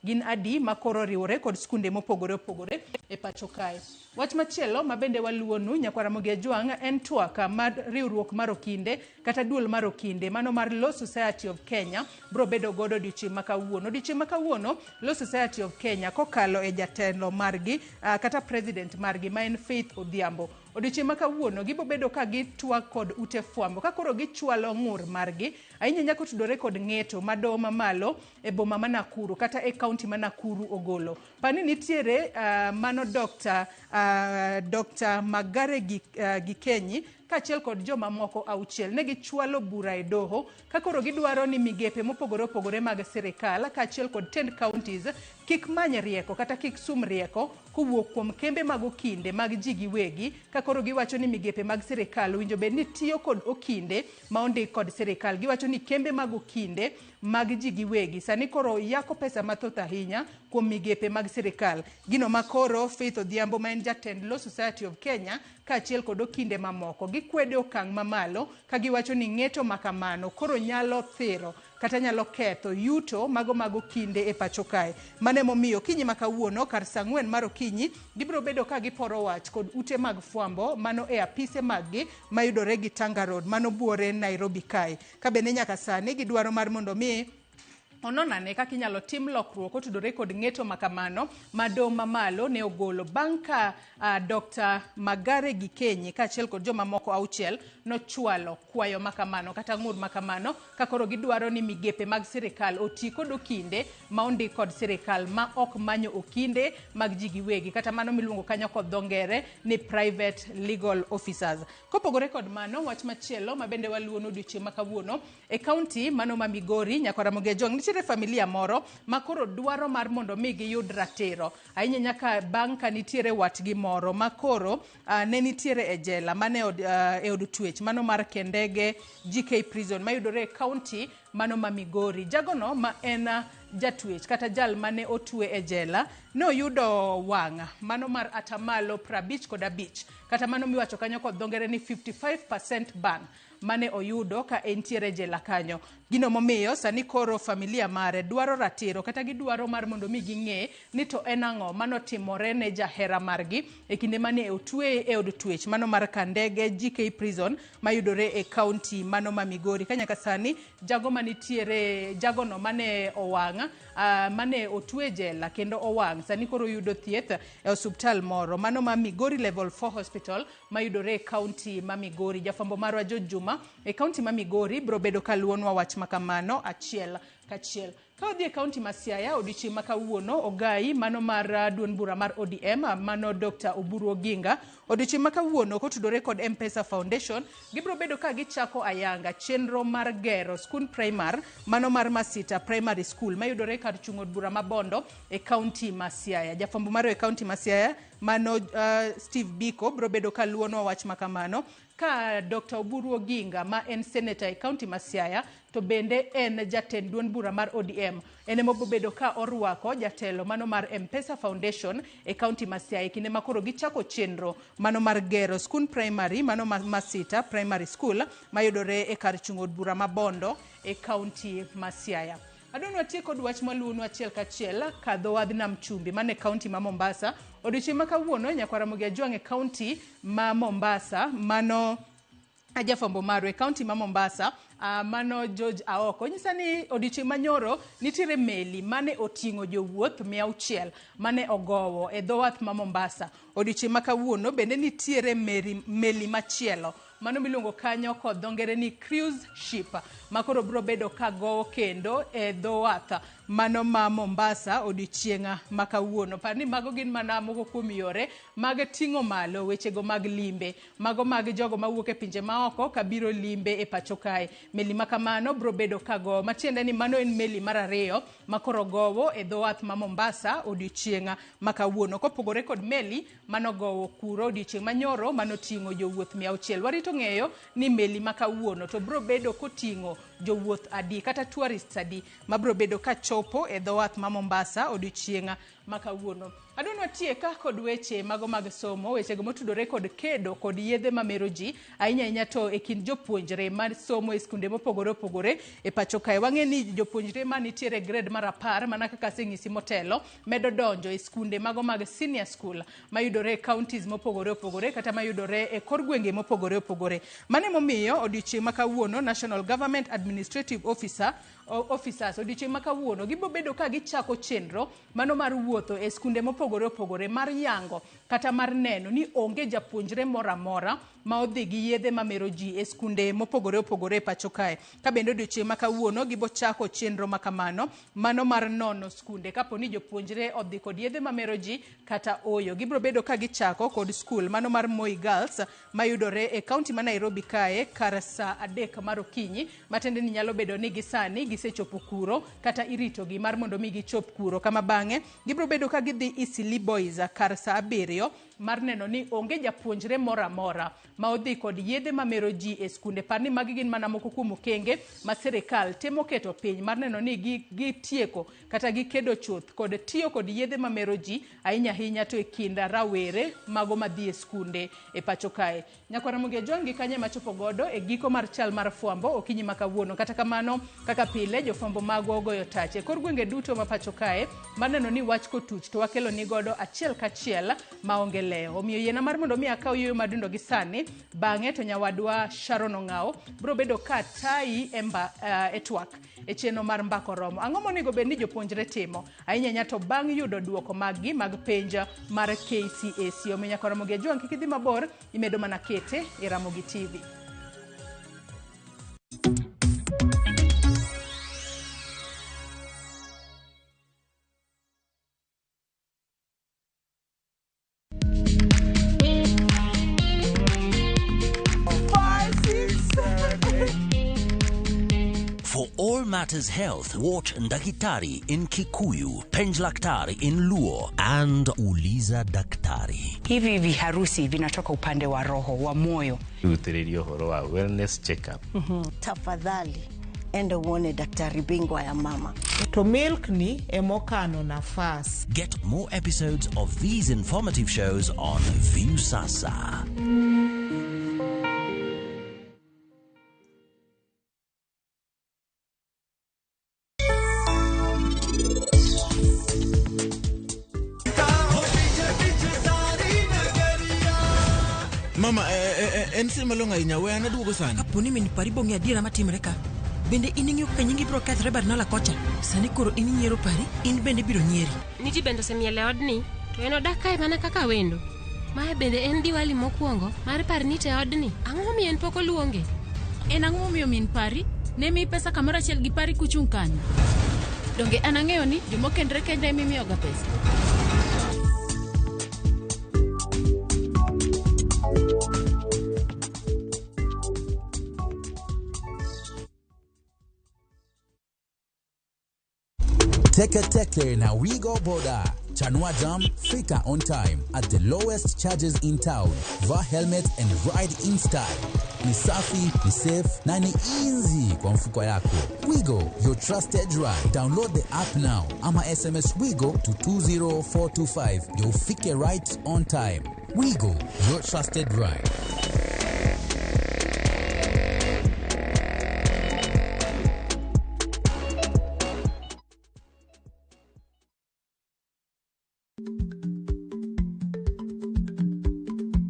gin adi ma koro riwore kod skunde mopogore opogore e pacho kae. Wach machielo ma bende waluwonu nyakwar Ramogi Ajwang' en twak mar riwruok mar okinde kata duol mar okinde mano mar Law Society of Kenya bro bedo godo odiochieng' ma kawuono. Odiochieng' ma kawuono Law Society of Kenya kokalo e jatelo margi kata president margi ma en Faith Odhiambo, odiochieng' ma kawuono gibo bedo ka gitwak kod ute fwambo ka koro gichwalo ng'ur margi ahinya nyaka otudore kod ng'eto ma doho mamalo e boma ma Nakuru kata e kaunti ma Nakuru ogolo. Pani nitiere mano Dr. Magare Gikenyi kaachiel kod jomamoko 6 ne gichwalo bura e doho ka koro gidwaro ni migepe mopogore opogore mag sirikal kaachiel kod tend counties kik many rieko kata kik sum rieko kowuok kuom kembe mag okinde mag ji giwegi, ka koro giwacho ni migepe mag sirikal owinjo bed ni tiyo kod okinde ma ondik kod sirikal. Giwacho ni kembe mag okinde mag ji giwegi sani koro yako pesa mathoth ahinya kuom migepe mag sirikal. Gino ma koro Faith Odhiambo ma en jatend Law Society of Kenya kaachiel kod okinde mamoko gikwede okang' mamalo ka giwacho ni ng'eto ma kamano koro nyalo thiro kata nyalo ketho yuto mago mag okinde e pacho kae. Mano emomiyo okinyi ma kawuono kar saa 4 mar okinyi gibiro bedo ka giporo wach kod ute mag fwambo mano e apise maggi mayudore gi Tanga Road mano buore Nairobi kae. Ka bende nyaka sani gidwaro mar mondo mi onon ane kaka inyalo tim lokruok otudore kod ng'eto ma kamano ma doho mamalo ne ogolo bang' ka Dr. Magare Gikenyi kaachiel kod jomamoko 6 nochwalo kwayo ma kamano kata ng'ur ma kamano ka koro gidwaro ni migepe mag sirikal oti kod okinde ma ondik kod sirikal ma ok manyo okinde mag ji giwegi kata mano miluongo kanyo kod dho ngere ni private legal officers. Kopogore kod mano, wach machielo ma bende waluwo odiochieng' ma kawuono e kaunti mano ma Migori, nyakwar Ramogi Ajwang', nitiere familia moro ma koro dwaro mar mondo mi giyud ratiro ahinya nyaka bang' ka nitiere watgi moro ma koro ne nitiere e jela mane e od twech mano mar Kendege GK Prison mayudore e kaunti mano ma Migori. Jagono ma en jatwech kata jal mane otwe e jela noyudo wang' mano mar atamalo 55 kata mano miwacho kanyo kod dho ngere ni 55% ban mane oyudo ka entiere jela kanyo. Gino momiyo sani koro familia mare dwaro ratiro kata gidwaro mar mondo mi ging'e ni to en ang'o manotimore ne jahera margi e kinde mane otweye e od twech mano mar Kandege GK Prison mayudore e kaunti mano ma Migori. Ka nyaka sani jago manitiere jagono mane owang' mane otwe jela kendo owang' sani koro yudo thieth e osuptal moro mano ma Migori Level 4 Hospital mayudore e kaunti ma Migori. Jafwambo marwa George Juma e kaunti ma Migori biro bedo kaluwonwa wach makamano achiel kachiel. Ka wadhi e kaunti ma Siaya odiochieng' ma kawuono ogai mano mar duond bura mar ODM mano Dr. Oburu Oginga odiochieng' ma kawuono kotudore kod M-Pesa Foundation gibiro bedo ka gichako ayanga chenro mar gero skund primar mano mar Masita Primary School mayudore kar chung' od bura ma Bondo e kaunti ma Siaya. Jafwambo marwa e kaunti ma Siaya mano Steve Biko biro bedo kaluwonwa wach makamano. Ka Dr. Oburu Oginga ma en senator e kaunti ma Siaya to bende en jatend duond bura mar ODM en ema obobedo ka orwako jatelo mano mar M-Pesa Foundation e kaunti ma Siaya e kinde ma koro gichako chenro mano mar gero skund primary mano ma Masita Primary School mayudore e kar chung' od bura ma Bondo e kaunti ma Siaya. Adwa ni watiek kod wach maluwonu achiel kachiel kadho wadh nam chumbi man e kaunti ma Mombasa. Odiochieng' ma kawuono nyakwar Ramogi Ajwang' e kaunti ma Mombasa mano jafwambo marwa e kaunti ma Mombasa mano George Aoko nyisa ni odiochieng' manyoro nitiere meli mane oting'o jowuoth 600 mane ogowo e dho wath ma Mombasa. Odiochieng' ma kawuono bende nitiere meli machielo mano miluongo kanyo kod dho ngere ni cruise ship ma koro biro bedo ka gowo kendo e dho wath mano ma Mombasa odiochieng' ma kawuono. Par ni mago gin mana moko kuom yore mag ting'o malo wechego mag limbe mago mag jogo mawuok e pinje maoko kabiro limbe e pacho kae. Meli ma kamano biro bedo ka gowo, matiende ni mano en meli mar ariyo ma koro gowo e dho wath ma Mombasa odiochieng' ma kawuono, kopogore kod meli mano gowo kuro odiochieng' manyoro manoting'o jowuoth 600. Warito ng'eyo ni meli ma kawuono to biro bedo koting'o jowuoth adi kata tourists adi mabiro bedo ka chopo e dho wath ma Mombasa odiochieng' ma kawuono. Adwa ni watiek kod weche mago mag somo, wechego motudore kod kedo kod yedhe mamero ji ahinya ahinya to e kind jopuonjre mar somo e skunde mopogore opogore e pacho kae. Wang'e ni jopuonjre manitiere grade mar 10 mana kaka aseng'isi motelo medo donjo e skunde mago mag senior school mayudore e counties mopogore opogore kata mayudore e kor gwenge mopogore opogore. Mano emomiyo odiochieng' ma kawuono National Government Administrative Officers odiochieng' ma kawuono gibiro bedo ka gichako chenro mano mar wuotho e skunde mopogore opogore mar yango kata mar neno ni onge japuonjre moro amora ma odhi gi yedhe mamero ji e skunde mopogore opogore e pacho kae. Ka bende odiochieng' ma kawuono gibo chako chenro ma kamano mano mar nono skunde kapo ni jopuonjre odhi kod yedhe mamero ji kata oyo. Gibiro bedo ka gichako kod skul mano mar Moi Girls mayudore e kaunti ma Nairobi kae kar saa 3 mar okinyi, matiende ni nyalo bedo ni gisani gisechopo kuro kata iritogi mar mondo mi gichop kuro, kama bang'e gibiro bedo ka gidhi Eastleigh Boys kar saa 7 mar neno ni onge japuonjre moro amora ma odhi kod yedhe mamero ji e skunde. Par ni magi gin mana moko kuom okenge ma sirikal temo keto piny mar neno ni gitieko kata gikedo chuth kod tiyo kod yedhe mamero ji ahinya ahinya to e kind rawere mago madhi e skunde e pacho kae. Nyakwar Ramogi Ajwang' gi kanye machopo godo e giko mar chal mar fwambo okinyi ma kawuono. Kata kamano kaka pile jofwambo magwa ogoyo tach e kor gwenge duto ma pacho kae mar neno ni wach kotuch to wakelo ni godo achiel kachiel maonge lewo. Omiyo yiena mar mondo mi akaw yueyo madundo gi sani, bang'e to nyawadwa Sharon Ong'awo biro bedo ka tayi e twak e chenro mar Mbaka Oromo. Ang'o monego bed ni jopuonjre timo ahinya ahinya to bang' yudo duoko maggi mag penj mar KCSE. Omiyo nyakwar Ramogi Ajwang' kik idhi mabor, imedo mana kete e Ramogi TV. For all matters health, watch Ndakitari in Kikuyu, Penj Laktari in Luo, and Uliza Daktari. Hivi viharusi vinatoka upande wa roho, wa moyo. Utiriri uhoro wa wellness check-up. Tafadhali enda uone daktari bingwa ya mama. To milk ni emokano nafas. Get more episodes of these informative shows on Viusasa. Mama, en sir malong'o ahinya, we an aduogo sani. Kapo ni min pari bong'e adiera matimore ka, bende in ing'eyo kaka nyingi biro kethore Barnala kocha? Sani koro in inyiero pari, in bende ibiro nyieri. Niji bende osemiel e odni, to en odak kae mana kaka wendo. Mae bende en Diwali mokwongo mar Parnit e odni. Ang'o momiyo en pok oluonge? En ang'o momiyo min pari ne miyi pesa kamoro achiel gi pari kuchung' kanyo? Donge an ang'eyo ni jomokendre kende ema imiyoga pesa? Teke Teke na Wigo Boda. Chanua Jam, fika on time at the lowest charges in town. Vaa helmet and ride in style. Ni safi, ni safe na ni easy kwa mfuko yako. Wigo, your trusted ride. Download the app now ama SMS Wigo to 20425 ndio ufike right on time. Wigo, your trusted ride.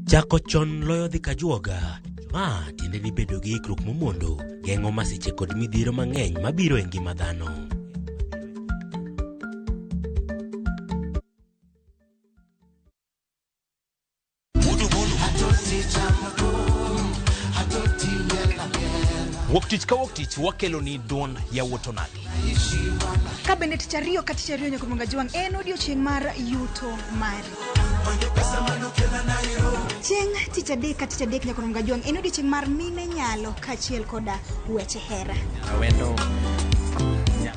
Chako chon loyo dhi kajuoga. Ma tiende ni bedo gi ikruok momondo geng'o masiche kod midhiero mang'eny mabiro e ngima dhano. Wuok tich ka wuok tich wakelo ni duond yawuot onagi. Ka bende tich ariyo ka tich ariyo nyaka Jwang' en odiochieng' mar yuto mari. Chieng' tich adek ka tich adek nyaka Jwang' en odiochieng' mar mine nyalo kaachiel koda weche hera. Awendo.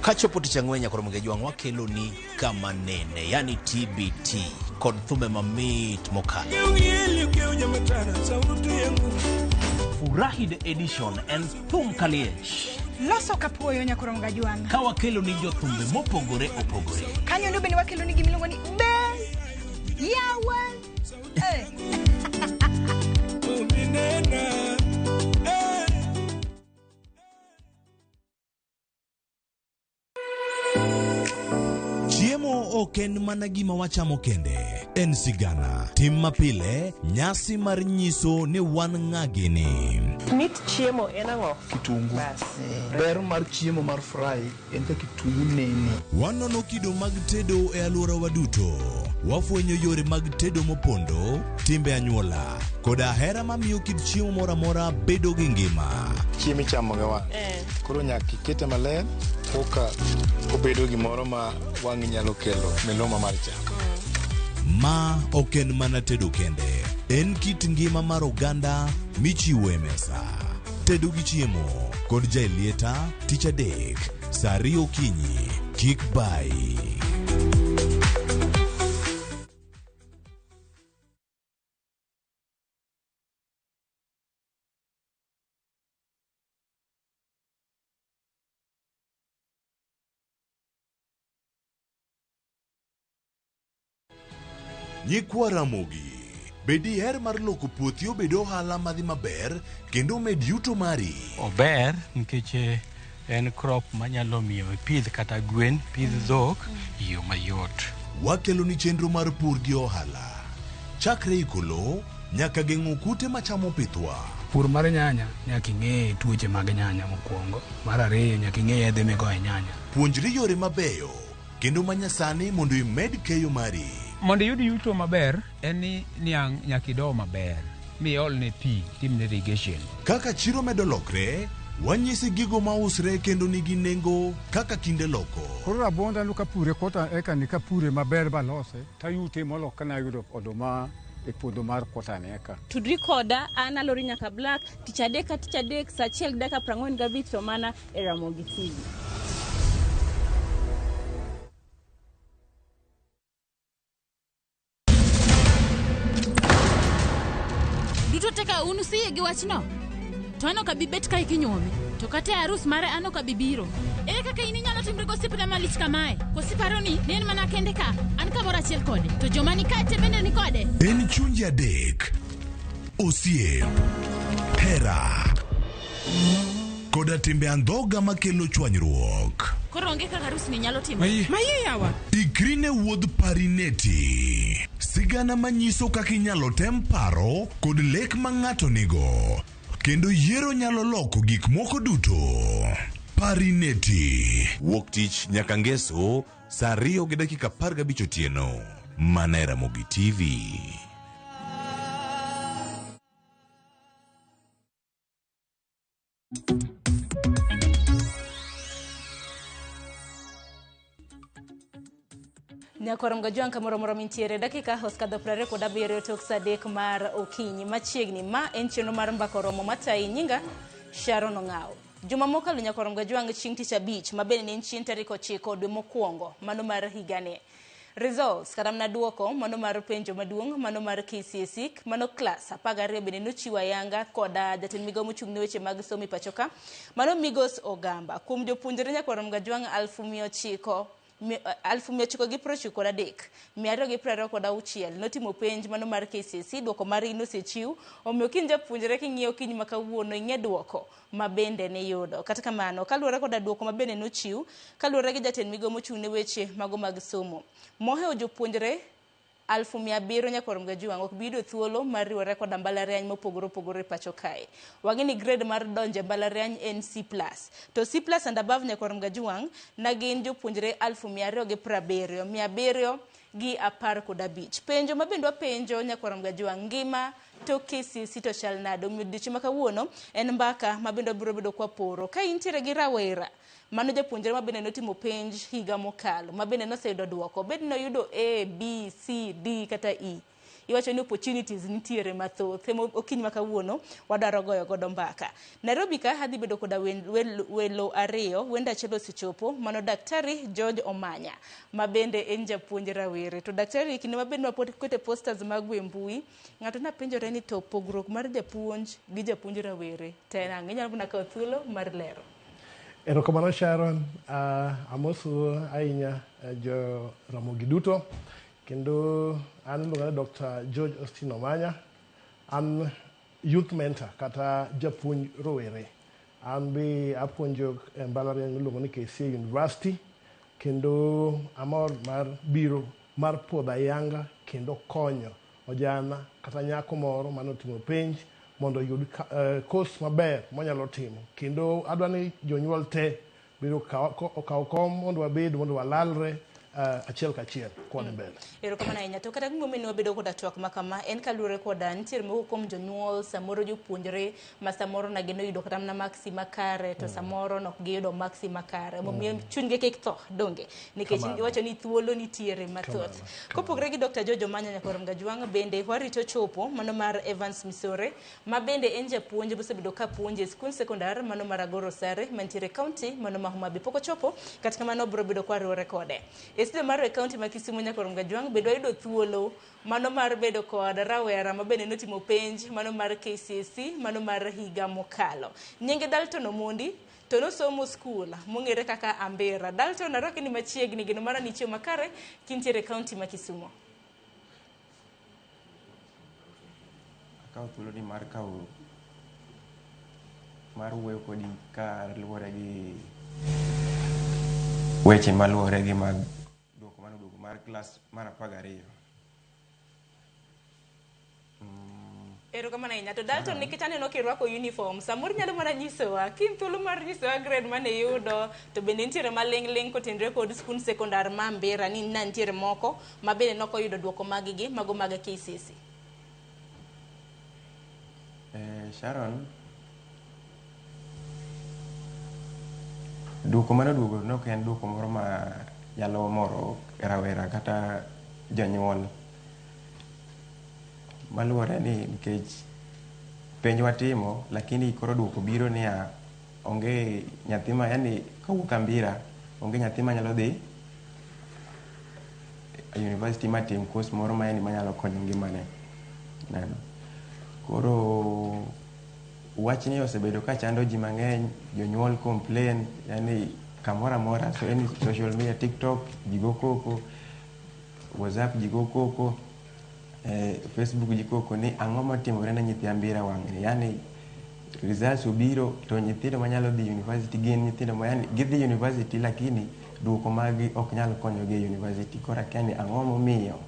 Kachopo tich ang'wen nyaka Ramogi Jwang' wakelo ni kama nene, yani TBT kod thumbe mamit mokalo. Furahi the edition en thum kaliech Loso kapuoyo nyaka Jwang'. ka wakelo ni jothumbe mopogore opogore. Kanyo endo bende wakelo ni gimiluongo ni be yawa. Eh. Chiemo ok en mana gima wachamo kende, en sigana, tim mapile, nyasi mar nyiso ni wan ng'a gini. Mit chiemo en ang'o? Kitungu. Bas. Ber mar chiemo mar fry en ka kitungu nene. Wanono kido mag tedo e alworawa duto. Wafwenyo yore mag tedo mopondo, timbe anyuola, koda hera mamiyo kit chiemo moro amora bedo gi ngima. Chiemo ichamo gi wang'. Koro nyaka ikete maler koka obedo gimoro ma wang'i nyalo kelo miluma mar chamo. Ma ok en mana tedo kende, en kit ngima mar oganda michiwo e mesa. Tedo gi chiemo kod Jaelieta tich adek saa ariyo okinyi. Kik bayi. Nyikwa Ramogi, be diher mar loko puothi obed ohala madhi maber kendo omed yuto mari? Ober nikech en crop manyalo miyo ipidh kata gwen, pidh dhok e yo mayot. Wakelo ni chenro mar pur gi ohala. Chakre iko lowo nyaka geng'o kute machamo pithwa. Pur mar nyanya nyaka ing'e tuoche mag nyanya mokwongo. Mar ariyo nyaka ing'e yedhe migoyo e nyanya. Puonjri yore mabeyo kendo manyasani mondo imed keyo mari. Mondo iyud yuto maber en ni niang' nyaka ido maber miolne pi timne irrigation. Kaka chiro medo lokre, wanyisi gigo mausre kendo nigi nengo kaka kinde loko. Koro rabuonda no kapure kota eka ni kapure maber balose tayute molo kana yudo oduma e puodho mar kota ni eka. Tudri koda an Alori nyaka Black tich adek ka tich adek saa achiel gi dakika 45 to mana e Ramogi TV. Duto te ka un usiyie gi wachno? To an ok abi bet kae kinyuome. To kata e arus mare an ok abi biro. Ere kaka in inyalo timri gosiepna malich kamae? Koso iparo ni ne en mana kende ka? An kamoro achiel kode. To joma ni kae te bende ni kode. En chunje adek, osiep, hera, koda timbe andhoga makelo chwanyruok. Koro onge kaka arusni nyalo timore. Maye yawa. Ikri ne wuodh Parineti. Sigana manyiso kaka inyalo tem paro kod lek ma ng'ato nigo. Kendo yiero nyalo loko gik moko duto. Parineti. Wuok tich nyaka ngeso saa 2:15 otieno. Mana e Ramogi TV. Nyakwar Mgajwang' kamoro amora mintiere dakika osekadho 27 tok saa 3 mar okinyi machiegni. Ma en chenro mar Mbaka Oromo matayi nyinga Sharon Ong'awo. Juma mokalo nyakwar Mgajwang' chieng' tich abich ma bende ne en chieng' tarik 9 dwe mokwongo mano mar higani. Results kata mana duoko mano mar penjo maduong' mano mar KCSE mano klas 12 bende nochiwo ayanga koda jatend migao mochung' ne weche mag somo e pacho ka mano Migos Ogamba. Kuom jopuonjre nyakwar Mgajwang' 993,226 notimo penj mano mar KCSE. Duoko margi nosechiw, omiyo kiny japuonjre king'iyo kiny ma kawuono ing'e duoko ma bende niyudo. Kata kamano, kaluwore koda duoko ma bende nochiw, kaluwore gi jatend migao mochung' ne weche mago mag somo, mohewo jopuonjre 700,000 nyakwar Mgajwang' ok bi yudo thuolo mar riwore koda mbalariany mopogore opogore e pacho kae. Wang'e ni grade mar donjo e mbalariany en C+. To C+ and above nyakwar Mgajwang' na gin jopuonjre 270,715. Penjo ma bende wapenjo nyakwar Mgajwang' ngima to KCSE to chal nade? Omiyo odiochieng' ma kawuono en mbaka ma bende wabiro bedo kwaporo. Ka intiere gi rawera mano japuonjre ma bende notimo penj higa mokalo ma bende noseyudo duoko, bed ni oyudo A, B, C, D kata E, iwacho ni opportunities nitiere mathoth. Ema okinyi ma kawuono wadwaro goyo godo mbaka. Nairobi ka adhi bedo koda welo ariyo, wendo achiel osechopo, mano Daktari George Omanya ma bende en japuonj rawere. To daktari, kinde ma bende wapod kete posters mag e mbui, ng'ato napenjore ni to pogruok mar japuonj gi japuonj rawere to en ang'o? Inyalo mana kawo thuolo mar lero. Erokamano Sharon, amosu ahinya jo Ramogi duto, kendo an iluonga ni Dr. George Austin Omanya, an youth mentor kata japuonj rowere. An be apuonjo e mbalariany miluongo ni KCA University, kendo amor mar biro mar puodho ayanga kendo konyo ojana kata nyako moro manotimo penj mondo oyud course maber monyalo timo. Kendo adwa ni jonyuol te biro okaw kom mondo wabed mondo walalre achiel kachiel kwadhi mbele. Erokamano ahinya. To kata gimomiyo ne wabedo koda twak ma kama en kaluwore koda nitiere moko kuom jonyuol, samoro jopuonjre ma samoro na ginoyudo kata mana maksi makare to samoro nok giyudo maksi makare. Omiyo chunygi kik tho, donge? Nikech iwacho ni thuolo nitiere mathoth. Kopogore gi Dr. George Omanya nyakwar Mgajwang' bende warito chopo mano mar Evans Misore ma bende en japuonj mosebedo ka puonjo e skund sekondar mano mar Agoro Sare mantiere e kaunti mano ma Homa Bay. Pok ochopo, kata kamano biro bedo kwariwore kode. E studio mar e kaunti ma Kisumu nyakwar Mgajwang' bende wayudo thuolo mano mar bedo kod rawera ma bende notimo penj mano mar KCSE mano mar higa mokalo. Nyinge Dalton Omondi to nosomo skul mong'ere kaka Ambera. Dalton, arwaki ni machiegni, geno mara ni chiemo makare kintiere e kaunti ma Kisumu. Akawo thuolo ni mar kawo mar wuoyo kodi ka luwore gi weche maluwore gi mag duoko mano duoko mar klas mar 12. Erokamano ahinya. To Dalton, nikech aneno kirwako uniform, samoro inyalo mana nyisowa, kin thuolo mar nyisowa grade mane iyudo, to bende nitiere maling' ling' kotenore kod skund sekondar ma Ambera ni na nitiere moko ma bende nok oyudo duoko mag gi mago mag KCSE. Sharon, duoko mane oduogo ne ok en duoko moro ma nyalo moro rawera kata jonyuol. Maluwore ni nikech penj watimo, lakini koro duoko biro niya onge nyathi ma yani kawuok Ambira onge nyathi manyalo dhi e university matim course moro ma yani manyalo konyo ngimane. Neno. Koro wachni osebedo ka chando ji mang'eny, jonyuol complain, yani kamoro amora, so any social media, TikTok ji go koko, WhatsApp ji go koko, Facebook ji koko ni ang'o motimore ne nyithi Ambira wang'ni. Yani results obiro to nyithindo manyalo dhi university gin nyithindo ma yani gidhi university lakini duoko maggi ok nyal konyogi e university. Koro akia ni ang'o momiyo.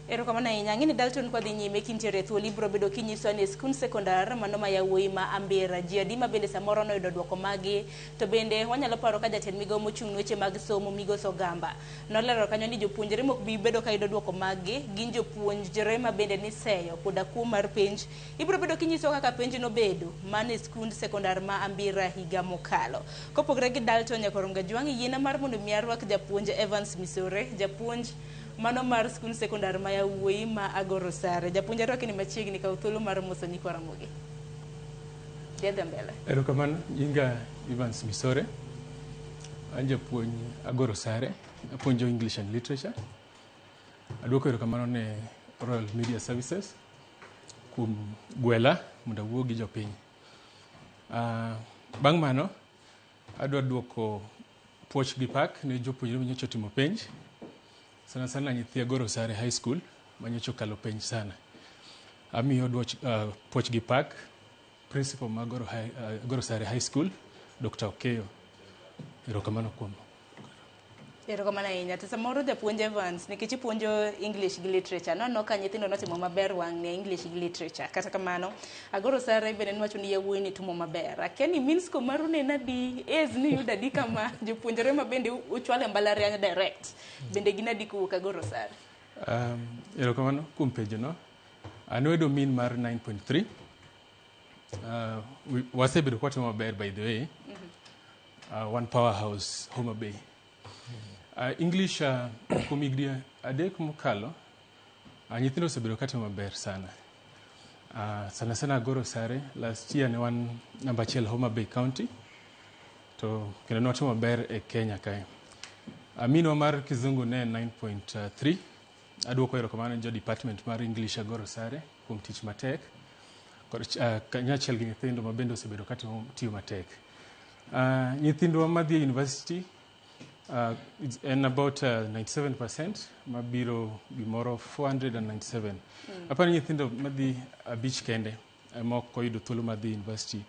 Erokamano ahinya. Ang'e ni Dalton kwadhi nyime kintiere thuolo ibiro bedo kinyisowa ni e skund sekondar mano ma yawuoyi ma Ambera ji adi ma bende samoro noyudo duoko magi, to bende wanyalo paro ka jatend migao mochung' ne weche mag somo Migos Ogamba nolero kanyo ni jopuonjre mok bi bedo ka yudo duoko maggi gin jopuonjre ma bende niseyo koda kuo mar penj. Ibiro bedo kinyisowa kaka penj nobedo mano e skund sekondar ma Ambira higa mokalo. Kopogore gi Dalton nyakwar Mgajwang', yiena mar mondo mi arwak japuonj Evans Misore, japuonj Mano mar skund sekondar ma yawuoyi ma Agoro Sare. Japuonj arwaki ni machiegni, kaw thuolo mar moso nyikwa Ramogi. Dhi mbele. Erokamano, nyinga Evans Misore. An japuonj Agoro Sare, apuonjo English and Literature. Aduoko erokamano ne Royal Media Services kuom gwela mondo awuo gi jopiny. Bang' mano, adwa duoko puoch gi pak ne jopuonjre manyocha otimo penj. Sana sana nyithi Agoro Sare High School manyocha okalo penj sana. Amiyo puoch gi pak principal ma Agoro Sare High School, Dr. Okeyo. Erokamano kuom. Erokamano ahinya. To samoro japuonj Evans, nikech ipuonjo English gi literature, naneno ka nyithindo notimo maber wang' ne English gi literature. Kata kamano, Agoro Sare bende nwacho ni yawuoyi ne timo maber. Akia ni mean score maru ne en adi, A's niyudo adi kama jopuonjre ma bende uchwalo e mbalariany direct. Bende gin adi kowuok Agoro Sare? Erokamano kuom penjono. An wayudo mean mar 9.3. Wasebedo kwatimo maber by the way. One powerhouse Homa Bay. English kuom higni 3 mokalo, nyithindo osebedo katimo maber sana. Sana sana Agoro Sare, last year ne wan namba 1 Homa Bay County, to kendo ne watimo maber e Kenya kae. Mean wa mar kizungu ne en 9.3. Aduoko erokamano ne jo department mar English Agoro Sare kuom tich matek kod kanyachiel gi nyithindo ma bende osebedo katimo tiyo matek. Nyithindwa madhi e university en about 97% mabiro gimoro 497. Aparo ni nyithindo madhi 5 kende ema ok oyudo thuolo mar dhi university.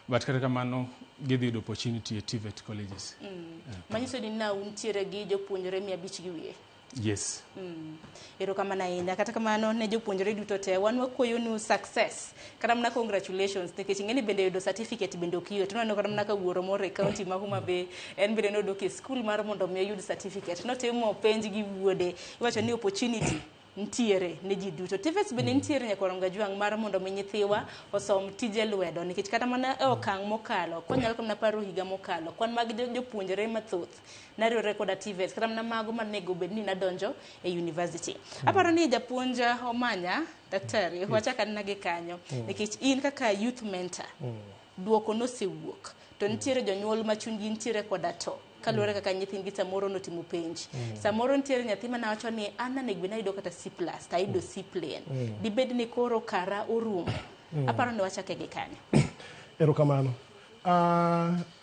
But kata kamano gidhi yudo opportunity e TVET colleges. Manyiso ni na untiere gi jopuonjre 500 gi wiye. Yes. Erokamano ahinya. Kata kamano ne jopuonjre duto te, wan wakwayonu success. Kata mana congratulations, nikech ing'eni bende yudo certificate bende ok yot. Nwaneno kata mana ka wuoro moro e county ma Homa Bay, en bende nodok e school mar mondo mi oyud certificate. Notimo penj gi wuode. Iwacho ni opportunity nitiere ne ji duto. TVETs bende nitiere nyakwar Ngajwang' mar mondo mi nyithiwa osom tije lwedo, nikech kata mana e okang' mokalo, kwanyalo mana paro higa mokalo, kwan mag jopuonjre mathoth nariwore koda TVETs, kata mana mago manego bed ni nadonjo e university. Aparo ni japuonj Omanya, daktari, wachak anena gi kanyo, nikech in kaka youth mentor, duoko nosewuok, to nitiere jonyuol ma chunygi nitiere koda to kaluwore kaka nyithindgi samoro notimo penj. Samoro nitiere nyathi mane wacho ni an onego bed ni ayudo kata C plus to ayudo C plain. Dibed ni koro kara orumo. Aparo ni wachake gi kanyo. Erokamano.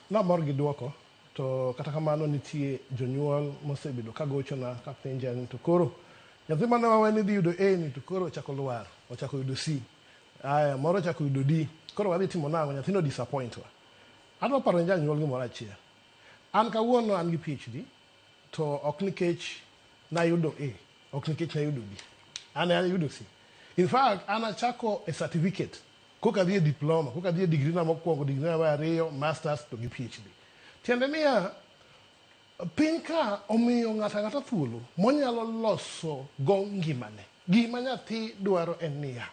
Namor gi duoko, to kata kamano nitie jonyuol mosebedo ka gochona ka penja ni to koro nyathi mane wawe ni dhi yudo A ni to koro ochako lwar, ochako yudo C. Aya, moro ochako yudo D. Koro wadhi timo nang'o? Nyathino disappoint wa. Adwa paro ne janyuol gimoro achiel. An kawuono an gi PhD, to ok nikech nayudo A, ok nikech nayudo B. An ayudo C. In fact, an achako e certificate, koka adhi e diploma, koka adhi e degree na mokwongo, degree na mar ariyo, masters to gi PhD. Tiende niya, piny ka omiyo ng'ato ang'ata thuolo monyalo loso go ngimane. Gima nyathi dwaro en niya,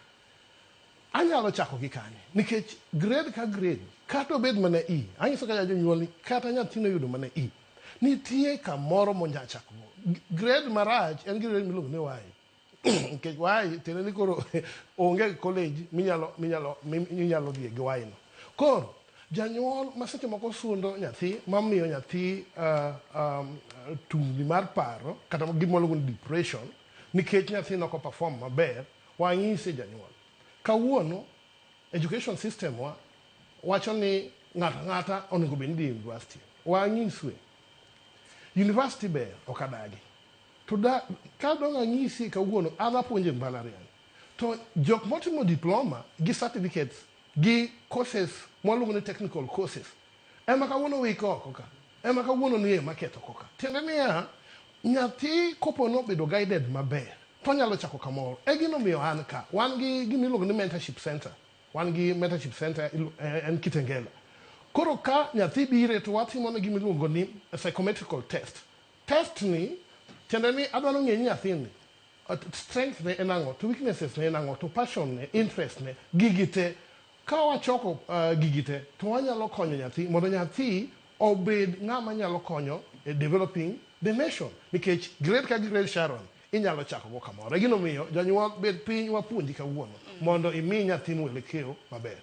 anyalo chako gi kanye? Nikech grade ka grade, kata obed mana E, anyiso kaka jonyuol ni kata nyathino oyudo mana E, nitie kamoro monya chako go. Grade marach en grade miluongo ni Y. Nikech Y tiende ni koro onge college minyalo dhiye gi Y no. Koro janyuol ma seche moko sundo nyathi mamiyo nyathi tungni mar paro kata gima waluongo ni depression nikech nyathi nok perform maber, wang'ise janyuol. Kawuono education system wa wacho ni ng'ato ang'ata onego bed ni dhi e university. Wang'iswe. University ber, ok adagi. To da, ka dong' anyisi kawuono, an apuonjo e mbalariany. To jok motimo diploma gi certificates gi courses mwaluongo ni technical courses ema kawuono wiko oko ka. Ema kawuono nie market oko ka. Tiende niya, nyathi kopo nobedo guided maber, to onyalo chako kamoro. E gino miyo an ka, wan gi gima iluongo ni mentorship center. Wan gi mentorship center en Kitengela. Koro ka nyathi bire to watimo ne gima iluongo ni psychometrical test. Test ni, tiende ni adwaro ng'e ni nyathini, strength ne en ang'o, to weaknesses ne en ang'o, to passion ne, interest ne, gigi te. Ka wachoko gigi te, to wanyalo konyo nyathi mondo nyathi obed ng'ama nyalo konyo e developing the nation. Nikech grade ka grade Sharon, Inyalo chako go kamoro. Gino miyo janyuol bed piny wapuonji kawuono mondo imi nyathi mwelekeo maber.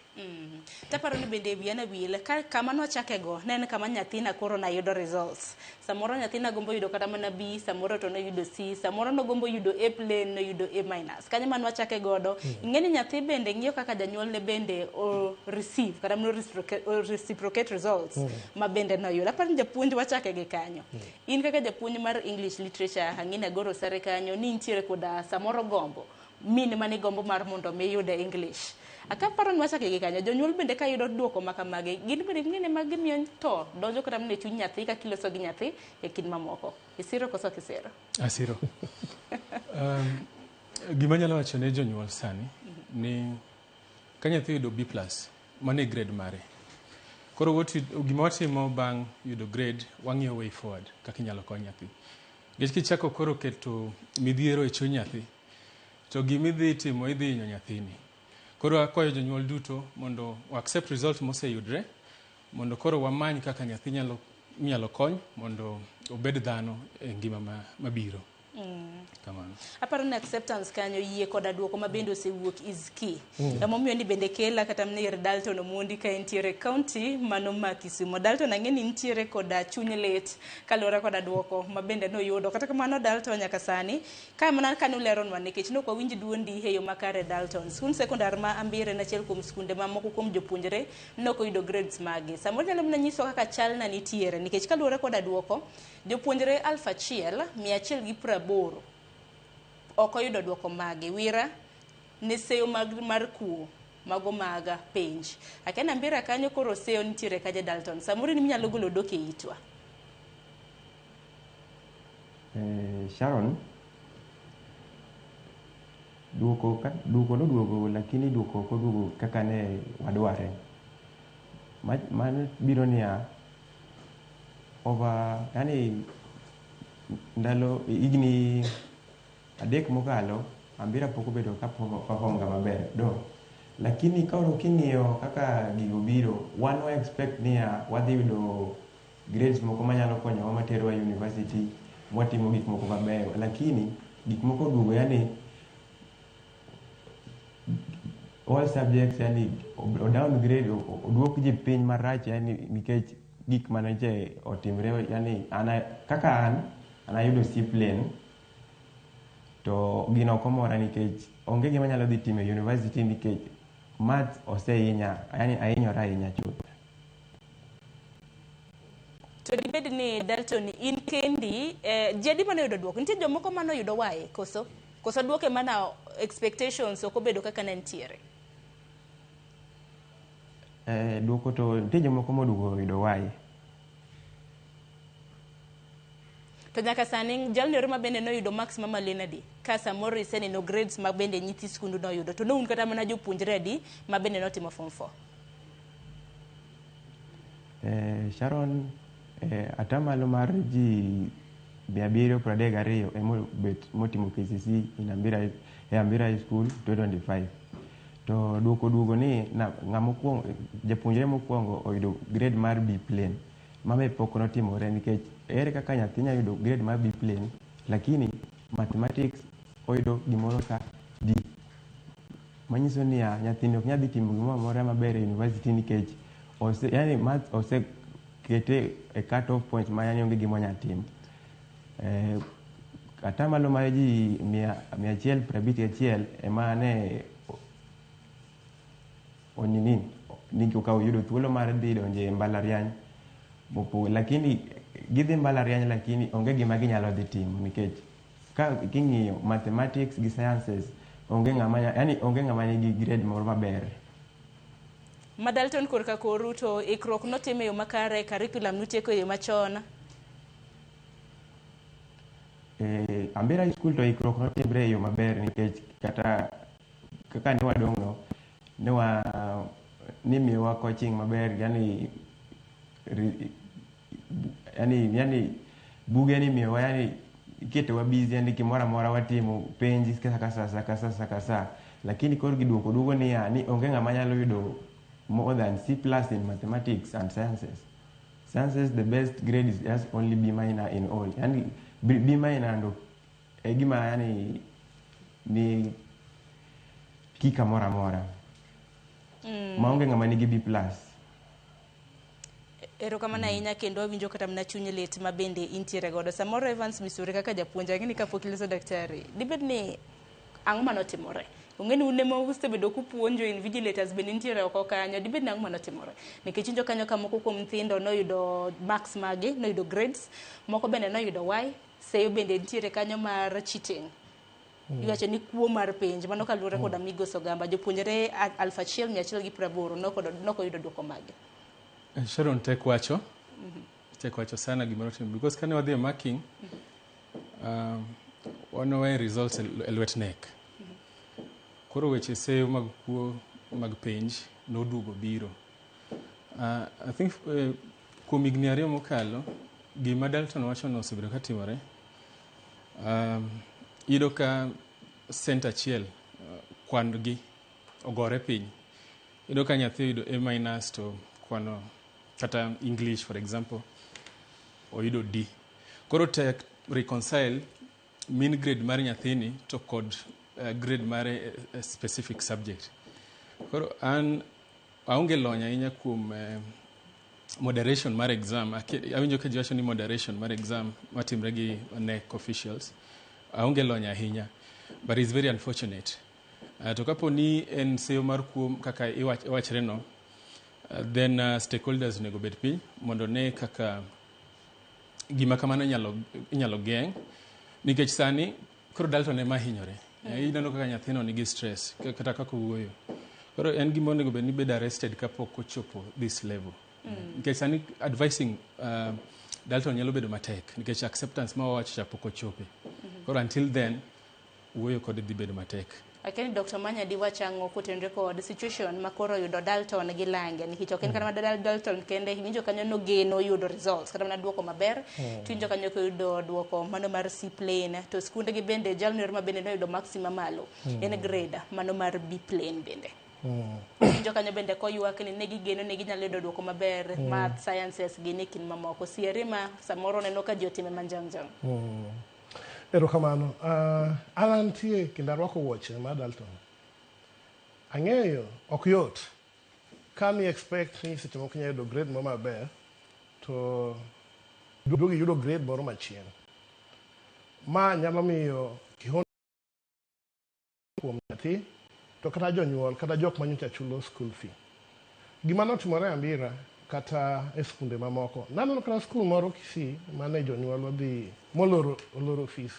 Taparo ni bende wiya wil ka kama nwachakego ne en kama nyathina koro nayudo results. Samoro nyathina gombo yudo kata mana B, samoro to noyudo C, samoro nogombo yudo A plain, noyudo A minus. Kanyo ma nwachake godo, ing'e ni nyathi bende ng'iyo kaka janyuolne bende o receive kata mana o reciprocate results ma bende noyudo. Aparo ni japuonj wachake gi kanyo. In kaka japuonj mar English literature, ang'e ni agoro sare kanyo ni intiere koda samoro gombo mine mane gombo mar mondo mi yude English. Akaparo ni wachake gi kanyo, jonyuol bende ka yudo duoko ma kamagi, gin bende ng'ene ma gimiyo to donjo kata mana e chuny nyathi kaka iloso gi nyathi e kind mamoko. Isiro koso ok isiro? Asiro. Gima anyalo wacho ne jonyuol sani ni ka nyathi oyudo B plus, mano e grade mare. Koro gima watimo bang' yudo grade, wang'iyo way forward kaka inyalo kony nyathi. Nikech kichako koro keto midhiero e chuny nyathi, to gimidhi timo idhi hinyo nyathini. Koro akwayo jonyuol duto mondo accept result moseyudre, mondo koro wamany kaka nyathi inyalo kony mondo obed dhano e ngima mabiro. Kamano. Aparo ni acceptance kanyo yie koda duoko ma bende osewuok is key. Emomiyo ni bende kela kata mana ir Dalton Omondi ka entiere county mano ma Kisumo. Dalton ang'e ni nitiere koda chuny lit kaluwore koda duoko ma bende noyudo. Kata kamano Dalton nyaka sani ka mana kane uleronwa nikech ne ok wawinj duondi e yo makare Dalton. Skund sekondar ma Ambire en achiel kuom skunde ma moko kuom jopuonjre ne ok oyudo grades magi. Samoro nyalo mana nyiso kaka chalna nitiere nikech kaluwore koda duoko jopuonjre 1180 ok oyudo duoko magi. Wira ne seyo mar kuo mago mag penj. Akia Ambira kanyo koro seyo nitiere kaja Dalton. Samoro in minyalo golo dok e itwa. Sharon, duoko noduogo lakini duoko ok oduogo kaka ne wadware. Mano biro niya over yani ndalo higni 3 mokalo Ambira pok obedo ka perform ga maber do, lakini koro king'iyo kaka gigo biro wan wa expect niya wadhi yudo grades moko manyalo konyowa materowa university mwatimo gik moko mabeyo, lakini gik moko oduogo yani all subjects yani o downgrade oduok ji piny marach yani nikech gik mane otimre yani kaka an anayudo C plane to gino ok omora nikech onge gima anyalo dhi timo e university nikech maths osehinya yani ahinyora ahinya chuth. To dibed ni Dalton in kendi ji adi mane oyudo duoko? Nitie jomoko mane oyudo Y koso? Koso duoke mana expectations ok obedo kaka ne nitiere? Duoko to nitie jomoko moduogo oyudo Y. To nyaka sani jalno ero ma bende noyudo marks mamalo en adi? Ka samoro iseneno grades ma bende nyithi skundu noyudo to noun kata mana jopuonjre adi ma bende notimo form 4? Sharon, atamalo mar ji 732 emobet motimo KCSE in Ambira, e Ambira High School 2025. To duoko duogo ni ng'ama mokwongo japuonjre mokwongo oyudo grade mar B plain. Mame pok notimore nikech ere kaka nyathi nyalo yudo grade mar B plain lakini mathematics oyudo gimoro ka D. Manyiso niya nyathini ok nyal dhi timo gimoro amora maber e university nikech yani maths osekete e cut off point ma yani onge gima onyalo timo. Atamalo mar ji 151 ema ne onini okawo yudo thuolo mar dhi donjo e mbalariany mopogore, lakini gidhi mbalariany lakini onge gima ginyalo dhi timo nikech ka king'iyo mathematics gi sciences onge ng'ama yani onge ng'ama nigi grade moro maber. Ma Dalton korka koru to ikruok notim e yo makare, curriculum nutieko e yo machon? Ambira High School to ikruok notimre e yo maber nikech kata kaka ne wadong'o ne nimiyowa coaching maber yani buge nimiyowa yani iketowa busy yani gimoro amora watimo penj kaka sa ka sa, lakini koro giduoko duogo niya ni onge ng'ama nyalo yudo more than C plus in mathematics and sciences. Sciences the best grade is just only B minor in all. Yani B minor ndo E gima yani ni ki kamoro amora. Maonge ng'ama nigi B plus. Erokamano ahinya kendo awinjo kata mana chuny lit ma bende intiere godo. Samoro Evans Misuri kaka japuonj ang'e ni kapok iloso daktari, dibed ni ang'o manotimore? Ong'e ni un ema usebedo kupuonjo invigilators bende nitiere oko kanyo, dibed ni ang'o manotimore? Nikech winjo kanyo ka moko kuom nyithindo noyudo marks magi, noyudo grades, moko bende noyudo Y, seyo bende nitiere kanyo mar cheating. Iwacho ni kuo mar penj, mano kaluwore kod Amigos Ogamba, jopuonjre 1180 nokoyudo duoko mage. Sharon tek wacho. Tek wacho sana gimoro timo because kane wadhi e marking wanowe results e lwet KNEC. Koro weche seyo mag kuo mag penj noduogo biro. I think kuom higni 2 mokalo gima Dalton wacho no osebedo katimore. Iyudo ka cent achiel kwan gi ogore piny. Iyudo ka nyathi oyudo A minus to kwano kata English for example oyudo D. Koro tek reconcile mean grade mar nyathini to kod grade mare specific subject. Koro an aonge lony ahinya kuom moderation mar exam. Awinjo ka ji wacho ni moderation mar exam matimre gi KNEC officials. Aonge lony ahinya, but it's very unfortunate. To kapo ni en seyo mar kuo kaka iwachre no, then stakeholders onego bed piny mondo ne kaka gima kamano inyalo geng', nikech sani koro Dalton ema hinyore. Ineno kaka nyathino nigi stress kata kaka owuoyo. Koro en gima onego bed ni bedo arrested kapok ochopo this level. Nikech sani advising Dalton nyalo bedo matek nikech acceptance ma wawacho cha pok ochope. Koro until then wuoyo kode dhi bedo matek. Lakini Dr. Manya diwach ang'o kotenore kod situation ma koro oyudo Dalton gi lange nikech ok en kata mana Dalton kende, iwinjo kanyo nogeno yudo results kata mana duoko maber. Tiwinjo kanyo koyudo duoko mano mar C plain, to skunde gi bende jalno ma bende noyudo marks mamalo. En grade mano mar B plain bende. Iwinjo kanyo bende koywak ni ne gigeno ni ginyalo yudo duoko maber. Math, sciences gi ne kind mamoko. Siere ma samoro neno ka ji otime manjangjang. Erokamano. An antie kendo arwako wuoche mar Dalton. Ang'eyo ok yot ka ni expect ni seche moko inyalo yudo grade moro maber to duogo iyudo grade moro machien. Ma nyalo miyo kihondko kuom nyathi to kata jonyuol kata jok manyocha chulo school fee. Gima notimore e Ambira kata e skunde mamoko. Naneno kata skul moro Kisii mane jonyuol odhi moloro oloro fees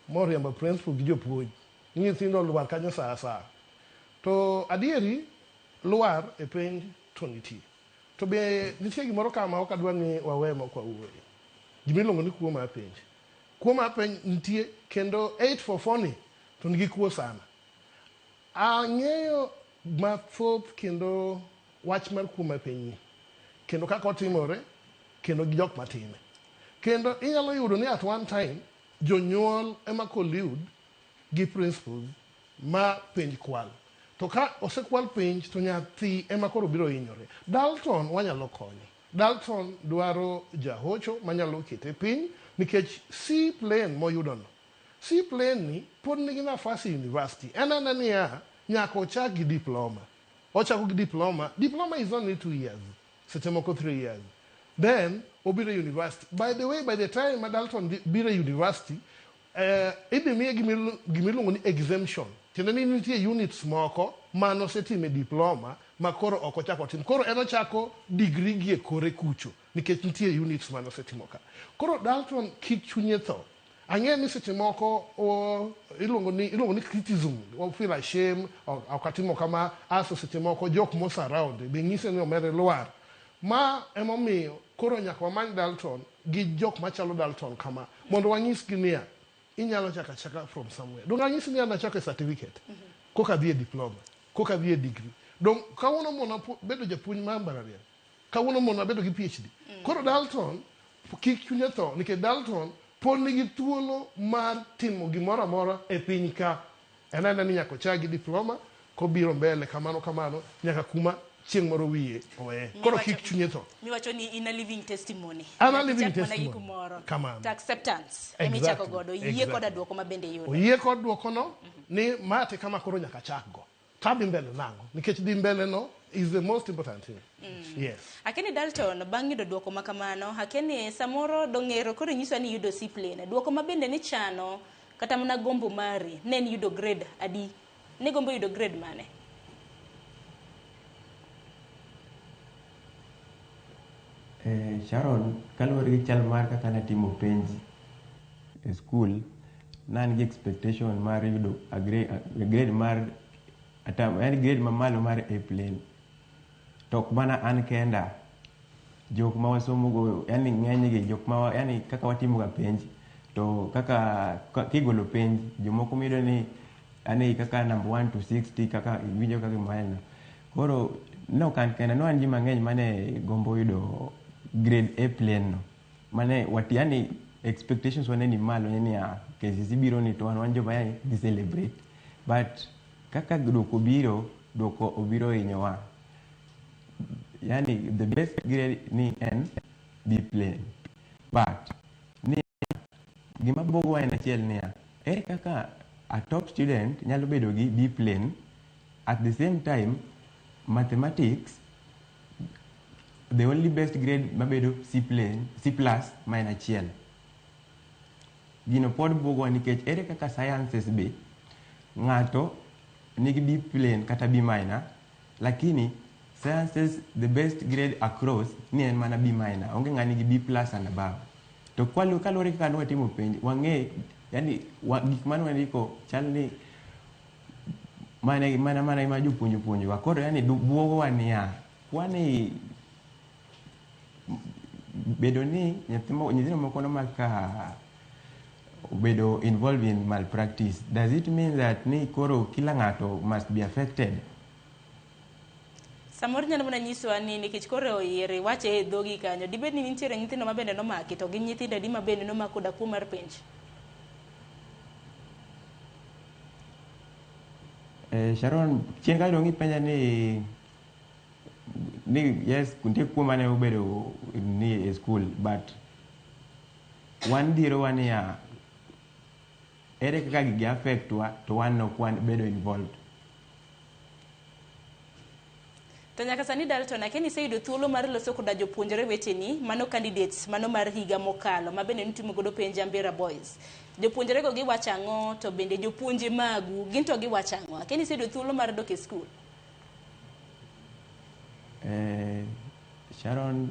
moriembo principal gi jopuonj ni nyithindo olwar kanyo saa asaya. To adieri lwar e penj to nitie. To be nitie gimoro ka ma ok adwa ni wawe mok wawuoye. Gima iluongo ni kuo mar penj. Kuo mar penj nitie kendo 844 ni to nigi kuo sana. Ang'eyo mathoth kendo wach mar kuo mar penj ni kendo kaka otimore kendo gi jok matime. Kendo inyalo yudo ni at one time jonyuol ema collude gi principals ma penj kwal. To ka osekwal penj to nyathi ema koro biro hinyore. Dalton wanyalo konyo. Dalton dwaro jahocho manyalo kete piny nikech C plain moyudono. C plain ni pod nigi nafas e university. En anena niya nyaka ochak gi diploma. Ochako gi diploma. Diploma is only 2 years. Seche moko 3 years. Then obiro e university. By the way, by the time ma Dalton biro e university, idhi miye gimiluongo ni exemption. Tiende ni nitie units moko manosetime diploma ma koro ok ochako otim. Koro en ochako degree gi e kore kucho nikech nitie units manosetimo ka. Koro Dalton kik chunye tho. Ang'eyo ni seche moko iluongo ni criticism, o feel ashamed, ok atimo kama, aso seche moko jok mo surround be nyise ni omere lwar. Ma emomiyo koro nyaka wamany Dalton gi jok machalo Dalton kama mondo wanyisgi niya inyalo chako achaka from somewhere. Dong anyisi ni an achako e certificate, koka adhi e diploma, koka adhi e degree. Dong kawuono mona bedo japuonj mar mbalariany, kawuono mona bedo gi PhD. Koro Dalton kik chunye tho nikech Dalton pod nigi thuolo mar timo gimoro amora e piny ka. En anena ni nyaka ochak gi diploma kobiro mbele kamano kamano nyaka kuma chieng' moro wiye oweye. Koro kik chunye tho. Miwacho ni in a living testimony. An a living Ichak mana gi testimony. kumoro. Kamano. To acceptance emichako godo. Yie koda duoko ma bende iyudo. Oyie kod duokono ni ma te kama koro nyaka chakgo. Tadhi mbele nang'o? Nikech dhi mbele no is the most important thing. Yes. Akeni Dalton, bang' yudo duoko ma kamano, akeni samoro dong'ero koro inyiswa ni iyudo C plane. Duoko ma bende nichano kata mana gombo mari ne en yudo grade adi? Ne gombo yudo grade mane? Sharon, kaluwore gi chal mar kaka natimo penj e skul, ne an gi expectation mar yudo a grade mar atam, en grade mamalo mar A plane. To ok mana an kenda, jok ma wasomogo, yani ng'enygi, jok ma, yani kaka watimoga penj, to kaka kigolo penj, jomoko miyudo ni yani kaka number 1 to 60, kaka iwinjo kaka gima. Koro ne ok an kenda, ne wan ji mang'eny mane gombo yudo grade A plane no. Mane wat, yani expectations wane ni malo, ni ya KCSE biro ni to wan joma yani dhi celebrate. But kaka duoko biro, duoko obiro hinyowa. Yani the best grade ni en B plane. But ni gima buogowa en achiel niya, ere kaka a top student nyalo bedo gi B plane at the same time mathematics the only best grade mabedo C plane, C plus ma en achiel. Gino pod buogowa nikech ere kaka sciences be ng'ato nigi B plane kata B minor, lakini sciences the best grade across ni en mana B minor, onge ng'a nigi B plus and above. To kaluwore kaka ne watimo penj, wang'e yani gik mane wandiko chal ni mana mana ma jopuonj opuonjowa. Koro yani buogowa niya, kwani bedo ni nyithindo moko nomak ka obedo involved in malpractice, does it mean that ni koro kila ng'ato must be affected? Samoro nyalo mana nyisowa ni nikech koro oyiere wache e dhogi kanyo, dibed ni nitiere nyithindo ma bende nomaki, to gin nyithindo adi ma bende nomako koda kuo mar penj? Sharon, chien kanyo dong' ipenja ni yes, nitie kuo mane obedo ni e school, but wan dhierowa niya, ere kaka gigi affect wa to wan ok wan bedo involved. To nyaka sani Dalton, akia ni iseyudo thuolo mar loso koda jopuonjre weteni, mano candidates, mano mar higa mokalo, ma bende nutimo godo penj Ambira Boys. Jopuonjre go giwacho ang'o, to bende jopuonje magu, gin to giwacho ang'o? Akia ni iseyudo thuolo mar dok e skul? Sharon,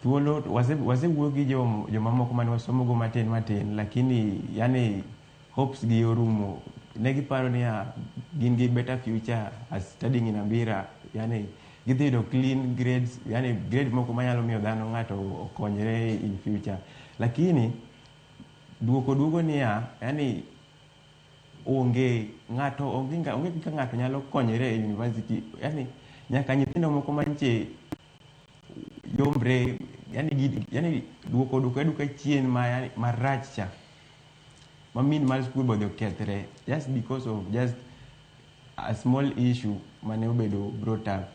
thuolo, wasewuoyo gi jomamoko mane wasomogo matin matin, lakini yani hopes gi orumo. Ne giparo niya, gin gi better future as studying in Ambira, yani gidhi yudo clean grades, yani grade moko manyalo miyo dhano ng'ato okonyre in future. Lakini duoko duogo niya, yani onge ng'ato, onge kaka ng'ato nyalo konyre e university, yani nyaka nyithindo moko mantie yombre, yani duoko duoko aduoka chien ma yani marach cha. Ma min mar school bodhi okethre just because of just a small issue mane obedo brought up.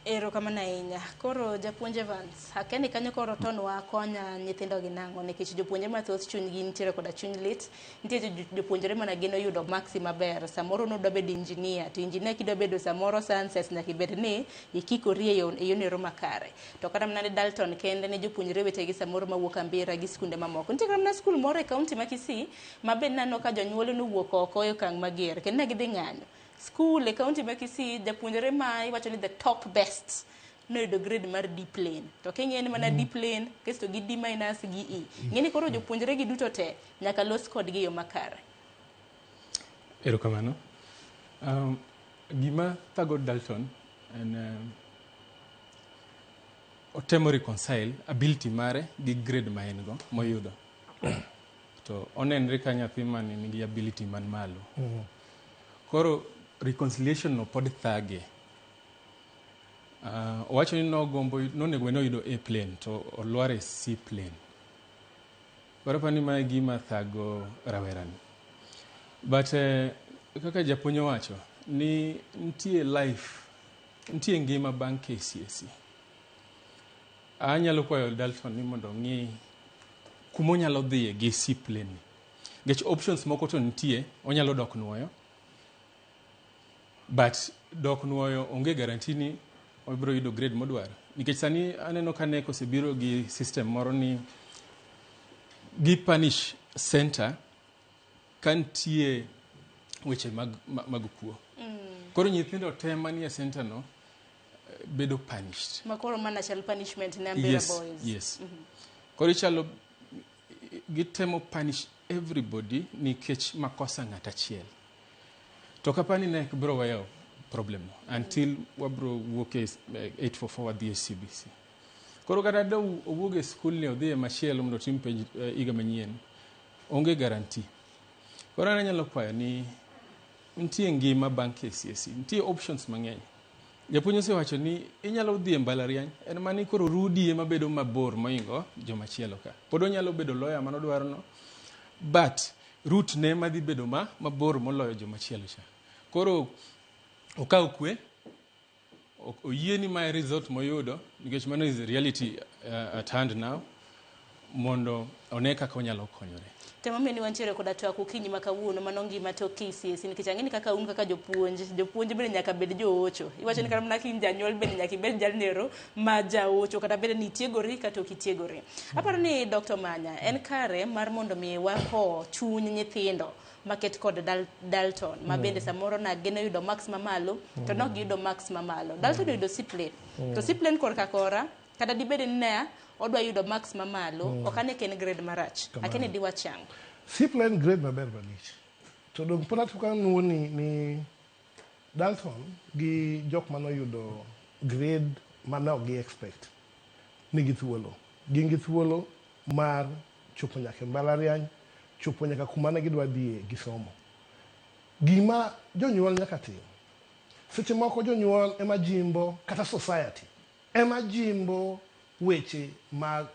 Erokamano ahinya. Koro japuonj Evans, akia ni kanyo koro tonwa konya nyithindo gi nang'o, nikech jopuonjre mathoth chunygi nitiere koda chuny lit. Nitie jopuonjre mana geno yudo maksi maber. Samoro nodwa bedo engineer, to engineer kidwa bedo samoro sciences nyaka ibed ni ikikori e yono makare. To kata mana ne Dalton kende ne jopuonjre wetegi samoro mawuok Ambira gi skunde mamoko. Nitie kata mana skul moro e kaunti ma Kisii ma be naneno ka jonyuol nowuok oko e okang' mager kendo ne gidhi ng'anyo. Skul e kaunti ma Kisii, japuonjre ma iwacho ni the top best noyudo grade mar D plane. To king'iyo ni mana D plane, kasto gi D minus gi E. Ng'eni koro jopuonjre gi duto te nyaka los kodgi e yo makare. Erokamano. Gima thago Dalton en otemo reconcile ability mare gi grade ma en go moyudo. To onenre ka nyathi mane nigi ability man malo. Koro reconciliation no pod thage. Owacho ni nogombo nonego bed ni oyudo A plane to olwar e C plane. Koro aparo ni mae gima thago rawerani. But kaka japuonj owacho, ni nitie life, nitie ngima bang' KCSE. Anyalo kwayo Dalton ni mondo ong'i kuma onyalo dhiye gi C plain ni. Nikech options moko to nitie, onyalo dok nuoyo. But dok nuoyo onge guarantee ni obiro yudo grade modwaro. Nikech sani aneno ka KNEC osebiro gi system moro ni gi punish center ka nitie weche mag kuo. Koro nyithindo te manie center no bedo punished. Makoro mana chal punishment ne Ambera Boys. Yes. Koro ichalo gitemo punish everybody nikech makosa ng'at achiel. To kapani KNEC biro weyo problem no until wabro wuok e 844 wadhi e CBC. Koro kata da owuok e skul ni odhi e machielo mondo otim penj higa manyien, onge guarantee. Koro an anyalo kwayo ni nitie ngima bang' KCSE, nitie options mang'eny. Japuonj osewacho ni inyalo dhi e mbalariany, en mana ni koro rudi ema bedo mabor mohingo jomachielo ka. Pod onyalo bedo lawyer manodwaro no, but route ne madhi bedo mabor moloyo jomachielo cha. Koro okaw kwe, oyie ni mae result moyudo, nikech mano is the reality at hand now, mondo one kaka onyalo konyore. Temomiyo ni wantiere koda twak okinyi ma kawuono mano ngima tok KCSE nikech ang'e ni kaka un kaka jopuonj, jopuonj bende nyaka bed joocho. Iwacho ni kata mana ka in janyuol bende nyaka ibed jalnero ma jaocho kata bed ni itiegori kata ok itiegori. Aparo ni Dr. Manya en kare mar mondo mi wako chuny nyithindo maket kod Dalton ma bende samoro na geno yudo marks mamalo to nok giyudo marks mamalo. Dalton oyudo C plain. To C plain korka kora kata dibed ni ne odwa yudo marks mamalo ok ane ka en grade marach. Kamano. Akene diwach ang'o? C plain grade maber malich. To dong pod atuka nuo ni Dalton gi jok manoyudo grade mane ok gi expect nigi thuolo. Gin gi thuolo mar chopo nyaka e mbalariany, chopo nyaka kuma ne gidwa dhiye gi somo. Gima jonyuol nyaka tim. Seche moko jonyuol ema jimbo kata society ema jimbo weche mag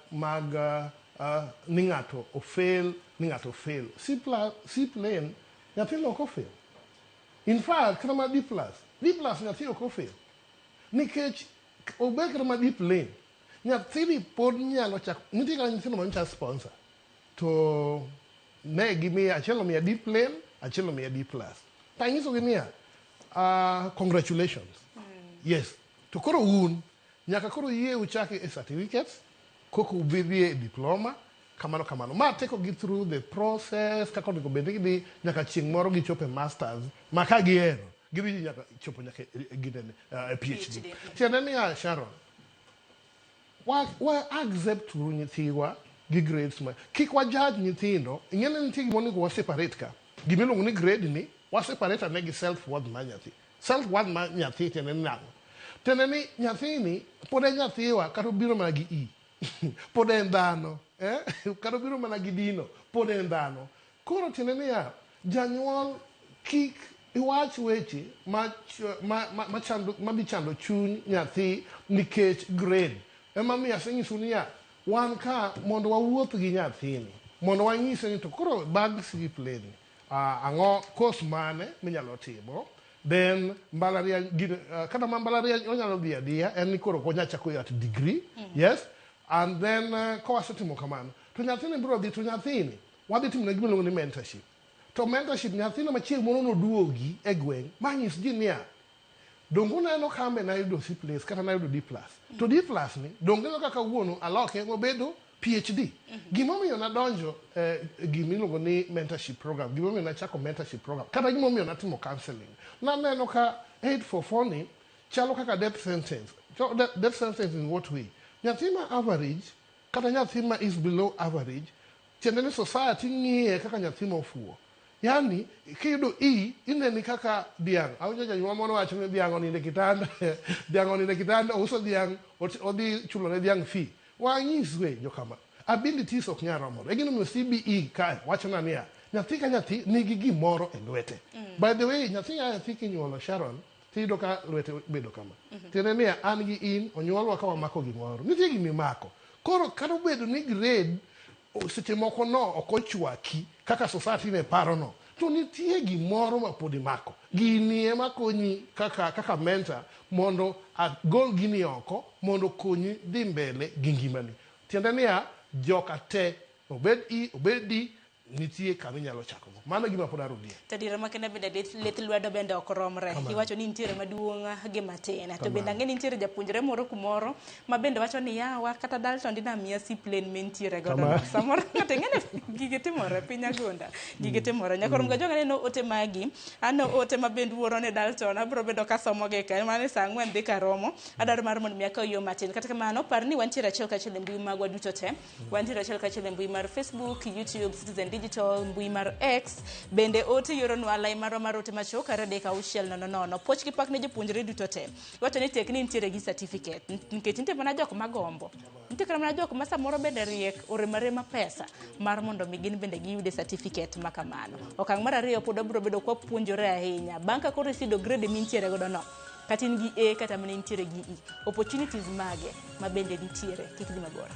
ni ng'ato ofail, ni ng'ato fail. C plus, C plain, nyathino ok ofail. In fact, kata ma D plus, D plus nyathi ok ofail. Nikech obed kata ma D plain, nyathini pod nyalo chako, nitie kata nyithindo manyocha sponsor. To ne gimiya, achiel omiya D plain, achiel omiya D plus. To anyisogi niya, congratulations. Yes. To koro un, nyaka koro yie uchaki e certificates, koko udhi e diploma, kamano kamano. Ma take gi through the process, kaka onego bed ni gidhi nyaka chieng' moro gichopo e masters, ma ka gihero, gidhi nyaka chopo nyaka e ginene, e PhD. Tiende niya, Sharon, wa accept uru nyithiwa gi grades ma kik wa judge nyithindo. Ing'e ni nitie gima onego wa separate ka. Gima iluongo ni grade ni, wa separate ane gi self worth mar nyathi. Self worth mar nyathi tiende ni nang'o? Tiende ni nyathini pod en nyathiwa kata obiro mana gi E. Pod en dhano. Kata obiro mana gi dino, pod en dhano. Koro tiende niya, janyuol kik iwach weche ma dhi chando chuny nyathi nikech grade. Ema miyo asenyisou niya, wan ka mondo wawuoth gi nyathini, mondo wanyise ni to koro bag C plain, ang'o course mane minyalo timo, then mbalariany, kata ma mbalariany onyalo dhi adhiya, en ni koro ok onyal chako at degree, yes, and then kawasetimo kamano, to nyathini biro dhi, to nyathini wadhi timo ne gima iluongo ni mentorship. To mentorship nyathino ma chieng' moro noduogi e gweng' ma nyis ji niya, donge uneno ka ambe nayudo C plus kata nayudo D plus. To D plus ni, donge uneno kaka kawuono aloke mobedo PhD. Gimomiyo nadonjo gimiluongo ni mentorship program, gimomiyo nachako mentorship program, kata gimomiyo natimo counseling. Naneno ka 844 ni chalo kaka death sentence. So, death sentence in what way? Nyathi ma average, kata nyathi ma is below average, tiende ni society ng'iye kaka nyathi mofuwo. Yani, kiyudo E, ineni kaka dhiang'. Awinjo janyuol moro wacho ni dhiang' onindo e kitanda. Dhiang' onindo e kitanda, ouso dhiang', odhi chulo ne dhiang' fee. Wanyiswe jokama. Abilities ok nyal romore. E gimomiyo CBE kae wacho na niya, nyathi ka nyathi nigi gimoro e lwete. By the way, nyathi ka nyathi kinyuolo Sharon, tiyudo ka lwete bedo kama. Tiende niya, an gi in, onyuolwa ka wamako gimoro. Nitie gimimako. Koro kata obedo ni grade seche moko no ok ochwaki kaka society ne paro no. To nitie gimoro ma pod imako. Gini ema konyi kaka, kaka mentor mondo agol gini oko mondo okonyi dhi mbele gi ngimani. Tiende niya, joka te, obed E, obed D, nitie kama inyalo chakogo. Mano e gima pod arudie. To adiera makende bende lith lwedo bende ok romre. Kamano. Iwacho ni nitiere maduong' gi matin. To bende Kamano. ang'e ni nitiere japuonjre moro kumoro ma bende wacho ni yawa kata Dalton dina miya seaplane mintiere godo no. Kamano. Samoro ng'ato ing'e ni gige timore piny agonda. Gige timore. Nyakoro mm. Aneno ote magi. Ano ote ma bende wuoro ne Dalton. Abiro bedo kasomogi ka. Mano saa 4 dhi karomo. Adwaro mar mondo mi akaw yo matin. Kata kamano, par ni wantiere achiel kachiel e mbui magwa duto te. Wantiere achiel kachiel e mbui mar Facebook, YouTube, Citizen Digital, mbui mar X. Bende ote yoronwa lai marwa mar ote machuok 23600. Puoch gi pak ne jopuonjre duto te. Iwacho ni tek ni intiere gi certificate. Nikech nitie mana jok magombo. Nitie kata mana jok ma samoro bende riek orem arema pesa mar mondo mi gin bende giyude certificate ma kamano. Okang' mar ariyo pod wabiro bedo kwa puonjore ahinya. Bang' ka koro iseyudo grade mintiere godo no, kata in gi A kata mana intiere gi E, opportunities mage ma bende nitiere, kik dhi mabor.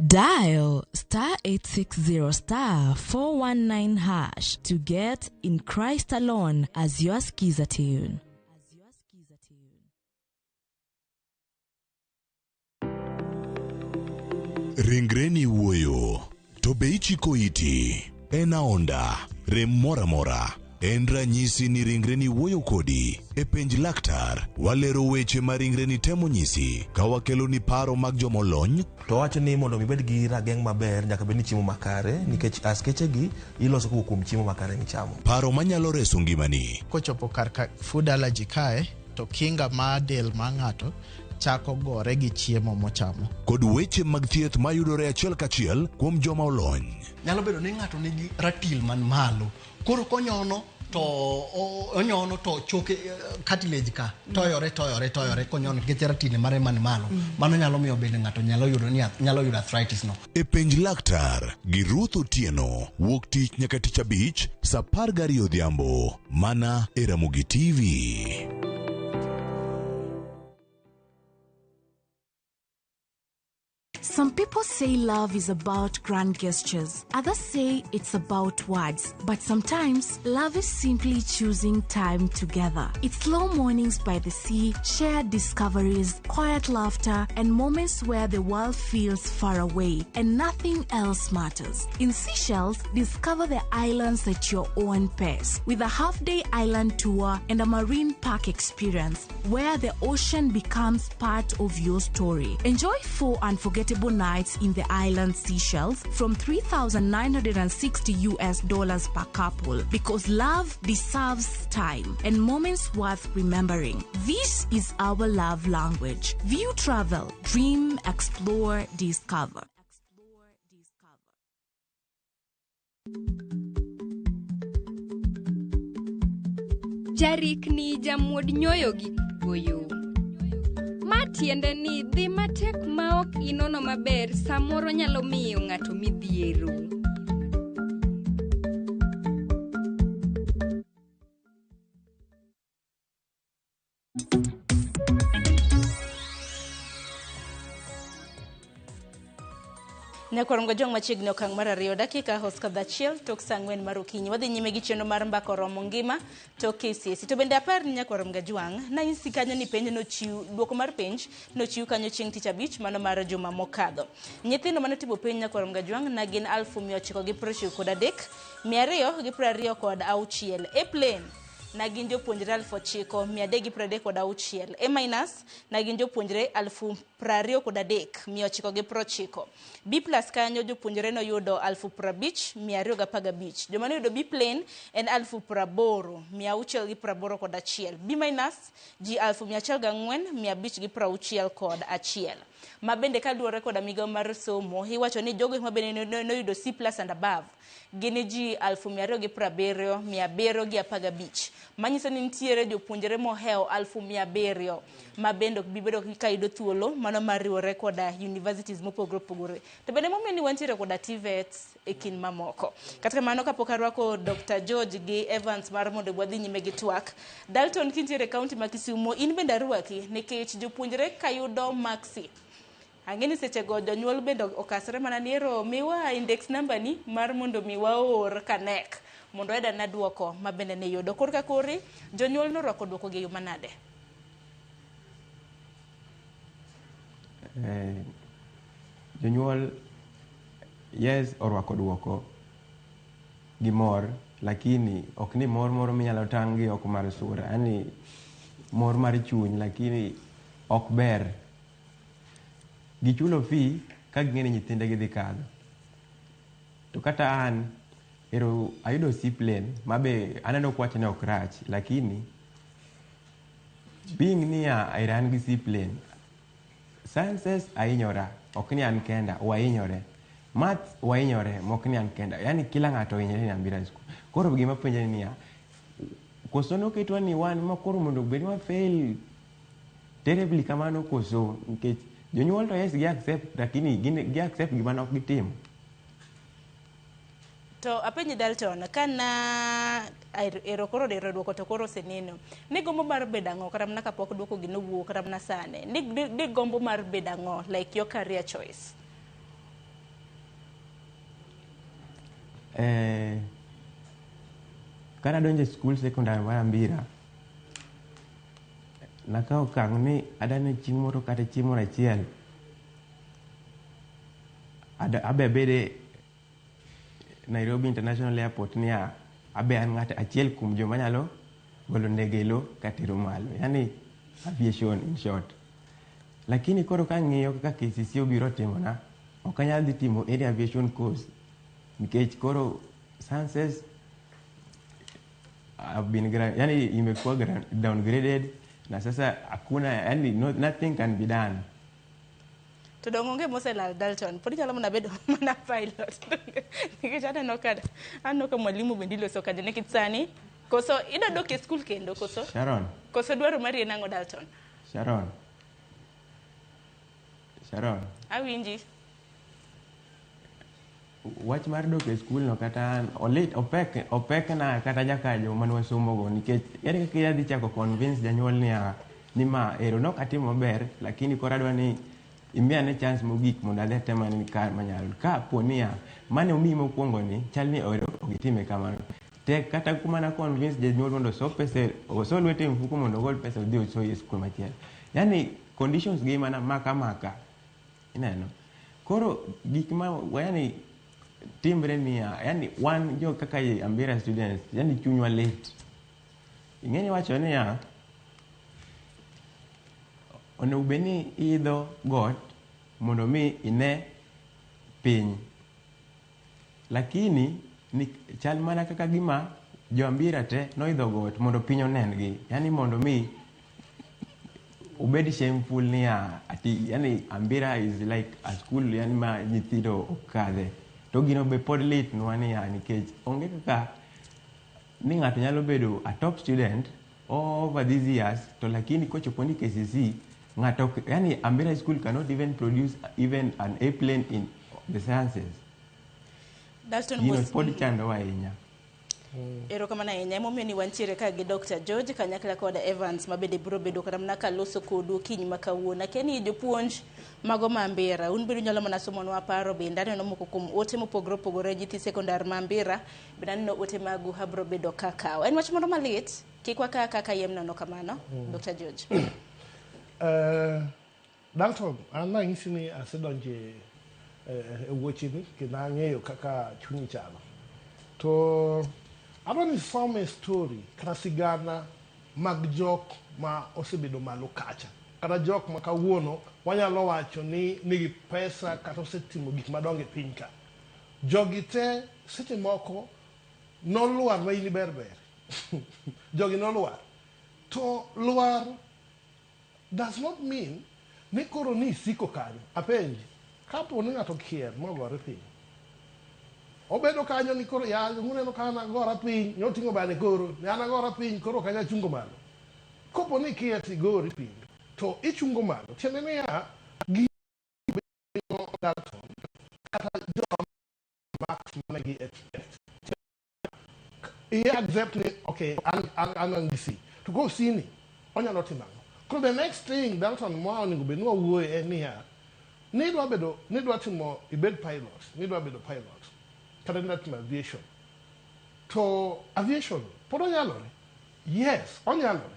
Dial star 860 star 419 hash to get In Christ Alone as your skiza tune. Ringreni wuoyo, to be ichiko iti? En aonda, rem moro amora. En ranyisi ni ringreni wuoyo kodi. E penj laktar, walero weche ma ringreni temo nyisi ka wakeloni paro mag jomolony To wacho ni mondo mi ibed gi rageng' maber nyaka bed ni chiemo makare nikech askeche gi iloso kowuok kuom chiemo makare michamo. Paro manyalo reso ngimani. Kochopo kar ka food allergy kae to kinga mar del mar ng'ato chako gore gi chiemo mochamo. Kod weche mag thieth mayudore achiel kachiel kuom joma olony. Nyalo bedo ni ng'ato nigi ratil man malo. Koro konyono to onyono to choke cartilage ka toyore toyore toyore konyono nikech ratil mare man malo. Mano nyalo miyo bende ng'ato nyalo yudo ni nyalo yudo arthritis no. E penj laktar gi Ruth Otieno wuok tich nyaka tich abich saa 12 odhiambo mana e Ramogi TV. Some people say love is about grand gestures. Others say it's about words. But sometimes love is simply choosing time together. It's slow mornings by the sea, shared discoveries, quiet laughter, and moments where the world feels far away and nothing else matters. In Seychelles, discover the islands at your own pace with a half day island tour and a marine park experience where the ocean becomes part of your story. Enjoy 4 unforgettable nights in the island Seychelles from 3,960 US dollars per couple because love deserves time and moments worth remembering. This is our love language. View travel, dream, explore, discover. Jarikni jamuod nyoyo gi goyo. Ma tiende ni dhi matek ma ok inono maber samoro nyalo miyo ng'ato midhiero. Nyakwar Ngojong machiegni okang' mar 2 dakika osekadho 1 tok saa 4 mar okinyi. Wadhi nyime gi chenro mar mbaka oromo ngima tok KCSE. To bende apar ni Nyakwar Ngajwang' nanyisi kanyo ni penj nochiw, duoko mar penj nochiw kanyo chieng' tich abich mano mar juma mokadho. Nyithindo manotimo penj Nyakwar Ngajwang' na gin 993,226. A plane na gin jopuonjre 9336. A minus na gin jopuonjre 23990. B plus kanyo jopuonjre noyudo 50215. Joma noyudo B plain en 80681. B minus ji 104561. Ma bende kaluwore koda migawo mar somo, iwacho ni jogo ma bende noyudo C plus and above gin ji 270715. Manyiso ni nitiere jopuonjre mohewo 700,000 ma bende ok bi bedo ka yudo thuolo mano mar riwore koda universities mopogore opogore. To bende momiyo ni wantiere koda TVET e kind mamoko. Kata kamano kapok arwako Dr. George gi Evans mar mondo wadhi nyime gi twak, Dalton kintiere e kaunti ma Kisumu, in bende arwaki nikech jopuonjre kayudo maksi. Ang'e ni sechego jonyuol bende okasre mana ni ero miwa index number ni mar mondo mi waor kanek mondo wayud ane duoko ma bende ne yudo. Korka kori jonyuol norwako duoko gi e yo manade? Jonyuol yes orwako duoko gi mor, lakini ok ni mor moro minyalo tang' gi oko mar sura, yani mor mar chuny, lakini ok ber. Gichulo fee ka ging'e ni nyithindegi dhi kadho. To kata an ero ayudo C plain mabe aneno kwacho ni ok rach, lakini being niya ero an gi C plain, sciences ahinyora, ok ni an kenda, wahinyore. Maths wahinyore, mok ni an kenda. Yani kila ng'ato ohinyore ni Ambira School. Koro gima penjo ni niya, koso noketwa ni wan ma koro mondo obed ma fail terribly kamano koso, nikech jonyuol to yes gi accept, lakini gin gi accept gima ne ok gitimo. To apenji Dalton, kana ero koro ero duoko to koro oseneno. Ni gombo mar bedo ang'o kata mana kapok duoko gi nowuok kata mana sani? Ni gombo mar bedo ang'o, like your career choice? Kana donjo e skul sekondar mar Ambira, nakawo okang' ni adani chieng' moro kata chieng' moro achiel abe abede Nairobi International Airport niya abe an ng'at achiel kuom joma nyalo golo ndege e lo katero malo, yani aviation in short. Lakini koro kang'iyo kaka KCC obiro timona, ok anyal dhi timo any aviation course nikech koro sciences have been yani imekuwa downgraded na sasa hakuna, yani no, nothing can be done. To dong onge moselal Dalton, pod inyalo mana bedo mana pilot. Nikech aneno ka aneno ka mwalimu bende iloso kanyo nikech sani koso idwa dok e skul kendo koso? Sharon. Koso dwaro mari en ang'o Dalton? Sharon. Sharon. Awinji. Wach mar dok e skul no kata an olit opek opek na kata jakajo mane wasomogo nikech ere kaka idhi chako convince janyuol niya ni ma ero nok atimo maber lakini koro adwa ni imiya ne chance mogik mondo adhi atem ane kar manyalo. Ka po niya mane omiyi mokwongo ni chal ni ero ok itime kamano. Tek kata mana convince janyuol mondo oso pesa oso lwete e mfuko mondo ogol pesa odhi osoyi e skul machielo. Yani conditions gi mana maka maka. Ineno. Koro gik ma yani timbre niya, yani wan jo kaka Ambira students, yani chunywa lit. Ing'eni wacho niya, onego bed ni iidho got mondo mi ine piny. Lakini ni chal mana kaka gima jo Ambira te noidho got mondo piny onengi. Yani mondo mi obed shameful niya, ati yani Ambira is like a school yani ma nyithindo ok kadhe. To gino be pod litnwa niya nikech onge kaka ni ng'ato nyalo bedo a top student over these years to lakini kochopo ni KCC ng'ato yani Ambira School cannot even produce even an A plane in the sciences. Dalton Gino Mos- pod chandowa ahinya. Erokamano ahinya. Emomiyo ni wantiere ka gi Dr. George kanyakla kod Evans ma bende biro bedo kata mana kaloso kodu okinyi ma kawuono. Akia ni jopuonj mago ma Ambira, un bende unyalo mana somonwa paro bende aneno moko kuom ote mopogore opogore nyithi sekondar ma Ambira bende aneno ote magu abiro bedo kakawo. En wach moro malit, kik wakaw kaka yiem nono kamano, Dr. George. Dalton, an nanyisi ni asedonjo e wuocheni kendo ang'eyo kaka chunyi chalo. To Adwa ni isome story kata sigana mag jok ma osebedo malo kacha. Kata jok ma kawuono wanyalo wacho ni nigi pesa kata osetimo gik madongo e piny ka. Jogi te seche moko nolwar ma in iber ber. Jogi nolwar. To lwar does not mean ni koro ni isiko kanyo. Apenji, kapo ni ng'ato kier mogore piny, obedo kanyo ni koro ya uneno ka an agora piny, nyoting'o bade koro, ni an agora piny, koro ok anyal chungo malo. Kopo ni ikier tigori piny, to ichungo malo. Tiende niya, gi Dalton, kata joma marks mane gi expect. I accept ni, okay, an gi C. To go C ni, onyalo timo ang'o? Koro the next thing Dalton ma onego bed ni wawuoye en niya, nidwa bedo, nidwa timo, ibed pilot, nidwa bedo pilot, kata nidwa timo aviation. To aviation, pod onyalore? Yes, onyalore.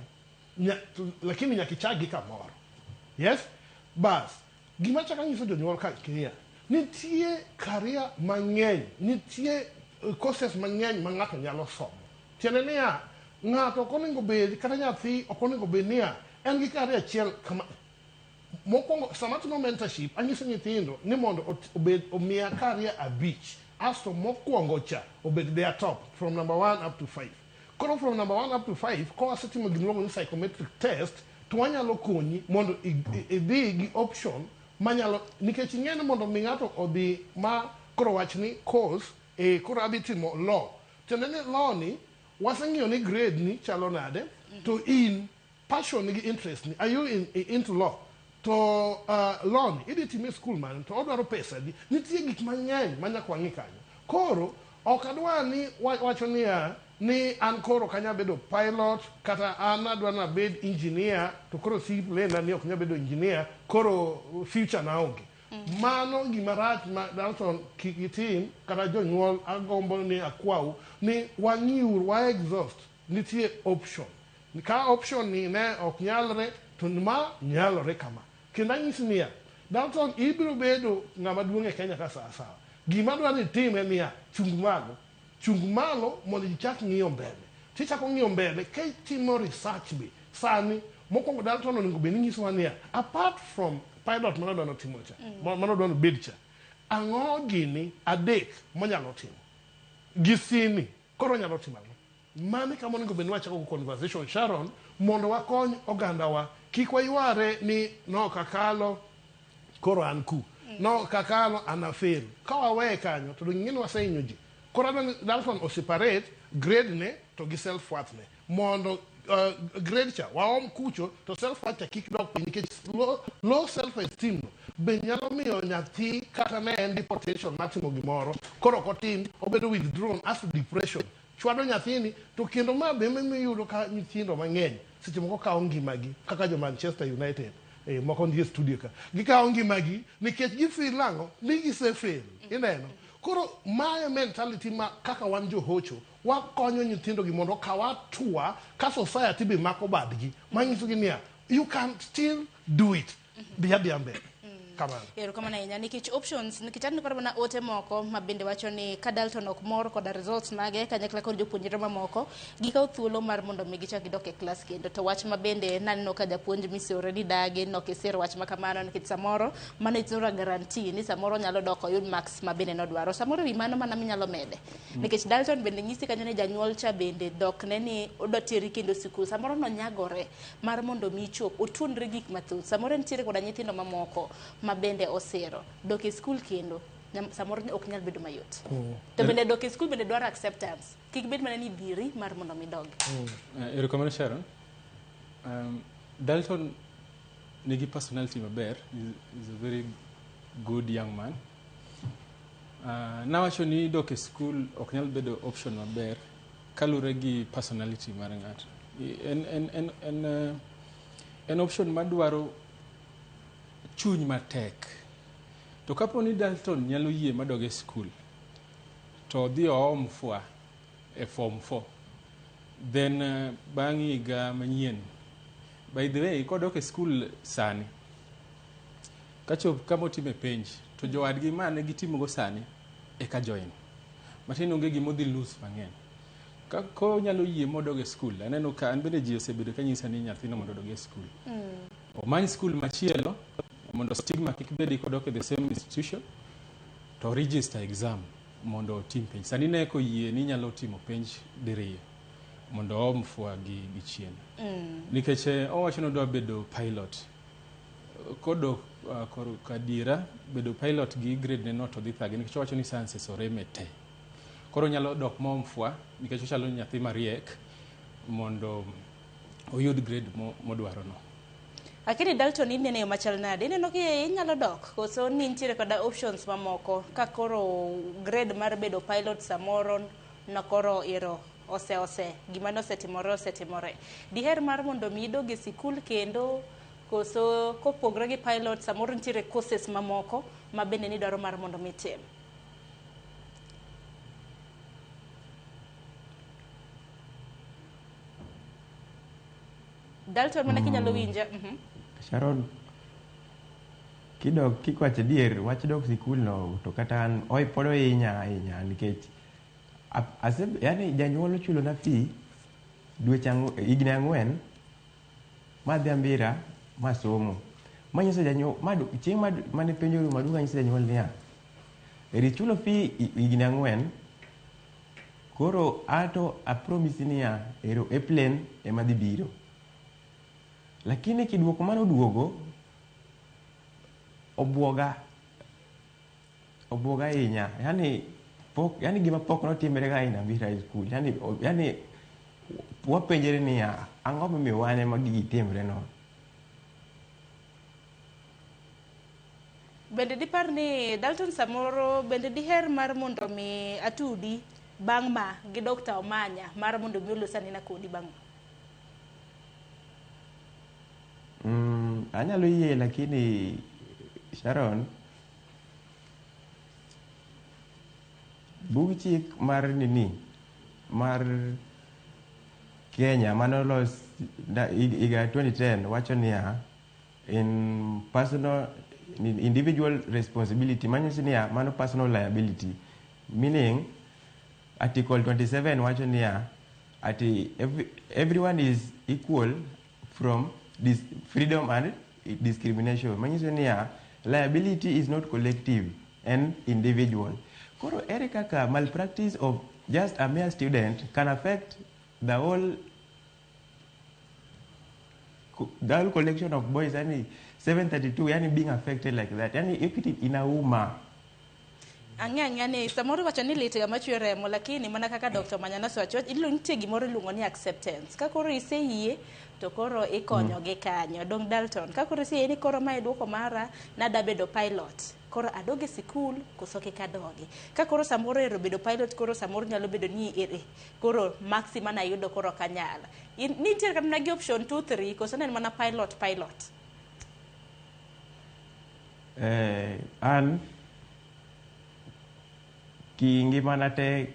Lakini nyaka ichak gi kamoro. Yes? Bas, gima chak anyiso jonyuol ka niya, nitie career mang'eny, nitie courses mang'eny ma ng'ato nyalo somo. Tiende niya, ng'ato ok onego bed, kata nyathi ok onego bed niya, en gi career achiel kama. Mokwongo, sama atimo mentorship, anyiso nyithindo ni mondo obed omiya career 5, asto mokwongo cha obed their top, from number 1 up to 5. Koro from number 1 up to 5, ka wasetimo gimiluongo ni psychometric test, to wanyalo konyi mondo idhi gi option manyalo, nikech ing'e ni mondo mi ng'ato odhi ma koro wach ni course, koro adhi timo law. Tiende ni law ni, waseng'iyo ni grade ni chalo nade, to in passion gi interest ni, are you into law? To law ni, idhi time e school mane, to odwaro pesa di, nitie gik mang'eny ma nyaka wang'i kanyo. Koro, ok adwa ni wacho niya, ni an koro ok anyal bedo pilot, kata an adwa ni abed engineer, to koro seaplane ni ok nyal bedo engineer, koro future na onge. Mano gima rach ma Dalton kik itim, kata jonyuol agombo ni akwau, ni wang'iuru, wa exhaust, nitie option. Ka option ni ne ok nyalre, to ma nyalore kama. Kendo anyisi niya, Dalton ibiro bedo ng'ama duong' e Kenya ka sawa sawa. Gima adwa ni itim en niya, chung malo. Chung malo mondo ichak ng'iyo mbele. Tichako ng'iyo mbele ka itimo research be. Sani, mokwongo Dalton onego bed ni nyisowa niya, apart from pilot mane odwa notimo cha, mane odwa nobed cha, ang'o gini 3 monyalo timo? Gi sini, koro onyalo timo ang'o? Mano kama onego bed ni wachako go conversation, Sharon, mondo wakony ogandawa. Kik wayware ni no kakalo, koro an ku. No kakalo, an afail. Ka waweye kanyo, to ing'e ni wasehinyo ji. Koro adwa ni Dalton o separate grade ne to gi self worth ne. Mondo grade cha waom kucho to self worth cha kik dok piny, nikech low self esteem no be nyalo miyo nyathi kata ne en gi potential mar timo gimoro, koro ok otim, obedo withdrawn as to depression. Chwado nyathini, to kendo ma be miyudo ka nyithindo mang'eny seche moko kawo ngimagi kaka jo Manchester United, moko nitie studio ka, gikawo ngimagi nikech gifeel nang'o ni gisefail. Ineno? Koro mae mentality ma kaka wan johocho wakonyo nyithindo gi mondo okaw hatua ka society be mako badgi manyiso gi niya, you can still do it, dhi adhiya mbele. Kamano. Erokamano ahinya nikech options, nikech aneno kata mana ote moko ma bende wacho ni ka Dalton ok mor koda results mage kanyakla kod jopuonjre mamoko, gikawo thuolo mar mondo mi gichak gidok e klas kendo. To wach ma bende naneno ka japuonj Missy already dagi, nok isir wach ma kamano nikech samoro mano it's not a guarantee ni samoro nyalo dok oyud marks ma bende nodwaro. Samoro ewi mano mana minyalo mede. Nikech Dalton bende nyisi kanyo ni janyuol cha bende dokne ni odwa teri kendo sikul. Samoro nonyagore mar mondo mi ichop, otuonre gik mathoth. Samoro nitiere koda nyithindo mamoko ma bende osiro. Dok e skul kendo, samoro ok nyal bedo mayot. To bende dok e skul bende dwaro acceptance. Kik bed mana ni dhiri mar mondo mi dog. Erokamano Sharon. Dalton nigi personality maber. Is a very good young man. Nawacho ni dok e skul ok nyal bedo option maber kaluwore gi personality mar ng'ato. En option madwaro chuny matek. To kapo ni Dalton nyalo yie madog e skul, to odhi oom fwa e form 4, then bang' higa manyien, by the way, kodok e skul sani, kachop kama otime penj, to jowadgi mane gitimogo sani eka join. Matiende onge gima odhi lose mang'eny. Ka konyalo yie modog e skul, aneno ka an bende ji osebedo ka nyisa ni nyathino mondo odog e skul. Omany skul machielo mondo stigma kik bedi kodok e the same institution to register exam mondo otim penj. Sani ne koyie ni inyalo timo penj diriyo mondo oom fwa gi chien. Nikech owacho ni odwa bedo pilot. Kodok korka adiera bedo pilot gi grade ne no to dhi thage nikech owacho ni sciences oreme te. Koro onyalo dok moom fwa nikech ochalo nyathi mariek mondo oyud grade modwaro no. Lakini Dalton inene yo machal nade? Ineno ki inyalo dok koso ni nitiere koda options mamoko ka koro grade mar bedo pilot samoro no koro ero ose gima nosetimore osetimore. Diher mar mondo mi idog e sikul kendo koso kopogre gi pilot samoro nitiere courses mamoko ma bende nidwaro mar mondo mi itim? Dalton mana kinyalo winja. Sharon, kidok kikwacho adier, wach dok sikul no to kata an oi pod ohinya ahinya nikech yani janyuol ochulo na fee dweche higni 4 madhi Ambira masomo. Manyiso janyuol chieng' mane penjo orumo aduogo anyiso janyuol niya, eri chulo fee higni 4 koro ato apromise niya ero e plane ema dhi biro. Lakini kiduoko mano duogo obuoga ahinya. Yani pok yani gima pok notimre ga in Ambira High School. Yani wapenjre niya ang'o momiyo wan ema gigi timre no. Bende dipar ni Dalton samoro bende diher mar mondo mi atudi bang' ma gi Dr. Omanya mar mondo mi olos anena kodi bang' ma? Anyalo yie lakini Sharon, bug chik mar nini mar Kenya manolos higa 2010 wacho niya in personal in individual responsibility manyiso niya mano personal liability, meaning article 27 wacho niya ati everyone is equal from this freedom and discrimination. Manyiso niya liability is not collective and individual. Koro ere kaka malpractice of just a mere student can affect the whole collection of boys, yani 732, yani being affected like that, yani ikiti inauma. Ang'e ni samoro wacho ni lit ga machwe remo, lakini mana kaka Dr. Omanya nosewacho nitie gimoro iluongo ni acceptance. Ka koro iseyie to koro ikonyo gi kanyo. Dong Dalton, ka koro iseyie ni koro mae duoko mara nada bedo pilot, koro adog e sikul koso kik adogi. Ka koro samoro ero bedo pilot, koro samoro nyalo bedo ni ere koro maxi mana yudo koro ok anyal. Nitie kata mana gi option 2 3 koso ne en mana pilot. An ki ngimana te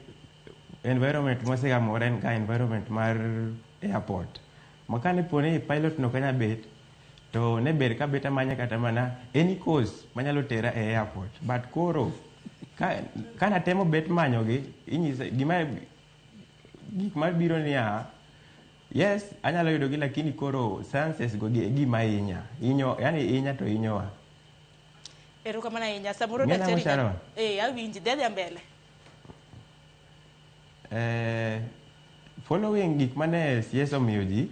environment mosegamore en ka environment mar airport. Makane poni pilot no kanya bet to ne ber ka bet amanya kata mana any course manyalo tera e airport. But koro ka natemo bet manyogi inyisa gima gik mabiro niya yes anyalo yudogi lakini koro sciences go gi gima hinya hinyo, yani hinya to hinyowa. Erokamano ahinya. Samoro Ng'e nang'o, daktari Sharon? Awinji, dhi adhiya mbele. Following gik mane CS omiyo ji,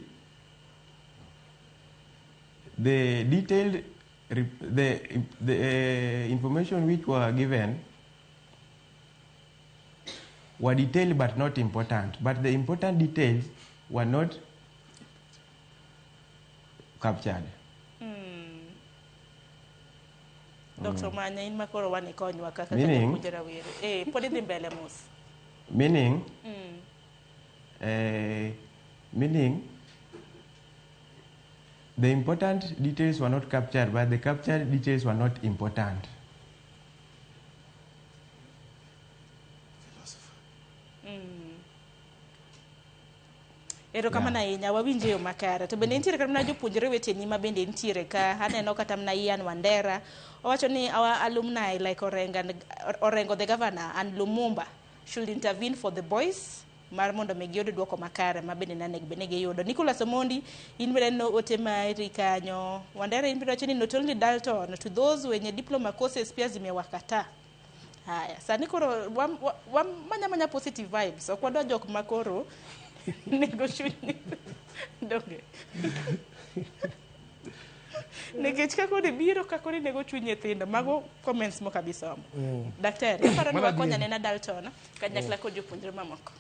the detailed the information which were given were detailed but not important. But the important details were not captured. Dr. Omanya, in makoro wan ikonywa kaka Meaning? japuonj rawere. Pod idhi mbele mos. Meaning, meaning the important details were not captured, but the captured details were not important. Erokamano ahinya, wawinjo yo makare. To bende nitiere kata mana jopuonjre weteni ma bende nitiere ka. Aneno kata mana Ian Wandera. Owacho ni our alumni like Orengo the governor and Lumumba should intervene for the boys. mar mondo mi giyud duoko makare ma bende nanego bed ni giyudo. Nicholas Omondi, in bende aneno ote mari kanyo. Wandera in bende wacho ni not only Dalton, to those wenye diploma courses pia zimewakataa. Haya, sani koro wamanya manya positive vibes. Ok wadwa jok ma koro nego chuny donge. Nikech ka koro ibiro ka koro inego chuny nyithindo, mago comments mok abi somo. Daktari, aparo ni Mano wakonyo adieri. anena Dalton kanyakla kod jopuonjre mamoko.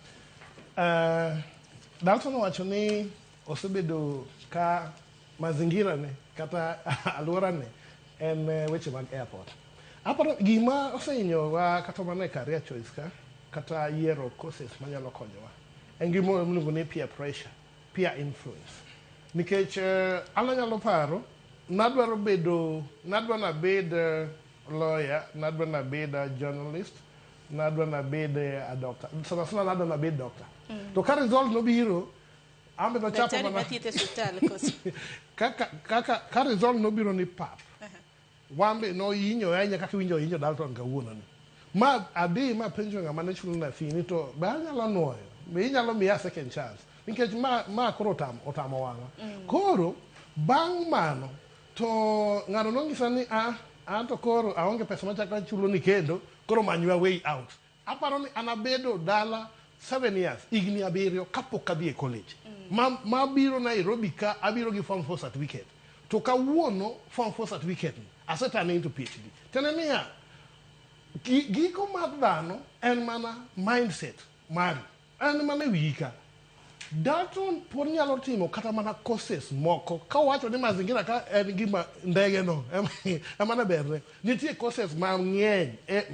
Dalton owacho ni osebedo ka mazingira ne kata alwora ne en weche mag airport. Aparo gima osehinyowa kata mana e career choice ka kata yiero courses manyalo konyowa en gimoro miluongo ni peer pressure, peer influence. Nikech an anyalo paro nadwaro bedo nadwa nabed lawyer, nadwa nabed a journalist, nadwa nabed a doctor. Sana sana nadwa nabed doctor. To ka result nobiro, an be nochako Daktari mana mathieth e osiptal koso. kaka ka result nobiro ni pap. Wan be nohinyo ahinya kaka iwinjo ohinyo Dalton kawuono ni. Ma adhi ma penjo ng'ama ne chulo na fee ni to be anyalo nuoyo, be inyalo miya second chance nikech ma koro otamo wang'a. Koro bang' mano to ng'ano nonyisa ni a an to koro aonge pesa machako achulo ni kendo koro manywa way out. Aparo ni an abedo dala 7 years, higni 7 kapok adhi e college. Ma biro Nairobi ka abiro gi form 4 certificate. To kawuono form 4 certificate ni asetane into PhD. Tiende niya, giko mar dhano en mana mindset mari. En mana e wiyi ka. Dalton pod nyalo timo kata mana courses moko ka owacho ni mazingira ka en gima ndege no ema ne berne. Nitie courses mang'eny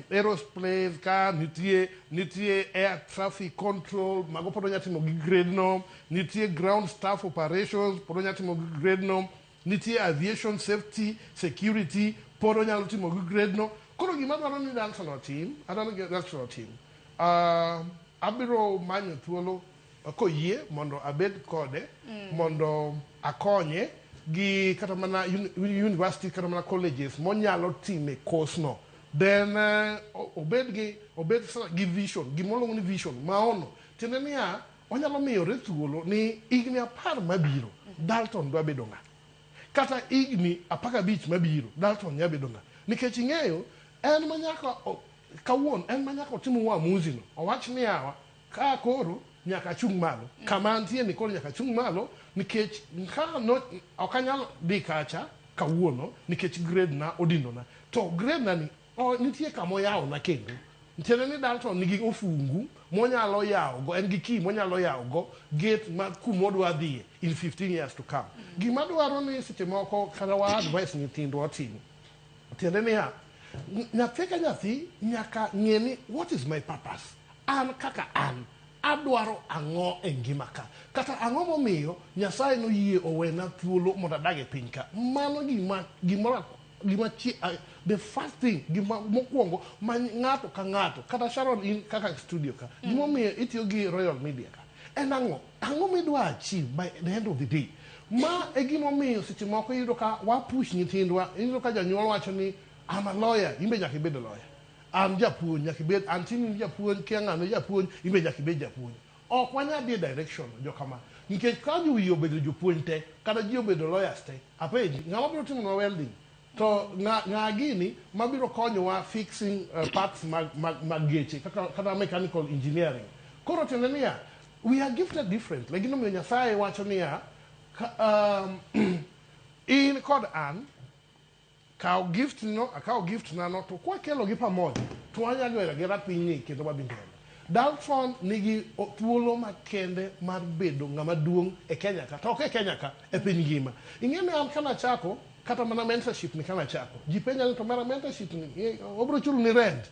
aerospace ka nitie air traffic control mago pod onya timo gi grade no, nitie ground staff operations pod onya timo gi grade no, nitie aviation safety security pod onyalo timo gi grade no. Koro gima dwaro ni Dalton otim, adwaro ni Dalton otim. Abiro manyo thuolo koyie mondo abed kode mondo akonye gi kata mana university kata mana colleges monyalo time course no. Then obed gi obed gi vision, gimoluongo ni vision maono. Tiende niya, onyalo miyore thuolo ni higni 10 mabiro Dalton dwa bedo ng'a. Kata higni 15 mabiro Dalton nya bedo ng'a. Nikech ing'eyo en manyaka kawuono en manyaka otim uamuzi no. Owach ni yawa ka koro nyaka achung' malo. Kama antie ni koro nyaka achung' malo nikech ka no, ok anyal dhi kacha kawuono nikech grade na odindona. To grade na ni nitie kama oyawona kendo. Tiende ni Dalton nigi ofungu monyalo yawogo, en gi key monyalo yawogo gate ma kumodwa dhiye in 15 years to come. Gima dwaro ni seche moko kata wa advice nyithindwa otim. Tiende niya, nyathi ka nyathi nyaka ng'e ni what is my purpose? An kaka an, adwaro ang'o e ngima ka? Kata ang'o momiyo Nyasaye noyie owena thuolo mondo adag e piny ka? Mano gima, gimoro, gima chi, the first thing, gima mokwongo ma ng'ato ka ng'ato, kata Sharon in kaka studio ka, gimomiyo itiyo gi Royal Media ka, en ang'o? Ang'o midwa achieve by the end of the day? Ma e gimomiyo seche moko iyudo ka wa push nyithindwa, iyudo ka janyuol wacho ni I'm a lawyer, in be nyaka ibed a lawyer. An japuonj, nyaka ibed, anti ni japuonj, kia ng'ano japuonj, in be nyaka ibed japuonj. Ok wanyal dhi e direction jokama. Nikech ka ji wiyi obedo jopuonj te, kata ji obedo lawyers te, apenji, ng'ama biro timonwa welding? To ng'a gini mabiro konyowa fixing parts mag geche, kata mechanical engineering. Koro tiende niya, we are gifted differently. Gino miyo Nyasaye wacho niya, in kod an, kaw gift no, akaw gift na no, to kwakelo gi pamoja, to wanyalo gero agera pinyni kendo wadhi mbele. Dalton nigi thuolo makende mar bedo ng'ama duong' e Kenya ka, to ok e Kenya ka, e piny ngima. Ing'e ni an kanachako, kata mana mentorship ni kanachako, ji penja ni to mara mentorship ni, obiro chulo ni rent.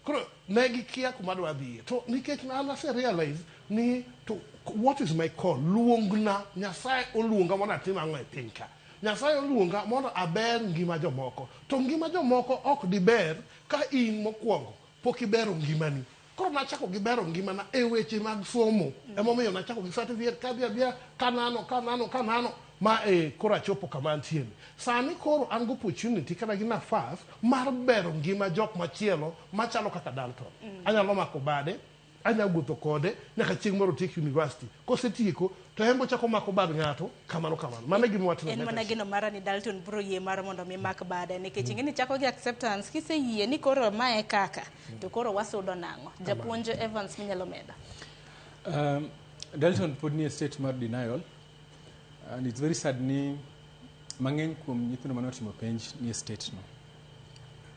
Koro ne gikia kuma adwa dhiye. To nikech an ase realize ni to what is my call? Luongna, Nyasaye oluonga mondo atim ang'o e piny ka. Nyasaye oluonga mondo aber ngima jomoko. To ngima jomoko ok diber ka in mokwongo pok ibero ngimani. Koro nachako gi bero ngimana e weche mag somo. Emomiyo nachako gi certificate kadhi adhiya kanano, kanano, kanano, ma e koro achopo kama antie ni. Sani koro an gi opportunity kata gi nafas mar bero ngima jok machielo machalo kaka Dalton. Anyalo mako bade anya wuotho kode nyaka chieng' moro otiek university. Kosetieko to en bochako mako bad ng'ato kamano kamano. Mano e gima watimo. En mana geno mara ni Dalton biro yie mar mondo mi mak bade nikech ing'e ni chako gi acceptance kiseyie ni koro mae kaka to koro wasudo nang'o. Japuonj Evans minyalo medo. Dalton pod nie state mar denial and it's very sad ni mang'eny kuom nyithindo mane otimo penj nie state no.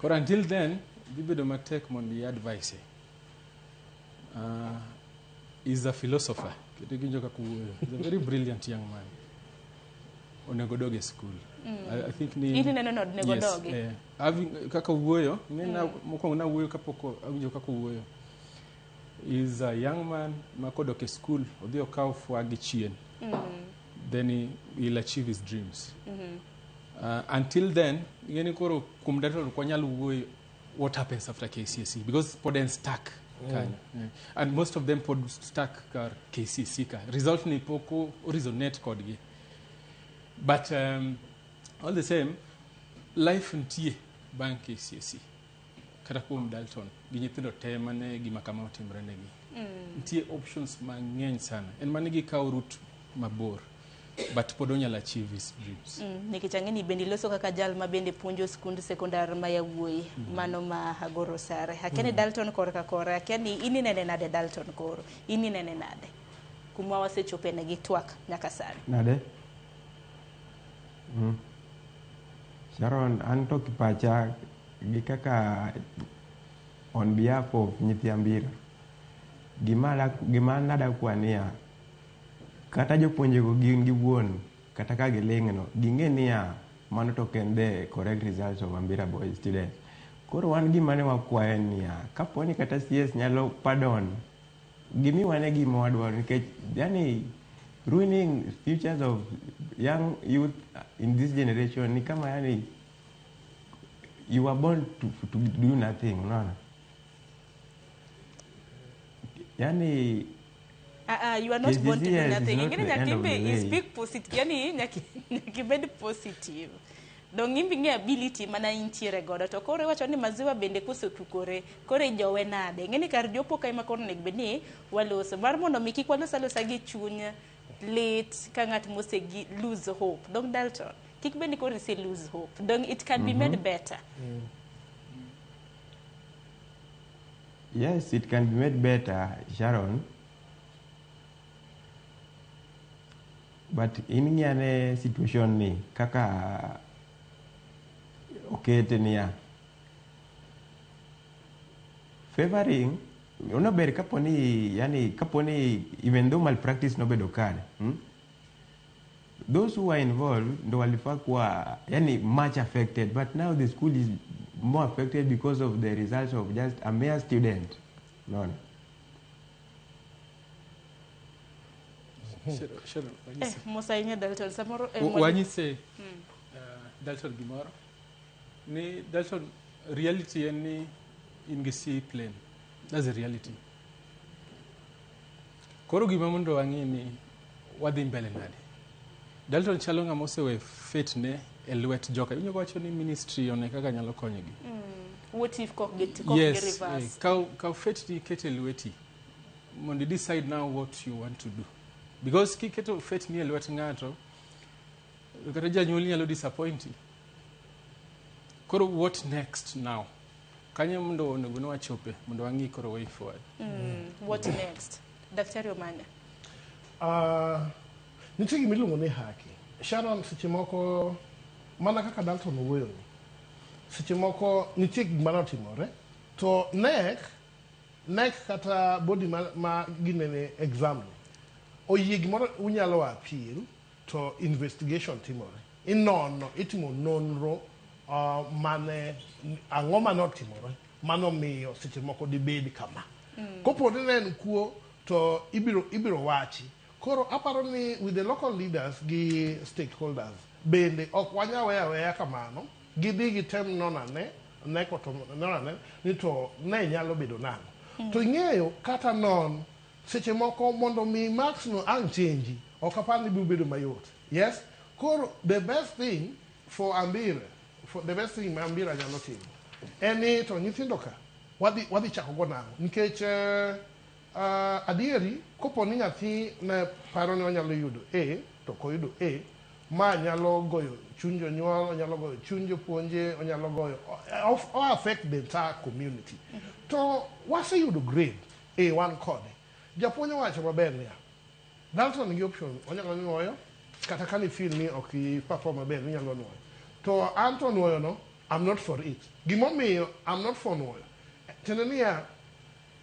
Koro until then dhi bedo matek mondo i advise. Is a philosopher. Kendo iwinjo kaka owuoyo. He's a very brilliant young man. Onego dog e school. I think ni In ineno ni onego yes, dogi? Kaka owuoyo, ing'e mokwongo nawuoyo kapok awinjo kaka owuoyo. Is a young man ma kodok e school, odhi okaw fwa gi chien. Then he'll achieve his dreams. Until then, ing'e ni koro kuom Dalton ok wanyal wuoyo what happens after KCSE because pod en stuck kanyo. Yeah. And most of them pod stuck kar KCSE ka. Result ni pok o resonate kodgi. But all the same, life nitie bang' KCSE. Kata kuom Dalton, gi nyithindo te mane gima kama otimore negi. Nitie options mang'eny sana. En mana ni gikawo route mabor. But pod onyalo achieve his dreams. Nikech ang'e ni bende iloso kaka jal ma bende puonjo skund sekondar ma yawuoyi mano ma Agoro Sare. Akia ni Dalton korka kore, akia ni in inene nade Dalton koro, in inene nade kuma wasechope ne gi twak nyaka sani. Nade? Sharon, an to kipacha gi kaka on behalf of nyithi Ambira, gima nadakwa niya, kata jopuonjego gin giwuon, kata ka giling'no, ging'e niya, mano to ok en the correct results of Ambira Boys students. Koro wan gima ne wakwayo en niya, kapo ni kata CS nyalo pardon, gimiwane gima wadwaro nikech yani ruining futures of young youth in this generation ni kama yani you were born to do nothing, unaona? Yani You are not born to do KCSE is nothing. not Ing'e ni the end nyaka of imbe the way. speak positive, yani nyaka ibed positive. Dong imbe ing'e ability mana intiere godo to koro iwacho ni maziwa bende kosetukore koro ijowe nade. Ing'e ni kar jopo ka ema koro onego bed ni waloso mar mondo mi kik walos alosa gi chuny lit ka ng'at mose lose hope. Dong Dalton, kik bed ni koro ise lose hope. Dong it can be made better. Yes, it can be made better, Sharon. But in ng'ane situation ni kaka okete niya favoring onober kaponi yani kaponi even though malpractice nobedo kare, Those who are involved ndo walifaa kuwa yani much affected, but now the school is more affected because of the results of just a mere student. No. Sharon, wanyise. Musa ing'e Dalton samoro Wanyise Dalton gimoro ni Dalton reality en ni in gi C plane. That's the reality. Koro gima mondo wang'e ni wadhi mbele nade. Dalton chalo ng'ama osewe fate ne e lwet joka. Iwinjo wacho ni ministry one kaka nyalo konyogi. What if kok gi Yes, reverse? Kaw fate ni ikete e lweti mondo i decide now what you want to do. Because kiketo fate ni e lwet ng'ato, kata janyuol nyalo disappoint. Koro what next now? Kanyo mondo onego ni wachope mondo wang'i koro way forward. What next? Daktari Omanya. Nitie gima iluongo ni haki. Sharon, seche moko mana kaka Dalton owuoyo ni, seche moko nitie gik mane otimore to NEC kata body ma ginene exam ni oyie gimoro unyalo appeal to investigation timore. Inono, itimo nonro mane ang'o mane otimore mano miyo seche moko dibed kama. Kopo ni ne en kuo to ibiro wachi. Koro aparo ni with the local leaders gi stakeholders bende ok wanyal weyo aweya kamano, gidhi gitem nonane neko to nonane ni to ne nyalo bedo nang'o. To ing'eyo kata non seche moko mondo mi marks no ang' change ok apar ni biro bedo mayot. Yes, koro the best thing for Ambira, for the best thing ma Ambira nyalo timo en ni to nyithindo ka wadhi chako go nang'o nikech Adieri kopo ni nyathi ne paro ni onyalo yudo A to ok oyudo A, ma nyalo goyo chuny jonyuol, onyalo goyo chuny jopuonje, onyalo goyo o affect the entire community. To waseyudo grade A wan kode. Japuonj owacho maber niya, Dalton nigi option, onyalo nuoyo kata ka ni feel ni ok i perform maber inyalo nuoyo. To an to nuoyo no, I'm not for it. Gimomiyo I'm not for nuoyo. Tiende niya,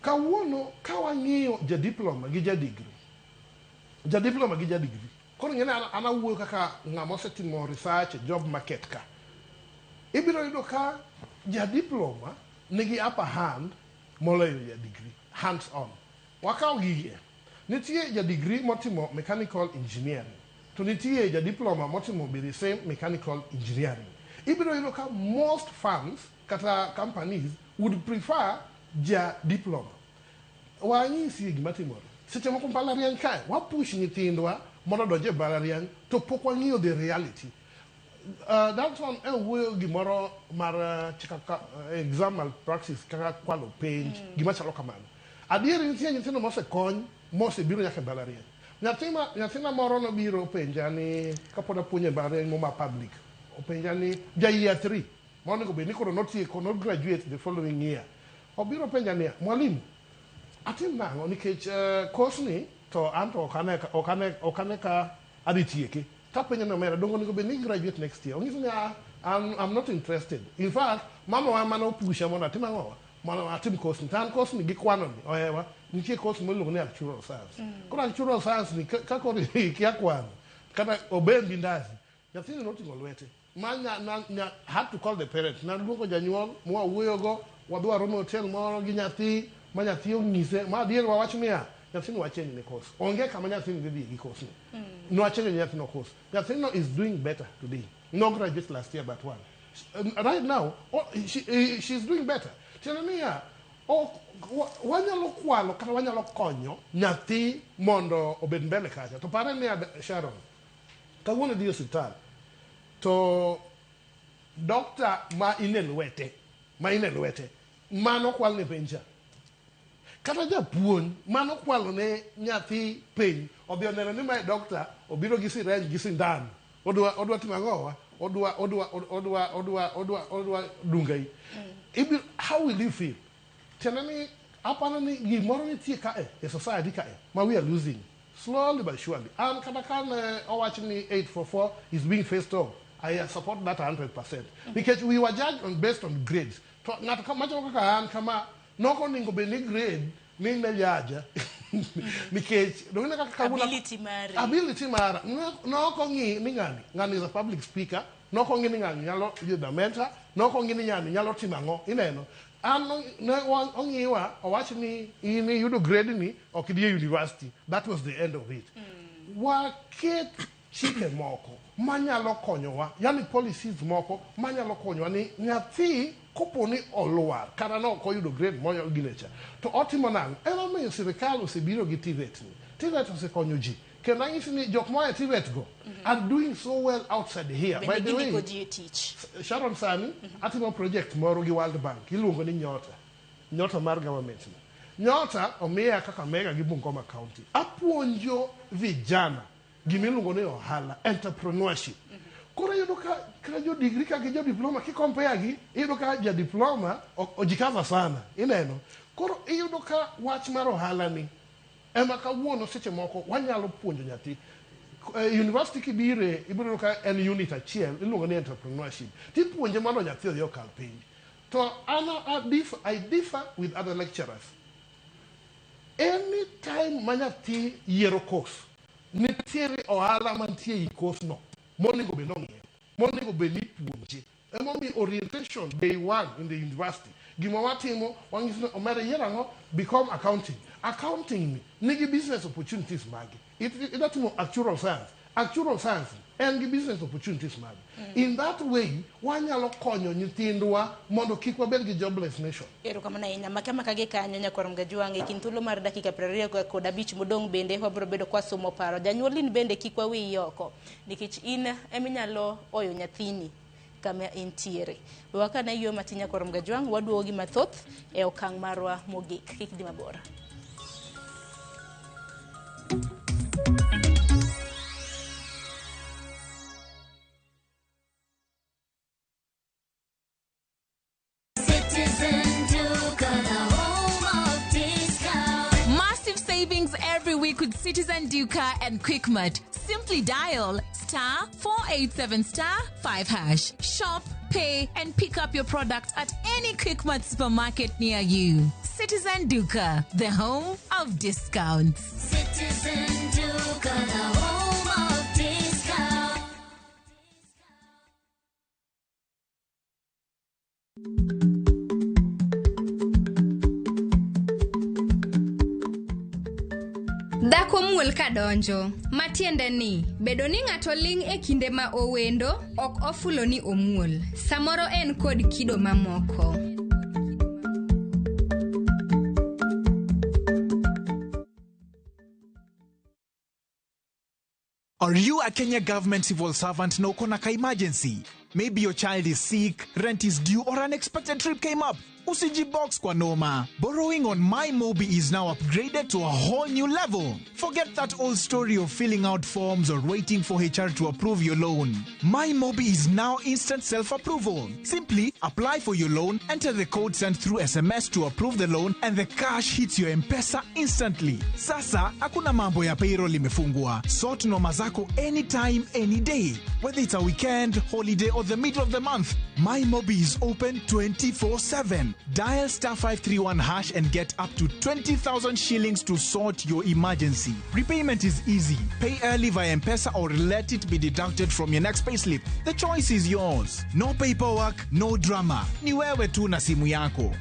kawuono ka wang'iyo ja diploma gi ja degree, ja diploma gi ja degree, koro ing'e ni an awuoyo kaka ng'ama osetimo research e job market ka. Ibiro yudo ka ja diploma nigi upper hand moloyo ja degree, hands on. Wakaw gigi. Nitie ja degree motimo mechanical engineering, to nitie ja diploma motimo be the same mechanical engineering. Ibiro yudo ka most firms kata companies would prefer ja diploma. Wanyisi gima timore. Seche moko mbalariany kae, wapush nyithindwa mondo odonj e mbalariany to pok wang'iyo the reality. Dalton e wuoyo gimoro mar kaka exam malpractice kaka kwalo penj, gima chalo kamano. Adieri nitie nyithindo mosekony mosebiro nyaka e mbalariany. Nyathina moro nobiro penja ni kapod apuonjo e mbalariany mo ma public. Openja ni ja year 3 monego bed ni koro notieko no graduate the following year. Obiro penja niya, mwalimu, atim nang'o nikech course ni to an to ok ane ka adhi tieke. Tapenjo ni omera, dongo onego bed ni graduate next year. Onyisa ni ah, I'm not interested. In fact, mama wa mane opusha mondo atim ang'owa? Mondo atim course ni. To an course ni gi kwano ni ohewa. Nitie course miluongo ni actuarial science. Koro actuarial science ni ka koro ikia kwano, kata obembi ndasi, nyathini noting'o lwete. Ma nya, had to call the parents. Naluongo janyuol, mwawuoyogo, wadhi waromo e hotel moro gi nyathi, ma nyathi onyise, ma adier wawach niya, nyathini wachange ne course. Onge kama nyathini dhi dhiye gi course ni. Nwachange ne nyathino course. Nyathino is doing better today. No graduate last year but one. Right now, oh, she's doing better. Tiende niya, ok wanyalo kwalo kata wanyalo konyo nyathi mondo obed mbele kacha. To pare niya, Sharon, kawuono idhi e osiptal, to doctor ma in e lwete, ma in e lwete, mano kwalne penj cha. Kata japuonj mano kwalo ne nyathi penj, odhi oneno ni mae doctor obiro gi syringe gi sindan. Odwa timo ang'owa? Odwa dungai. How will you feel? Tiende ni aparo ni gimoro nitie kae e society kae ma we are losing slowly but surely. An kata ka ne owach ni 844 is being phased off, I support that 100%. Nikech we were judged on based on grades. To ng'ato machalo kaka an kama nok onego bed ni grade ni ne jaja. Nikech donge kaka kawuono Ability mari. Ability mara. Nok ong'i ni ng'ani is a public speaker, nok ong'i ni ng'ani nyalo yudo mentor, nok ong'i ni ng'ani nyalo timo ang'o, ineno. An ne ong'iwa owach ni in iyudo grade ni ok idhi e university. That was the end of it. Waket chike moko manyalo konyowa, yani policies moko manyalo konyowa ni nyathi kopo ni olwar kata ne ok oyudo grade moyo gine cha to otimo nang'o? Emomiyo sirikal osebiro gi TVET ni. TVET osekonyo ji. Kendo anyisi ni jok moa e TVET go are doing so well outside here. By Bende the way, gindiko ji e tich. Sharon sani atimo project moro gi World Bank iluongo ni Nyota. Nyota mar government ni. Nyota omiya Kakamega gi Bungoma County. Apuonjo vijana gimiluongo ni ohala, entrepreneurship. Koro iyudo ka jo degree ka gi jo diploma ki compare gi, iyudo ka ja diploma ojikaza sana, ineno. Koro iyudo ka wach mar ohala ni ema kawuono seche moko wanyalo puonjo nyathi. University kibire, ibiro yudo ka en unit achiel iluongo ni entrepreneurship. Tipuonje mondo nyathi odhi okal penj. To an I differ with other lecturers. Any time ma nyathi yiero course, nitiere ohala mantie ei course no monego bed nong'iyo, monego bed ni ipuonje. Emomiyo orientation day one in the university. Gima watimo, wang'iso ni omera yiero ang'o? Become accounting. Accounting ni nigi business opportunities mage. Idwa timo actuarial science. Actuarial science en gi business opportunities mage. In that way, wanyalo konyo nyithindwa mondo kik wabed gi jobless nation. Erokamano ahinya. Make amaka gi kanyo nyakwar Mgajwang' e kind thuolo mar dakika 25 modong' bende wabiro bedo kwasomo paro. Janyuol in bende kik wawiyi oko nikech in eminyalo oyo nyathini kama entiere. We wakane yweyo matin nyakwar Mgajwang' waduogo gi mathoth e okang' marwa mogik. Kik dhi mabor. week with Citizen Duka and Quickmart. Simply dial star 487 star 5 hash. Shop, pay, and pick up your product at any Quickmart supermarket near you. Citizen Duka, the home of discounts. Citizen Duka, the home of discount. Dhako muol kadonjo, matiende ni bedo ni ng'ato ling' e kinde ma owendo ok ofulo ni omuol. Samoro en kod kido mamoko. Are you a Kenya government civil servant na uko na ka emergency? Maybe your child is sick, rent is due, or unexpected trip came up. Usijibox kwa noma. Borrowing on MyMobi is now upgraded to a whole new level. Forget that old story of filling out forms or waiting for HR to approve your loan. MyMobi is now instant self-approval. Simply apply for your loan, enter the code sent through SMS to approve the loan, and the cash hits your M-Pesa instantly. Sasa, hakuna mambo ya payroll imefungwa. Sort noma zako anytime, any day. Whether it's a weekend, holiday, or the middle of the month, MyMobi is open 24/7. Dial star 531 hash and get up to 20,000 shillings to sort your emergency. Repayment is easy. Pay early via M-Pesa or let it be deducted from your next payslip. The choice is yours. No paperwork, no drama. Ni wewe tu na simu yako.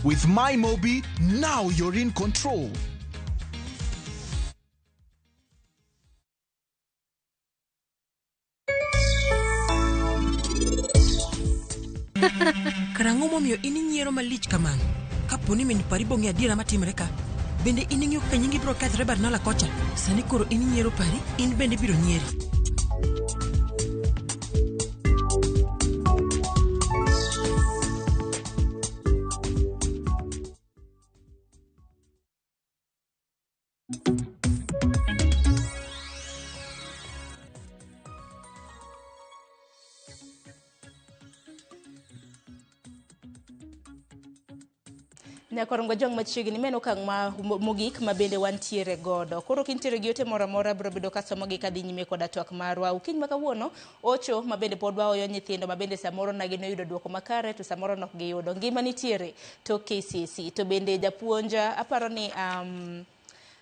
With MyMobi, now you're in control. Karang'o momiyo in inyiero malich kamano? Kapo ni min pari bong'e adiera matimre ka. Bende in ing'eyo kaka nyingi biro kethre Barnala kocha? Sani koro in inyiero pari, in bende ibiro nyieri. Nyakorongo jong machiegni meno okang' ma mogik ma bende wantiere godo. Koro kintiere gi ote moro amora biro bedo ka somogi kadhi nyime koda twak marwa. Okinyi ma kawuono, ocho ma bende pod waoyo nyithindo ma bende samoro na ginoyudo duoko makare to samoro nok giyudo. Ngima nitiere to KCSE. To bende japuonja aparo ni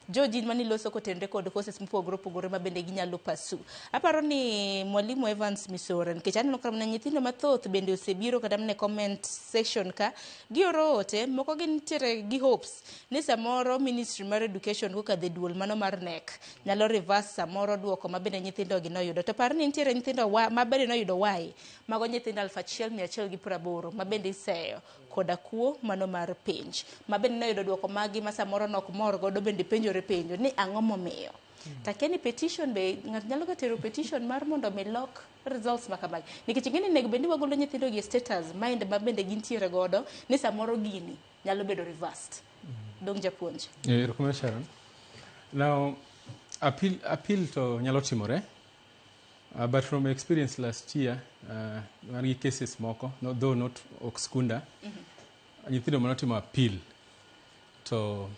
George in maniloso kotenre kod courses mopogore opogore ma bende ginyalo pursue. Aparo ni Mwalimu Evans Misore, nikech aneno ka mana nyithindo mathoth bende osebiro kata mana e comment section ka gioro ote, moko gintiere gi hopes ni samoro Ministry mar Education kokadho e duol mano mar KNEC nyalo reverse samoro duoko ma bende nyithindo gi noyudo. To par ni nitiere nyithindo ma bende noyudo Y, mago nyithindo 1180 ma bende iseyo koda kuo mano mar penj. Ma bende noyudo duoko magi ma samoro nok mor godo bende penjo penjo ni ang'o momiyo. Takia ni petition be ng'ato nyalo ga tero petition mar mondo mi lok results ma kamagi. Nikech ing'e ni onego bed ni wagolo nyithindo gi e status mind ma bende gintiere godo ni samoro gini nyalo bedo reversed. Dong japuonj. Erokamano Sharon. Now appeal to nyalo timore. But from experience last year, wan gi cases moko, no, though not ok skunda, nyithindo manotimo appeal to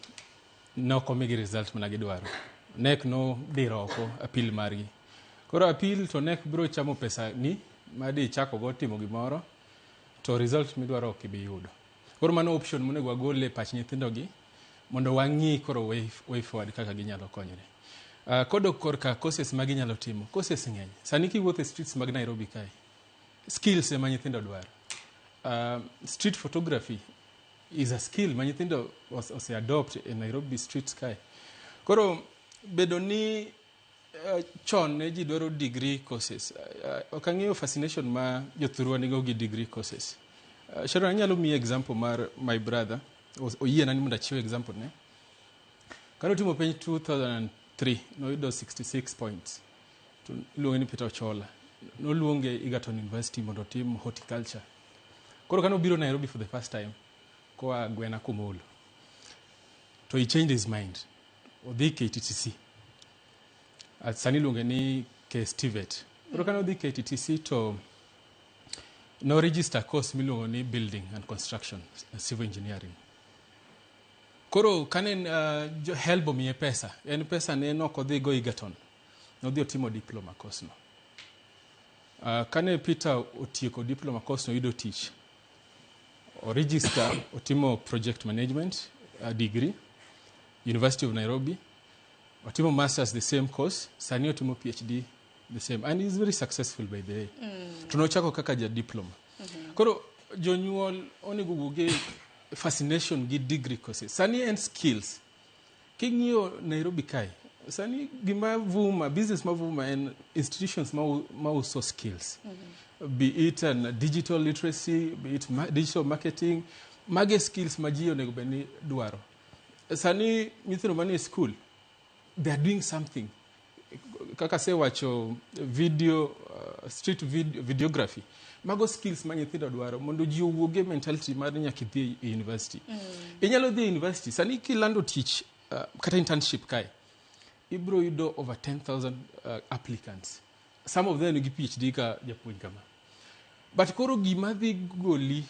nok omigi result mana gidwaro. KNEC no diro oko appeal margi. Koro appeal to KNEC biro chamo pesa ni madi ichako go timo gimoro to result midwaro ok ibi yudo. Koro mano option monego wagol e pach nyithindo gi mondo wang'i koro way forward kaka ginyalo konyore. Kodok korka courses ma ginyalo timo, courses ng'eny. Sani kiwuotho e streets mag Nairobi kae, skills ema nyithindo dwaro. Street photography is a skill ma nyithindo ose adopt e Nairobi streets kae. Koro bedo ni chon ne ji dwaro degree courses. Ok ang'eyo fascination ma jothurwa nigo gi degree courses. Sharon, anyalo miyi example mar my brother. Oyiena ni mondo achiw example ne. Kane otimo penj 2003, noyudo 66 points. To iluonge ni Peter Ochola. Noluonge Egerton University mondo otim horticulture. Koro kane obiro Nairobi for the first time, koa Gwena Kumolo, to he changed his mind. Odhi KTTC. Sani iluonge ni KSTVET. Koro kane odhi KTTC to no register course miluongo ni Building and Construction, Civil Engineering. Koro kane HELB omiye pesa, en pesa ne ok odhi go Egerton. Nodhi otimo diploma course no. Kane Peter otieko diploma course no oyudo tich. O register otimo project management degree, University of Nairobi. Otimo masters the same course, sani otimo PhD the same. And he's very successful by the way. To nochako kaka ja diploma. Koro jonyuol onego wuoge fascination gi degree courses. Sani en skills. King'iyo Nairobi kae, sani gima vuma, business mavuma en institutions ma uso skills. Be it an digital literacy, be it digital marketing, mage skills ma ji onego bed ni dwaro. Sani nyithindo manie school, they are doing something. Kaka asewacho video, street video, videography. Mago skills ma nyithindo dwaro mondo ji owuog e mentality mar ni nyaka idhi e university. Inyalo dhi e university, sani kilando tich kata internship kae, ibro yudo over 10,000 applicants. Some of them nigi PhD ka japuonj kama. But koro gima dhi goli,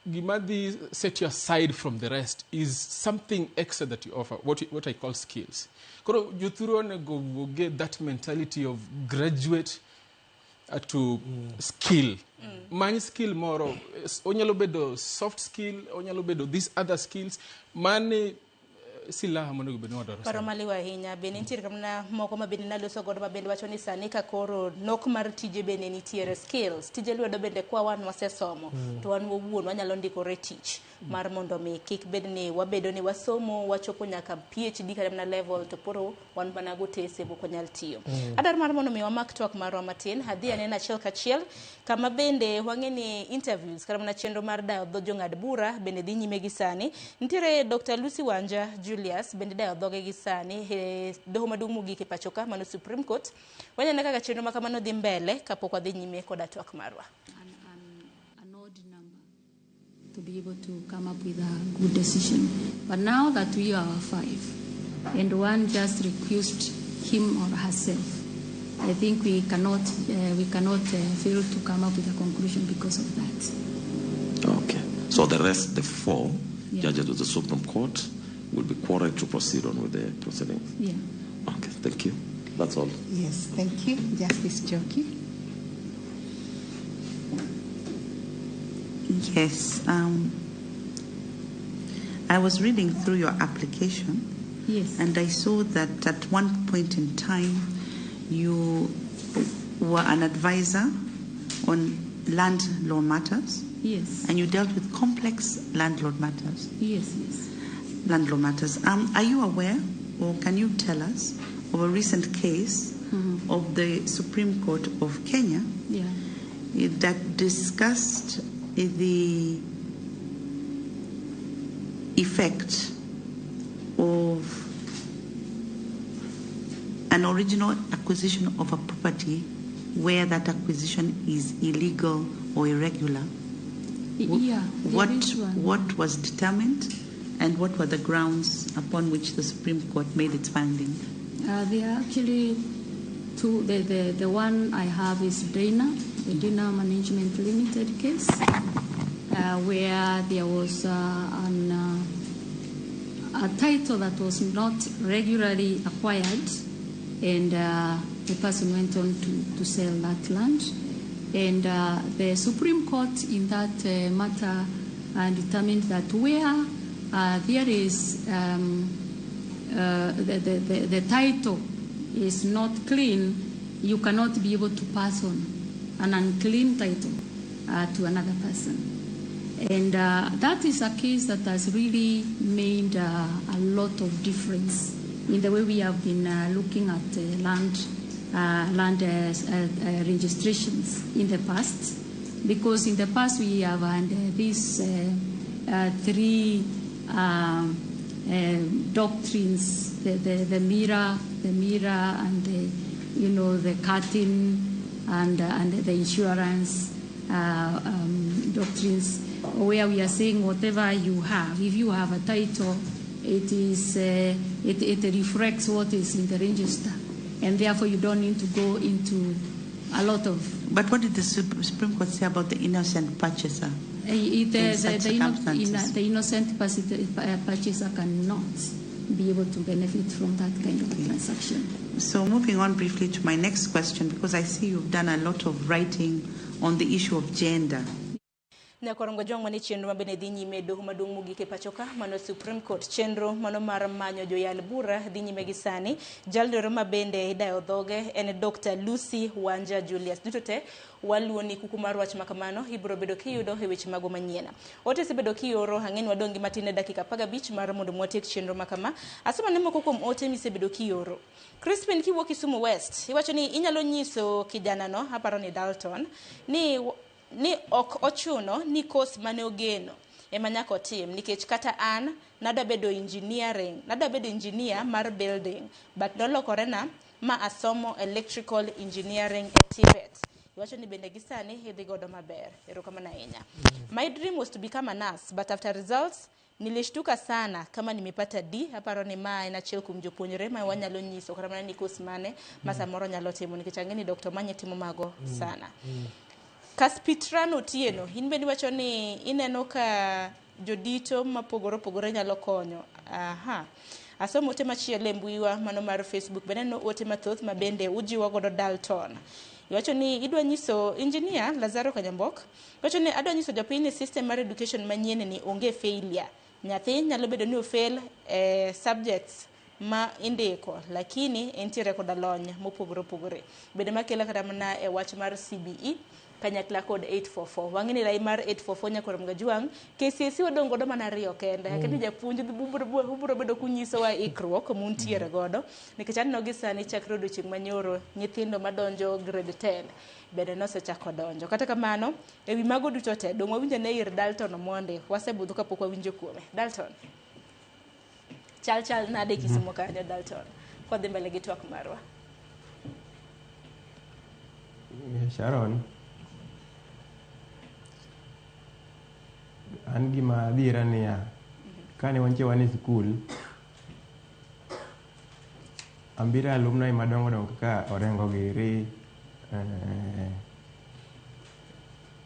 gima dhi set you aside from the rest is something extra that you offer, what I call skills. Koro jothuru onego wuoge that mentality of graduate to skill. Many skill moro, onyalo bedo soft skill, onyalo bedo these other skills, mane silaha monego bed ni wadwaro Paro sani. maliw ahinya. Bende nitiere kamna moko ma bende naloso godo ma bende wacho ni sani ka koro nok mar tije bende nitiere skills tije lwedo bende kwa wan wasesomo to wan wawuon wanyalo ndikore tich mar mondo mi kik bed ni wabedo ni wasomo wachopo nyaka PhD kata mana level to koro wan mana gotese mok wanyal tiyo. Adwaro mar mondo mi wamak twak marwa matin adhi anena achiel kachiel kama bende wang'e ni interviews kata mana chenro mar dayo dho jong'ad bura bende dhi nyime gi sani. Nitiere Dr. Lucy Wanja Julius bende dayo dhoge gi sani e doho maduong' mogik e pacho ka mano Supreme Court. Waneno kaka chenro ma kamano dhi mbele kapok wadhi nyime koda twak marwa. An odd number to be able to come up with a good decision. But now that we are five, and one just recused him or herself, I think we cannot fail to come up with a conclusion because of that. Okay. So the rest, the four judges of the Supreme Court, will be quorate to proceed on with the proceedings. Yeah. Okay, thank you. That's all. Yes, thank you. Justice Njoki. Yes. I was reading through your application. Yes. And I saw that at one point in time you were an advisor on land law matters. Yes. And you dealt with complex land law matters. Yes. Land law matters. Are you aware, or can you tell us, of a recent case of the Supreme Court of Kenya that discussed the effect of an original acquisition of a property where that acquisition is illegal or irregular? Yeah, there is one. What was determined and what were the grounds upon which the Supreme Court made its finding? There are actually two. The one I have is Dana, the Dana Management Limited case, where there was a title that was not regularly acquired, and the person went on to sell that land. And the Supreme Court in that matter determined that where there is the title is not clean, you cannot be able to pass on an unclean title to another person. And that is a case that has really made a lot of difference in the way we have been looking at land registrations in the past. Because in the past we have had these three doctrines, the mirror, and the, you know, the curtain, and the insurance doctrines, where we are saying whatever you have, if you have a title, it reflects what is in the register, and therefore you don't need to go into a lot of. But what did the Supreme Court say about the innocent purchaser? If In such circumstances. The innocent purchaser cannot be able to benefit from that kind of a transaction. So moving on briefly to my next question, because I see you've done a lot of writing on the issue of gender. Nyakorongo jwang' mane chenro mabende dhi nyime e doho maduong' mogik e pacho ka mano Supreme Court chenro mano mar manyo joyal bura dhi nyime gi sani jalno ma bende idayo dhoge en Dr. Lucy Wanja Julius. Duto te waluo ni kuku mar wach makamano ibiro bedo kiyudo e weche mago manyien. Ote osebedo kioro ang'e ni wadong' gi matin e dakika 15 mar mondo mwatiek chenro makama. Asoma ne moko kuom ote misebedo kioro. Crispin kiwuok Kisumu West iwacho ni inyalo nyiso kijanano aparo ni Dalton ni ok ochuno ni course mane ogeno ema nyaka otim nikech kata an nadwa bedo engineer mar building but nolokore na ma asomo electrical engineering e TVET. Iwacho ni bende gi sani idhi godo maber. Erokamano ahinya. My dream was to become a nurse but after results nilishtuka sana kama nimepata D. Aparo ni ma en achiel kuom jopuonjre ma wanyalo nyiso kata mana ni course mane ma samoro nyalo timo nikech ang'e ni Dr. Manye timo mago sana. Kaspitrano Otieno, in bende iwacho ni ineno ka jodito mapogore opogore nyalo konyo. Aha. Asomo ote machielo e mbuiwa mano mar Facebook, bende aneno ote mathoth ma bende ujiwo godo Dalton. Iwacho ni idwa nyiso engineer Lazaro Kanyambok, iwacho ni adwa nyiso jopiny ni system mar education manyien ni onge failure. Nyathi nyalo bedo ni ofail e subjects ma indiko lakini entiere koda lony mopogore opogore. Bende makelo kata mana e wach mar CBE kanyakla kod 844. Wang'e ni rai mar 844 nyakoro Mgajuang' KCSE wadong' godo mana ariyo kende. Akeni japuonj ubiro bedo kunyisowa ikruok muntiere godo nikech aneno gi sani chakre odiochieng' manyoro nyithindo madonjo grade 10 bende nosechako donjo. Kata kamano ewi mago duto te dong' wawinjo ne ir Dalton Omondi wasebudho kapok wawinjo kuome. Dalton chal nade Kisumo kanyo Dalton kwadhi mbele gi twak marwa. Sharon, an gima dhira niya, kane wantie wan e sikul, ambira alumni madongo dongo kaka Orengo giri,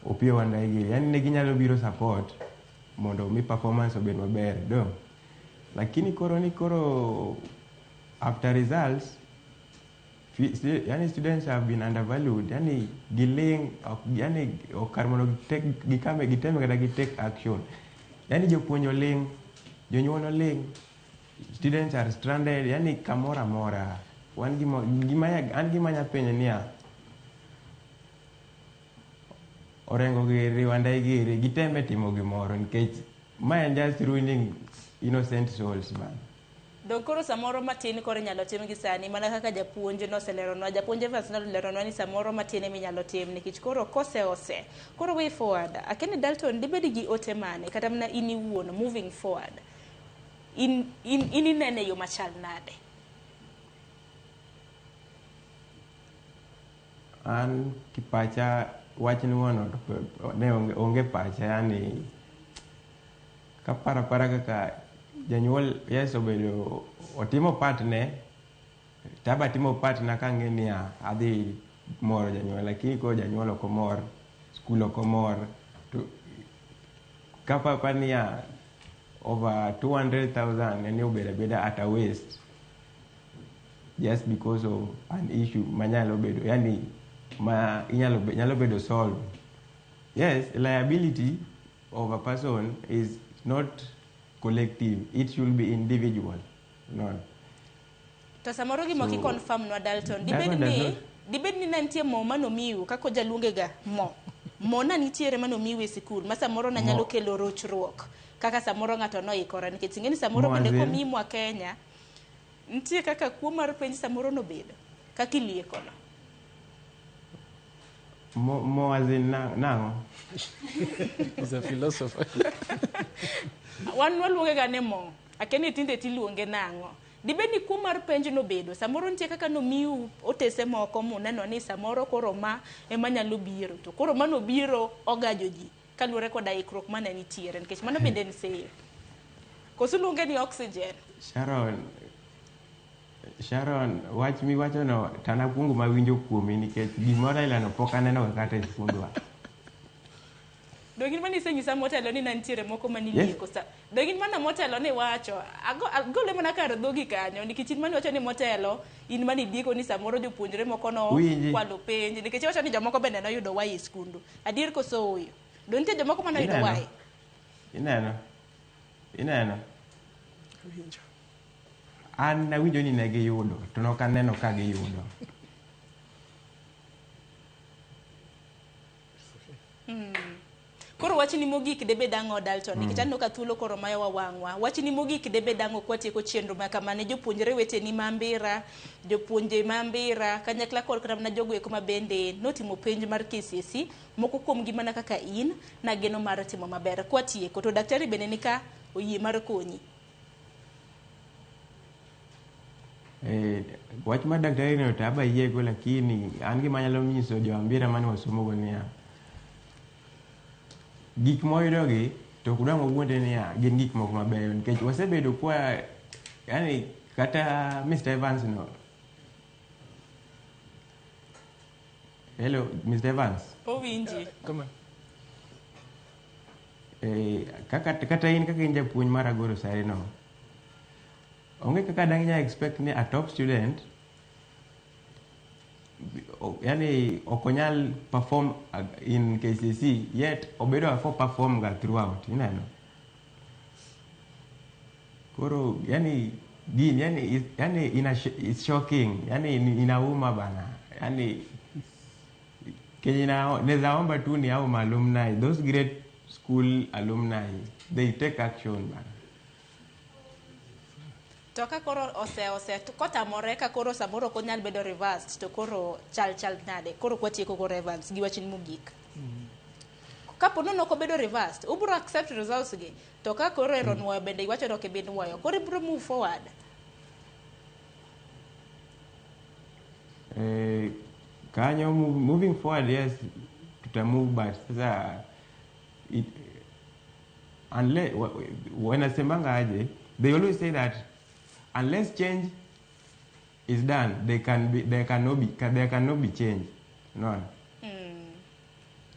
Opiyo Wandayi giri, yani ne ginyalo biro support mondo mi performance obed maber do. Lakini koro ni koro after results, yani students have been undervalued, yani giling, yani okar mondo gikame giteme kata gi take action. Yani jopuonj oling, jonyuol oling, students are stranded, yani kamora mora. Wan gima an gima nyapenjo niya, Orengo giri, Wandayi giri, giteme timo gimoro nikech ma en just ruining innocent souls man. Dong koro samoro matin koro inyalo tim gi sani mana kaka japuonj noseleronwa, japuonj Evans neleronwa ni samoro matin ema inyalo tim nikech koro kose ose. Koro way forward, akeni Dalton dibed gi ote mane kata mana in iwuon moving forward. In inene yo machal nade? An kipacha wach nuono ne onge pacha, yani kaparo para kaka janyuol yes obedo otimo part ne taba timo part na kang'e niya adhi moro janyuol, lakini koro janyuol ok omor, skul ok omor, to kapapa niya over 200,000 en obedo abeda at a waste just because of an issue manyalo bedo yani ma inyalo bedo solved. Yes, liability of a person is not collective, it should be individual. No. To samoro gima ok i-confirm nwa Dalton, dibed ni nitie mo manomiu kaka jaluonge ga mo. Mo na nitiere manomiu e sikul ma samoro na nyalo kelo rochruok kaka samoro ng'ato noikore nikech ing'e ni samoro bende komiyi mwa Kenya nitie kaka kuo mar penj samoro nobedo kaka iliekono. Mo as in nang'o? He's a philosopher. Wan waluonge ga ne mo. Akeni tinde tiluonge nang'o? Dibed ni kuo mar penj nobedo samoro nitie kaka nomiu otese moko muneno ni samoro koro ma ema nyalo biro to koro mano biro ogajo ji kaluwore koda ikruok mane nitiere nikech mano bende en seyo. Koso luonge ni oxygen? Sharon, wach miwachono tanakuongo mawinjo kuomi nikech gimoro ailano pok aneno kata e skundwa. Dong' in mane isenyisa motelo ni ne nitiere moko manilieko sa. Dong' in mana motelo ni wacho. Agole mana kar dhogi kanyo nikech in mane iwacho ni motelo in mane idieko ni samoro jopuonjre moko no Winji. kwalo penj nikech iwacho ni jomoko bende noyudo Y e skundu. Adier koso ooyo? Dong' nitie jomoko mane oyudo Ineno? Y. Ineno? Ineno? An nawinjo ni ne giyudo, to nok aneno ka giyudo. Koro wachni mogik debed ang'o Dalton? Nikech aneno ka thuolo koro mayowa wang'wa. Wachni mogik debed ang'o kwatieko chenro ma kama ne jopuonjre weteni ma Mbira, jopuonje ma Mbira, kanyakla kod kata mana jogo eko ma bende notimo penj mar KCSE, moko kuomgi mana kaka in, nageno mar timo maber. Kwatieko, to daktari bende nika oyie mar konyi. Wach mar daktari no to aba yiego, lakini an gima anyalo nyiso jo Ambira mane wasomogo niya, gik moyudogi to ok dwang' wawuondre niya gin gik moko mabeyo nikech wasebedo kwa yani kata Mr. Evans no. Hello, Mr. Evans. Owinji. Kaka kata in kaka in japuonj mar Agoro Sare no, onge kaka dang' inyalo expect ni a top student yani ok onyal perform in KCSE yet obedo ga perform ga throughout, ineno. Koro yani gini yani it's shocking, yani inauma bana, yani kenye naweza omba tu ni hao alumni, those great school alumni, they take action bana. To ka koro ose kotamore ka koro samoro ok onyal bedo reversed to koro chal nade? Koro kwatieko koro Evans gi wachni mogik. Kapo ni ok obedo reversed, ubiro accept results gi. To ka koro ero nuoyo bende iwacho ni ok ibi nuoyo, koro ibiro move forward. Kanyo moving forward, yes, tuta move, but sasa unless wanasemanga aje, they always say that unless change is done, there cannot be change. No.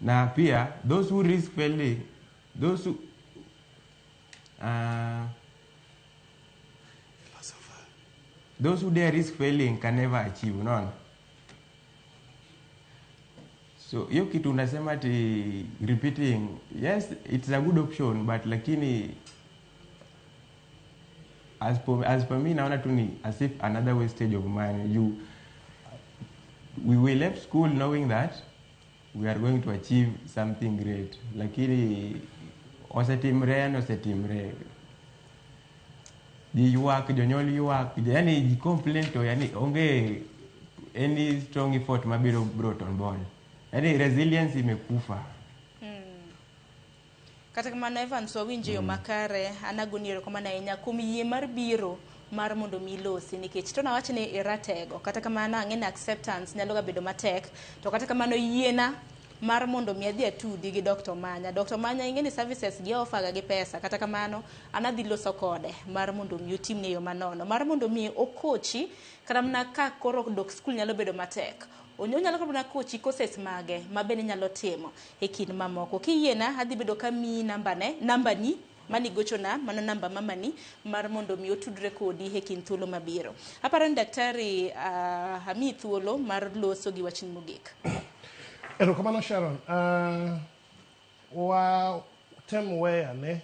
Na pia those who risk failing, those who those who dare risk failing can never achieve. No. So hiyo kitu unasema ati repeating, yes, it's a good option, but lakini as per me naona tu ni as if another wastage of money. We left school knowing that we are going to achieve something great, lakini osetimre ji ywak, jonyuol ywak, yani ji complain to yani onge any strong effort mabiro brought on board, yani resilience imekufa. Kata kamano Evans, wawinjo yo makare, an agoni erokamano ahinya kuom yie mar biro mar mondo mi ilosi, nikech to nawach ni iratego. Kata kamano ang'e ni acceptance nyalo ga bedo matek, to kata kamano yiena mar mondo mi adhi atudi gi Dr. Omanya. Dr. Omanya ing'e ni services gi offer ga gi pesa, kata kamano an adhi loso kode mar mondo mi otimni e yo manono, mar mondo mi okochi kata mana ka koro dok skul nyalo bedo matek. Onyalo kata mana kochi courses mage ma bende inyalo timo e kind mamoko. Kiyiena adhi bedo ka miyi nambani mani gochona, mano namba mamani mar mondo mi otudre kodi e kind thuolo mabiro. Aparo ni daktari amiyi thuolo mar loso gi wachni mogik. Erokamano Sharon. Wa tem weya ne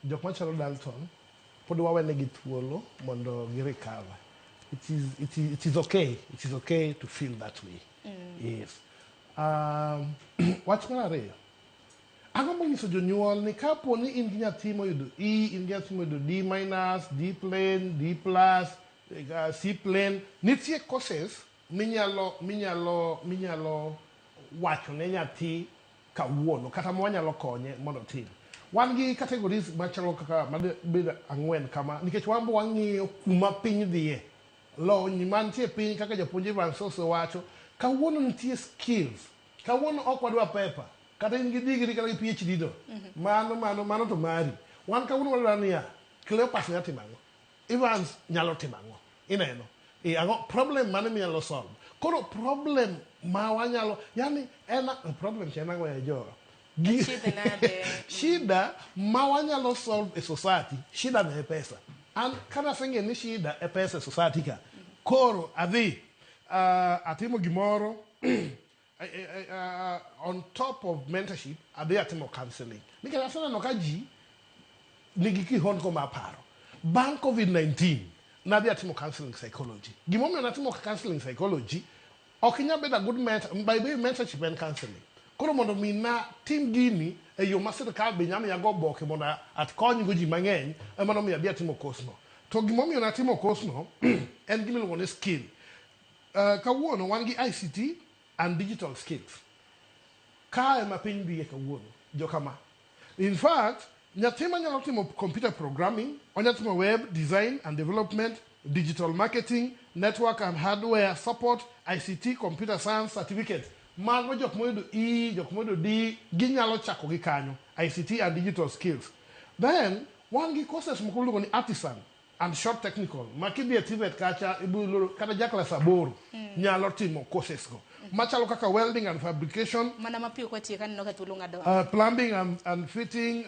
jok machalo Dalton pod wawenegi thuolo mondo gi recover. It is okay. It is okay to feel that way. Yes. Wach mar ariyo, agombo nyiso jonyuol ni kapo ni in gi nyathi moyudo E, in gi nyathi moyudo D minus, D plain, D plus, C plain, nitie courses minyalo wacho ne nyathi kawuono kata mwanyalo konye mondo otim. Wan gi categories machalo kaka mabedo 4 kama, nikech wan bo wang'iyo kuma piny dhiye. Lony mantie piny kaka japuonj Evans osewacho, kawuono nitie skills. Kawuono ok wadwa paper, kata in gi degree kata gi PhD no. Mano to mari. Wan kawuono wadwa niya, Cleopas nyalo timo ang'o? Evans nyalo timo ang'o? Ineno? Ang'o problem mane minyalo solve? Koro problem ma wanyalo, yani en problem cha en ang'o ya jowa? Shida ma wanyalo solve e society, shida ne e pesa. An kanaseng'e ni shida e pesa e society ka, koro adhi atimo gimoro on top of mentorship, adhi atimo counseling. Nikech aseneno ka ji nigi kihondko mar paro. Bang' COVID-19, nadhi atimo counseling psychology. Gimomiyo natimo counseling psychology, ok inyal bedo a good mentor, by the way, mentorship en counseling. Koro mondo mi na tim gini e yo ma sirkal be nyalo miya go oboke mondo akony go ji mang'eny, ema nomiyo adhi atimo course no. To gimomiyo natimo course no, en gima iluongo ni skill. Kawuono wan gi ICT and digital skills. Ka ema piny dhiye kawuono, jokama. In fact, nyathi manyalo timo computer programming, onyalo timo web design and development, digital marketing, network and hardware support, ICT, computer science certificate. Mago jok moyudo E, jok moyudo D, ginyalo chako gi kanyo. ICT and digital skills. Then, wan gi courses moko miluongo ni artisan and short technical. Ma kidhi e TVET kacha, ibiro kata ja klas 8 nyalo timo courses go. Machalo kaka welding and fabrication, Mana mapiyo kwatieko, aneno ka thuolo ng'ado. Plumbing and fitting,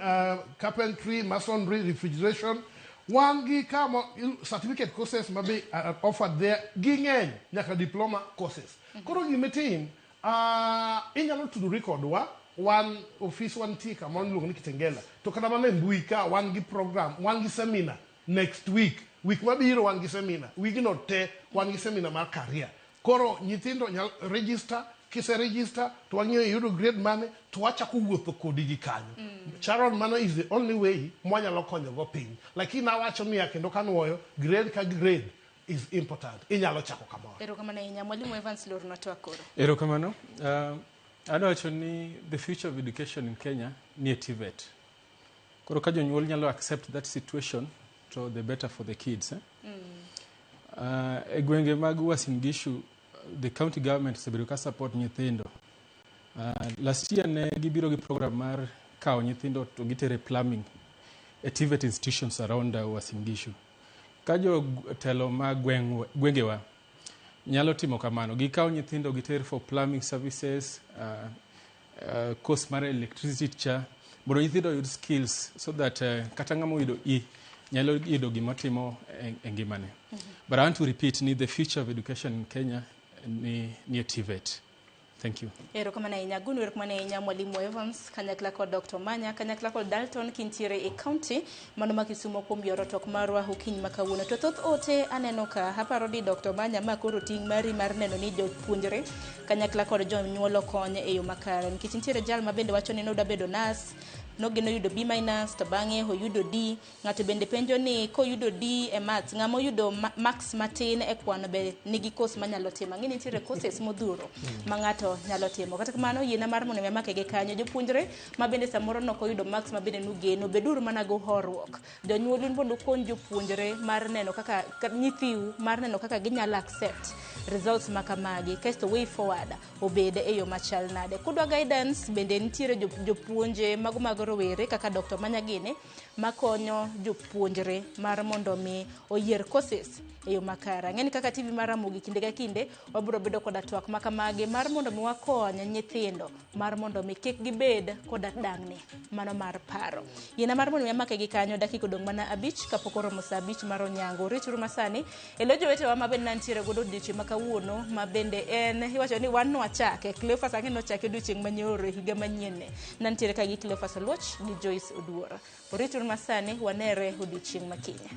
carpentry, masonry, refrigeration. Wan gi kama certificate courses mabe are offered there, ging'eny nyaka diploma courses. Koro gimitim, inyalo tudori kodwa, wan ofis wantie kamoro miluongo ni Kitengela. To kata mana e mbui ka wan gi program, wan gi seminar next week. Week mabiro wan gi seminar. Wigno te wan gi seminar mar career. Koro nyithindo nyalo register, kise register to wang'iyo iyudo grade mane to wachako wuotho kodi gi kanyo. Sharon, mano is the only way mwanyalo konyo go piny. Lakini awacho niya kendo kanuoyo, grade ka grade is important. Inyalo chako kamoro. Erokamano ahinya. Mwalimu Evans, lornwa twak koro. Erokamano. Adwa wacho ni the future of education in Kenya nie TVET. Koro ka jonyuol nyalo accept that situation, to the better for the kids. Eh? E gwenge mag Uasin Gishu, the county government osebedo ka support nyithindo. Last year ne gibiro gi program mar kawo nyithindo to gitere plumbing e TVET institutions around Uasin Gishu. Ka jotelo mag gwengewa nyalo timo kamano, gikawo nyithindo giter for plumbing services, course mar electricity cha, mondo nyithindo oyud skills so that kata ng'ama oyudo E nyalo yudo gimotimo e ngimane. But I want to repeat ni the future of education in Kenya ni e TVET. Thank you. Erokamano ahinya. Gonu erokamano ahinya Mwalimu Evans, kanyakla kod Dr. Manya, kanyakla kod Dalton kintiere e county mano ma Kisumo kuom yoro tok marwa okinyi ma kawuono. To thoth ote aneno ka aparo ni Dr. Manya ma koro ting' mari mar neno ni jopuonjre kanyakla kod jonyuol okony e yo makare. Nikech nitiere jal ma bende wacho ni nodwa bedo nurse, nogeno yudo B minus to bang'e oyudo D. Ng'ato bende penjo ni koyudo D e maths, ng'ama oyudo marks matin e kwano be nigi course manyalo timo. Ang'e ni nitiere courses modhuro ma ng'ato nyalo timo. Kata kamano, yiena mar mondo mi amake gi kanyo. Jopuonjre ma bende samoro nok oyudo marks ma bende nugeno, beduru mana go horuok. Jonyuol un mondo ukony jopuonjre mar neno kaka nyithiu mar neno kaka ginyalo accept results ma kamagi. Kasto way forward obed e yo machal nade. Kudwa guidance bende nitiere jopuonje mago mag rowere kaka Dr. Manyagini makonyo jopuonjre mar mondo mi oyier courses e yo makare. Ang'e ni kaka TV mar Ramogi kinde ka kinde wabiro bedo koda twak makamagi mar mondo mi wakony nyithindo mar mondo mi kik gibed koda dang'ni mano mar paro. Yiena mar mondo mi amake gi kanyo, dakika odong' mana 5 kapok oromo sa 5 mar onyango. Rituru masani e lo jowetewa ma bende nantiere godo odiochieng' ma kawuono ma bende en iwacho ni wan nwachake Cleophas, ang'e nochake odiochieng' manyoro e higa manyien ne. Nantiere ka gi Cleophas Oluoch gi Joyce Oduor. Orituru masani, wanere odiochieng' makiny.